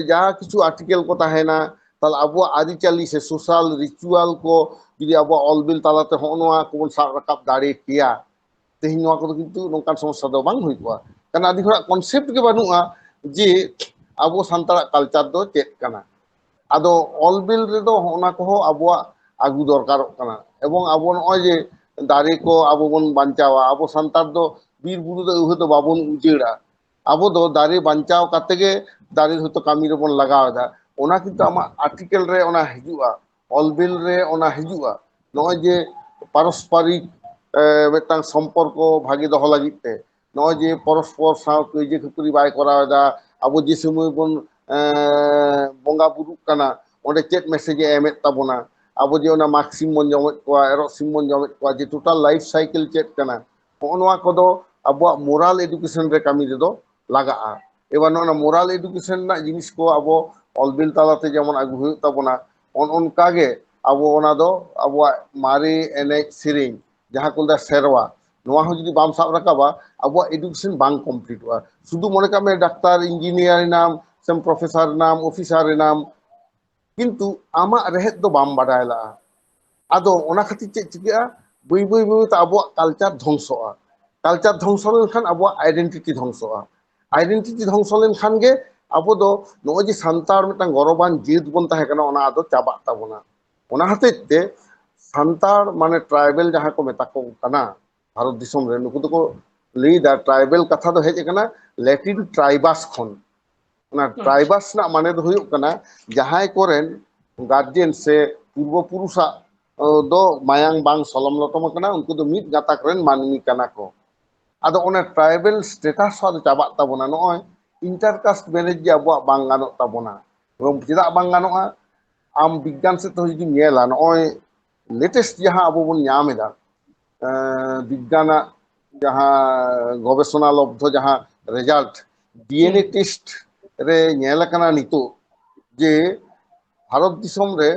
ᱡᱟᱦᱟᱸ ᱠᱤᱪᱷᱩ ᱟᱨᱴᱤᱠᱮᱞ ᱠᱚ ᱛᱟᱦᱮᱱᱟ, ᱛᱟᱦᱚᱞᱮ ᱟᱵᱚᱣᱟᱜ ᱟᱹᱨᱤᱪᱟᱹᱞᱤ ᱥᱮ ᱥᱳᱥᱟᱞ ᱨᱤᱪᱩᱣᱟᱞ ᱠᱚ ᱡᱩᱫᱤ ᱟᱵᱚᱣᱟᱜ ᱚᱞ ᱵᱤᱞ ᱛᱟᱞᱟᱛᱮ ᱦᱚᱸᱜᱼᱚ ᱱᱚᱣᱟ ᱠᱚᱵᱚᱱ ᱥᱟᱵ ᱨᱟᱠᱟᱵ ᱫᱟᱲᱮ ᱠᱮᱭᱟ, ᱛᱮᱦᱮᱧ ᱱᱚᱣᱟ ᱠᱚᱫᱚ ᱠᱤᱱᱛᱩ ᱱᱚᱝᱠᱟᱱ ᱥᱚᱢᱚᱥᱥᱟ ᱫᱚ ᱵᱟᱝ ᱦᱩᱭ ᱠᱚᱜᱼᱟ᱾ ᱠᱟᱨᱚᱱ ᱟᱹᱰᱤ ᱦᱚᱲᱟᱜ ᱠᱚᱱᱥᱮᱯᱴ ᱜᱮ ᱵᱟᱹᱱᱩᱜᱼᱟ ᱡᱮ ᱟᱵᱚ ᱥᱟᱱᱛᱟᱲᱟᱜ ᱠᱟᱞᱪᱟᱨ ᱫᱚ ᱪᱮᱫ ᱠᱟᱱᱟ᱾ ᱟᱫᱚ ᱚᱞ ᱵᱤᱞ ᱨᱮᱫᱚ ᱦᱚᱸᱜᱼᱚ ᱱᱟ ᱠᱚᱦᱚᱸ ᱟᱵᱚᱣᱟᱜ ᱟᱹᱜᱩ ᱫᱚᱨᱠᱟᱨᱚᱜ ᱠᱟᱱᱟ᱾ ᱮᱵᱚᱝ ᱟᱵᱚ ᱱᱚᱜᱼᱚᱭ ᱡᱮ ᱫᱟᱨᱮ ᱠᱚ ᱟᱵᱚ ᱵᱚᱱ ᱵᱟᱧᱪᱟᱣᱟ, ᱟᱵᱚ ᱥᱟᱱᱛᱟᱲ ᱫᱚ ᱵᱤᱨ ᱵᱩᱨᱩ ᱫᱚ ᱟᱹᱣᱦᱟᱹ ᱫᱚ ᱵᱟᱵᱚᱱ ᱩᱡᱟᱹᱲᱟ᱾ ᱟᱵᱚ ᱫᱚ ᱫᱟᱨᱮ ᱵᱟᱧᱪᱟᱣ ᱠᱟᱛᱮ ᱜᱮ ᱫᱟᱨᱮ ᱦᱚᱭᱛᱳ ᱠᱟᱹᱢᱤ ᱨᱮᱵᱚᱱ ᱞᱟᱜᱟᱣ ᱮᱫᱟ᱾ ᱚᱱᱟ ᱠᱤᱱᱛᱩ ᱟᱢᱟᱜ ᱟᱨᱴᱤᱠᱮᱞ ᱨᱮ ᱚᱱᱟ ᱦᱤᱡᱩᱜᱼᱟ, ᱚᱞ ᱵᱤᱞ ᱨᱮ ᱚᱱᱟ ᱦᱤᱡᱩᱜᱼᱟ᱾ ᱱᱚᱜᱼᱚᱭ ᱡᱮ ᱯᱟᱨᱚᱥᱯᱟᱨᱤᱠ ᱢᱤᱫᱴᱟᱝ ᱥᱚᱢᱯᱚᱨᱠᱚ ᱵᱷᱟᱜᱮ ᱫᱚᱦᱚ ᱞᱟᱹᱜᱤᱫ ᱛᱮ ᱱᱚᱜᱼᱚᱭ ᱡᱮ ᱯᱚᱨᱚᱥᱯᱚᱨ ᱥᱟᱶ ᱠᱟᱹᱭᱡᱟᱹ ᱠᱷᱟᱹᱯᱟᱹᱨᱤ ᱵᱟᱭ ᱠᱚᱨᱟᱣ ᱮᱫᱟ, ᱟᱵᱚ ᱡᱮ ᱥᱚᱢᱚᱭ ᱵᱚᱱ ᱵᱚᱸᱜᱟ ᱵᱩᱨᱩᱜ ᱠᱟᱱᱟ, ᱚᱸᱰᱮ ᱪᱮᱫ ᱢᱮᱥᱮᱡᱽ ᱮ ᱮᱢᱮᱫ ᱛᱟᱵᱚᱱᱟ? ᱟᱵᱚ ᱡᱮ ᱚᱱᱟ ᱢᱟᱜᱽ ᱥᱤᱢ ᱵᱚᱱ ᱡᱚᱢᱮᱫ ᱠᱚᱣᱟ, ᱮᱨᱚᱜ ᱥᱤᱢ ᱵᱚᱱ ᱡᱚᱢᱮᱫ ᱠᱚᱣᱟ, ᱡᱮ ᱴᱳᱴᱟᱞ ᱞᱟᱭᱤᱯᱷ ᱥᱟᱭᱠᱮᱞ ᱪᱮᱫ ᱠᱟᱱᱟ, ᱦᱚᱸᱜᱼᱚ ᱱᱚᱣᱟ ᱠᱚᱫᱚ ᱟᱵᱚᱣᱟᱜ ᱢᱳᱨᱟᱞ ᱮᱰᱩᱠᱮᱥᱚᱱ ᱨᱮ ᱠᱟᱹᱢᱤ ᱨᱮᱫᱚ ᱞᱟᱜᱟᱜᱼᱟ᱾ ᱮᱵᱟᱨ ᱱᱚᱜᱼᱚ ᱱᱚᱣᱟ ᱢᱳᱨᱟᱞ ᱮᱰᱩᱠᱮᱥᱚᱱ ᱨᱮᱱᱟᱜ ᱡᱤᱱᱤᱥ ᱠᱚ ᱟᱵᱚ ᱚᱞ ᱵᱤᱞ ᱛᱟᱞᱟᱛᱮ ᱡᱮᱢᱚᱱ ᱟᱹᱜᱩ ᱦᱩᱭᱩᱜ ᱛᱟᱵᱚᱱᱟ, ᱚᱱ ᱚᱱᱠᱟ ᱜᱮ ᱟᱵᱚ ᱚᱱᱟ ᱫᱚ ᱟᱵᱚᱣᱟᱜ ᱢᱟᱨᱮ ᱮᱱᱮᱡ ᱥᱮᱨᱮᱧ, ᱡᱟᱦᱟᱸ ᱠᱚ ᱞᱟᱹᱭᱟ ᱥᱮᱨᱣᱟ, ᱱᱚᱣᱟ ᱦᱚᱸ ᱡᱩᱫᱤ ᱵᱟᱢ ᱥᱟᱵ ᱨᱟᱠᱟᱵᱟ, ᱟᱵᱚᱣᱟᱜ ᱮᱰᱩᱠᱮᱥᱚᱱ ᱵᱟᱝ ᱠᱚᱢᱯᱞᱤᱴᱚᱜᱼᱟ᱾ ᱥᱩᱫᱷᱩ ᱢᱚᱱᱮ ᱠᱟᱜ ᱢᱮ ᱰᱟᱠᱛᱟᱨ, ᱤᱧᱡᱤᱱᱤᱭᱟᱨ ᱮᱱᱟᱢ, ᱥᱮᱢ ᱯᱨᱚᱯᱷᱮᱥᱟᱨ ᱮᱱᱟᱢ, ᱚᱯᱷᱤᱥᱟᱨ ᱮᱱᱟᱢ, ᱠᱤᱱᱛᱩ ᱟᱢᱟᱜ ᱨᱮᱦᱮᱫ ᱫᱚ ᱵᱟᱢ ᱵᱟᱰᱟᱭ ᱞᱟᱜᱼᱟ᱾ ᱟᱫᱚ ᱚᱱᱟ ᱠᱷᱟᱹᱛᱤᱨ ᱪᱮᱫ ᱪᱤᱠᱟᱹᱜᱼᱟ? ᱵᱟᱹᱭ ᱵᱟᱹᱭ ᱵᱟᱹᱭ ᱛᱮ ᱟᱵᱚᱣᱟᱜ ᱠᱟᱞᱪᱟᱨ ᱫᱷᱚᱝᱥᱚᱜᱼᱟ᱾ ᱠᱟᱞᱪᱟᱨ ᱫᱷᱚᱝᱥᱚ ᱞᱮᱱᱠᱷᱟᱱ ᱟᱵᱚᱣᱟᱜ ᱟᱭᱰᱮᱱᱴᱤᱴᱤ ᱫᱷᱚᱝᱥᱚᱜᱼᱟ᱾ ᱟᱭᱰᱮᱱᱴᱤᱴᱤ ᱫᱷᱚᱝᱥᱚ ᱞᱮᱱᱠᱷᱟᱱ ᱜᱮ ᱟᱵᱚ ᱫᱚ ᱱᱚᱜᱼᱚᱭ ᱡᱮ ᱥᱟᱱᱛᱟᱲ ᱢᱤᱫᱴᱟᱝ ᱜᱚᱨᱚᱵᱟᱱ ᱡᱟᱹᱛ ᱵᱚᱱ ᱛᱟᱦᱮᱸ ᱠᱟᱱᱟ, ᱚᱱᱟ ᱟᱫᱚ ᱪᱟᱵᱟᱜ ᱛᱟᱵᱚᱱᱟ᱾ ᱚᱱᱟ ᱦᱚᱛᱮᱡ ᱛᱮ ᱥᱟᱱᱛᱟᱲ ᱢᱟᱱᱮ ᱴᱨᱟᱭᱵᱮᱞ ᱡᱟᱦᱟᱸ ᱠᱚ ᱢᱮᱛᱟ ᱠᱚ ᱠᱟᱱᱟ ᱵᱷᱟᱨᱚᱛ ᱫᱤᱥᱚᱢ ᱨᱮ, ᱱᱩᱠᱩ ᱫᱚᱠᱚ ᱞᱟᱹᱭᱫᱟ ᱴᱨᱟᱭᱵᱮᱞ ᱠᱟᱛᱷᱟ ᱫᱚ ᱦᱮᱡ ᱟᱠᱟᱱᱟ ᱞᱮᱴᱤᱱ ᱴᱨᱟᱭᱵᱟᱥ ᱠᱷᱚᱱ᱾ ᱚᱱᱟ ᱴᱨᱟᱭᱵᱟᱥ ᱨᱮᱱᱟᱜ ᱢᱟᱱᱮ ᱫᱚ ᱦᱩᱭᱩᱜ ᱠᱟᱱᱟ ᱡᱟᱦᱟᱸᱭ ᱠᱚᱨᱮᱱ ᱜᱟᱨᱡᱮᱱ ᱥᱮ ᱯᱩᱨᱵᱚ ᱯᱩᱨᱩᱥᱟᱜ ᱫᱚ ᱢᱟᱭᱟᱝ ᱵᱟᱝ ᱥᱚᱞᱚᱢ ᱞᱚᱴᱚᱢ ᱟᱠᱟᱱᱟ, ᱩᱱᱠᱩ ᱫᱚ ᱢᱤᱫ ᱜᱟᱛᱟᱠ ᱨᱮᱱ ᱢᱟᱹᱱᱢᱤ ᱠᱟᱱᱟ ᱠᱚ᱾ ᱟᱫᱚ ᱚᱱᱟ ᱴᱨᱟᱭᱵᱮᱞ ᱥᱴᱮᱴᱟᱥ ᱦᱚᱸ ᱟᱫᱚ ᱪᱟᱵᱟᱜ ᱛᱟᱵᱚᱱᱟ᱾ ᱱᱚᱜᱼᱚᱭ ᱤᱱᱴᱟᱨᱠᱟᱥᱴ ᱢᱮᱨᱮᱡᱽ ᱡᱮ ᱟᱵᱚᱣᱟᱜ ᱵᱟᱝ ᱜᱟᱱᱚᱜ ᱛᱟᱵᱚᱱᱟ᱾ ᱮᱵᱚᱝ ᱪᱮᱫᱟᱜ ᱵᱟᱝ ᱜᱟᱱᱚᱜᱼᱟ? ᱟᱢ ᱵᱤᱜᱽᱜᱟᱱ ᱥᱮᱫ ᱛᱮᱦᱚᱸ ᱡᱩᱫᱤᱢ ᱧᱮᱞᱟ, ᱱᱚᱜᱼᱚᱭ ᱞᱮᱴᱮᱥᱴ ᱡᱟᱦᱟᱸ ᱟᱵᱚ ᱵᱚᱱ ᱧᱟᱢ ᱮᱫᱟ, ᱮᱸ, ᱵᱤᱜᱽᱜᱟᱱᱟᱜ ᱡᱟᱦᱟᱸ ᱜᱚᱵᱮᱥᱚᱱᱟ ᱞᱚᱵᱽᱫᱷᱚ ᱡᱟᱦᱟᱸ ᱨᱮᱡᱟᱞᱴ, ᱰᱤᱮᱱᱮ ᱴᱮᱥᱴ ᱨᱮ ᱧᱮᱞ ᱟᱠᱟᱱᱟ ᱱᱤᱛᱚᱜ ᱡᱮ ᱵᱷᱟᱨᱚᱛ ᱫᱤᱥᱚᱢ ᱨᱮ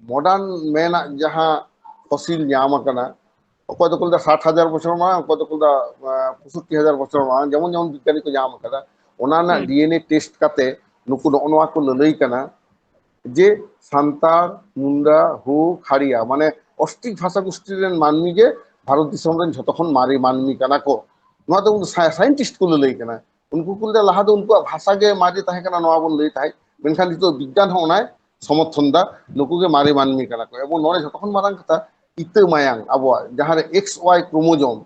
ᱢᱚᱰᱟᱨᱱ ᱢᱮᱱᱟᱜ ᱡᱟᱦᱟᱸ ᱯᱷᱚᱥᱤᱞ ᱧᱟᱢ ᱟᱠᱟᱱᱟ, ᱚᱠᱚᱭ ᱫᱚᱠᱚ ᱞᱟᱹᱭᱫᱟ ᱥᱟᱴ ᱦᱟᱡᱟᱨ ᱵᱚᱪᱷᱚᱨ ᱢᱟᱲᱟᱝ, ᱚᱠᱚᱭ ᱫᱚᱠᱚ ᱞᱟᱹᱭᱫᱟ, ᱟᱸ, ᱯᱚᱸᱭᱥᱚᱴᱴᱤ ᱦᱟᱡᱟᱨ ᱵᱚᱪᱷᱚᱨ ᱢᱟᱲᱟᱝ, ᱡᱮᱢᱚᱱ ᱡᱮᱢᱚᱱ ᱵᱤᱜᱽᱜᱟᱱᱤ ᱠᱚ ᱧᱟᱢ ᱟᱠᱟᱫᱟ, ᱚᱱᱟ ᱨᱮᱱᱟᱜ ᱰᱤᱮᱱᱮ ᱴᱮᱥᱴ ᱠᱟᱛᱮ ᱱᱩᱠᱩ ᱱᱚᱜᱼᱚ ᱱᱚᱣᱟ ᱠᱚ ᱞᱟᱹᱞᱟᱹᱭ ᱠᱟᱱᱟ ᱡᱮ ᱥᱟᱱᱛᱟᱲ, ᱢᱩᱱᱰᱟ, ᱦᱳ, ᱠᱷᱟᱲᱤᱭᱟ, ᱢᱟᱱᱮ ᱚᱥᱴᱨᱤᱠ ᱵᱷᱟᱥᱟ ᱜᱳᱥᱴᱤ ᱨᱮᱱ ᱢᱟᱹᱱᱢᱤ ᱜᱮ ᱵᱷᱟᱨᱚᱛ ᱫᱤᱥᱚᱢ ᱨᱮᱱ ᱡᱷᱚᱛᱚ ᱠᱷᱚᱱ ᱢᱟᱨᱮ ᱢᱟᱹᱱᱢᱤ ᱠᱟᱱᱟ ᱠᱚ᱾ ᱱᱚᱣᱟ ᱫᱚ ᱩᱱᱠᱩ ᱥᱟᱭ-, ᱥᱟᱭᱮᱱᱴᱤᱥᱴ ᱠᱚ ᱞᱟᱹᱞᱟᱹᱭ ᱠᱟᱱᱟ᱾ ᱩᱱᱠᱩ ᱠᱚ ᱞᱟᱹᱭᱫᱟ ᱞᱟᱦᱟ ᱫᱚ ᱩᱱᱠᱩᱣᱟᱜ ᱵᱷᱟᱥᱟ ᱜᱮ ᱢᱟᱨᱮ ᱛᱟᱦᱮᱸ ᱠᱟᱱᱟ, ᱱᱚᱣᱟ ᱵᱚᱱ ᱞᱟᱹᱭ ᱛᱟᱦᱮᱸᱫ, ᱢᱮᱱᱠᱷᱟᱱ ᱱᱤᱛᱚᱜ ᱵᱤᱜᱽᱜᱟᱱ ᱦᱚᱸ ᱚᱱᱟᱭ ᱥᱚᱢᱚᱨᱛᱷᱚᱱ ᱫᱟ, ᱱᱩᱠᱩ ᱜᱮ ᱢᱟᱨᱮ ᱢᱟᱹᱱᱢᱤ ᱠᱟᱱᱟ ᱠᱚ᱾ ᱮᱵᱚᱝ ᱱᱚᱰᱮ ᱡᱷᱚᱛᱚ ᱠᱷᱚᱱ ᱢᱟᱨᱟᱝ ᱠᱟᱛᱷᱟ, ᱤᱛᱟᱹ ᱢᱟᱭᱟᱝ ᱟᱵᱚᱣᱟᱜ ᱡᱟᱦᱟᱸ ᱨᱮ ᱮᱠᱥ ᱣᱟᱭ ᱠᱨᱳᱢᱳᱡᱳᱢ,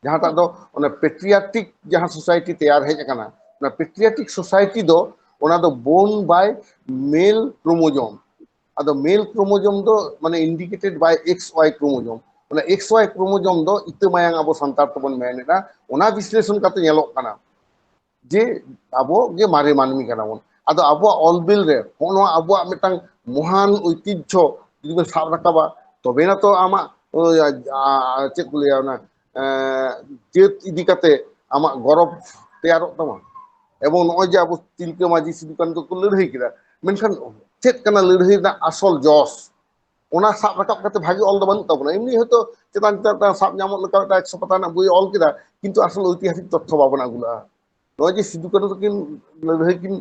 ᱡᱟᱦᱟᱸᱴᱟᱜ ᱫᱚ ᱚᱱᱮ ᱯᱮᱴᱨᱤᱭᱟᱴᱤᱠ ᱡᱟᱦᱟᱸ ᱥᱳᱥᱟᱭᱴᱤ ᱛᱮᱭᱟᱨ ᱦᱮᱡ ᱟᱠᱟᱱᱟ, ᱚᱱᱟ ᱯᱮᱴᱨᱤᱭᱟᱴᱤᱠ ᱥᱳᱥᱟᱭᱴᱤ ᱫᱚ ᱚᱱᱟ ᱫᱚ ᱵᱳᱱ ᱵᱟᱭ ᱢᱮᱞ ᱠᱨᱳᱢᱳᱡᱳᱢ᱾ ᱟᱫᱚ ᱢᱮᱞ ᱠᱨᱳᱢᱳᱡᱳᱢ ᱫᱚ ᱢᱟᱱᱮ ᱤᱱᱰᱤᱠᱮᱴᱮᱰ ᱵᱟᱭ ᱮᱠᱥ ᱣᱟᱭ ᱠᱨᱳᱢᱳᱡᱳᱢ᱾ ᱚᱱᱟ ᱮᱠᱥ ᱣᱟᱭ ᱠᱨᱳᱢᱳᱡᱳᱢ ᱫᱚ ᱤᱛᱟᱹ ᱢᱟᱭᱟᱝ ᱟᱵᱚ ᱥᱟᱱᱛᱟᱲ ᱛᱮᱵᱚᱱ ᱢᱮᱱᱮᱫᱼᱟ᱾ ᱚᱱᱟ ᱵᱤᱥᱞᱮᱥᱚᱱ ᱠᱟᱛᱮ ᱧᱮᱞᱚᱜ ᱠᱟᱱᱟ ᱡᱮ ᱟᱵᱚ ᱜᱮ ᱢᱟᱨᱮ ᱢᱟᱹᱱᱢᱤ ᱠᱟᱱᱟ ᱵᱚᱱ᱾ ᱟᱫᱚ ᱟᱵᱚᱣᱟᱜ ᱚᱞ ᱵᱤᱞ ᱨᱮ ᱦᱚᱸᱜᱼᱚ ᱱᱚᱣᱟ ᱟᱵᱚᱣᱟᱜ ᱢᱤᱫᱴᱟᱝ ᱢᱚᱦᱟᱱ ᱳᱭᱛᱤᱡᱽᱡᱷᱚ ᱡᱩᱫᱤ ᱵᱚᱱ ᱥᱟᱵ ᱨᱟᱠᱟᱵᱟ, ᱛᱚᱵᱮ ᱱᱟ ᱛᱚ ᱟᱢᱟᱜ, ᱳᱭ, ᱟ, ᱟ, ᱪᱮᱫ ᱠᱚ ᱞᱟᱹᱭᱟ, ᱚᱱᱟ, ᱮ, ᱡᱟᱹᱛ ᱤᱫᱤ ᱠᱟᱛᱮ ᱟᱢᱟᱜ ᱜᱚᱨᱚᱵᱽ ᱛᱮᱭᱟᱨᱚᱜ ᱛᱟᱢᱟ᱾ ᱮᱵᱚᱝ ᱱᱚᱜᱼᱚᱭ ᱡᱮ ᱟᱵᱚ ᱛᱤᱞᱠᱟᱹ ᱢᱟᱹᱡᱷᱤ ᱥᱤᱫᱩ ᱠᱟᱹᱱᱦᱩ ᱛᱟᱠᱚ ᱠᱚ ᱞᱟᱹᱲᱦᱟᱹᱭ ᱠᱮᱫᱟ, ᱢᱮᱱᱠᱷᱟᱱ ᱪᱮᱫ ᱠᱟᱱᱟ ᱞᱟᱹᱲᱦᱟᱹᱭ ᱨᱮᱱᱟᱜ ᱟᱥᱚᱞ ᱡᱚᱥ? ᱚᱱᱟ ᱥᱟᱵ ᱨᱟᱠᱟᱵ ᱠᱟᱛᱮ ᱵᱷᱟᱜᱮ ᱚᱞ ᱫᱚ ᱵᱟᱹᱱᱩᱜ ᱛᱟᱵᱚᱱᱟ᱾ ᱮᱢᱱᱤ ᱦᱚᱭᱛᱳ ᱪᱮᱛᱟᱱ ᱪᱮᱛᱟᱱ ᱥᱟᱵ ᱧᱟᱢᱚᱜ ᱞᱮᱠᱟ ᱢᱤᱫᱴᱟᱝ ᱮᱠᱥᱚ ᱯᱟᱛᱟ ᱨᱮᱱᱟᱜ ᱵᱳᱭ ᱚᱞ ᱠᱮᱫᱟ, ᱠᱤᱱᱛᱩ ᱟᱥᱚᱞ ᱳᱭᱛᱤᱦᱟᱥᱤᱠ ᱛᱚᱛᱛᱷᱚ ᱵᱟᱵᱚᱱ ᱟᱹᱜᱩ ᱞᱟᱜᱼᱟ᱾ ᱱᱚᱜᱼᱚᱭ ᱡᱮ ᱥᱤᱫᱩ ᱠᱟᱹᱱᱦᱩ ᱛᱟᱹᱠᱤᱱ ᱞᱟᱹᱲᱦᱟᱹᱭ ᱠᱤᱱ,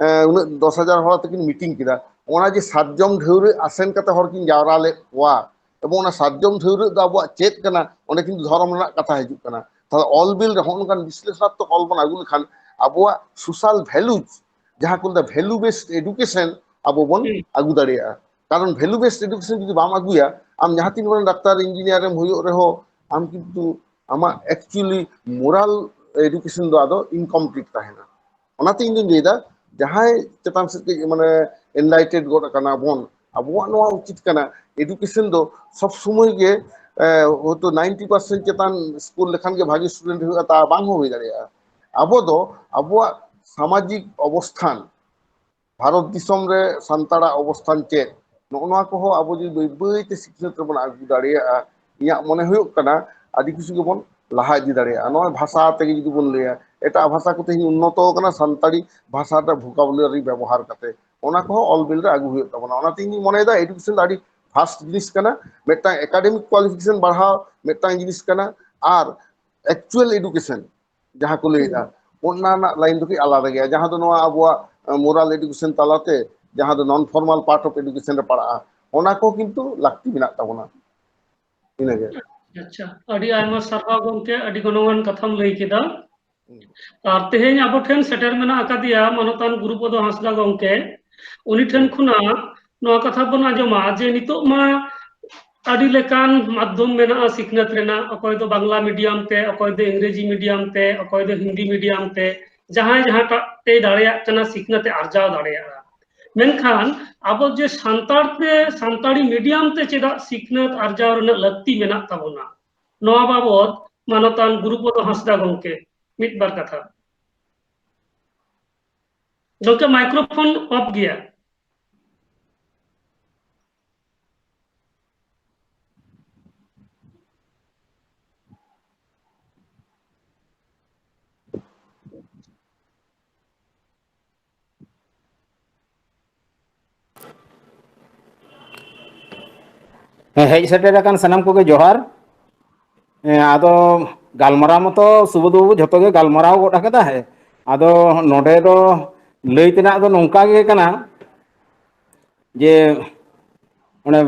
ᱮ, ᱩᱱᱟᱹᱜ ᱫᱚᱥ ᱦᱟᱡᱟᱨ ᱦᱚᱲ ᱟᱛᱮ ᱠᱤᱱ ᱢᱤᱴᱤᱝ ᱠᱮᱫᱟ, ᱚᱱᱟ ᱡᱮ ᱥᱟᱨᱡᱚᱢ ᱰᱷᱟᱹᱣᱨᱟᱹᱜ ᱟᱥᱮᱱ ᱠᱟᱛᱮ ᱦᱚᱲ ᱠᱤᱱ ᱡᱟᱣᱨᱟ ᱞᱮᱫ ᱠᱚᱣᱟ, ᱮᱵᱚᱝ ᱚᱱᱟ ᱥᱟᱨᱡᱚᱢ ᱰᱷᱟᱹᱣᱨᱟᱹᱜ ᱫᱚ ᱟᱵᱚᱣᱟᱜ ᱪᱮᱫ ᱠᱟᱱᱟ, ᱚᱸᱰᱮ ᱠᱤᱱᱛᱩ ᱫᱷᱚᱨᱚᱢ ᱨᱮᱱᱟᱜ ᱠᱟᱛᱷᱟ ᱦᱤᱡᱩᱜ ᱠᱟᱱᱟ᱾ ᱛᱟᱦᱞᱮ ᱚᱞ ᱵᱤᱞ ᱨᱮ ᱦᱚᱸᱜᱼᱚ ᱱᱚᱝᱠᱟᱱ ᱵᱤᱥᱞᱮᱥᱚᱱᱟᱛᱢᱚᱠ ᱚᱞ ᱵᱚᱱ ᱟᱹᱜᱩ ᱞᱮᱠᱷᱟᱱ ᱟᱵᱚᱣᱟᱜ social values, ᱡᱟᱦᱟᱸ ᱠᱚ ᱢᱮᱛᱟᱜ value based education, ᱟᱵᱚ ᱵᱚᱱ ᱦᱩᱸ᱾ ᱟᱹᱜᱩ ᱫᱟᱲᱮᱭᱟᱜᱼᱟ᱾ ᱠᱟᱨᱚᱱ value based education ᱡᱩᱫᱤ ᱵᱟᱢ ᱟᱹᱜᱩᱭᱟ, ᱟᱢ ᱡᱟᱦᱟᱸ ᱛᱤᱱ ᱩᱰᱟᱹᱝ ᱰᱟᱠᱛᱟᱨ, ᱤᱧᱡᱤᱱᱤᱭᱟᱨ ᱮᱢ ᱦᱩᱭᱩᱜ ᱨᱮᱦᱚᱸ, ᱟᱢ ᱠᱤᱱᱛᱩ ᱟᱢᱟᱜ actually moral education ᱫᱚ ᱟᱫᱚ incomplete ᱛᱟᱦᱮᱱᱟ᱾ ᱚᱱᱟᱛᱮ ᱤᱧ ᱫᱩᱧ ᱞᱟᱹᱭᱫᱟ, ᱡᱟᱦᱟᱸᱭ ᱪᱮᱛᱟᱱ ᱥᱮᱫ ᱠᱟᱹᱡ ᱢᱟᱱᱮ enlightened ᱜᱚᱫ ᱟᱠᱟᱱᱟ ᱵᱚᱱ, ᱟᱵᱚᱣᱟᱜ ᱱᱚᱣᱟ ᱩᱪᱤᱛ ᱠᱟᱱᱟ, education ᱫᱚ ᱥᱚᱵ ᱥᱚᱢᱚᱭ ᱜᱮ, ᱮ, ᱦᱚᱭᱛᱳ ninety percent ᱪᱮᱛᱟᱱ score ᱞᱮᱠᱷᱟᱱ ᱜᱮ ᱵᱷᱟᱜᱤ student ᱦᱩᱭᱩᱜᱼᱟ, ᱛᱟ ᱵᱟᱝ ᱦᱚᱸ ᱦᱩᱭ ᱫᱟᱲᱮᱭᱟᱜᱼᱟ᱾ ᱟᱵᱚ ᱫᱚ ᱟᱵᱚᱣᱟᱜ ᱥᱟᱢᱟᱡᱤᱠ ᱚᱵᱚᱥᱛᱷᱟᱱ, ᱵᱷᱟᱨᱚᱛ ᱫᱤᱥᱚᱢ ᱨᱮ ᱥᱟᱱᱛᱟᱲᱟᱜ ᱚᱵᱚᱥᱛᱷᱟᱱ ᱪᱮᱫ, ᱱᱚᱜᱼᱚ ᱱᱚᱣᱟ ᱠᱚᱦᱚᱸ ᱟᱵᱚ ᱡᱩᱫᱤ ᱵᱟᱹᱭ ᱵᱟᱹᱭ ᱛᱮ ᱥᱤᱠᱷᱱᱟᱹᱛ ᱨᱮᱵᱚᱱ ᱟᱹᱜᱩ ᱫᱟᱲᱮᱭᱟᱜᱼᱟ, ᱤᱧᱟᱹᱜ ᱢᱚᱱᱮ ᱦᱩᱭᱩᱜ ᱠᱟᱱᱟ ᱟᱹᱰᱤ ᱠᱤᱪᱷᱩ ᱜᱮᱵᱚᱱ ᱞᱟᱦᱟ ᱤᱫᱤ ᱫᱟᱲᱮᱭᱟᱜᱼᱟ᱾ ᱱᱚᱜᱼᱚᱭ ᱵᱷᱟᱥᱟ ᱛᱮᱜᱮ ᱡᱩᱫᱤ ᱵᱚᱱ ᱞᱟᱹᱭᱟ, ᱮᱴᱟᱜ ᱵᱷᱟᱥᱟ ᱠᱚ ᱛᱮᱦᱮᱧ ᱩᱱᱱᱚᱛᱚ ᱟᱠᱟᱱᱟ, ᱥᱟᱱᱛᱟᱲᱤ ᱵᱷᱟᱥᱟ ᱨᱮᱱᱟᱜ vocabulary ᱵᱮᱵᱚᱦᱟᱨ ᱠᱟᱛᱮ, ᱚᱱᱟ ᱠᱚᱦᱚᱸ ᱚᱞ ᱵᱤᱞ ᱨᱮ ᱟᱹᱜᱩ ᱦᱩᱭᱩᱜ ᱛᱟᱵᱚᱱᱟ᱾ ᱚᱱᱟᱛᱮ ᱤᱧ ᱢᱚᱱᱮᱭᱮᱫᱟ education ᱫᱚ ᱟᱹᱰᱤ vast ᱡᱤᱱᱤᱥ ᱠᱟᱱᱟ, ᱢᱤᱫᱴᱟᱝ academic qualification ᱵᱟᱲᱦᱟᱣ ᱢᱤᱫᱴᱟᱝ ᱡᱤᱱᱤᱥ ᱠᱟᱱᱟ, ᱟᱨ actual education ᱡᱟᱦᱟᱸ ᱠᱚ ᱞᱟᱹᱭᱮᱫᱼᱟ, ᱚᱱᱟ ᱨᱮᱱᱟᱜ line ᱫᱚ ᱠᱟᱹᱡ ᱟᱞᱟᱫᱟ ᱜᱮᱭᱟ, ᱡᱟᱦᱟᱸ ᱫᱚ ᱱᱚᱣᱟ ᱟᱵᱚᱣᱟᱜ moral education ᱛᱟᱞᱟᱛᱮ, ᱡᱟᱦᱟᱸ ᱫᱚ non formal part of education ᱨᱮ ᱯᱟᱲᱟᱜᱼᱟ, ᱚᱱᱟ ᱠᱚ ᱠᱤᱱᱛᱩ ᱞᱟᱹᱠᱛᱤ ᱢᱮᱱᱟᱜ ᱛᱟᱵᱚᱱᱟ᱾ ᱤᱱᱟᱹᱜᱮ᱾ ᱟᱪᱪᱷᱟ, ᱟᱹᱰᱤ ᱟᱭᱢᱟ ᱥᱟᱨᱦᱟᱣ ᱜᱚᱢᱠᱮ, ᱟᱹᱰᱤ ᱜᱚᱱᱚᱝᱟᱱ ᱠᱟᱛᱷᱟᱢ ᱞᱟᱹᱭ ᱠᱮᱫᱟ᱾ ᱟᱨ ᱛᱮᱦᱮᱧ ᱟᱵᱚ ᱴᱷᱮᱱ ᱥᱮᱴᱮᱨ ᱢᱮᱱᱟᱜ ᱟᱠᱟᱫᱮᱭᱟ ᱢᱟᱱᱚᱛᱟᱱ ᱜᱩᱨᱩᱯᱚᱫᱚ ᱦᱟᱸᱥᱫᱟ ᱜᱚᱢᱠᱮ᱾ ᱩᱱᱤ ᱴᱷᱮᱱ ᱠᱷᱚᱱᱟᱜ ᱱᱚᱣᱟ ᱠᱟᱛᱷᱟ ᱵᱚᱱ ᱟᱸᱡᱚᱢᱟ ᱡᱮ ᱱᱤᱛᱚᱜ ᱢᱟ ᱟᱹᱰᱤ ᱞᱮᱠᱟᱱ ᱢᱟᱫᱽᱫᱷᱚᱢ ᱢᱮᱱᱟᱜᱼᱟ ᱥᱤᱠᱷᱱᱟᱹᱛ ᱨᱮᱱᱟᱜ, ᱚᱠᱚᱭ ᱫᱚ ᱵᱟᱝᱞᱟ medium ᱛᱮ, ᱚᱠᱚᱭ ᱫᱚ ᱤᱝᱨᱮᱡᱤ medium ᱛᱮ, ᱚᱠᱚᱭ ᱫᱚ ᱦᱤᱱᱫᱤ medium ᱛᱮ, ᱡᱟᱦᱟᱸᱭ ᱡᱟᱦᱟᱸᱴᱟᱜ ᱛᱮᱭ ᱫᱟᱲᱮᱭᱟᱜ ᱠᱟᱱᱟ ᱥᱤᱠᱷᱱᱟᱹᱛ ᱮ ᱟᱨᱡᱟᱣ ᱫᱟᱲᱮᱭᱟᱜᱼᱟ᱾ ᱢᱮᱱᱠᱷᱟᱱ ᱟᱵᱚ ᱡᱮ ᱥᱟᱱᱛᱟᱲ ᱛᱮ, ᱥᱟᱱᱛᱟᱲᱤ medium ᱛᱮ ᱪᱮᱫᱟᱜ ᱥᱤᱠᱷᱱᱟᱹᱛ ᱟᱨᱡᱟᱣ ᱨᱮᱱᱟᱜ ᱞᱟᱹᱠᱛᱤ ᱢᱮᱱᱟᱜ ᱛᱟᱵᱚᱱᱟ, ᱱᱚᱣᱟ ᱵᱟᱵᱚᱛ ᱢᱟᱱᱚᱛᱟᱱ ᱜᱩᱨᱩᱯᱚᱫᱚ ᱦᱟᱸᱥᱫᱟ ᱜᱚᱢᱠᱮ ᱢᱤᱫ ᱵᱟᱨ ᱠᱟᱛᱷᱟ᱾ ᱜᱚᱢᱠᱮ, microphone off ᱜᱮᱭᱟ᱾ ᱦᱮᱸ, ᱦᱮᱡ ᱥᱮᱴᱮᱨ ᱟᱠᱟᱱ ᱥᱟᱱᱟᱢ ᱠᱚᱜᱮ ᱡᱚᱦᱟᱨ᱾ ᱦᱮᱸ, ᱟᱫᱚ ᱜᱟᱞᱢᱟᱨᱟᱣ ᱢᱟᱛᱚ ᱥᱩᱵᱳᱫᱷ ᱵᱟᱹᱵᱩ ᱡᱷᱚᱛᱚ ᱜᱮ ᱜᱟᱞᱢᱟᱨᱟᱣ ᱜᱚᱫ ᱟᱠᱟᱫᱟ᱾ ᱦᱮᱸ, ᱟᱫᱚ ᱱᱚᱰᱮ ᱫᱚ ᱞᱟᱹᱭ ᱛᱮᱱᱟᱜ ᱫᱚ ᱱᱚᱝᱠᱟ ᱜᱮ ᱠᱟᱱᱟ, ᱡᱮ ᱚᱱᱮ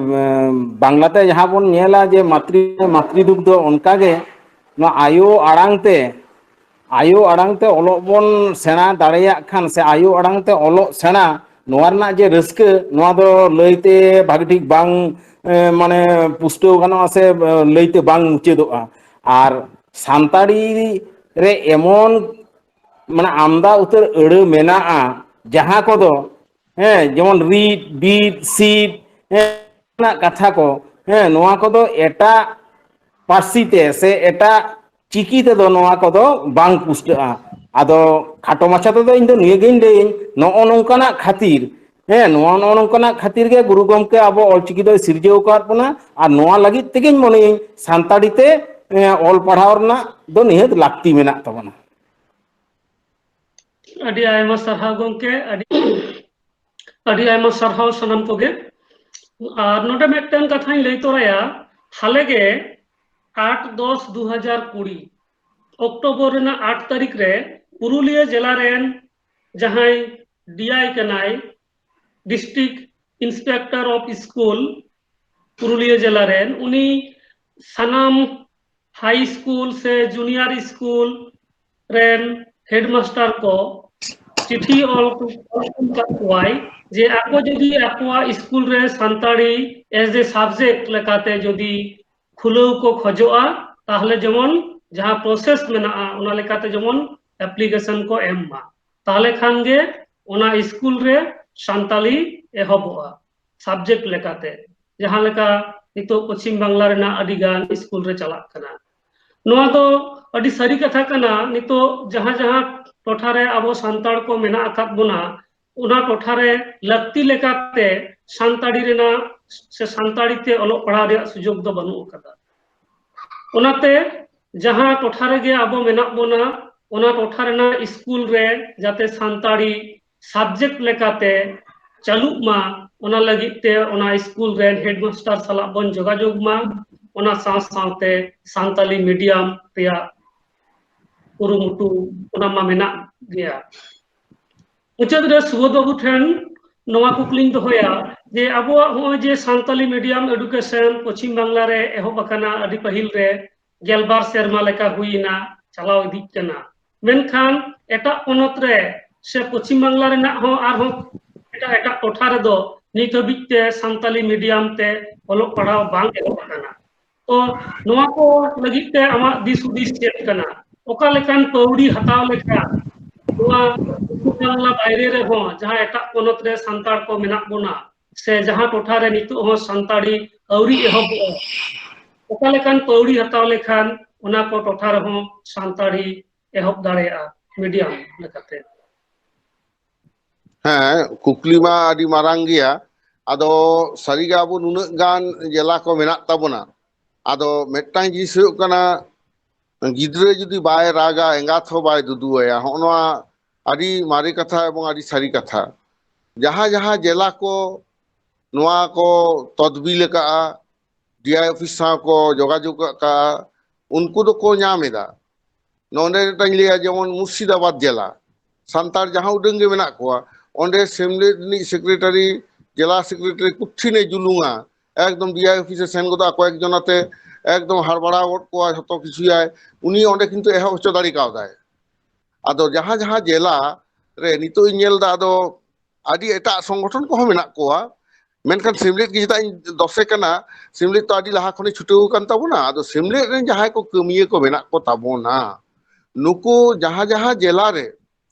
ᱵᱟᱝᱞᱟᱛᱮ ᱡᱟᱦᱟᱸ ᱵᱚᱱ ᱧᱮᱞᱟ ᱡᱮ ᱢᱟᱛᱨᱤ ᱢᱟᱛᱨᱤ ᱫᱩᱜᱽᱫᱷᱚ, ᱚᱱᱠᱟᱜᱮ ᱱᱚᱣᱟ ᱟᱭᱳ ᱟᱲᱟᱝ ᱛᱮ ᱟᱭᱳ ᱟᱲᱟᱝ ᱛᱮ ᱚᱞᱚᱜ ᱵᱚᱱ ᱥᱮᱬᱟ ᱫᱟᱲᱮᱭᱟᱜ ᱠᱷᱟᱱ ᱥᱮ ᱟᱭᱳ ᱟᱲᱟᱝ ᱛᱮ ᱚᱞᱚᱜ ᱥᱮᱬᱟ, ᱱᱚᱣᱟ ᱨᱮᱱᱟᱜ ᱡᱮ ᱨᱟᱹᱥᱠᱟᱹ, ᱱᱚᱣᱟ ᱫᱚ ᱞᱟᱹᱭᱛᱮ ᱵᱷᱟᱜᱮ ᱴᱷᱤᱠ ᱵᱟᱝ ᱢᱟᱱᱮ ᱯᱩᱥᱴᱟᱹᱣ ᱜᱟᱱᱚᱜᱼᱟ ᱥᱮ ᱞᱟᱹᱭᱛᱮ ᱵᱟᱝ ᱢᱩᱪᱟᱹᱫᱚᱜᱼᱟ᱾ ᱟᱨ ᱥᱟᱱᱛᱟᱲᱤ ᱨᱮ ᱮᱢᱚᱱ ᱢᱟᱱᱮ ᱟᱢᱫᱟ ᱩᱛᱟᱹᱨ ᱟᱹᱲᱟᱹ ᱢᱮᱱᱟᱜᱼᱟ, ᱡᱟᱦᱟᱸ ᱠᱚᱫᱚ ᱦᱮᱸ ᱡᱮᱢᱚᱱ ᱨᱤᱫ ᱵᱤᱫ ᱥᱤᱫ ᱦᱮᱸ ᱨᱮᱱᱟᱜ ᱠᱟᱛᱷᱟ ᱠᱚ, ᱦᱮᱸ ᱱᱚᱣᱟ ᱠᱚᱫᱚ ᱮᱴᱟᱜ ᱯᱟᱹᱨᱥᱤ ᱛᱮ ᱥᱮ ᱮᱴᱟᱜ ᱪᱤᱠᱤ ᱛᱮᱫᱚ ᱱᱚᱣᱟ ᱠᱚᱫᱚ ᱵᱟᱝ ᱯᱩᱥᱴᱟᱹᱜᱼᱟ᱾ ᱟᱫᱚ ᱠᱷᱟᱴᱚ ᱢᱟᱪᱷᱟ ᱛᱮᱫᱚ ᱤᱧ ᱫᱚ ᱱᱤᱭᱟᱹᱜᱤᱧ ᱞᱟᱹᱭᱟᱹᱧ, ᱱᱚᱜᱼᱚ ᱱᱚᱝᱠᱟᱱᱟᱜ ᱠᱷᱟᱹᱛᱤᱨ ᱦᱮᱸ ᱱᱚᱣᱟ ᱱᱚᱜᱼᱚ ᱱᱚᱝᱠᱟᱱᱟᱜ ᱠᱷᱟᱹᱛᱤᱨ ᱜᱮ ᱜᱩᱨᱩ ᱜᱚᱢᱠᱮ ᱟᱵᱚ ᱚᱞᱪᱤᱠᱤ ᱫᱚᱭ ᱥᱤᱨᱡᱟᱹᱣ ᱟᱠᱟᱫ ᱵᱚᱱᱟ᱾ ᱟᱨ ᱱᱚᱣᱟ ᱞᱟᱹᱜᱤᱫ ᱛᱮᱜᱮᱧ ᱢᱚᱱᱮᱭᱟᱹᱧ ᱥᱟᱱᱛᱟᱲᱤ ᱛᱮ ᱚᱞ ᱯᱟᱲᱦᱟᱣ ᱨᱮᱱᱟᱜ ᱫᱚ ᱱᱤᱦᱟᱹᱛ ᱞᱟᱹᱠᱛᱤ ᱢᱮᱱᱟᱜ ᱛᱟᱵᱚᱱᱟ᱾ ᱟᱹᱰᱤ ᱟᱭᱢᱟ ᱥᱟᱨᱦᱟᱣ ᱜᱚᱢᱠᱮ᱾ ᱟᱹᱰᱤ ᱟᱹᱰᱤ ᱟᱭᱢᱟ ᱥᱟᱨᱦᱟᱣ ᱥᱟᱱᱟᱢ ᱠᱚᱜᱮ᱾ ᱟᱨ ᱱᱚᱰᱮ ᱢᱤᱫᱴᱟᱝ ᱠᱟᱛᱷᱟᱧ ᱞᱟᱹᱭ ᱛᱚᱨᱟᱭᱟ᱾ ᱦᱟᱞᱮᱜᱮ ᱟᱴ ᱫᱚᱥ ᱫᱩ ᱦᱟᱡᱟᱨ ᱠᱩᱲᱤ ᱚᱠᱴᱳᱵᱚᱨ ᱨᱮᱱᱟᱜ ᱟᱴ ᱛᱟᱹᱨᱤᱠᱷ ᱨᱮ ᱯᱩᱨᱩᱞᱤᱭᱟᱹ ᱡᱮᱞᱟ ᱨᱮᱱ ᱡᱟᱦᱟᱸᱭ ᱰᱤᱟᱭ ᱠᱟᱱᱟᱭ, district inspector of school Purulia ᱡᱮᱞᱟ ᱨᱮᱱ, ᱩᱱᱤ ᱥᱟᱱᱟᱢ ᱦᱟᱭ ᱥᱠᱩᱞ ᱥᱮ ᱡᱩᱱᱤᱭᱟᱨ ᱥᱠᱩᱞ ᱨᱮᱱ ᱦᱮᱰᱢᱟᱥᱴᱟᱨ ᱠᱚ ᱪᱤᱴᱷᱤ ᱚᱞ ᱠᱟᱫ ᱠᱚᱣᱟᱭ ᱡᱮ ᱟᱠᱚ ᱡᱩᱫᱤ ᱟᱠᱚᱣᱟᱜ ᱥᱠᱩᱞ ᱨᱮ ᱥᱟᱱᱛᱟᱲᱤ as a subject ᱞᱮᱠᱟᱛᱮ ᱡᱩᱫᱤ ᱠᱷᱩᱞᱟᱹᱣ ᱠᱚ ᱠᱷᱚᱡᱚᱜᱼᱟ, ᱛᱟᱦᱚᱞᱮ ᱡᱮᱢᱚᱱ ᱡᱟᱦᱟᱸ ᱯᱨᱚᱥᱮᱥ ᱢᱮᱱᱟᱜᱼᱟ ᱚᱱᱟ ᱞᱮᱠᱟᱛᱮ ᱡᱮᱢᱚᱱ ᱮᱯᱞᱤᱠᱮᱥᱚᱱ ᱠᱚ ᱮᱢ ᱢᱟ᱾ ᱛᱟᱦᱚᱞᱮ ᱠᱷᱟᱱ ᱜᱮ ᱚᱱᱟ ᱥᱠᱩᱞ ᱨᱮ ᱥᱟᱱᱛᱟᱲᱤ ᱮᱦᱚᱵᱚᱜᱼᱟ ᱥᱟᱵᱡᱮᱠᱴ ᱞᱮᱠᱟᱛᱮ, ᱡᱟᱦᱟᱸ ᱞᱮᱠᱟ ᱱᱤᱛᱚᱜ ᱯᱚᱪᱷᱤᱢ ᱵᱟᱝᱞᱟ ᱨᱮᱱᱟᱜ ᱟᱹᱰᱤ ᱜᱟᱱ ᱥᱠᱩᱞ ᱨᱮ ᱪᱟᱞᱟᱜ ᱠᱟᱱᱟ᱾ ᱱᱚᱣᱟ ᱫᱚ ᱟᱹᱰᱤ ᱥᱟᱹᱨᱤ ᱠᱟᱛᱷᱟ ᱠᱟᱱᱟ᱾ ᱱᱤᱛᱚᱜ ᱡᱟᱦᱟᱸ ᱡᱟᱦᱟᱸ ᱴᱚᱴᱷᱟ ᱨᱮ ᱟᱵᱚ ᱥᱟᱱᱛᱟᱲ ᱠᱚ ᱢᱮᱱᱟᱜ ᱟᱠᱟᱫ ᱵᱚᱱᱟ, ᱚᱱᱟ ᱴᱚᱴᱷᱟ ᱨᱮ ᱞᱟᱹᱠᱛᱤ ᱞᱮᱠᱟᱛᱮ ᱥᱟᱱᱛᱟᱲᱤ ᱨᱮᱱᱟᱜ ᱥᱮ ᱥᱟᱱᱛᱟᱲᱤ ᱛᱮ ᱚᱞᱚᱜ ᱯᱟᱲᱦᱟᱣ ᱨᱮᱭᱟᱜ ᱥᱩᱡᱳᱜᱽ ᱫᱚ ᱵᱟᱹᱱᱩᱜ ᱟᱠᱟᱫᱟ᱾ ᱚᱱᱟᱛᱮ ᱡᱟᱦᱟᱸ ᱴᱚᱴᱷᱟ ᱨᱮᱜᱮ ᱟᱵᱚ ᱢᱮᱱᱟᱜ ᱵᱚᱱᱟ, ᱚᱱᱟ ᱴᱚᱴᱷᱟ ᱨᱮᱱᱟᱜ ᱥᱠᱩᱞ ᱨᱮ ᱡᱟᱛᱮ ᱥᱟᱱᱛᱟᱲᱤ ᱥᱟᱵᱡᱮᱠᱴ ᱞᱮᱠᱟᱛᱮ ᱪᱟᱹᱞᱩᱜ ᱢᱟ, ᱚᱱᱟ ᱞᱟᱹᱜᱤᱫ ᱛᱮ ᱚᱱᱟ ᱥᱠᱩᱞ ᱨᱮᱱ ᱦᱮᱰᱢᱟᱥᱴᱟᱨ ᱥᱟᱞᱟᱜ ᱵᱚᱱ ᱡᱳᱜᱟᱡᱳᱜᱽ ᱢᱟ᱾ ᱚᱱᱟ ᱥᱟᱶ ᱥᱟᱶᱛᱮ ᱥᱟᱱᱛᱟᱞᱤ ᱢᱤᱰᱤᱭᱟᱢ ᱨᱮᱭᱟᱜ ᱠᱩᱨᱩᱢᱩᱴᱩ ᱚᱱᱟ ᱢᱟ ᱢᱮᱱᱟᱜ ᱜᱮᱭᱟ᱾ ᱢᱩᱪᱟᱹᱫ ᱨᱮ ᱥᱩᱵᱳᱫᱷ ᱵᱟᱹᱵᱩ ᱴᱷᱮᱱ ᱱᱚᱣᱟ ᱠᱩᱠᱞᱤᱧ ᱫᱚᱦᱚᱭᱟ ᱡᱮ ᱟᱵᱚᱣᱟᱜ ᱱᱚᱜᱼᱚᱭ ᱡᱮ ᱥᱟᱱᱛᱟᱞᱤ medium education ᱯᱚᱪᱷᱤᱢ ᱵᱟᱝᱞᱟ ᱨᱮ ᱮᱦᱚᱵ ᱟᱠᱟᱱᱟ, ᱟᱹᱰᱤ ᱯᱟᱹᱦᱤᱞ ᱨᱮ ᱜᱮᱞᱵᱟᱨ ᱥᱮᱨᱢᱟ ᱞᱮᱠᱟ ᱦᱩᱭᱮᱱᱟ, ᱪᱟᱞᱟᱣ ᱤᱫᱤᱜ ᱠᱟᱱᱟ, ᱢᱮᱱᱠᱷᱟᱱ ᱮᱴᱟᱜ ᱯᱚᱱᱚᱛ ᱨᱮ ᱥᱮ ᱯᱚᱪᱷᱤᱢ ᱵᱟᱝᱞᱟ ᱨᱮᱱᱟᱜ ᱦᱚᱸ ᱟᱨᱦᱚᱸ ᱮᱴᱟᱜ ᱮᱴᱟᱜ ᱴᱚᱴᱷᱟ ᱨᱮᱫᱚ ᱱᱤᱛ ᱦᱟᱹᱵᱤᱡ ᱛᱮ ᱥᱟᱱᱛᱟᱞᱤ medium ᱛᱮ ᱚᱞᱚᱜ ᱯᱟᱲᱦᱟᱣ ᱵᱟᱝ ᱮᱦᱚᱵ ᱟᱠᱟᱱᱟ᱾ ᱛᱚ ᱱᱚᱣᱟ ᱠᱚ ᱞᱟᱹᱜᱤᱫ ᱛᱮ ᱟᱢᱟᱜ ᱫᱤᱥ ᱦᱩᱫᱤᱥ ᱪᱮᱫ ᱠᱟᱱᱟ? ᱚᱠᱟ ᱞᱮᱠᱟᱱ ᱯᱟᱹᱣᱲᱤ ᱦᱟᱛᱟᱣ ᱞᱮᱠᱷᱟᱱ ᱱᱚᱣᱟ ᱯᱚᱪᱷᱤᱢ ᱵᱟᱝᱞᱟ ᱵᱟᱭᱨᱮ ᱨᱮᱦᱚᱸ ᱡᱟᱦᱟᱸ ᱮᱴᱟᱜ ᱯᱚᱱᱚᱛ ᱨᱮ ᱥᱟᱱᱛᱟᱲ ᱠᱚ ᱢᱮᱱᱟᱜ ᱵᱚᱱᱟ ᱥᱮ ᱡᱟᱦᱟᱸ ᱴᱚᱴᱷᱟ ᱨᱮ ᱱᱤᱛᱚᱜ ᱦᱚᱸ ᱥᱟᱱᱛᱟᱲᱤ ᱟᱹᱣᱨᱤ ᱮᱦᱚᱵᱚᱜᱼᱟ, ᱚᱠᱟ ᱞᱮᱠᱟᱱ ᱯᱟᱹᱣᱲᱤ ᱦᱟᱛᱟᱣ ᱞᱮᱠᱷᱟᱱ ᱚᱱᱟ ᱠᱚ ᱴᱚᱴᱷᱟ ᱨᱮᱦᱚᱸ ᱥᱟᱱᱛᱟᱲᱤ ᱮᱦᱚᱵ ᱫᱟᱲᱮᱭᱟᱜᱼᱟ medium ᱞᱮᱠᱟᱛᱮ? ᱦᱮᱸ, ᱠᱩᱠᱞᱤ ᱢᱟ ᱟᱹᱰᱤ ᱢᱟᱨᱟᱝ ᱜᱮᱭᱟ᱾ ᱟᱫᱚ ᱥᱟᱹᱨᱤᱜᱮ ᱟᱵᱚ ᱱᱩᱱᱟᱹᱜ ᱜᱟᱱ ᱡᱮᱞᱟ ᱠᱚ ᱢᱮᱱᱟᱜ ᱛᱟᱵᱚᱱᱟ᱾ ᱟᱫᱚ ᱢᱤᱫᱴᱟᱝ ᱡᱤᱱᱤᱥ ᱦᱩᱭᱩᱜ ᱠᱟᱱᱟ, ᱜᱤᱫᱽᱨᱟᱹ ᱡᱩᱫᱤ ᱵᱟᱭ ᱨᱟᱜᱟ, ᱮᱸᱜᱟᱛ ᱦᱚᱸ ᱵᱟᱭ ᱫᱩᱫᱩ ᱟᱭᱟ᱾ ᱦᱚᱸᱜᱼᱚ ᱱᱚᱣᱟ ᱟᱹᱰᱤ ᱢᱟᱨᱮ ᱠᱟᱛᱷᱟ ᱮᱵᱚᱝ ᱟᱹᱰᱤ ᱥᱟᱹᱨᱤ ᱠᱟᱛᱷᱟ᱾ ᱡᱟᱦᱟᱸ ᱡᱟᱦᱟᱸ ᱡᱮᱞᱟ ᱠᱚ ᱱᱚᱣᱟ ᱠᱚ ᱛᱚᱫᱵᱤᱞ ᱟᱠᱟᱫᱼᱟ, ᱰᱤᱟᱭ ᱚᱯᱷᱤᱥ ᱥᱟᱶ ᱠᱚ ᱡᱳᱜᱟᱡᱳᱜᱽ ᱟᱠᱟᱫᱼᱟ, ᱩᱱᱠᱩ ᱫᱚᱠᱚ ᱧᱟᱢ ᱮᱫᱟ᱾ ᱱᱚᱰᱮ ᱢᱤᱫᱴᱟᱝ ᱞᱟᱹᱭᱟ, ᱡᱮᱢᱚᱱ ᱢᱩᱨᱥᱤᱫᱟᱵᱟᱫᱽ ᱡᱮᱞᱟ, ᱥᱟᱱᱛᱟᱲ ᱡᱟᱦᱟᱸ ᱩᱰᱟᱹᱝ ᱜᱮ ᱢᱮᱱᱟᱜ ᱠᱚᱣᱟ, ᱚᱸᱰᱮ ᱥᱮᱢᱞᱮᱫ ᱨᱤᱱᱤᱡ ᱥᱮᱠᱨᱮᱴᱟᱨᱤ, ᱡᱮᱞᱟ ᱥᱮᱠᱨᱮᱴᱟᱨᱤ ᱠᱚᱴᱷᱤᱱᱮ ᱡᱩᱞᱩᱝᱟ, ᱮᱠᱫᱚᱢ ᱰᱤᱟᱭ ᱚᱯᱷᱤᱥ ᱮ ᱥᱮᱱ ᱜᱚᱫᱚᱜᱼᱟ, ᱠᱚᱭᱮᱠ ᱡᱚᱱ ᱟᱛᱮ ᱮᱠᱫᱚᱢ ᱦᱟᱲᱵᱟᱲᱟᱣ ᱜᱚᱫ ᱠᱚᱣᱟ, ᱡᱷᱚᱛᱚ ᱠᱤᱪᱷᱩᱭᱟᱭ᱾ ᱩᱱᱤ ᱚᱸᱰᱮ ᱠᱤᱱᱛᱩ ᱮᱦᱚᱵ ᱦᱚᱪᱚ ᱫᱟᱲᱮ ᱠᱟᱣᱫᱟᱭ᱾ ᱟᱫᱚ ᱡᱟᱦᱟᱸ ᱡᱟᱦᱟᱸ ᱡᱮᱞᱟ ᱨᱮ ᱱᱤᱛᱚᱜ ᱤᱧ ᱧᱮᱞ ᱮᱫᱟ, ᱟᱫᱚ ᱟᱹᱰᱤ ᱮᱴᱟᱜ ᱥᱚᱝᱜᱚᱴᱷᱚᱱ ᱠᱚᱦᱚᱸ ᱢᱮᱱᱟᱜ ᱠᱚᱣᱟ, ᱢᱮᱱᱠᱷᱟᱱ ᱥᱮᱢᱞᱮᱫ ᱜᱮ ᱪᱮᱫᱟᱜ ᱤᱧ ᱫᱚᱥᱮ ᱠᱟᱱᱟ? ᱥᱮᱢᱞᱮᱫ ᱛᱚ ᱟᱹᱰᱤ ᱞᱟᱦᱟ ᱠᱷᱚᱱᱮ ᱪᱷᱩᱴᱟᱹᱣ ᱟᱠᱟᱱ ᱛᱟᱵᱚᱱᱟ᱾ ᱟᱫᱚ ᱥᱮᱢᱞᱮᱫ ᱨᱮᱱ ᱡᱟᱦᱟᱸᱭ ᱠᱚ ᱠᱟᱹᱢᱤᱭᱟᱹ ᱠᱚ ᱢᱮᱱᱟᱜ ᱠᱚ ᱛᱟᱵᱚᱱᱟ, ᱱᱩᱠᱩ ᱡᱟᱦᱟᱸ ᱡᱟᱦᱟᱸ ᱡᱮᱞᱟ ᱨᱮ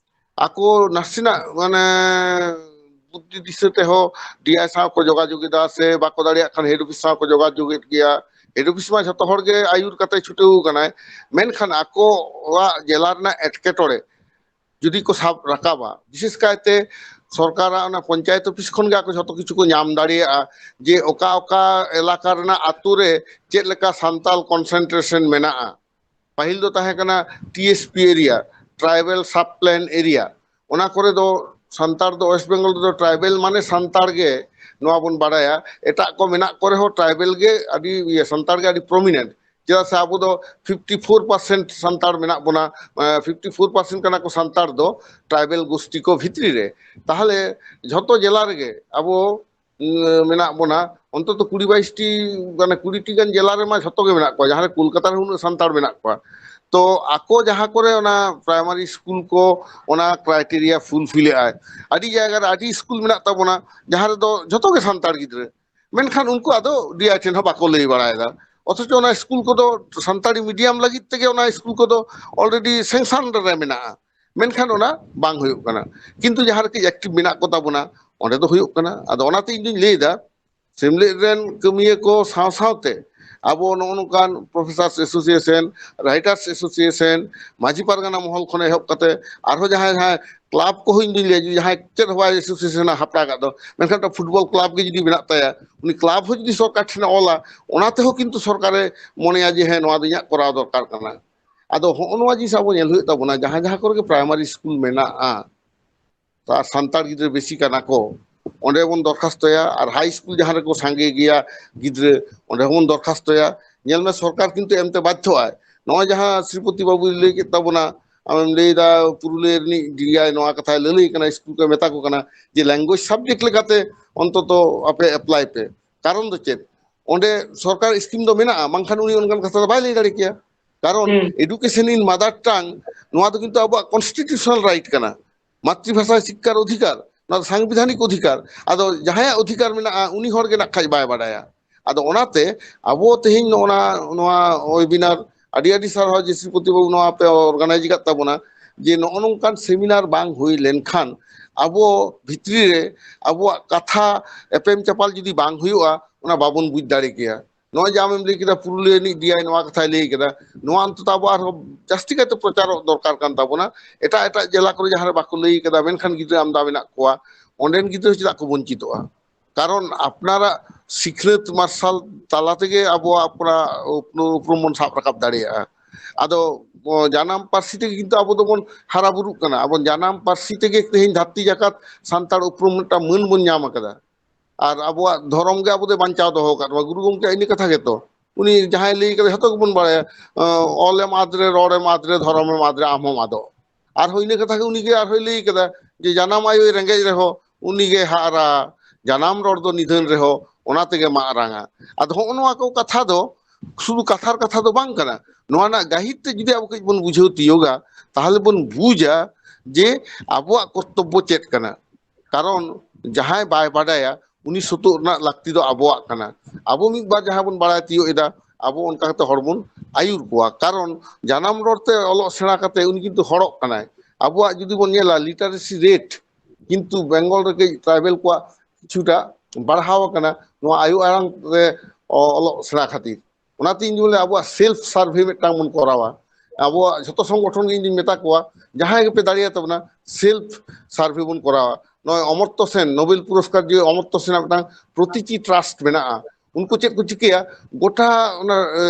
ᱟᱠᱚ ᱱᱟᱥᱮᱱᱟᱜ ᱢᱟᱱᱮ ᱵᱩᱫᱽᱫᱷᱤ ᱫᱤᱥᱟᱹ ᱛᱮᱦᱚᱸ ᱰᱤᱟᱭ ᱥᱟᱶ ᱠᱚ ᱡᱳᱜᱟᱡᱳᱜᱽ ᱮᱫᱟ, ᱥᱮ ᱵᱟᱠᱚ ᱫᱟᱲᱮᱭᱟᱜ ᱠᱷᱟᱱ ᱦᱮᱰ ᱚᱯᱷᱤᱥ ᱥᱟᱶ ᱠᱚ ᱡᱳᱜᱟᱡᱳᱜᱽ ᱮᱫ ᱜᱮᱭᱟ᱾ ᱦᱮᱰ ᱚᱯᱷᱤᱥ ᱢᱟ ᱡᱷᱚᱛᱚ ᱦᱚᱲ ᱜᱮ ᱟᱹᱭᱩᱨ ᱠᱟᱛᱮ ᱪᱷᱩᱴᱟᱹᱣ ᱟᱠᱟᱱᱟᱭ, ᱢᱮᱱᱠᱷᱟᱱ ᱟᱠᱚᱣᱟᱜ ᱡᱮᱞᱟ ᱨᱮᱱᱟᱜ ᱮᱴᱠᱮᱴᱚᱬᱮ ᱡᱩᱫᱤ ᱠᱚ ᱥᱟᱵ ᱨᱟᱠᱟᱵᱟ, ᱵᱤᱥᱮᱥ ᱠᱟᱭᱛᱮ ᱥᱚᱨᱠᱟᱨᱟᱜ ᱚᱱᱟ ᱯᱚᱧᱪᱟᱭᱮᱛ ᱚᱯᱷᱤᱥ ᱠᱷᱚᱱ ᱜᱮ ᱟᱠᱚ ᱡᱷᱚᱛᱚ ᱠᱤᱪᱷᱩ ᱠᱚ ᱧᱟᱢ ᱫᱟᱲᱮᱭᱟᱜᱼᱟ, ᱡᱮ ᱚᱠᱟ ᱚᱠᱟ ᱮᱞᱟᱠᱟ ᱨᱮᱱᱟᱜ ᱟᱛᱳ ᱨᱮ ᱪᱮᱫ ᱞᱮᱠᱟ ᱥᱟᱱᱛᱟᱞ concentration ᱢᱮᱱᱟᱜᱼᱟ᱾ ᱯᱟᱹᱦᱤᱞ ᱫᱚ ᱛᱟᱦᱮᱸ ᱠᱟᱱᱟ T S P area, Tribal Sub Plan Area, ᱚᱱᱟ ᱠᱚᱨᱮ ᱫᱚ ᱥᱟᱱᱛᱟᱲ ᱫᱚ West Bengal ᱨᱮᱫᱚ tribal ᱢᱟᱱᱮ ᱥᱟᱱᱛᱟᱲ ᱜᱮ ᱱᱚᱣᱟ ᱵᱚᱱ ᱵᱟᱲᱟᱭᱟ᱾ ᱮᱴᱟᱜ ᱠᱚ ᱢᱮᱱᱟᱜ ᱠᱚᱨᱮ ᱦᱚᱸ tribal ᱜᱮ ᱟᱹᱰᱤ ᱤᱭᱟᱹ, ᱥᱟᱱᱛᱟᱲ ᱜᱮ ᱟᱹᱰᱤ prominent᱾ ᱪᱮᱫᱟᱜ ᱥᱮ ᱟᱵᱚ ᱫᱚ ᱯᱷᱤᱯᱴᱤ ᱯᱷᱳᱨ ᱯᱟᱨᱥᱮᱱᱴ ᱥᱟᱱᱛᱟᱲ ᱢᱮᱱᱟᱜ ᱵᱚᱱᱟ, ᱯᱷᱤᱯᱴᱤ ᱯᱷᱳᱨ ᱯᱟᱨᱥᱮᱱᱴ ᱠᱟᱱᱟ ᱠᱚ ᱥᱟᱱᱛᱟᱲ ᱫᱚ ᱴᱨᱟᱭᱵᱮᱞ ᱜᱳᱥᱴᱤ ᱠᱚ ᱵᱷᱤᱛᱨᱤ ᱨᱮ᱾ ᱛᱟᱦᱚᱞᱮ ᱡᱷᱚᱛᱚ ᱡᱮᱞᱟ ᱨᱮᱜᱮ ᱟᱵᱚ ᱩᱸ, ᱢᱮᱱᱟᱜ ᱵᱚᱱᱟ, ᱚᱱᱛᱚᱛᱚ ᱠᱩᱲᱤ ᱵᱟᱭᱤᱥ ᱴᱤ, ᱢᱟᱱᱮ ᱠᱩᱲᱤ ᱴᱤ ᱜᱟᱱ ᱡᱮᱞᱟ ᱨᱮᱢᱟ ᱡᱷᱚᱛᱚ ᱜᱮ ᱢᱮᱱᱟᱜ ᱠᱚᱣᱟ, ᱡᱟᱦᱟᱸ ᱨᱮ ᱠᱳᱞᱠᱟᱛᱟ ᱨᱮᱦᱚᱸ ᱩᱱᱟᱹᱜ ᱥᱟᱱᱛᱟᱲ ᱢᱮᱱᱟᱜ ᱠᱚᱣᱟ᱾ ᱛᱚ ᱟᱠᱚ ᱡᱟᱦᱟᱸ ᱠᱚᱨᱮ ᱚᱱᱟ ᱯᱨᱟᱭᱢᱟᱨᱤ ᱥᱠᱩᱞ ᱠᱚ ᱚᱱᱟ ᱠᱨᱟᱭᱴᱮᱨᱤᱭᱟ ᱯᱷᱩᱞᱯᱷᱤᱞ ᱮᱫᱼᱟᱭ, ᱟᱹᱰᱤ ᱡᱟᱭᱜᱟ ᱨᱮ ᱟᱹᱰᱤ ᱥᱠᱩᱞ ᱢᱮᱱᱟᱜ ᱛᱟᱵᱚᱱᱟ ᱡᱟᱦᱟᱸ ᱨᱮᱫᱚ ᱡᱷᱚᱛᱚ ᱜᱮ ᱥᱟᱱᱛᱟᱲ ᱜᱤᱫᱽᱨᱟᱹ, ᱢᱮᱱᱠᱷᱟᱱ ᱩᱱᱠᱩ ᱟᱫᱚ ᱰᱤ ᱟᱭ ᱴᱷᱮᱱ ᱦᱚᱸ ᱵᱟᱠᱚ ᱞᱟᱹᱭ ᱵᱟᱲᱟᱭᱮᱫᱟ᱾ ᱚᱛᱷᱚᱪᱚ ᱚᱱᱟ ᱥᱠᱩᱞ ᱠᱚᱫᱚ ᱥᱟᱱᱛᱟᱲᱤ ᱢᱤᱰᱤᱭᱟᱢ ᱞᱟᱹᱜᱤᱫ ᱛᱮᱜᱮ ᱚᱱᱟ ᱥᱠᱩᱞ ᱠᱚᱫᱚ ᱚᱞᱨᱮᱰᱤ ᱥᱮᱝᱥᱟᱱ ᱨᱮ ᱢᱮᱱᱟᱜᱼᱟ, ᱢᱮᱱᱠᱷᱟᱱ ᱚᱱᱟ ᱵᱟᱝ ᱦᱩᱭᱩᱜ ᱠᱟᱱᱟ᱾ ᱠᱤᱱᱛᱩ ᱡᱟᱦᱟᱸ ᱨᱮ ᱠᱟᱹᱡ ᱮᱠᱴᱤᱵᱷ ᱢᱮᱱᱟᱜ ᱠᱚ ᱛᱟᱵᱚᱱᱟ, ᱚᱸᱰᱮ ᱫᱚ ᱦᱩᱭᱩᱜ ᱠᱟᱱᱟ᱾ ᱟᱫᱚ ᱚᱱᱟᱛᱮ ᱤᱧ ᱫᱩᱧ ᱞᱟᱹᱭ ᱮᱫᱟ, ᱥᱮᱢᱞᱮᱫ ᱨᱮᱱ ᱠᱟᱹᱢᱤᱭᱟᱹ ᱠᱚ ᱥᱟᱶ ᱥᱟᱶᱛᱮ ᱟᱵᱚ ᱱᱚᱜᱼᱚ ᱱᱚᱝᱠᱟᱱ ᱯᱨᱚᱯᱷᱮᱥᱟᱨᱥ association, writers association, Majhi Pargana Mahal ᱠᱷᱚᱱ ᱮᱦᱚᱵ ᱠᱟᱛᱮ ᱟᱨᱦᱚᱸ ᱡᱟᱦᱟᱸᱭ ᱡᱟᱦᱟᱸᱭ ᱠᱞᱟᱵᱽ ᱠᱚᱦᱚᱸ ᱤᱧ ᱫᱩᱧ ᱞᱟᱹᱭᱟ, ᱡᱩᱫᱤ ᱡᱟᱦᱟᱸᱭ ᱪᱮᱫ ᱦᱚᱸ ᱵᱟᱭ ᱮᱥᱳᱥᱤᱭᱮᱥᱚᱱ ᱦᱟᱯᱲᱟᱣ ᱠᱟᱜ ᱫᱚ, ᱢᱮᱱᱠᱷᱟᱱ ᱯᱷᱩᱴᱵᱚᱞ ᱠᱞᱟᱵᱽ ᱜᱮ ᱡᱩᱫᱤ ᱢᱮᱱᱟᱜ ᱛᱟᱭᱟ, ᱩᱱᱤ ᱠᱞᱟᱵᱽ ᱦᱚᱸ ᱡᱩᱫᱤ ᱥᱚᱨᱠᱟᱨ ᱴᱷᱮᱱᱮ ᱚᱞᱟ, ᱚᱱᱟ ᱛᱮᱦᱚᱸ ᱠᱤᱱᱛᱩ ᱥᱚᱨᱠᱟᱨᱮ ᱢᱚᱱᱮᱭᱟ ᱡᱮ ᱦᱮᱸ, ᱱᱚᱣᱟ ᱫᱚ ᱤᱧᱟᱹᱜ ᱠᱚᱨᱟᱣ ᱫᱚᱨᱠᱟᱨ ᱠᱟᱱᱟ᱾ ᱟᱫᱚ ᱦᱚᱸᱜᱼᱚ ᱱᱚᱣᱟ ᱡᱤᱱᱤᱥ ᱟᱵᱚ ᱧᱮᱞ ᱦᱩᱭᱩᱜ ᱛᱟᱵᱚᱱᱟ, ᱡᱟᱦᱟᱸ ᱡᱟᱦᱟᱸ ᱠᱚᱨᱮ ᱜᱮ ᱯᱨᱟᱭᱢᱟᱨᱤ ᱥᱠᱩᱞ ᱢᱮᱱᱟᱜᱼᱟ, ᱟᱨ ᱥᱟᱱᱛᱟᱲ ᱜᱤᱫᱽᱨᱟᱹ ᱵᱮᱥᱤ ᱠᱟᱱᱟ ᱠᱚ, ᱚᱸᱰᱮ ᱵᱚᱱ ᱫᱚᱨᱠᱷᱟᱥᱛᱚᱭᱟ, ᱟᱨ ᱦᱟᱭ ᱥᱠᱩᱞ ᱡᱟᱦᱟᱸ ᱨᱮᱠᱚ ᱥᱟᱸᱜᱮ ᱜᱮᱭᱟ ᱜᱤᱫᱽᱨᱟᱹ, ᱚᱸᱰᱮ ᱦᱚᱸᱵᱚᱱ ᱫᱚᱨᱠᱷᱟᱥᱛᱚᱭᱟ᱾ ᱧᱮᱞ ᱢᱮ, ᱥᱚᱨᱠᱟᱨ ᱠᱤᱱᱛᱩ ᱮᱢᱛᱮ ᱵᱟᱫᱽᱫᱷᱚᱜᱼᱟᱭ᱾ ᱱᱚᱜᱼᱚᱭ ᱡᱟᱦᱟᱸ ᱥᱨᱤᱯᱚᱛᱤ ᱵᱟᱵᱩᱭ ᱞᱟᱹᱭ ᱠᱮᱫ ᱛᱟᱵᱚᱱᱟ, ᱟᱢᱮᱢ ᱞᱟᱹᱭᱫᱟ ᱯᱩᱨᱩᱞᱤᱭᱟᱹ ᱨᱤᱱᱤᱡ ᱰᱤ ᱟᱭ ᱱᱚᱣᱟ ᱠᱟᱛᱷᱟᱭ ᱞᱟᱹᱞᱟᱹᱭ ᱠᱟᱱᱟ, ᱥᱠᱩᱞ ᱠᱚ ᱢᱮᱛᱟ ᱠᱚ ᱠᱟᱱᱟ ᱡᱮ ᱞᱮᱝᱜᱩᱭᱮᱡᱽ ᱥᱟᱵᱡᱮᱠᱴ ᱞᱮᱠᱟᱛᱮ ᱚᱱᱛᱚᱛᱚ ᱟᱯᱮ ᱮᱯᱞᱟᱭ ᱯᱮ᱾ ᱠᱟᱨᱚᱱ ᱫᱚ ᱪᱮᱫ? ᱚᱸᱰᱮ ᱥᱚᱨᱠᱟᱨ ᱥᱠᱤᱢ ᱫᱚ ᱢᱮᱱᱟᱜᱼᱟ, ᱵᱟᱝᱠᱷᱟᱱ ᱩᱱᱤ ᱚᱱᱠᱟᱱ ᱠᱟᱛᱷᱟ ᱫᱚ ᱵᱟᱭ ᱞᱟᱹᱭ ᱫᱟᱲᱮ ᱠᱮᱭᱟ᱾ ᱠᱟᱨᱚᱱ ᱦᱩᱸ᱾ Education in mother tongue, ᱱᱚᱣᱟ ᱫᱚ ᱠᱤᱱᱛᱩ ᱟᱵᱚᱣᱟᱜ ᱠᱚᱱᱥᱴᱤᱴᱤᱭᱩᱥᱚᱱᱟᱞ ᱨᱟᱭᱤᱴ ᱠᱟᱱᱟ, ᱢᱟᱛᱨᱤᱵᱷᱟᱥᱟ ᱥᱤᱠᱠᱷᱟᱨ ᱚᱫᱷᱤᱠᱟᱨ, ᱱᱚᱣᱟ ᱫᱚ ᱥᱟᱝᱵᱤᱫᱷᱟᱱᱤᱠ ᱚᱫᱷᱤᱠᱟᱨ᱾ ᱟᱫᱚ ᱡᱟᱦᱟᱸᱭᱟᱜ ᱚᱫᱷᱤᱠᱟᱨ ᱢᱮᱱᱟᱜᱼᱟ, ᱩᱱᱤ ᱦᱚᱲ ᱜᱮ ᱱᱟᱜ ᱠᱷᱟᱡ ᱵᱟᱭ ᱵᱟᱰᱟᱭᱟ᱾ ᱟᱫᱚ ᱚᱱᱟᱛᱮ ᱟᱵᱚ ᱛᱮᱦᱮᱧ ᱱᱚᱜᱼᱚ ᱱᱟ, ᱱᱚᱣᱟ ᱣᱮᱵᱤᱱᱟᱨ, ᱟᱹᱰᱤ ᱟᱹᱰᱤ ᱥᱟᱨᱦᱟᱣ ᱡᱮ ᱥᱨᱤᱯᱚᱛᱤ ᱵᱟᱵᱩ ᱱᱚᱣᱟ ᱯᱮ ᱚᱨᱜᱟᱱᱟᱭᱤᱡᱽ ᱟᱠᱟᱫ ᱛᱟᱵᱚᱱᱟ, ᱡᱮ ᱱᱚᱜᱼᱚ ᱱᱚᱝᱠᱟᱱ ᱥᱮᱢᱤᱱᱟᱨ ᱵᱟᱝ ᱦᱩᱭ ᱞᱮᱱᱠᱷᱟᱱ ᱟᱵᱚ ᱵᱷᱤᱛᱨᱤ ᱨᱮ ᱟᱵᱚᱣᱟᱜ ᱠᱟᱛᱷᱟ ᱮᱯᱮᱢ ᱪᱟᱯᱟᱞ ᱡᱩᱫᱤ ᱵᱟᱝ ᱦᱩᱭᱩᱜᱼᱟ, ᱚᱱᱟ ᱵᱟᱵᱚᱱ ᱵᱩᱡᱽ ᱫᱟᱲᱮ ᱠᱮᱭᱟ᱾ ᱱᱚᱜᱼᱚᱭ ᱡᱮ ᱟᱢᱮᱢ ᱞᱟᱹᱭ ᱠᱮᱫᱟ ᱯᱩᱨᱩᱞᱤᱭᱟᱹ ᱨᱤᱱᱤᱡ ᱰᱤ ᱟᱭ ᱱᱚᱣᱟ ᱠᱟᱛᱷᱟᱭ ᱞᱟᱹᱭ ᱠᱮᱫᱟ, ᱱᱚᱣᱟ ᱚᱱᱛᱚᱛᱚ ᱟᱵᱚ ᱟᱨᱦᱚᱸ ᱡᱟᱹᱥᱛᱤ ᱠᱟᱭᱛᱮ ᱯᱨᱚᱪᱟᱨᱚᱜ ᱫᱚᱨᱠᱟᱨ ᱠᱟᱱ ᱛᱟᱵᱚᱱᱟ᱾ ᱮᱴᱟᱜ ᱮᱴᱟᱜ ᱡᱮᱞᱟ ᱠᱚᱨᱮ ᱡᱟᱦᱟᱸ ᱨᱮ ᱵᱟᱠᱚ ᱞᱟᱹᱭ ᱠᱟᱫᱟ, ᱢᱮᱱᱠᱷᱟᱱ ᱜᱤᱫᱽᱨᱟᱹ ᱟᱢᱫᱟ ᱢᱮᱱᱟᱜ ᱠᱚᱣᱟ, ᱚᱸᱰᱮᱱ ᱜᱤᱫᱽᱨᱟᱹ ᱪᱮᱫᱟᱜ ᱠᱚ ᱵᱚᱧᱪᱤᱛᱚᱜᱼᱟ? ᱠᱟᱨᱚᱱ ᱟᱯᱱᱟᱨᱟᱜ ᱥᱤᱠᱷᱱᱟᱹᱛ ᱢᱟᱨᱥᱟᱞ ᱛᱟᱞᱟ ᱛᱮᱜᱮ ᱟᱵᱚᱣᱟᱜ ᱟᱯᱱᱟᱨ ᱩᱯᱨᱩᱢ ᱵᱚᱱ ᱥᱟᱵ ᱨᱟᱠᱟᱵ ᱫᱟᱲᱮᱭᱟᱜᱼᱟ᱾ ᱟᱫᱚ ᱡᱟᱱᱟᱢ ᱯᱟᱹᱨᱥᱤ ᱛᱮᱜᱮ ᱠᱤᱱᱛᱩ ᱟᱵᱚ ᱫᱚᱵᱚᱱ ᱦᱟᱨᱟ ᱵᱩᱨᱩᱜ ᱠᱟᱱᱟ᱾ ᱟᱵᱚ ᱡᱟᱱᱟᱢ ᱯᱟᱹᱨᱥᱤ ᱛᱮᱜᱮ ᱛᱮᱦᱮᱧ ᱫᱷᱟᱹᱨᱛᱤ ᱡᱟᱠᱟᱛ ᱥᱟᱱᱛᱟᱲ ᱩᱯᱨᱩᱢ ᱢᱤᱫᱴᱟᱝ ᱢᱟᱹᱱ ᱵᱚᱱ ᱧᱟᱢ ᱟᱠᱟᱫᱟ᱾ ᱟᱨ ᱟᱵᱚᱣᱟᱜ ᱫᱷᱚᱨᱚᱢ ᱜᱮ ᱟᱵᱚ ᱫᱚᱭ ᱵᱟᱧᱪᱟᱣ ᱫᱚᱦᱚ ᱟᱠᱟᱫ ᱵᱚᱱᱟ᱾ ᱜᱩᱨᱩ ᱜᱚᱢᱠᱮᱭᱟᱜ ᱤᱱᱟᱹ ᱠᱟᱛᱷᱟ ᱜᱮᱛᱚ, ᱩᱱᱤ ᱡᱟᱦᱟᱸᱭ ᱞᱟᱹᱭ ᱠᱟᱫᱟ, ᱡᱷᱚᱛᱚ ᱜᱮᱵᱚᱱ ᱵᱟᱲᱟᱭᱟ, ᱚᱞᱮᱢ ᱟᱫ ᱨᱮ, ᱨᱚᱲᱮᱢ ᱟᱫ ᱨᱮ, ᱫᱷᱚᱨᱚᱢᱮᱢ ᱟᱫ ᱨᱮ, ᱟᱢ ᱦᱚᱸᱢ ᱟᱫᱚᱜ᱾ ᱟᱨᱦᱚᱸ ᱤᱱᱟᱹ ᱠᱟᱛᱷᱟ ᱜᱮ ᱩᱱᱤᱜᱮ ᱟᱨᱦᱚᱸᱭ ᱞᱟᱹᱭ ᱠᱟᱫᱟ ᱡᱮ, ᱡᱟᱱᱟᱢ ᱟᱭᱳᱭ ᱨᱮᱸᱜᱮᱡ ᱨᱮᱦᱚᱸ ᱩᱱᱤᱜᱮ ᱦᱟᱜ ᱨᱟ, ᱡᱟᱱᱟᱢ ᱨᱚᱲ ᱫᱚ ᱱᱤᱫᱷᱟᱹᱱ ᱨᱮᱦᱚᱸ ᱚᱱᱟ ᱛᱮᱜᱮ ᱢᱟᱜ ᱨᱟᱝᱟ᱾ ᱟᱫᱚ ᱦᱚᱸᱜᱼᱚ ᱱᱚᱣᱟ ᱠᱚ ᱠᱟᱛᱷᱟ ᱫᱚ ᱥᱩᱫᱷᱩ ᱠᱟᱛᱷᱟᱨ ᱠᱟᱛᱷᱟ ᱫᱚ ᱵᱟᱝ ᱠᱟᱱᱟ᱾ ᱱᱚᱣᱟ ᱨᱮᱱᱟᱜ ᱜᱟᱹᱦᱤᱨ ᱛᱮ ᱡᱩᱫᱤ ᱟᱵᱚ ᱠᱟᱹᱡ ᱵᱚᱱ ᱵᱩᱡᱷᱟᱹᱣ ᱛᱤᱭᱳᱜᱟ, ᱛᱟᱦᱚᱞᱮ ᱵᱚᱱ ᱵᱩᱡᱟ ᱡᱮ ᱟᱵᱚᱣᱟᱜ ᱠᱚᱨᱛᱚᱵᱵᱚ ᱪᱮᱫ ᱠᱟᱱᱟ᱾ ᱠᱟᱨᱚᱱ ᱡᱟᱦᱟᱸᱭ ᱵᱟᱭ ᱵᱟᱰᱟᱭᱟ, ᱩᱱᱤ ᱥᱩᱛᱩᱜ ᱨᱮᱱᱟᱜ ᱞᱟᱹᱠᱛᱤ ᱫᱚ ᱟᱵᱚᱣᱟᱜ ᱠᱟᱱᱟ᱾ ᱟᱵᱚ ᱢᱤᱫ ᱵᱟᱨ ᱡᱟᱦᱟᱸ ᱵᱚᱱ ᱵᱟᱲᱟᱭ ᱛᱤᱭᱳᱜ ᱮᱫᱟ, ᱟᱵᱚ ᱚᱱᱠᱟ ᱠᱟᱛᱮ ᱦᱚᱲ ᱵᱚᱱ ᱟᱹᱭᱩᱨ ᱠᱚᱣᱟ᱾ ᱠᱟᱨᱚᱱ ᱡᱟᱱᱟᱢ ᱨᱚᱲ ᱛᱮ ᱚᱞᱚᱜ ᱥᱮᱬᱟ ᱠᱟᱛᱮ ᱩᱱᱤ ᱠᱤᱱᱛᱩ ᱦᱚᱲᱚᱜ ᱠᱟᱱᱟᱭ᱾ ᱟᱵᱚᱣᱟᱜ ᱡᱩᱫᱤ ᱵᱚᱱ ᱧᱮᱞᱟ, literacy rate ᱠᱤᱱᱛᱩ ᱵᱮᱝᱜᱚᱞ ᱨᱮ ᱠᱟᱹᱡ tribal ᱠᱚᱣᱟᱜ ᱠᱤᱪᱷᱩᱴᱟ ᱵᱟᱲᱦᱟᱣ ᱟᱠᱟᱱᱟ ᱱᱚᱣᱟ ᱟᱭᱳ ᱟᱲᱟᱝ ᱨᱮ ᱚ-, ᱚᱞᱚᱜ ᱥᱮᱬᱟ ᱠᱷᱟᱹᱛᱤᱨ᱾ ᱚᱱᱟᱛᱮ ᱤᱧ ᱵᱚᱞᱮ ᱟᱵᱚᱣᱟᱜ self survey ᱢᱤᱫᱴᱟᱝ ᱵᱚᱱ ᱠᱚᱨᱟᱣᱟ᱾ ᱟᱵᱚᱣᱟᱜ ᱡᱷᱚᱛᱚ ᱥᱚᱝᱜᱚᱴᱷᱚᱱ ᱜᱮ ᱤᱧ ᱫᱩᱧ ᱢᱮᱛᱟ ᱠᱚᱣᱟ, ᱡᱟᱦᱟᱸᱭ ᱜᱮᱯᱮ ᱫᱟᱲᱮᱭᱟᱜ ᱛᱟᱵᱚᱱᱟ, self survey ᱵᱚᱱ ᱠᱚᱨᱟᱣᱟ᱾ ᱱᱚᱜᱼᱚᱭ ᱚᱢᱚᱨᱛᱚ ᱥᱮᱱ, ᱱᱳᱵᱮᱞ ᱯᱩᱨᱚᱥᱠᱟᱨ ᱡᱮ ᱚᱢᱚᱨᱛᱚ ᱥᱮᱱᱟᱜ ᱢᱤᱫᱴᱟᱝ ᱯᱨᱚᱛᱤᱪᱤ trust ᱢᱮᱱᱟᱜᱼᱟ, ᱩᱱᱠᱩ ᱪᱮᱫ ᱠᱚ ᱪᱤᱠᱟᱹᱭᱟ, ᱜᱚᱴᱟ ᱚᱱᱟ, ᱮ,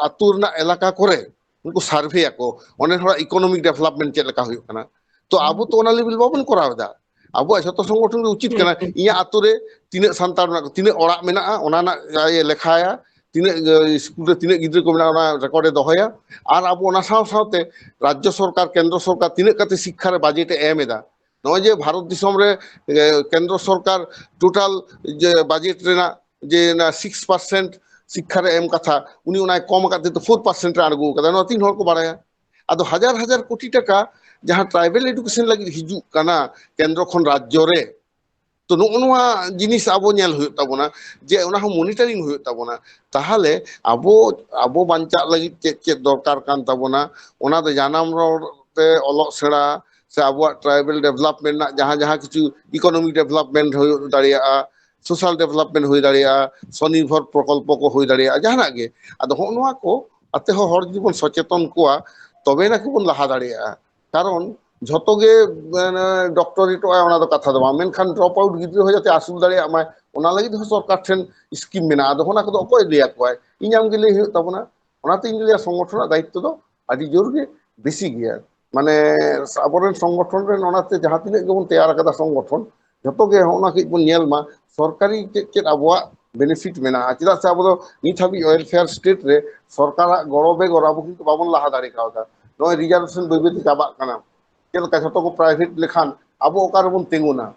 ᱟᱹᱛᱩ ᱨᱮᱱᱟᱜ ᱮᱞᱟᱠᱟ ᱠᱚᱨᱮ ᱩᱱᱠᱩ survey ᱟᱠᱚ, ᱚᱸᱰᱮ ᱦᱚᱲᱟᱜ economic development ᱪᱮᱫ ᱞᱮᱠᱟ ᱦᱩᱭᱩᱜ ᱠᱟᱱᱟ᱾ ᱛᱚ ᱟᱵᱚ ᱛᱚ ᱚᱱᱟ level ᱵᱟᱵᱚᱱ ᱠᱚᱨᱟᱣ ᱮᱫᱟ᱾ ᱟᱵᱚᱣᱟᱜ ᱡᱷᱚᱛᱚ ᱥᱚᱝᱜᱚᱴᱷᱚᱱ ᱜᱮ ᱩᱪᱤᱛ ᱠᱟᱱᱟ, ᱤᱧᱟᱹᱜ ᱟᱹᱛᱩ ᱨᱮ ᱛᱤᱱᱟᱹᱜ ᱥᱟᱱᱛᱟᱲ ᱢᱮᱱᱟᱜ ᱠᱚᱣᱟ, ᱛᱤᱱᱟᱹᱜ ᱚᱲᱟᱜ ᱢᱮᱱᱟᱜᱼᱟ, ᱚᱱᱟ ᱨᱮᱱᱟᱜ ᱟᱡ ᱮ ᱞᱮᱠᱷᱟᱭᱟ, ᱛᱤᱱᱟᱹᱜ, ᱮ, ᱥᱠᱩᱞ ᱨᱮ ᱛᱤᱱᱟᱹᱜ ᱜᱤᱫᱽᱨᱟᱹ ᱠᱚ ᱢᱮᱱᱟᱜᱼᱟ, ᱚᱱᱟ record ᱮ ᱫᱚᱦᱚᱭᱟ᱾ ᱟᱨ ᱟᱵᱚ ᱚᱱᱟ ᱥᱟᱶ ᱥᱟᱶᱛᱮ ᱨᱟᱡᱽᱡᱚ ᱥᱚᱨᱠᱟᱨ, ᱠᱮᱱᱫᱨᱚ ᱥᱚᱨᱠᱟᱨ ᱛᱤᱱᱟᱹᱜ ᱠᱟᱛᱮ ᱥᱤᱠᱠᱷᱟ ᱨᱮ budget ᱮ ᱮᱢ ᱮᱫᱟ᱾ ᱱᱚᱜᱼᱚᱭ ᱡᱮ ᱵᱷᱟᱨᱚᱛ ᱫᱤᱥᱚᱢ ᱨᱮ, ᱮ, ᱠᱮᱱᱫᱨᱚ ᱥᱚᱨᱠᱟᱨ total ᱡᱮ budget ᱨᱮᱱᱟᱜ ᱡᱮ ᱚᱱᱟ six percent ᱥᱤᱠᱠᱷᱟ ᱨᱮ ᱮᱢ ᱠᱟᱛᱷᱟ, ᱩᱱᱤ ᱚᱱᱟᱭ ᱠᱚᱢ ᱟᱠᱟᱫ ᱛᱮ four percent ᱨᱮ ᱟᱬᱜᱚ ᱟᱠᱟᱫᱟ᱾ ᱱᱚᱣᱟ ᱛᱤᱱ ᱦᱚᱲ ᱠᱚ ᱵᱟᱲᱟᱭᱟ? ᱟᱫᱚ ᱦᱟᱡᱟᱨ ᱦᱟᱡᱟᱨ ᱠᱳᱴᱤ ᱴᱟᱠᱟ ᱡᱟᱦᱟᱸ tribal education ᱞᱟᱹᱜᱤᱫ ᱦᱤᱡᱩᱜ ᱠᱟᱱᱟ ᱠᱮᱱᱫᱨᱚ ᱠᱷᱚᱱ ᱨᱟᱡᱽᱡᱚ ᱨᱮ, ᱛᱚ ᱱᱚᱜᱼᱚ ᱱᱚᱣᱟ ᱡᱤᱱᱤᱥ ᱟᱵᱚ ᱧᱮᱞ ᱦᱩᱭᱩᱜ ᱛᱟᱵᱚᱱᱟ, ᱡᱮ ᱚᱱᱟ ᱦᱚᱸ monitoring ᱦᱩᱭᱩᱜ ᱛᱟᱵᱚᱱᱟ᱾ ᱛᱟᱦᱚᱞᱮ ᱟᱵᱚ, ᱟᱵᱚ ᱵᱟᱧᱪᱟᱜ ᱞᱟᱹᱜᱤᱫ ᱪᱮᱫ ᱪᱮᱫ ᱫᱚᱨᱠᱟᱨ ᱠᱟᱱ ᱛᱟᱵᱚᱱᱟ, ᱚᱱᱟ ᱫᱚ ᱡᱟᱱᱟᱢ ᱨᱚᱲ ᱛᱮ ᱚᱞᱚᱜ ᱥᱮᱬᱟ, ᱥᱮ ᱟᱵᱚᱣᱟᱜ tribal development ᱨᱮᱱᱟᱜ ᱡᱟᱦᱟᱸ ᱡᱟᱦᱟᱸ ᱠᱤᱪᱷᱩ economic development ᱦᱩᱭ ᱫᱟᱲᱮᱭᱟᱜᱼᱟ, social development ᱦᱩᱭ ᱫᱟᱲᱮᱭᱟᱜᱼᱟ, ᱥᱚᱱᱤᱨᱵᱷᱚᱨ ᱯᱨᱚᱠᱚᱞᱯᱚ ᱠᱚ ᱦᱩᱭ ᱫᱟᱲᱮᱭᱟᱜᱼᱟ, ᱡᱟᱦᱟᱱᱟᱜ ᱜᱮ᱾ ᱟᱫᱚ ᱦᱚᱸᱜᱼᱚ ᱱᱚᱣᱟ ᱠᱚ ᱟᱛᱮ ᱦᱚᱸ ᱦᱚᱲ ᱡᱩᱫᱤ ᱵᱚᱱ ᱥᱚᱪᱮᱛᱚᱱ ᱠᱚᱣᱟ, ᱛᱚᱵᱮ ᱮᱱᱟ ᱠᱚ ᱵᱚᱱ ᱞᱟᱦᱟ ᱫᱟᱲᱮᱭᱟᱜᱼᱟ᱾ ᱠᱟᱨᱚᱱ ᱡᱷᱚᱛᱚ ᱜᱮ, ᱢᱟᱱᱮ, doctorate ᱚᱜᱼᱟᱭ, ᱚᱱᱟ ᱫᱚ ᱠᱟᱛᱷᱟ ᱫᱚ ᱵᱟᱝ, ᱢᱮᱱᱠᱷᱟᱱ drop out ᱜᱤᱫᱽᱨᱟᱹ ᱦᱚᱸ ᱡᱟᱛᱮ ᱟᱹᱥᱩᱞ ᱫᱟᱲᱮᱭᱟᱜ ᱢᱟᱭ, ᱚᱱᱟ ᱞᱟᱹᱜᱤᱫ ᱦᱚᱸ ᱥᱚᱨᱠᱟᱨ ᱴᱷᱮᱱ scheme ᱢᱮᱱᱟᱜᱼᱟ᱾ ᱟᱫᱚ ᱚᱱᱟ ᱠᱚᱫᱚ ᱚᱠᱚᱭ ᱞᱟᱹᱭ ᱟᱠᱚᱣᱟᱭ? ᱤᱧ ᱟᱢ ᱜᱮ ᱞᱟᱹᱭ ᱦᱩᱭᱩᱜ ᱛᱟᱵᱚᱱᱟ᱾ ᱚᱱᱟᱛᱮ ᱤᱧ ᱞᱟᱹᱭᱟ, ᱥᱚᱝᱜᱚᱴᱷᱚᱱᱟᱜ ᱫᱟᱭᱤᱛᱛᱚ ᱫᱚ ᱟᱹᱰᱤ ᱡᱳᱨ ᱜᱮ ᱵᱮᱥᱤ ᱜᱮᱭᱟ᱾ ᱢᱟᱱᱮ, ᱟᱵᱚᱨᱮᱱ ᱥᱚᱝᱜᱚᱴᱷᱚᱱ ᱨᱮᱱ ᱚᱱᱟᱛᱮ ᱡᱟᱦᱟᱸ ᱛᱤᱱᱟᱹᱜ ᱜᱮᱵᱚᱱ ᱛᱮᱭᱟᱨ ᱟᱠᱟᱫᱟ ᱥᱚᱝᱜᱚᱴᱷᱚᱱ, ᱡᱷᱚᱛᱚ ᱜᱮ ᱦᱚᱸᱜᱼᱚ ᱱᱟ ᱠᱟᱹᱡ ᱵᱚᱱ ᱧᱮᱞ ᱢᱟ, ᱥᱚᱨᱠᱟᱨᱤ ᱪᱮᱫ ᱪᱮᱫ ᱟᱵᱚᱣᱟᱜ ᱵᱮᱱᱤᱯᱷᱤᱴ ᱢᱮᱱᱟᱜᱼᱟ᱾ ᱪᱮᱫᱟᱜ ᱥᱮ ᱟᱵᱚ ᱫᱚ ᱱᱤᱛ ᱦᱟᱹᱵᱤᱡ ᱳᱭᱮᱞᱯᱷᱮᱭᱟᱨ ᱥᱴᱮᱴ ᱨᱮ ᱥᱚᱨᱠᱟᱨᱟᱜ ᱜᱚᱲᱚ ᱵᱮᱜᱚᱨ ᱟᱵᱚ ᱠᱤᱱᱛᱩ ᱵᱟᱵᱚᱱ ᱞᱟᱦᱟ ᱫᱟᱲᱮ ᱠᱟᱣᱫᱟ᱾ ᱱᱚᱜᱼᱚᱭ ᱨᱤᱡᱟᱨᱵᱷᱮᱥᱚᱱ ᱵᱟᱹᱭ ᱵᱟᱹᱭ ᱛᱮ ᱪᱟᱵᱟᱜ ᱠᱟᱱᱟ᱾ ᱪᱮᱫ ᱞᱮᱠᱟ ᱡᱷᱚᱛᱚ ᱠᱚ ᱯᱨᱟᱭᱵᱷᱮᱴ ᱞᱮᱠᱷᱟᱱ ᱟᱵᱚ ᱚᱠᱟ ᱨᱮᱵᱚᱱ ᱛᱤᱸᱜᱩᱱᱟ?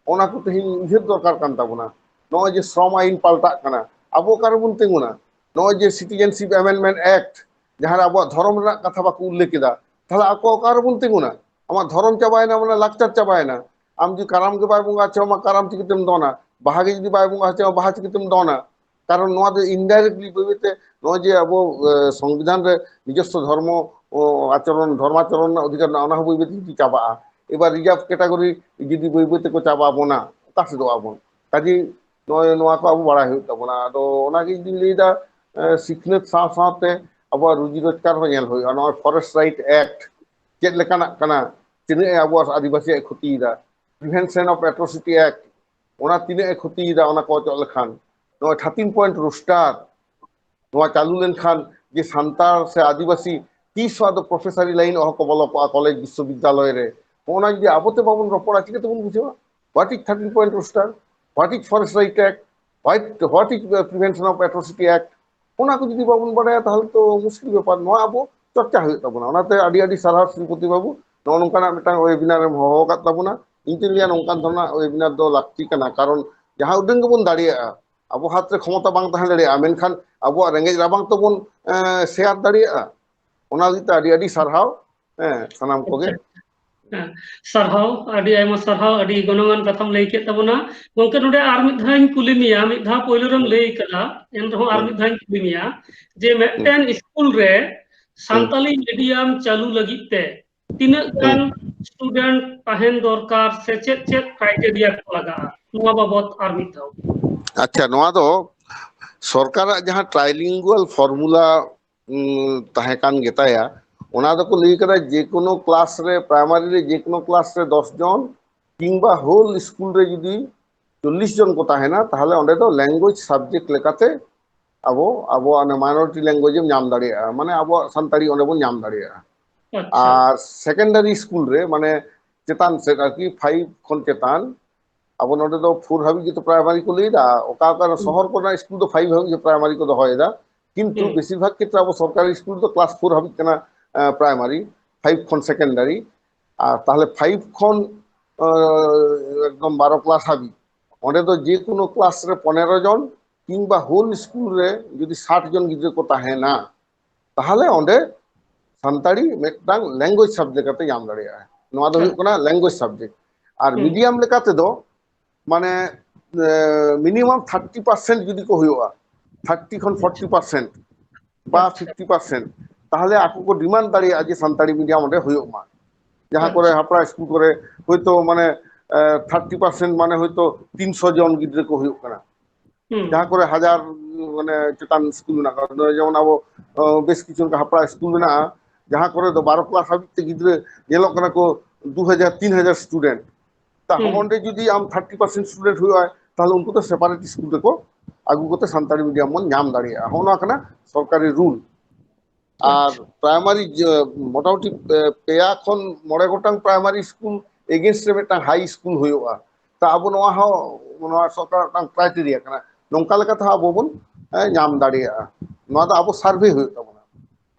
ᱚᱱᱟ ᱠᱚ ᱛᱮᱦᱮᱧ ᱩᱭᱦᱟᱹᱨ ᱫᱚᱨᱠᱟᱨ ᱠᱟᱱ ᱛᱟᱵᱚᱱᱟ᱾ ᱱᱚᱜᱼᱚᱭ ᱡᱮ ᱥᱨᱚᱢ ᱟᱭᱤᱱ ᱯᱟᱞᱴᱟᱜ ᱠᱟᱱᱟ, ᱟᱵᱚ ᱚᱠᱟ ᱨᱮᱵᱚᱱ ᱛᱤᱸᱜᱩᱱᱟ? ᱱᱚᱜᱼᱚᱭ ᱡᱮ ᱥᱤᱴᱤᱡᱮᱱᱥᱤᱯ ᱮᱢᱮᱱᱰᱢᱮᱱᱴ ᱮᱠᱴ, ᱡᱟᱦᱟᱸ ᱨᱮ ᱟᱵᱚᱣᱟᱜ ᱫᱷᱚᱨᱚᱢ ᱨᱮᱱᱟᱜ ᱠᱟᱛᱷᱟ ᱵᱟᱠᱚ ᱩᱞᱞᱮᱠᱷ ᱮᱫᱟ, ᱛᱟᱦᱚᱞᱮ ᱟᱠᱚ ᱚᱠᱟ ᱨᱮᱵᱚᱱ ᱛᱤᱸᱜᱩᱱᱟ? ᱟᱢᱟᱜ ᱫᱷᱚᱨᱚᱢ ᱪᱟᱵᱟᱭᱮᱱᱟ ᱢᱟᱱᱮ ᱞᱟᱠᱪᱟᱨ ᱪᱟᱵᱟᱭᱮᱱᱟ᱾ ᱟᱢ ᱡᱩᱫᱤ ᱠᱟᱨᱟᱢ ᱜᱮ ᱵᱟᱭ ᱵᱚᱸᱜᱟ ᱦᱚᱪᱚ ᱟᱢᱟ, ᱠᱟᱨᱟᱢ ᱪᱤᱠᱟᱹᱛᱮᱢ ᱫᱚᱱᱟ? ᱵᱟᱦᱟ ᱜᱮ ᱡᱩᱫᱤ ᱵᱟᱭ ᱵᱚᱸᱜᱟ ᱦᱚᱪᱚ ᱟᱢᱟ, ᱵᱟᱦᱟ ᱪᱤᱠᱟᱹᱛᱮᱢ ᱫᱚᱱᱟ? ᱠᱟᱨᱚᱱ ᱱᱚᱣᱟ ᱫᱚ ᱤᱱᱰᱟᱭᱨᱮᱠᱴᱞᱤ ᱵᱟᱹᱭ ᱵᱟᱹᱭᱛᱮ ᱱᱚᱜᱼᱚᱭ ᱡᱮ ᱟᱵᱚ, ᱮ, ᱥᱚᱝᱵᱤᱫᱷᱟᱱ ᱨᱮ ᱱᱤᱡᱚᱥᱥᱚ ᱫᱷᱚᱨᱢᱚ, ᱚ, ᱟᱪᱚᱨᱚᱱ, ᱫᱷᱚᱨᱢᱟᱪᱚᱨᱚᱱ ᱨᱮᱱᱟᱜ ᱚᱫᱷᱤᱠᱟᱨ ᱢᱮᱱᱟᱜᱼᱟ, ᱚᱱᱟ ᱦᱚᱸ ᱵᱟᱹᱭ ᱵᱟᱹᱭᱛᱮ ᱡᱩᱫᱤ ᱪᱟᱵᱟᱜᱼᱟ, ᱮᱵᱟᱨ ᱨᱤᱡᱟᱨᱵᱷ ᱠᱮᱴᱟᱜᱚᱨᱤ ᱡᱩᱫᱤ ᱵᱟᱹᱭ ᱵᱟᱹᱭ ᱛᱮᱠᱚ ᱪᱟᱵᱟ ᱵᱚᱱᱟ, ᱚᱠᱟ ᱥᱮᱫᱚᱜ ᱟᱵᱚᱱ? ᱠᱟᱡᱮ ᱱᱚᱜᱼᱚᱭ ᱱᱚᱣᱟ ᱠᱚ ᱟᱵᱚ ᱵᱟᱲᱟᱭ ᱦᱩᱭᱩᱜ ᱛᱟᱵᱚᱱᱟ᱾ ᱟᱫᱚ ᱚᱱᱟᱜᱮ ᱤᱧ ᱫᱩᱧ ᱞᱟᱹᱭᱫᱟ, ᱮ, ᱥᱤᱠᱷᱱᱟᱹᱛ ᱥᱟᱶ ᱥᱟᱶᱛᱮ ᱟᱵᱚᱣᱟᱜ ᱨᱩᱡᱤ ᱨᱳᱡᱽᱜᱟᱨ ᱦᱚᱸ ᱧᱮᱞ ᱦᱩᱭᱩᱜᱼᱟ᱾ ᱱᱚᱜᱼᱚᱭ ᱯᱷᱚᱨᱮᱥᱴ ᱨᱟᱭᱤᱴ ᱮᱠᱴ ᱪᱮᱫ ᱞᱮᱠᱟᱱᱟᱜ ᱠᱟᱱᱟ, ᱛᱤᱱᱟᱹᱜ ᱮ ᱟᱵᱚᱣᱟᱜ ᱟᱹᱫᱤᱵᱟᱹᱥᱤᱭᱟᱜ ᱠᱷᱚᱛᱤᱭᱮᱫᱟ, ᱯᱨᱤᱵᱷᱮᱱᱥᱚᱱ ᱚᱯᱷ ᱮᱴᱨᱚᱥᱤᱴᱤ ᱮᱠᱴ, ᱚᱱᱟ ᱛᱤᱱᱟᱹᱜ ᱮ ᱠᱷᱚᱛᱤᱭᱮᱫᱟ, ᱚᱱᱟ ᱠᱚ ᱚᱪᱚᱜ ᱞᱮᱠᱷᱟᱱ, ᱱᱚᱜᱼᱚᱭ ᱛᱷᱟᱨᱴᱤᱱ ᱯᱚᱭᱮᱱᱴ ᱨᱳᱥᱴᱟᱨ ᱱᱚᱣᱟ ᱪᱟᱹᱞᱩ ᱞᱮᱱᱠᱷᱟᱱ ᱡᱮ ᱥᱟᱱᱛᱟᱲ ᱥᱮ ᱟᱹᱫᱤᱵᱟᱹᱥᱤ ᱛᱤᱥ ᱦᱚᱸ ᱟᱫᱚ ᱯᱨᱚᱯᱷᱮᱥᱟᱨᱤ ᱞᱟᱭᱤᱱ ᱚᱦᱚ ᱠᱚ ᱵᱚᱞᱚ ᱠᱚᱜᱼᱟ ᱠᱚᱞᱮᱡᱽ ᱵᱤᱥᱥᱚᱵᱤᱫᱽᱫᱟᱞᱚᱭ ᱨᱮ᱾ ᱚᱱᱟ ᱡᱩᱫᱤ ᱟᱵᱚ ᱛᱮ ᱵᱟᱵᱚᱱ ᱨᱚᱯᱚᱲᱟ, ᱪᱤᱠᱟᱹ ᱛᱮᱵᱚᱱ ᱵᱩᱡᱷᱟᱹᱣᱟ? What is thirteen point roster? What is forest right act? What, what is prevention of atrocity act? ᱚᱱᱟ ᱠᱚ ᱡᱩᱫᱤ ᱵᱟᱵᱚᱱ ᱵᱟᱰᱟᱭᱟ, ᱛᱟᱦᱚᱞᱮ ᱛᱚ ᱢᱩᱥᱠᱤᱞ ᱵᱮᱯᱟᱨ᱾ ᱱᱚᱣᱟ ᱟᱵᱚ ᱪᱚᱨᱪᱟ ᱦᱩᱭᱩᱜ ᱛᱟᱵᱚᱱᱟ᱾ ᱚᱱᱟᱛᱮ ᱟᱹᱰᱤ ᱟᱹᱰᱤ ᱥᱟᱨᱦᱟᱣ ᱥᱨᱤᱯᱚᱛᱤ ᱵᱟᱹᱵᱩ, ᱱᱚᱜᱼᱚ ᱱᱚᱝᱠᱟᱱᱟᱜ ᱢᱤᱫᱴᱟᱝ ᱣᱮᱵᱤᱱᱟᱨ ᱮᱢ ᱦᱚᱦᱚ ᱟᱠᱟᱫ ᱛᱟᱵᱚᱱᱟ᱾ ᱤᱧ ᱛᱩᱧ ᱞᱟᱹᱭᱟ ᱱᱚᱝᱠᱟᱱ ᱫᱷᱚᱨᱚᱱᱟᱜ ᱣᱮᱵᱤᱱᱟᱨ ᱫᱚ ᱞᱟᱹᱠᱛᱤ ᱠᱟᱱᱟ, ᱠᱟᱨᱚᱱ ᱡᱟᱦᱟᱸ ᱩᱰᱟᱹᱝ ᱜᱮᱵᱚᱱ ᱫᱟᱲᱮᱭᱟᱜᱼᱟ, ᱟᱵᱚ ᱦᱟᱛ ᱨᱮ ᱠᱷᱚᱢᱚᱛᱟ ᱵᱟᱝ ᱛᱟᱦᱮᱸ ᱫᱟᱲᱮᱭᱟᱜᱼᱟ, ᱢᱮᱱᱠᱷᱟᱱ ᱟᱵᱚᱣᱟᱜ ᱨᱮᱸᱜᱮᱡ ᱨᱟᱵᱟᱝ ᱛᱮᱵᱚᱱ, ᱮᱸ, ᱥᱮᱭᱟᱨ ᱫᱟᱲᱮᱭᱟᱜᱼᱟ᱾ ᱚᱱᱟ ᱞᱟᱹᱜᱤᱫ ᱛᱮ ᱟᱹᱰᱤ ᱟᱹᱰᱤ ᱥᱟᱨᱦᱟᱣ, ᱦᱮᱸ, ᱥᱟᱱᱟᱢ ᱠᱚᱜᱮ᱾ ᱟᱪᱪᱷᱟ᱾ ᱦᱮᱸ, ᱥᱟᱨᱦᱟᱣ, ᱟᱹᱰᱤ ᱟᱭᱢᱟ ᱥᱟᱨᱦᱟᱣ, ᱟᱹᱰᱤ ᱜᱚᱱᱚᱝᱟᱱ ᱠᱟᱛᱷᱟᱢ ᱞᱟᱹᱭ ᱠᱮᱫ ᱛᱟᱵᱚᱱᱟ᱾ ᱜᱚᱝᱠᱮ, ᱱᱚᱰᱮ ᱟᱨ ᱢᱤᱫ ᱫᱷᱟᱣ ᱤᱧ ᱠᱩᱞᱤ ᱢᱮᱭᱟ, ᱢᱤᱫ ᱫᱷᱟᱣ ᱯᱳᱭᱞᱳ ᱨᱮᱢ ᱦᱩᱸ᱾ ᱞᱟᱹᱭ ᱠᱟᱫᱟ, ᱮᱱ ᱨᱮᱦᱚᱸ ᱟᱨ ᱦᱩᱸ᱾ ᱢᱤᱫ ᱫᱷᱟᱣ ᱤᱧ ᱠᱩᱞᱤ ᱢᱮᱭᱟ ᱡᱮ ᱦᱩᱸ᱾ ᱢᱤᱫᱴᱮᱱ ᱥᱠᱩᱞ ᱨᱮ ᱦᱩᱸ᱾ ᱥᱟᱱᱛᱟᱞᱤ ᱢᱤᱰᱤᱭᱟᱢ ᱪᱟᱹᱞᱩ ᱞᱟᱹᱜᱤᱫ ᱛᱮ ᱛᱤᱱᱟᱹᱜ ᱦᱩᱸ᱾ ᱜᱟᱱ ᱥᱴᱩᱰᱮᱱᱴ ᱛᱟᱦᱮᱱ ᱫᱚᱨᱠᱟᱨ ᱥᱮ ᱪᱮᱫ ᱪᱮᱫ ᱠᱨᱟᱭᱴᱮᱨᱤᱭᱟ ᱠᱚ ᱞᱟᱜᱟᱜᱼᱟ? ᱱᱚᱣᱟ ᱵᱟᱵᱚᱛ ᱟᱨ ᱢᱤᱫ ᱫᱷᱟᱣ᱾ ᱟᱪᱪᱷᱟ, ᱱᱚᱣᱟ ᱫᱚ ᱥᱚᱨᱠᱟᱨᱟᱜ ᱡᱟᱦᱟᱸ ᱴᱨᱟᱭᱞᱤᱝᱜᱩᱣᱟᱞ ᱯᱷᱚᱨᱢᱩᱞᱟ, ᱩᱸ, ᱛᱟᱦᱮᱸ ᱠᱟᱱ ᱜᱮᱛᱟᱭᱟ, ᱚᱱᱟ ᱫᱚᱠᱚ ᱞᱟᱹᱭ ᱠᱟᱫᱟ ᱡᱮᱠᱳᱱᱳ ᱠᱞᱟᱥ ᱨᱮ, ᱯᱨᱟᱭᱢᱟᱨᱤ ᱨᱮ ᱡᱮᱠᱳᱱᱳ ᱠᱞᱟᱥ ᱨᱮ ᱫᱚᱥ ᱡᱚᱱ, ᱠᱤᱝᱵᱟ ᱦᱳᱞ ᱥᱠᱩᱞ ᱨᱮ ᱡᱩᱫᱤ ᱪᱚᱞᱞᱤᱥ ᱡᱚᱱ ᱠᱚ ᱛᱟᱦᱮᱱᱟ, ᱛᱟᱦᱚᱞᱮ ᱚᱸᱰᱮ ᱫᱚ ᱞᱮᱝᱜᱩᱭᱮᱡᱽ ᱥᱟᱵᱡᱮᱠᱴ ᱞᱮᱠᱟᱛᱮ ᱟᱵᱚ, ᱟᱵᱚᱣᱟᱜ ᱚᱱᱟ ᱢᱟᱭᱱᱚᱨᱤᱴᱤ ᱞᱮᱝᱜᱩᱭᱮᱡᱽ ᱮᱢ ᱧᱟᱢ ᱫᱟᱲᱮᱭᱟᱜᱼᱟ, ᱢᱟᱱᱮ ᱟᱵᱚᱣᱟᱜ ᱥᱟᱱᱛᱟᱲᱤ ᱚᱸᱰᱮ ᱵᱚᱱ ᱧᱟᱢ ᱫᱟᱲᱮᱭᱟᱜᱼᱟ᱾ ᱟᱪᱪᱷᱟ᱾ ᱟᱨ ᱥᱮᱠᱮᱱᱰᱟᱨᱤ ᱥᱠᱩᱞ ᱨᱮ, ᱢᱟᱱᱮ ᱪᱮᱛᱟᱱ ᱥᱮᱫ ᱟᱨᱠᱤ, ᱯᱷᱟᱭᱤᱵᱷ ᱠᱷᱚᱱ ᱪᱮᱛᱟᱱ, ᱟᱵᱚ ᱱᱚᱰᱮ ᱫᱚ ᱯᱷᱳᱨ ᱦᱟᱹᱵᱤᱡ ᱜᱮᱛᱚ ᱯᱨᱟᱭᱢᱟᱨᱤ ᱠᱚ ᱞᱟᱹᱭ ᱮᱫᱟ, ᱚᱠᱟ ᱚᱠᱟ ᱨᱮ ᱥᱚᱦᱚᱨ ᱠᱚᱨᱮᱱᱟᱜ ᱥᱠᱩᱞ ᱫᱚ ᱯᱷᱟᱭᱤᱵᱷ ᱦᱟᱹᱵᱤᱡ ᱜᱮ ᱯᱨᱟᱭᱢᱟᱨᱤ ᱠᱚ ᱫᱚᱦᱚᱭᱮᱫᱟ, ᱠᱤᱱᱛᱩ ᱵᱮᱥᱤᱨ ᱵᱷᱟᱜᱽ ᱠᱷᱮᱛᱨᱮ ᱟᱵᱚ ᱥᱚᱨᱠᱟᱨᱤ ᱥᱠᱩᱞ ᱫᱚ ᱠᱞᱟᱥ ᱯᱷᱳᱨ ᱦᱟᱹᱵᱤᱡ ᱠᱟᱱᱟ ᱯᱨᱟᱭᱢᱟᱨᱤ, ᱯᱷᱟᱭᱤᱵᱷ ᱠᱷᱚᱱ ᱥᱮᱠᱮᱱᱰᱟᱨᱤ᱾ ᱟᱨ ᱛᱟᱦᱞᱮ ᱯᱷᱟᱭᱤᱵᱷ ᱠᱷᱚᱱ ᱮᱠᱫᱚᱢ ᱵᱟᱨᱚ ᱠᱞᱟᱥ ᱦᱟᱹᱵᱤᱡ, ᱚᱸᱰᱮ ᱫᱚ ᱡᱮ ᱠᱳᱱᱳ ᱠᱞᱟᱥ ᱨᱮ ᱯᱚᱱᱮᱨᱚ ᱡᱚᱱ ᱠᱤᱝᱵᱟ ᱦᱳᱞ ᱥᱠᱩᱞ ᱨᱮ ᱡᱩᱫᱤ ᱥᱟᱴ ᱡᱚᱱ ᱜᱤᱫᱽᱨᱟᱹ ᱠᱚ ᱛᱟᱦᱮᱱᱟ, ᱛᱟᱦᱞᱮ ᱚᱸᱰᱮ ᱥᱟᱱᱛᱟᱲᱤ ᱢᱤᱫᱴᱟᱝ ᱞᱮᱝᱜᱩᱭᱮᱡᱽ ᱥᱟᱵᱡᱮᱠᱴ ᱠᱟᱛᱮ ᱧᱟᱢ ᱫᱟᱲᱮᱭᱟᱜᱼᱟ᱾ ᱱᱚᱣᱟ ᱫᱚ ᱦᱩᱭᱩᱜ ᱠᱟᱱᱟ ᱞᱮᱝᱜᱩᱭᱮᱡᱽ ᱥᱟᱵᱡᱮᱠᱴ᱾ ᱟᱨ ᱢᱤᱰᱤᱭᱟᱢ ᱞᱮᱠᱟ ᱛᱮᱫᱚ, ᱢᱟᱱᱮ, ᱢᱤᱱᱤᱢᱟᱢ ᱛᱷᱟᱨᱴᱤ ᱯᱟᱨᱥᱮᱱᱴ ᱡᱩᱫᱤ ᱠᱚ ᱦᱩᱭᱩᱜᱼᱟ, ᱛᱷᱟᱨᱴᱤ ᱠᱷᱚᱱ ᱯᱷᱳᱨᱴᱤ ᱯᱟᱨᱥᱮᱱᱴ ᱵᱟ ᱯᱷᱤᱯᱴᱤ ᱯᱟᱨᱥᱮᱱᱴ, ᱛᱟᱦᱞᱮ ᱟᱠᱚ ᱠᱚ ᱰᱤᱢᱟᱱᱰ ᱫᱟᱲᱮᱭᱟᱜᱼᱟ ᱡᱮ ᱥᱟᱱᱛᱟᱲᱤ ᱢᱤᱰᱤᱭᱟᱢ ᱚᱸᱰᱮ ᱦᱩᱭᱩᱜ ᱢᱟ᱾ ᱡᱟᱦᱟᱸ ᱠᱚᱨᱮ ᱦᱟᱯᱲᱟ ᱥᱠᱩᱞ ᱠᱚᱨᱮ ᱦᱚᱭᱛᱳ, ᱢᱟᱱᱮ, ᱛᱷᱟᱨᱴᱤ ᱯᱟᱨᱥᱮᱱᱴ, ᱢᱟᱱᱮ ᱦᱚᱭᱛᱳ ᱛᱤᱱᱥᱚ ᱡᱚᱱ ᱜᱤᱫᱽᱨᱟᱹ ᱠᱚ ᱦᱩᱭᱩᱜ ᱠᱟᱱᱟ, ᱡᱟᱦᱟᱸ ᱠᱚᱨᱮ ᱦᱟᱡᱟᱨ, ᱢᱟᱱᱮ, ᱪᱮᱛᱟᱱ ᱥᱠᱩᱞ ᱢᱮᱱᱟᱜ ᱟᱠᱟᱫᱟ᱾ ᱡᱮᱢᱚᱱ ᱟᱵᱚ, ᱚ, ᱵᱮᱥ ᱠᱤᱪᱷᱩ ᱚᱱᱠᱟ ᱦᱟᱯᱲᱟ ᱥᱠᱩᱞ ᱢᱮᱱᱟᱜᱼᱟ, ᱡᱟᱦᱟᱸ ᱠᱚᱨᱮ ᱫᱚ ᱵᱟᱨᱚ ᱠᱞᱟᱥ ᱦᱟᱹᱵᱤᱡ ᱛᱮ ᱜᱤᱫᱽᱨᱟᱹ ᱧᱮᱞᱚᱜ ᱠᱟᱱᱟ ᱠᱚ ᱫᱩ ᱦᱟᱡᱟᱨ, ᱛᱤᱱ ᱦᱟᱡᱟᱨ ᱥᱴᱩᱰᱮᱱᱴ᱾ ᱛᱟᱦᱚᱸᱰᱮ ᱡᱩᱫᱤ ᱟᱢ ᱛᱷᱟᱨᱴᱤ ᱯᱟᱨᱥᱮᱱᱴ ᱥᱴᱩᱰᱮᱱᱴ ᱦᱩᱭᱩᱜᱼᱟ, ᱛᱟᱦᱞᱮ ᱩᱱᱠᱩ ᱫᱚ ᱥᱮᱯᱟᱨᱮᱴ ᱥᱠᱩᱞ ᱨᱮᱠᱚ ᱟᱹᱜᱩ ᱠᱟᱛᱮ ᱥᱟᱱᱛᱟᱲᱤ ᱢᱤᱰᱤᱭᱟᱢ ᱵᱚᱱ ᱧᱟᱢ ᱫᱟᱲᱮᱭᱟᱜᱼᱟ᱾ ᱦᱚᱸᱜᱼᱚ ᱱᱚᱣᱟ ᱠᱟᱱᱟ ᱥᱚᱨᱠᱟᱨᱤ ᱨᱩᱞ᱾ ᱟᱨ ᱯᱨᱟᱭᱢᱟᱨᱤ, ᱡᱮ, ᱢᱚᱴᱟᱢᱩᱴᱤ ᱯᱮ, ᱯᱮᱭᱟ ᱠᱷᱚᱱ ᱢᱚᱬᱮ ᱜᱚᱴᱟᱝ ᱯᱨᱟᱭᱢᱟᱨᱤ ᱥᱠᱩᱞ ᱮᱜᱮᱱᱥᱴ ᱨᱮ ᱢᱤᱫᱴᱟᱝ ᱦᱟᱭ ᱥᱠᱩᱞ ᱦᱩᱭᱩᱜᱼᱟ᱾ ᱛᱟ ᱟᱵᱚ ᱱᱚᱣᱟ ᱦᱚᱸ, ᱱᱚᱣᱟ ᱥᱚᱨᱠᱟᱨ ᱢᱤᱫᱴᱟᱝ ᱠᱨᱟᱭᱴᱮᱨᱤᱭᱟ ᱠᱟᱱᱟ, ᱱᱚᱝᱠᱟ ᱞᱮᱠᱟᱛᱮ ᱦᱚᱸ ᱟᱵᱚ ᱵᱚᱱ, ᱮ, ᱧᱟᱢ ᱫᱟᱲᱮᱭᱟᱜᱼᱟ᱾ ᱱᱚᱣᱟ ᱫᱚ ᱟᱵᱚ ᱥᱟᱨᱵᱷᱮ ᱦᱩᱭᱩᱜ ᱛᱟᱵᱚᱱᱟ᱾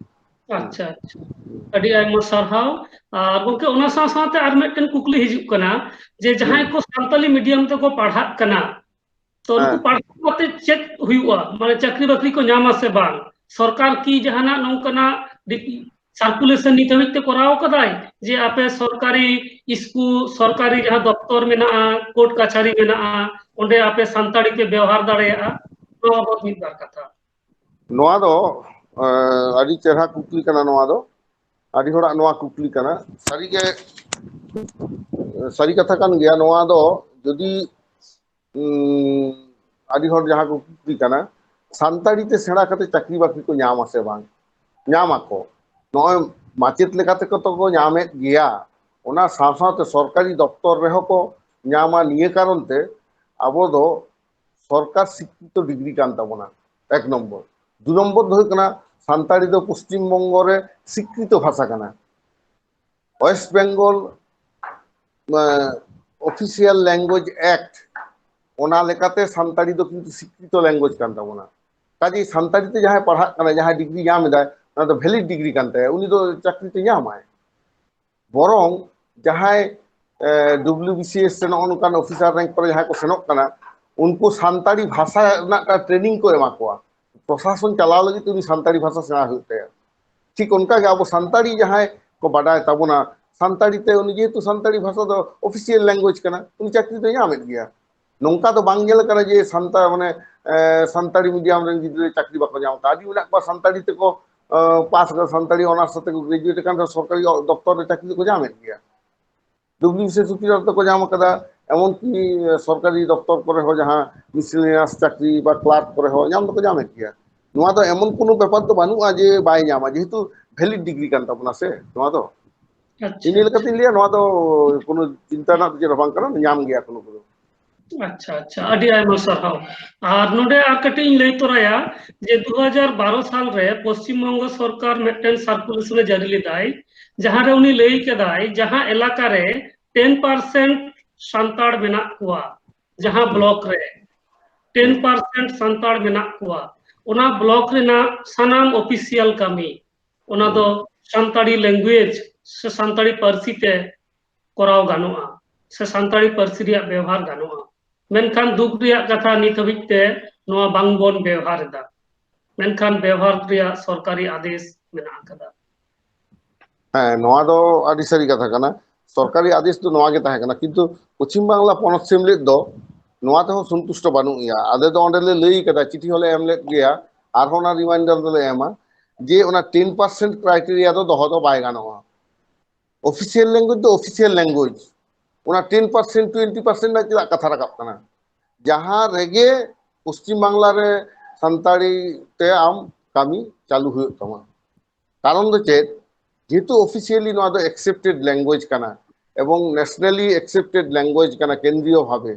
ᱟᱪᱪᱷᱟ, ᱟᱪᱪᱷᱟ᱾ ᱟᱹᱰᱤ ᱟᱭᱢᱟ ᱥᱟᱨᱦᱟᱣ᱾ ᱟᱨ ᱜᱚᱝᱠᱮ, ᱚᱱᱟ ᱥᱟᱶ ᱥᱟᱶᱛᱮ ᱟᱨ ᱢᱤᱫᱴᱮᱱ ᱠᱩᱠᱞᱤ ᱦᱤᱡᱩᱜ ᱠᱟᱱᱟ ᱡᱮ, ᱡᱟᱦᱟᱸᱭ ᱠᱚ ᱥᱟᱱᱛᱟᱞᱤ ᱢᱤᱰᱤᱭᱟᱢ ᱛᱮᱠᱚ ᱯᱟᱲᱦᱟᱜ ᱠᱟᱱᱟ, ᱛᱚ ᱱᱩᱠᱩ ᱯᱟᱲᱦᱟᱣ ᱠᱟᱛᱮ ᱪᱮᱫ ᱦᱩᱭᱩᱜᱼᱟ? ᱢᱟᱱᱮ ᱪᱟᱹᱠᱨᱤ ᱵᱟᱹᱠᱨᱤ ᱠᱚ ᱧᱟᱢᱟ ᱥᱮ ᱵᱟᱝ? ᱥᱚᱨᱠᱟᱨ ᱠᱤ ᱡᱟᱦᱟᱱᱟᱜ ᱱᱚᱝᱠᱟᱱᱟᱜ ᱰᱤ-, ᱥᱟᱨᱠᱩᱞᱮᱥᱚᱱ ᱱᱤᱛ ᱦᱟᱹᱵᱤᱡ ᱛᱮ ᱠᱚᱨᱟᱣ ᱠᱟᱫᱟᱭ ᱡᱮ ᱟᱯᱮ ᱥᱚᱨᱠᱟᱨᱤ ᱥᱠᱩᱞ, ᱥᱚᱨᱠᱟᱨᱤ ᱡᱟᱦᱟᱸ ᱫᱚᱯᱛᱚᱨ ᱢᱮᱱᱟᱜᱼᱟ, ᱠᱳᱨᱴ ᱠᱟᱪᱷᱟᱨᱤ ᱢᱮᱱᱟᱜᱼᱟ, ᱚᱸᱰᱮ ᱟᱯᱮ ᱥᱟᱱᱛᱟᱲᱤ ᱯᱮ ᱵᱮᱣᱦᱟᱨ ᱫᱟᱲᱮᱭᱟᱜᱼᱟ? ᱱᱚᱣᱟ ᱵᱟᱵᱚᱫ ᱢᱤᱫ ᱵᱟᱨ ᱠᱟᱛᱷᱟ᱾ ᱱᱚᱣᱟ ᱫᱚ, ᱮ, ᱟᱹᱰᱤ ᱪᱮᱦᱨᱟ ᱠᱩᱠᱞᱤ ᱠᱟᱱᱟ ᱱᱚᱣᱟ ᱫᱚ᱾ ᱟᱹᱰᱤ ᱦᱚᱲᱟᱜ ᱱᱚᱣᱟ ᱠᱩᱠᱞᱤ ᱠᱟᱱᱟ᱾ ᱥᱟᱹᱨᱤᱜᱮ, ᱥᱟᱹᱨᱤ ᱠᱟᱛᱷᱟ ᱠᱟᱱ ᱜᱮᱭᱟ᱾ ᱱᱚᱣᱟ ᱫᱚ ᱡᱩᱫᱤ, ᱩᱸ, ᱟᱹᱰᱤ ᱦᱚᱲ ᱡᱟᱦᱟᱸ ᱠᱚ ᱠᱩᱠᱞᱤ ᱠᱟᱱᱟ, ᱥᱟᱱᱛᱟᱲᱤ ᱛᱮ ᱥᱮᱬᱟ ᱠᱟᱛᱮ ᱪᱟᱹᱠᱨᱤ ᱵᱟᱹᱠᱨᱤ ᱠᱚ ᱧᱟᱢᱟ ᱥᱮ ᱵᱟᱝ? ᱧᱟᱢ ᱟᱠᱚ᱾ ᱱᱚᱜᱼᱚᱭ ᱢᱟᱪᱮᱫ ᱞᱮᱠᱟ ᱛᱮᱠᱚ ᱛᱚ ᱠᱚ ᱧᱟᱢᱮᱫ ᱜᱮᱭᱟ, ᱚᱱᱟ ᱥᱟᱶ ᱥᱟᱶᱛᱮ ᱥᱚᱨᱠᱟᱨᱤ ᱫᱚᱯᱛᱚᱨ ᱨᱮᱦᱚᱸ ᱠᱚ ᱧᱟᱢᱟ᱾ ᱱᱤᱭᱟᱹ ᱠᱟᱨᱚᱱ ᱛᱮ ᱟᱵᱚ ᱫᱚ ᱥᱚᱨᱠᱟᱨ ᱥᱤᱠᱠᱷᱤᱛᱚ ᱰᱤᱜᱽᱨᱤ ᱠᱟᱱ ᱛᱟᱵᱚᱱᱟ, ᱮᱠ ᱱᱚᱢᱵᱚᱨ᱾ ᱫᱩ ᱱᱚᱢᱵᱚᱨ ᱫᱚ ᱦᱩᱭᱩᱜ ᱠᱟᱱᱟ, ᱥᱟᱱᱛᱟᱲᱤ ᱫᱚ ᱯᱚᱥᱪᱤᱢ ᱵᱚᱝᱜᱚ ᱨᱮ ᱥᱤᱠᱠᱷᱤᱛᱚ ᱵᱷᱟᱥᱟ ᱠᱟᱱᱟ᱾ ᱳᱭᱮᱥᱴ ᱵᱮᱝᱜᱚᱞ, ᱮ, Official Language Act, ᱚᱱᱟ ᱞᱮᱠᱟᱛᱮ ᱥᱟᱱᱛᱟᱲᱤ ᱫᱚ ᱠᱤᱱᱛᱩ ᱥᱤᱠᱠᱷᱤᱛᱚ language ᱠᱟᱱ ᱛᱟᱵᱚᱱᱟ᱾ ᱠᱟᱡᱮ ᱥᱟᱱᱛᱟᱲᱤ ᱛᱮ ᱡᱟᱦᱟᱸᱭ ᱯᱟᱲᱦᱟᱜ ᱠᱟᱱᱟ, ᱡᱟᱦᱟᱸᱭ ᱰᱤᱜᱽᱨᱤ ᱧᱟᱢ ᱮᱫᱟᱭ, ᱚᱱᱟ ᱫᱚ valid degree ᱠᱟᱱ ᱛᱟᱭᱟ, ᱩᱱᱤ ᱫᱚ ᱪᱟᱹᱠᱨᱤ ᱛᱮ ᱧᱟᱢᱟᱭ᱾ ᱵᱚᱨᱚᱝ ᱡᱟᱦᱟᱸᱭ ᱰᱩᱵᱞᱤᱭᱩ ᱵᱤ ᱥᱤ ᱮᱥ ᱥᱮ ᱱᱚᱜᱼᱚ ᱱᱚᱝᱠᱟᱱ ᱚᱯᱷᱤᱥᱟᱨ ᱨᱮᱝᱠ ᱠᱚᱨᱮ ᱡᱟᱦᱟᱸᱭ ᱠᱚ ᱥᱮᱱᱚᱜ ᱠᱟᱱᱟ, ᱩᱱᱠᱩ ᱥᱟᱱᱛᱟᱲᱤ ᱵᱷᱟᱥᱟ ᱨᱮᱱᱟᱜ ᱢᱤᱫᱴᱟᱝ training ᱠᱚ ᱮᱢᱟ ᱠᱚᱣᱟ᱾ ᱯᱨᱚᱥᱟᱥᱚᱱ ᱪᱟᱞᱟᱣ ᱞᱟᱹᱜᱤᱫ ᱛᱮ ᱩᱱᱤ ᱥᱟᱱᱛᱟᱲᱤ ᱵᱷᱟᱥᱟ ᱥᱮᱬᱟ ᱦᱩᱭᱩᱜ ᱛᱟᱭᱟ᱾ ᱴᱷᱤᱠ ᱚᱱᱠᱟ ᱜᱮ ᱟᱵᱚ ᱥᱟᱱᱛᱟᱲᱤ ᱡᱟᱦᱟᱸᱭ ᱠᱚ ᱵᱟᱰᱟᱭ ᱛᱟᱵᱚᱱᱟ, ᱥᱟᱱᱛᱟᱲᱤ ᱛᱮ ᱩᱱᱤ ᱡᱮᱦᱮᱛᱩ ᱥᱟᱱᱛᱟᱲᱤ ᱵᱷᱟᱥᱟ ᱫᱚ official language ᱠᱟᱱᱟ, ᱩᱱᱤ ᱪᱟᱹᱠᱨᱤ ᱫᱚᱭ ᱧᱟᱢᱮᱫ ᱜᱮᱭᱟ᱾ ᱱᱚᱝᱠᱟ ᱫᱚ ᱵᱟᱝ ᱧᱮᱞ ᱟᱠᱟᱱᱟ ᱡᱮ ᱥᱟᱱᱛᱟᱲ, ᱢᱟᱱᱮ, ᱮ, ᱥᱟᱱᱛᱟᱲᱤ medium ᱨᱮᱱ ᱜᱤᱫᱽᱨᱟᱹ ᱪᱟᱹᱠᱨᱤ ᱵᱟᱠᱚ ᱧᱟᱢ ᱟᱠᱟᱫᱟ᱾ ᱟᱹᱰᱤ ᱢᱮᱱᱟᱜ ᱠᱚᱣᱟ ᱥᱟᱱᱛᱟᱲᱤ ᱛᱮᱠᱚ, ᱮ, ᱯᱟᱥ ᱟᱠᱟᱫᱟ, ᱥᱟᱱᱛᱟᱲᱤ honours ᱟᱛᱮ ᱠᱚ graduate ᱟᱠᱟᱱ ᱨᱮᱦᱚᱸ ᱥᱚᱨᱠᱟᱨᱤ ᱫᱚᱯᱛᱚᱨ ᱨᱮ ᱪᱟᱹᱠᱨᱤ ᱫᱚᱠᱚ ᱧᱟᱢᱮᱫ ᱜᱮᱭᱟ᱾ ᱰᱩᱵᱞᱤᱭᱩ ᱵᱤ ᱥᱤ ᱮᱥ ᱚᱯᱷᱤᱥᱟᱨ ᱫᱚᱠᱚ ᱧᱟᱢ ᱟᱠᱟᱫᱟ, ᱮᱢᱚᱱᱠᱤ, ᱮ, ᱥᱚᱨᱠᱟᱨᱤ ᱫᱚᱯᱛᱚᱨ ᱠᱚᱨᱮ ᱦᱚᱸ ᱡᱟᱦᱟᱸ miscellaneous ᱪᱟᱹᱠᱨᱤ ᱵᱟ clerk ᱠᱚᱨᱮ ᱦᱚᱸ ᱧᱟᱢ ᱫᱚᱠᱚ ᱧᱟᱢᱮᱫ ᱜᱮᱭᱟ᱾ ᱱᱚᱣᱟ ᱫᱚ ᱮᱢᱚᱱ ᱠᱳᱱᱳ ᱵᱮᱯᱟᱨ ᱫᱚ ᱵᱟᱹᱱᱩᱜᱼᱟ ᱡᱮ ᱵᱟᱭ ᱧᱟᱢᱟ, ᱡᱮᱦᱮᱛᱩ valid degree ᱠᱟᱱ ᱛᱟᱵᱚᱱᱟ ᱥᱮ ᱱᱚᱣᱟ ᱫᱚ᱾ ᱟᱪᱪᱷᱟ, ᱤᱱᱟᱹ ᱞᱮᱠᱟᱛᱤᱧ ᱞᱟᱹᱭᱟ, ᱱᱚᱣᱟ ᱫᱚ ᱠᱳᱱᱳ ᱪᱤᱱᱛᱟ ᱨᱮᱱᱟᱜ ᱫᱚ ᱪᱮᱫ ᱦᱚᱸ ᱵᱟᱝ ᱠᱟᱱᱟ, ᱧᱟᱢ ᱜᱮᱭᱟ ᱠᱚ ᱱᱩᱠᱩ ᱫᱚ᱾ ᱟᱪᱪᱷᱟ, ᱟᱪᱪᱷᱟ, ᱟᱹᱰᱤ ᱟᱭᱢᱟ ᱥᱟᱨᱦᱟᱣ᱾ ᱟᱨ ᱱᱚᱰᱮ ᱟᱨ ᱠᱟᱹᱴᱤᱡ ᱤᱧ ᱞᱟᱹᱭ ᱛᱚᱨᱟᱭᱟ ᱡᱮ ᱫᱩ ᱦᱟᱡᱟᱨ ᱵᱟᱨᱚ ᱥᱟᱞ ᱨᱮ ᱯᱚᱥᱪᱤᱢ ᱵᱚᱝᱜᱚ ᱥᱚᱨᱠᱟᱨ ᱢᱤᱫᱴᱮᱱ circulation ᱮ ᱡᱟᱹᱨᱤ ᱞᱮᱫᱟᱭ, ᱡᱟᱦᱟᱸ ᱨᱮ ᱩᱱᱤ ᱞᱟᱹᱭ ᱠᱮᱫᱟᱭ ᱡᱟᱦᱟᱸ ᱮᱞᱟᱠᱟ ᱨᱮ ten percent ᱥᱟᱱᱛᱟᱲ ᱢᱮᱱᱟᱜ ᱠᱚᱣᱟ, ᱡᱟᱦᱟᱸ block ᱨᱮ ten percent ᱥᱟᱱᱛᱟᱲ ᱢᱮᱱᱟᱜ ᱠᱚᱣᱟ, ᱚᱱᱟ block ᱨᱮᱱᱟᱜ ᱥᱟᱱᱟᱢ official ᱠᱟᱹᱢᱤ ᱚᱱᱟ ᱫᱚ ᱥᱟᱱᱛᱟᱲᱤ language ᱥᱮ ᱥᱟᱱᱛᱟᱲᱤ ᱯᱟᱹᱨᱥᱤ ᱛᱮ ᱠᱚᱨᱟᱣ ᱜᱟᱱᱚᱜᱼᱟ ᱥᱮ ᱥᱟᱱᱛᱟᱲᱤ ᱯᱟᱹᱨᱥᱤ ᱨᱮᱭᱟᱜ ᱵᱮᱣᱦᱟᱨ ᱜᱟᱱᱚᱜᱼᱟ᱾ ᱢᱮᱱᱠᱷᱟᱱ ᱫᱩᱠ ᱨᱮᱭᱟᱜ ᱠᱟᱛᱷᱟ, ᱱᱤᱛ ᱦᱟᱹᱵᱤᱡ ᱛᱮ ᱱᱚᱣᱟ ᱵᱟᱝᱵᱚᱱ ᱵᱮᱣᱦᱟᱨ ᱮᱫᱟ᱾ ᱢᱮᱱᱠᱷᱟᱱ ᱵᱮᱣᱦᱟᱨ ᱨᱮᱭᱟᱜ ᱥᱚᱨᱠᱟᱨᱤ ᱟᱫᱮᱥ ᱢᱮᱱᱟᱜ ᱟᱠᱟᱫᱟ᱾ ᱦᱮᱸ, ᱱᱚᱣᱟ ᱫᱚ ᱟᱹᱰᱤ ᱥᱟᱹᱨᱤ ᱠᱟᱛᱷᱟ ᱠᱟᱱᱟ᱾ ᱥᱚᱨᱠᱟᱨᱤ ᱟᱫᱮᱥ ᱫᱚ ᱱᱚᱣᱟ ᱜᱮ ᱛᱟᱦᱮᱸ ᱠᱟᱱᱟ, ᱠᱤᱱᱛᱩ ᱯᱚᱪᱷᱤᱢ ᱵᱟᱝᱞᱟ ᱯᱚᱱᱚᱛ ᱥᱮᱢᱞᱮᱫ ᱫᱚ ᱱᱚᱣᱟ ᱛᱮᱦᱚᱸ ᱥᱚᱱᱛᱩᱥᱴᱚ ᱵᱟᱹᱱᱩᱜ ᱮᱭᱟ᱾ ᱟᱞᱮ ᱫᱚ ᱚᱸᱰᱮ ᱞᱮ ᱞᱟᱹᱭ ᱠᱟᱫᱟ, ᱪᱤᱴᱷᱤ ᱦᱚᱸᱞᱮ ᱮᱢ ᱞᱮᱫ ᱜᱮᱭᱟ, ᱟᱨᱦᱚᱸ ᱚᱱᱟ reminder ᱫᱚᱞᱮ ᱮᱢᱟ ᱡᱮ ᱚᱱᱟ ten percent criteria ᱫᱚ ᱫᱚᱦᱚ ᱫᱚ ᱵᱟᱭ ᱜᱟᱱᱚᱜᱼᱟ᱾ Official language ᱫᱚ official language, ᱚᱱᱟ ten percent twenty percent ᱨᱮᱱᱟᱜ ᱪᱮᱫᱟᱜ ᱠᱟᱛᱷᱟ ᱨᱟᱠᱟᱵ ᱠᱟᱱᱟ? ᱡᱟᱦᱟᱸ ᱨᱮᱜᱮ ᱯᱚᱥᱪᱤᱢ ᱵᱟᱝᱞᱟ ᱨᱮ ᱥᱟᱱᱛᱟᱲᱤ ᱛᱮ ᱟᱢ ᱠᱟᱹᱢᱤ ᱪᱟᱹᱞᱩ ᱦᱩᱭᱩᱜ ᱛᱟᱢᱟ᱾ ᱠᱟᱨᱚᱱ ᱫᱚ ᱪᱮᱫ? ᱡᱮᱦᱮᱛᱩ officially ᱱᱚᱣᱟ ᱫᱚ accepted language ᱠᱟᱱᱟ ᱮᱵᱚᱝ nationally accepted language ᱠᱟᱱᱟ ᱠᱮᱱᱫᱨᱤᱭᱚ ᱵᱷᱟᱵᱮ᱾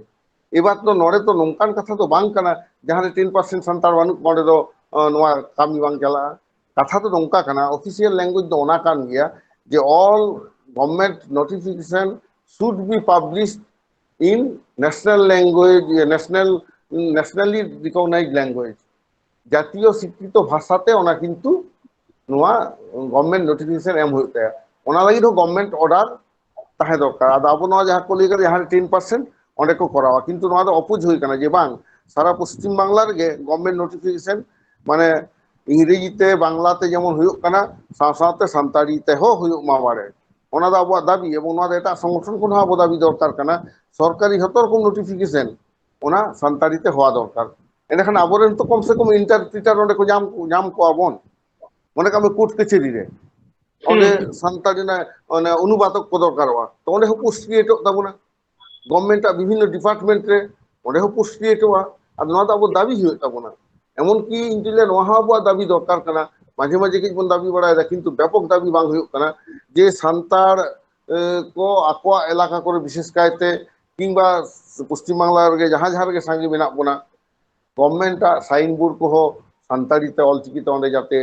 ᱮᱵᱟᱨ ᱫᱚ ᱱᱚᱰᱮ ᱫᱚ ᱱᱚᱝᱠᱟᱱ ᱠᱟᱛᱷᱟ ᱫᱚ ᱵᱟᱝ ᱠᱟᱱᱟ ᱡᱟᱦᱟᱸ ᱨᱮ ten percent ᱥᱟᱱᱛᱟᱲ ᱵᱟᱹᱱᱩᱜ ᱠᱚᱣᱟ, ᱚᱸᱰᱮ ᱫᱚ, ᱟᱸ, ᱱᱚᱣᱟ ᱠᱟᱹᱢᱤ ᱵᱟᱝ ᱪᱟᱞᱟᱜᱼᱟ᱾ ᱠᱟᱛᱷᱟ ᱫᱚ ᱱᱚᱝᱠᱟ ᱠᱟᱱᱟ, official language ᱫᱚ ᱚᱱᱟ ᱠᱟᱱ ᱜᱮᱭᱟ ᱡᱮ all government notification should be published in national language, national, nationally recognized language, ᱡᱟᱛᱤᱭᱚ ᱥᱤᱠᱠᱷᱤᱛᱚ ᱵᱷᱟᱥᱟᱛᱮ ᱚᱱᱟ ᱠᱤᱱᱛᱩ ᱱᱚᱣᱟ ᱜᱚᱵᱷᱚᱨᱱᱢᱮᱱᱴ ᱱᱳᱴᱤᱯᱷᱤᱠᱮᱥᱚᱱ ᱮᱢ ᱦᱩᱭᱩᱜ ᱛᱟᱭᱟ᱾ ᱚᱱᱟ ᱞᱟᱹᱜᱤᱫ ᱦᱚᱸ ᱜᱚᱵᱷᱚᱨᱱᱢᱮᱱᱴ ᱚᱨᱰᱟᱨ ᱛᱟᱦᱮᱸ ᱫᱚᱨᱠᱟᱨ᱾ ᱟᱫᱚ ᱟᱵᱚ ᱱᱚᱣᱟ ᱡᱟᱦᱟᱸ ᱠᱚ ᱞᱟᱹᱭ ᱠᱟᱫᱟ, ᱡᱟᱦᱟᱸ ᱨᱮ ᱴᱮᱱ ᱯᱟᱨᱥᱮᱱᱴ, ᱚᱸᱰᱮ ᱠᱚ ᱠᱚᱨᱟᱣᱟ, ᱠᱤᱱᱛᱩ ᱱᱚᱣᱟ ᱫᱚ ᱚᱯᱳᱡᱽ ᱦᱩᱭ ᱠᱟᱱᱟ ᱡᱮ ᱵᱟᱝ, ᱥᱟᱨᱟ ᱯᱚᱥᱪᱤᱢ ᱵᱟᱝᱞᱟ ᱨᱮᱜᱮ ᱜᱚᱵᱷᱚᱨᱱᱢᱮᱱᱴ ᱱᱳᱴᱤᱯᱷᱤᱠᱮᱥᱚᱱ, ᱢᱟᱱᱮ ᱤᱝᱨᱮᱡᱤ ᱛᱮ, ᱵᱟᱝᱞᱟ ᱛᱮ ᱡᱮᱢᱚᱱ ᱦᱩᱭᱩᱜ ᱠᱟᱱᱟ, ᱥᱟᱶ ᱥᱟᱶᱛᱮ ᱥᱟᱱᱛᱟᱲᱤ ᱛᱮᱦᱚᱸ ᱦᱩᱭᱩᱜ ᱢᱟ ᱵᱟᱲᱮ᱾ ᱚᱱᱟ ᱫᱚ ᱟᱵᱚᱣᱟᱜ ᱫᱟᱹᱵᱤ, ᱮᱵᱚᱝ ᱱᱚᱣᱟ ᱫᱚ ᱮᱴᱟᱜ ᱥᱚᱝᱜᱚᱴᱷᱚᱱ ᱠᱷᱚᱱ ᱦᱚᱸ ᱟᱵᱚ ᱫᱟᱹᱵᱤ ᱫᱚᱨᱠᱟᱨ ᱠᱟᱱᱟ᱾ ᱥᱚᱨᱠᱟᱨᱤ ᱡᱷᱚᱛᱚ ᱨᱚᱠᱚᱢ ᱱᱳᱴᱤᱯᱷᱤᱠᱮᱥᱚᱱ ᱚᱱᱟ ᱥᱟᱱᱛᱟᱲᱤ ᱛᱮ ᱦᱚᱣᱟ ᱫᱚᱨᱠᱟᱨ᱾ ᱮᱸᱰᱮᱠᱷᱟᱱ ᱟᱵᱚᱨᱮᱱ ᱛᱚ ᱠᱚᱢ ᱥᱮ ᱠᱚᱢ ᱤᱱᱴᱟᱨᱯᱨᱤᱴᱟᱨ ᱚᱸᱰᱮ ᱠᱚ ᱧᱟᱢ, ᱧᱟᱢ ᱠᱚᱣᱟ ᱵᱚᱱ᱾ ᱢᱚᱱᱮ ᱠᱟᱜ ᱢᱮ ᱠᱳᱨᱴ ᱠᱟᱹᱪᱷᱟᱹᱨᱤ ᱨᱮ ᱚᱸᱰᱮ ᱦᱩᱸ, ᱦᱩᱸ᱾ ᱥᱟᱱᱛᱟᱲᱤ ᱨᱮᱱᱟᱜ ᱚᱱᱮ ᱚᱱᱩᱵᱟᱫᱚᱠ ᱠᱚ ᱫᱚᱨᱠᱟᱨᱚᱜᱼᱟ, ᱛᱚ ᱚᱸᱰᱮ ᱦᱚᱸ ᱯᱳᱥᱴ ᱠᱨᱤᱭᱮᱴᱚᱜ ᱛᱟᱵᱚᱱᱟ᱾ ᱜᱚᱵᱷᱚᱨᱱᱢᱮᱱᱴ ᱟᱜ ᱵᱤᱵᱷᱤᱱᱱᱚ ᱰᱤᱯᱟᱨᱴᱢᱮᱱᱴ ᱨᱮ ᱚᱸᱰᱮ ᱦᱚᱸ ᱯᱳᱥᱴ ᱠᱨᱤᱭᱮᱴᱚᱜᱼᱟ᱾ ᱟᱨ ᱱᱚᱣᱟ ᱫᱚ ᱟᱵᱚ ᱫᱟᱹᱵᱤ ᱦᱩᱭᱩᱜ ᱛᱟᱵᱚᱱᱟ᱾ ᱮᱢᱚᱱᱠᱤ ᱤᱧ ᱫᱩᱧ ᱞᱟᱹᱭᱟ, ᱱᱚᱣᱟ ᱦᱚᱸ ᱟᱵᱚᱣᱟᱜ ᱫᱟᱹᱵᱤ ᱫᱚᱨᱠᱟᱨ ᱠᱟᱱᱟ᱾ ᱢᱟᱡᱷᱮ ᱢᱟᱡᱷᱮ ᱠᱟᱹᱡ ᱵᱚᱱ ᱫᱟᱹᱵᱤ ᱵᱟᱲᱟᱭᱮᱫᱟ, ᱠᱤᱱᱛᱩ ᱵᱮᱯᱚᱠ ᱫᱟᱹᱵᱤ ᱵᱟᱝ ᱦᱩᱭᱩᱜ ᱠᱟᱱᱟ ᱡᱮ ᱥᱟᱱᱛᱟᱲ, ᱮ, ᱠᱚ ᱟᱠᱚᱣᱟᱜ ᱮᱞᱟᱠᱟ ᱠᱚᱨᱮ ᱵᱤᱥᱮᱥ ᱠᱟᱭᱛᱮ, ᱠᱤᱝᱵᱟ ᱯᱚᱥᱪᱤᱢ ᱵᱟᱝᱞᱟ ᱨᱮᱜᱮ ᱡᱟᱦᱟᱸ ᱡᱟᱦᱟᱸ ᱨᱮᱜᱮ ᱥᱟᱸᱜᱮ ᱢᱮᱱᱟᱜ ᱵᱚᱱᱟ, ᱜᱚᱵᱷᱚᱨᱱᱢᱮᱱᱴ ᱟᱜ ᱥᱟᱭᱤᱱ ᱵᱳᱨᱰ ᱠᱚᱦᱚᱸ ᱥᱟᱱᱛᱟᱲᱤ ᱛᱮ, ᱚᱞᱪᱤᱠᱤ ᱛᱮ ᱚᱸᱰᱮ ᱡᱟᱛᱮ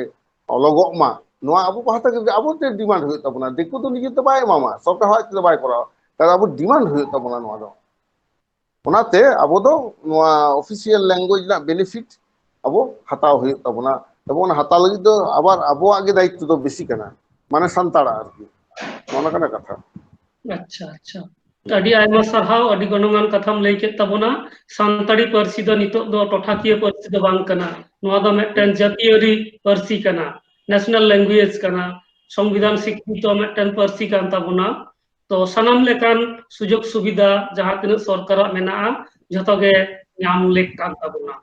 ᱚᱞᱚᱜᱚᱜ ᱢᱟ, ᱱᱚᱣᱟ ᱟᱵᱚ ᱯᱟᱦᱴᱟ ᱠᱷᱚᱱ ᱟᱵᱚ ᱛᱮ ᱰᱤᱢᱟᱱᱰ ᱦᱩᱭᱩᱜ ᱛᱟᱵᱚᱱᱟ᱾ ᱫᱤᱠᱩ ᱫᱚ ᱱᱤᱡᱮ ᱛᱮ ᱵᱟᱭ ᱮᱢᱟᱢᱟ, ᱥᱚᱨᱠᱟᱨ ᱦᱚᱸ ᱟᱡ ᱛᱮᱫᱚ ᱵᱟᱭ ᱠᱚᱨᱟᱣᱟ᱾ ᱛᱟᱦᱞᱮ ᱟᱵᱚ ᱰᱤᱢᱟᱱᱰ ᱦᱩᱭᱩᱜ ᱛᱟᱵᱚᱱᱟ ᱱᱚᱣᱟ ᱫᱚ᱾ ᱚᱱᱟᱛᱮ ᱟᱵᱚ ᱫᱚ ᱱᱚᱣᱟ ᱚᱯᱷᱤᱥᱤᱭᱟᱞ ᱞᱮᱝᱜᱩᱭᱮᱡᱽ ᱨᱮᱱᱟᱜ ᱵᱮᱱᱤᱯᱷᱤᱴ ᱟᱵᱚ ᱦᱟᱛᱟᱣ ᱦᱩᱭᱩᱜ ᱛᱟᱵᱚᱱᱟ᱾ ᱮᱵᱚᱝ ᱚᱱᱟ ᱦᱟᱛᱟᱣ ᱞᱟᱹᱜᱤᱫ ᱫᱚ ᱟᱵᱟᱨ ᱟᱵᱚᱣᱟᱜ ᱜᱮ ᱫᱟᱭᱤᱛᱛᱚ ᱫᱚ ᱵᱮᱥᱤ ᱠᱟᱱᱟ, ᱢᱟᱱᱮ ᱥᱟᱱᱛᱟᱲᱟᱜ ᱟᱨᱠᱤ᱾ ᱱᱚᱜᱼᱚ ᱱᱚᱝᱠᱟᱱᱟᱜ ᱠᱟᱛᱷᱟ᱾ ᱟᱪᱪᱷᱟ, ᱟᱪᱪᱷᱟ᱾ ᱟᱹᱰᱤ ᱟᱭᱢᱟ ᱥᱟᱨᱦᱟᱣ, ᱟᱹᱰᱤ ᱜᱚᱱᱚᱝᱟᱱ ᱠᱟᱛᱷᱟᱢ ᱞᱟᱹᱭ ᱠᱮᱫ ᱛᱟᱵᱚᱱᱟ᱾ ᱥᱟᱱᱛᱟᱲᱤ ᱯᱟᱹᱨᱥᱤ ᱫᱚ ᱱᱤᱛᱚᱜ ᱫᱚ ᱴᱚᱴᱷᱟᱠᱤᱭᱟᱹ ᱯᱟᱹᱨᱥᱤ ᱫᱚ ᱵᱟᱝ ᱠᱟᱱᱟ, ᱱᱚᱣᱟ ᱫᱚ ᱢᱤᱫᱴᱮᱱ ᱡᱟᱹᱛᱤᱭᱟᱹᱨᱤ ᱯᱟᱹᱨᱥᱤ ᱠᱟᱱᱟ, ᱱᱮᱥᱱᱟᱞ ᱞᱮᱝᱜᱩᱭᱮᱡᱽ ᱠᱟᱱᱟ, ᱥᱚᱝᱵᱤᱫᱷᱟᱱ ᱥᱤᱠᱨᱤᱛᱚ ᱢᱤᱫᱴᱮᱱ ᱯᱟᱹᱨᱥᱤ ᱠᱟᱱ ᱛᱟᱵᱚᱱᱟ᱾ ᱛᱚ ᱥᱟᱱᱟᱢ ᱞᱮᱠᱟᱱ ᱥᱩᱡᱳᱜᱽ ᱥᱩᱵᱤᱫᱷᱟ ᱡᱟᱦᱟᱸ ᱛᱤᱱᱟᱹᱜ ᱥᱚᱨᱠᱟᱨᱟᱜ ᱢᱮᱱᱟᱜᱼᱟ, ᱡᱷᱚᱛᱚ ᱜᱮ ᱧᱟᱢ ᱞᱮᱠ ᱠᱟᱱ ᱛᱟᱵᱚᱱᱟ᱾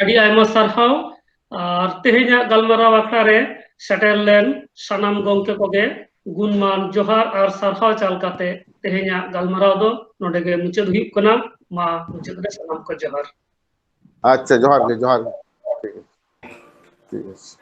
ᱟᱹᱰᱤ ᱟᱭᱢᱟ ᱥᱟᱨᱦᱟᱣ᱾ ᱟᱨ ᱛᱮᱦᱮᱧᱟᱜ ᱜᱟᱞᱢᱟᱨᱟᱣ ᱟᱠᱷᱲᱟ ᱨᱮ ᱥᱮᱴᱮᱨ ᱞᱮᱱ ᱥᱟᱱᱟᱢ ᱜᱚᱢᱠᱮ ᱠᱚᱜᱮ ᱜᱩᱱᱢᱟᱱ ᱡᱚᱦᱟᱨ ᱟᱨ ᱥᱟᱨᱦᱟᱣ ᱪᱟᱞ ᱠᱟᱛᱮ ᱛᱮᱦᱮᱧᱟᱜ ᱜᱟᱞᱢᱟᱨᱟᱣ ᱫᱚ ᱱᱚᱰᱮ ᱜᱮ ᱢᱩᱪᱟᱹᱫ ᱦᱩᱭᱩᱜ ᱠᱟᱱᱟ᱾ ᱢᱟ ᱢᱩᱪᱟᱹᱫ ᱨᱮ ᱥᱟᱱᱟᱢ ᱠᱚ ᱡᱚᱦᱟᱨ᱾ ᱟᱪᱪᱷᱟ, ᱡᱚᱦᱟᱨ ᱜᱮ, ᱡᱚᱦᱟᱨ ᱜᱮ᱾ ᱴᱷᱤᱠ ᱟᱪᱷᱮ, ᱴᱷᱤᱠ ᱟᱪᱷᱮ᱾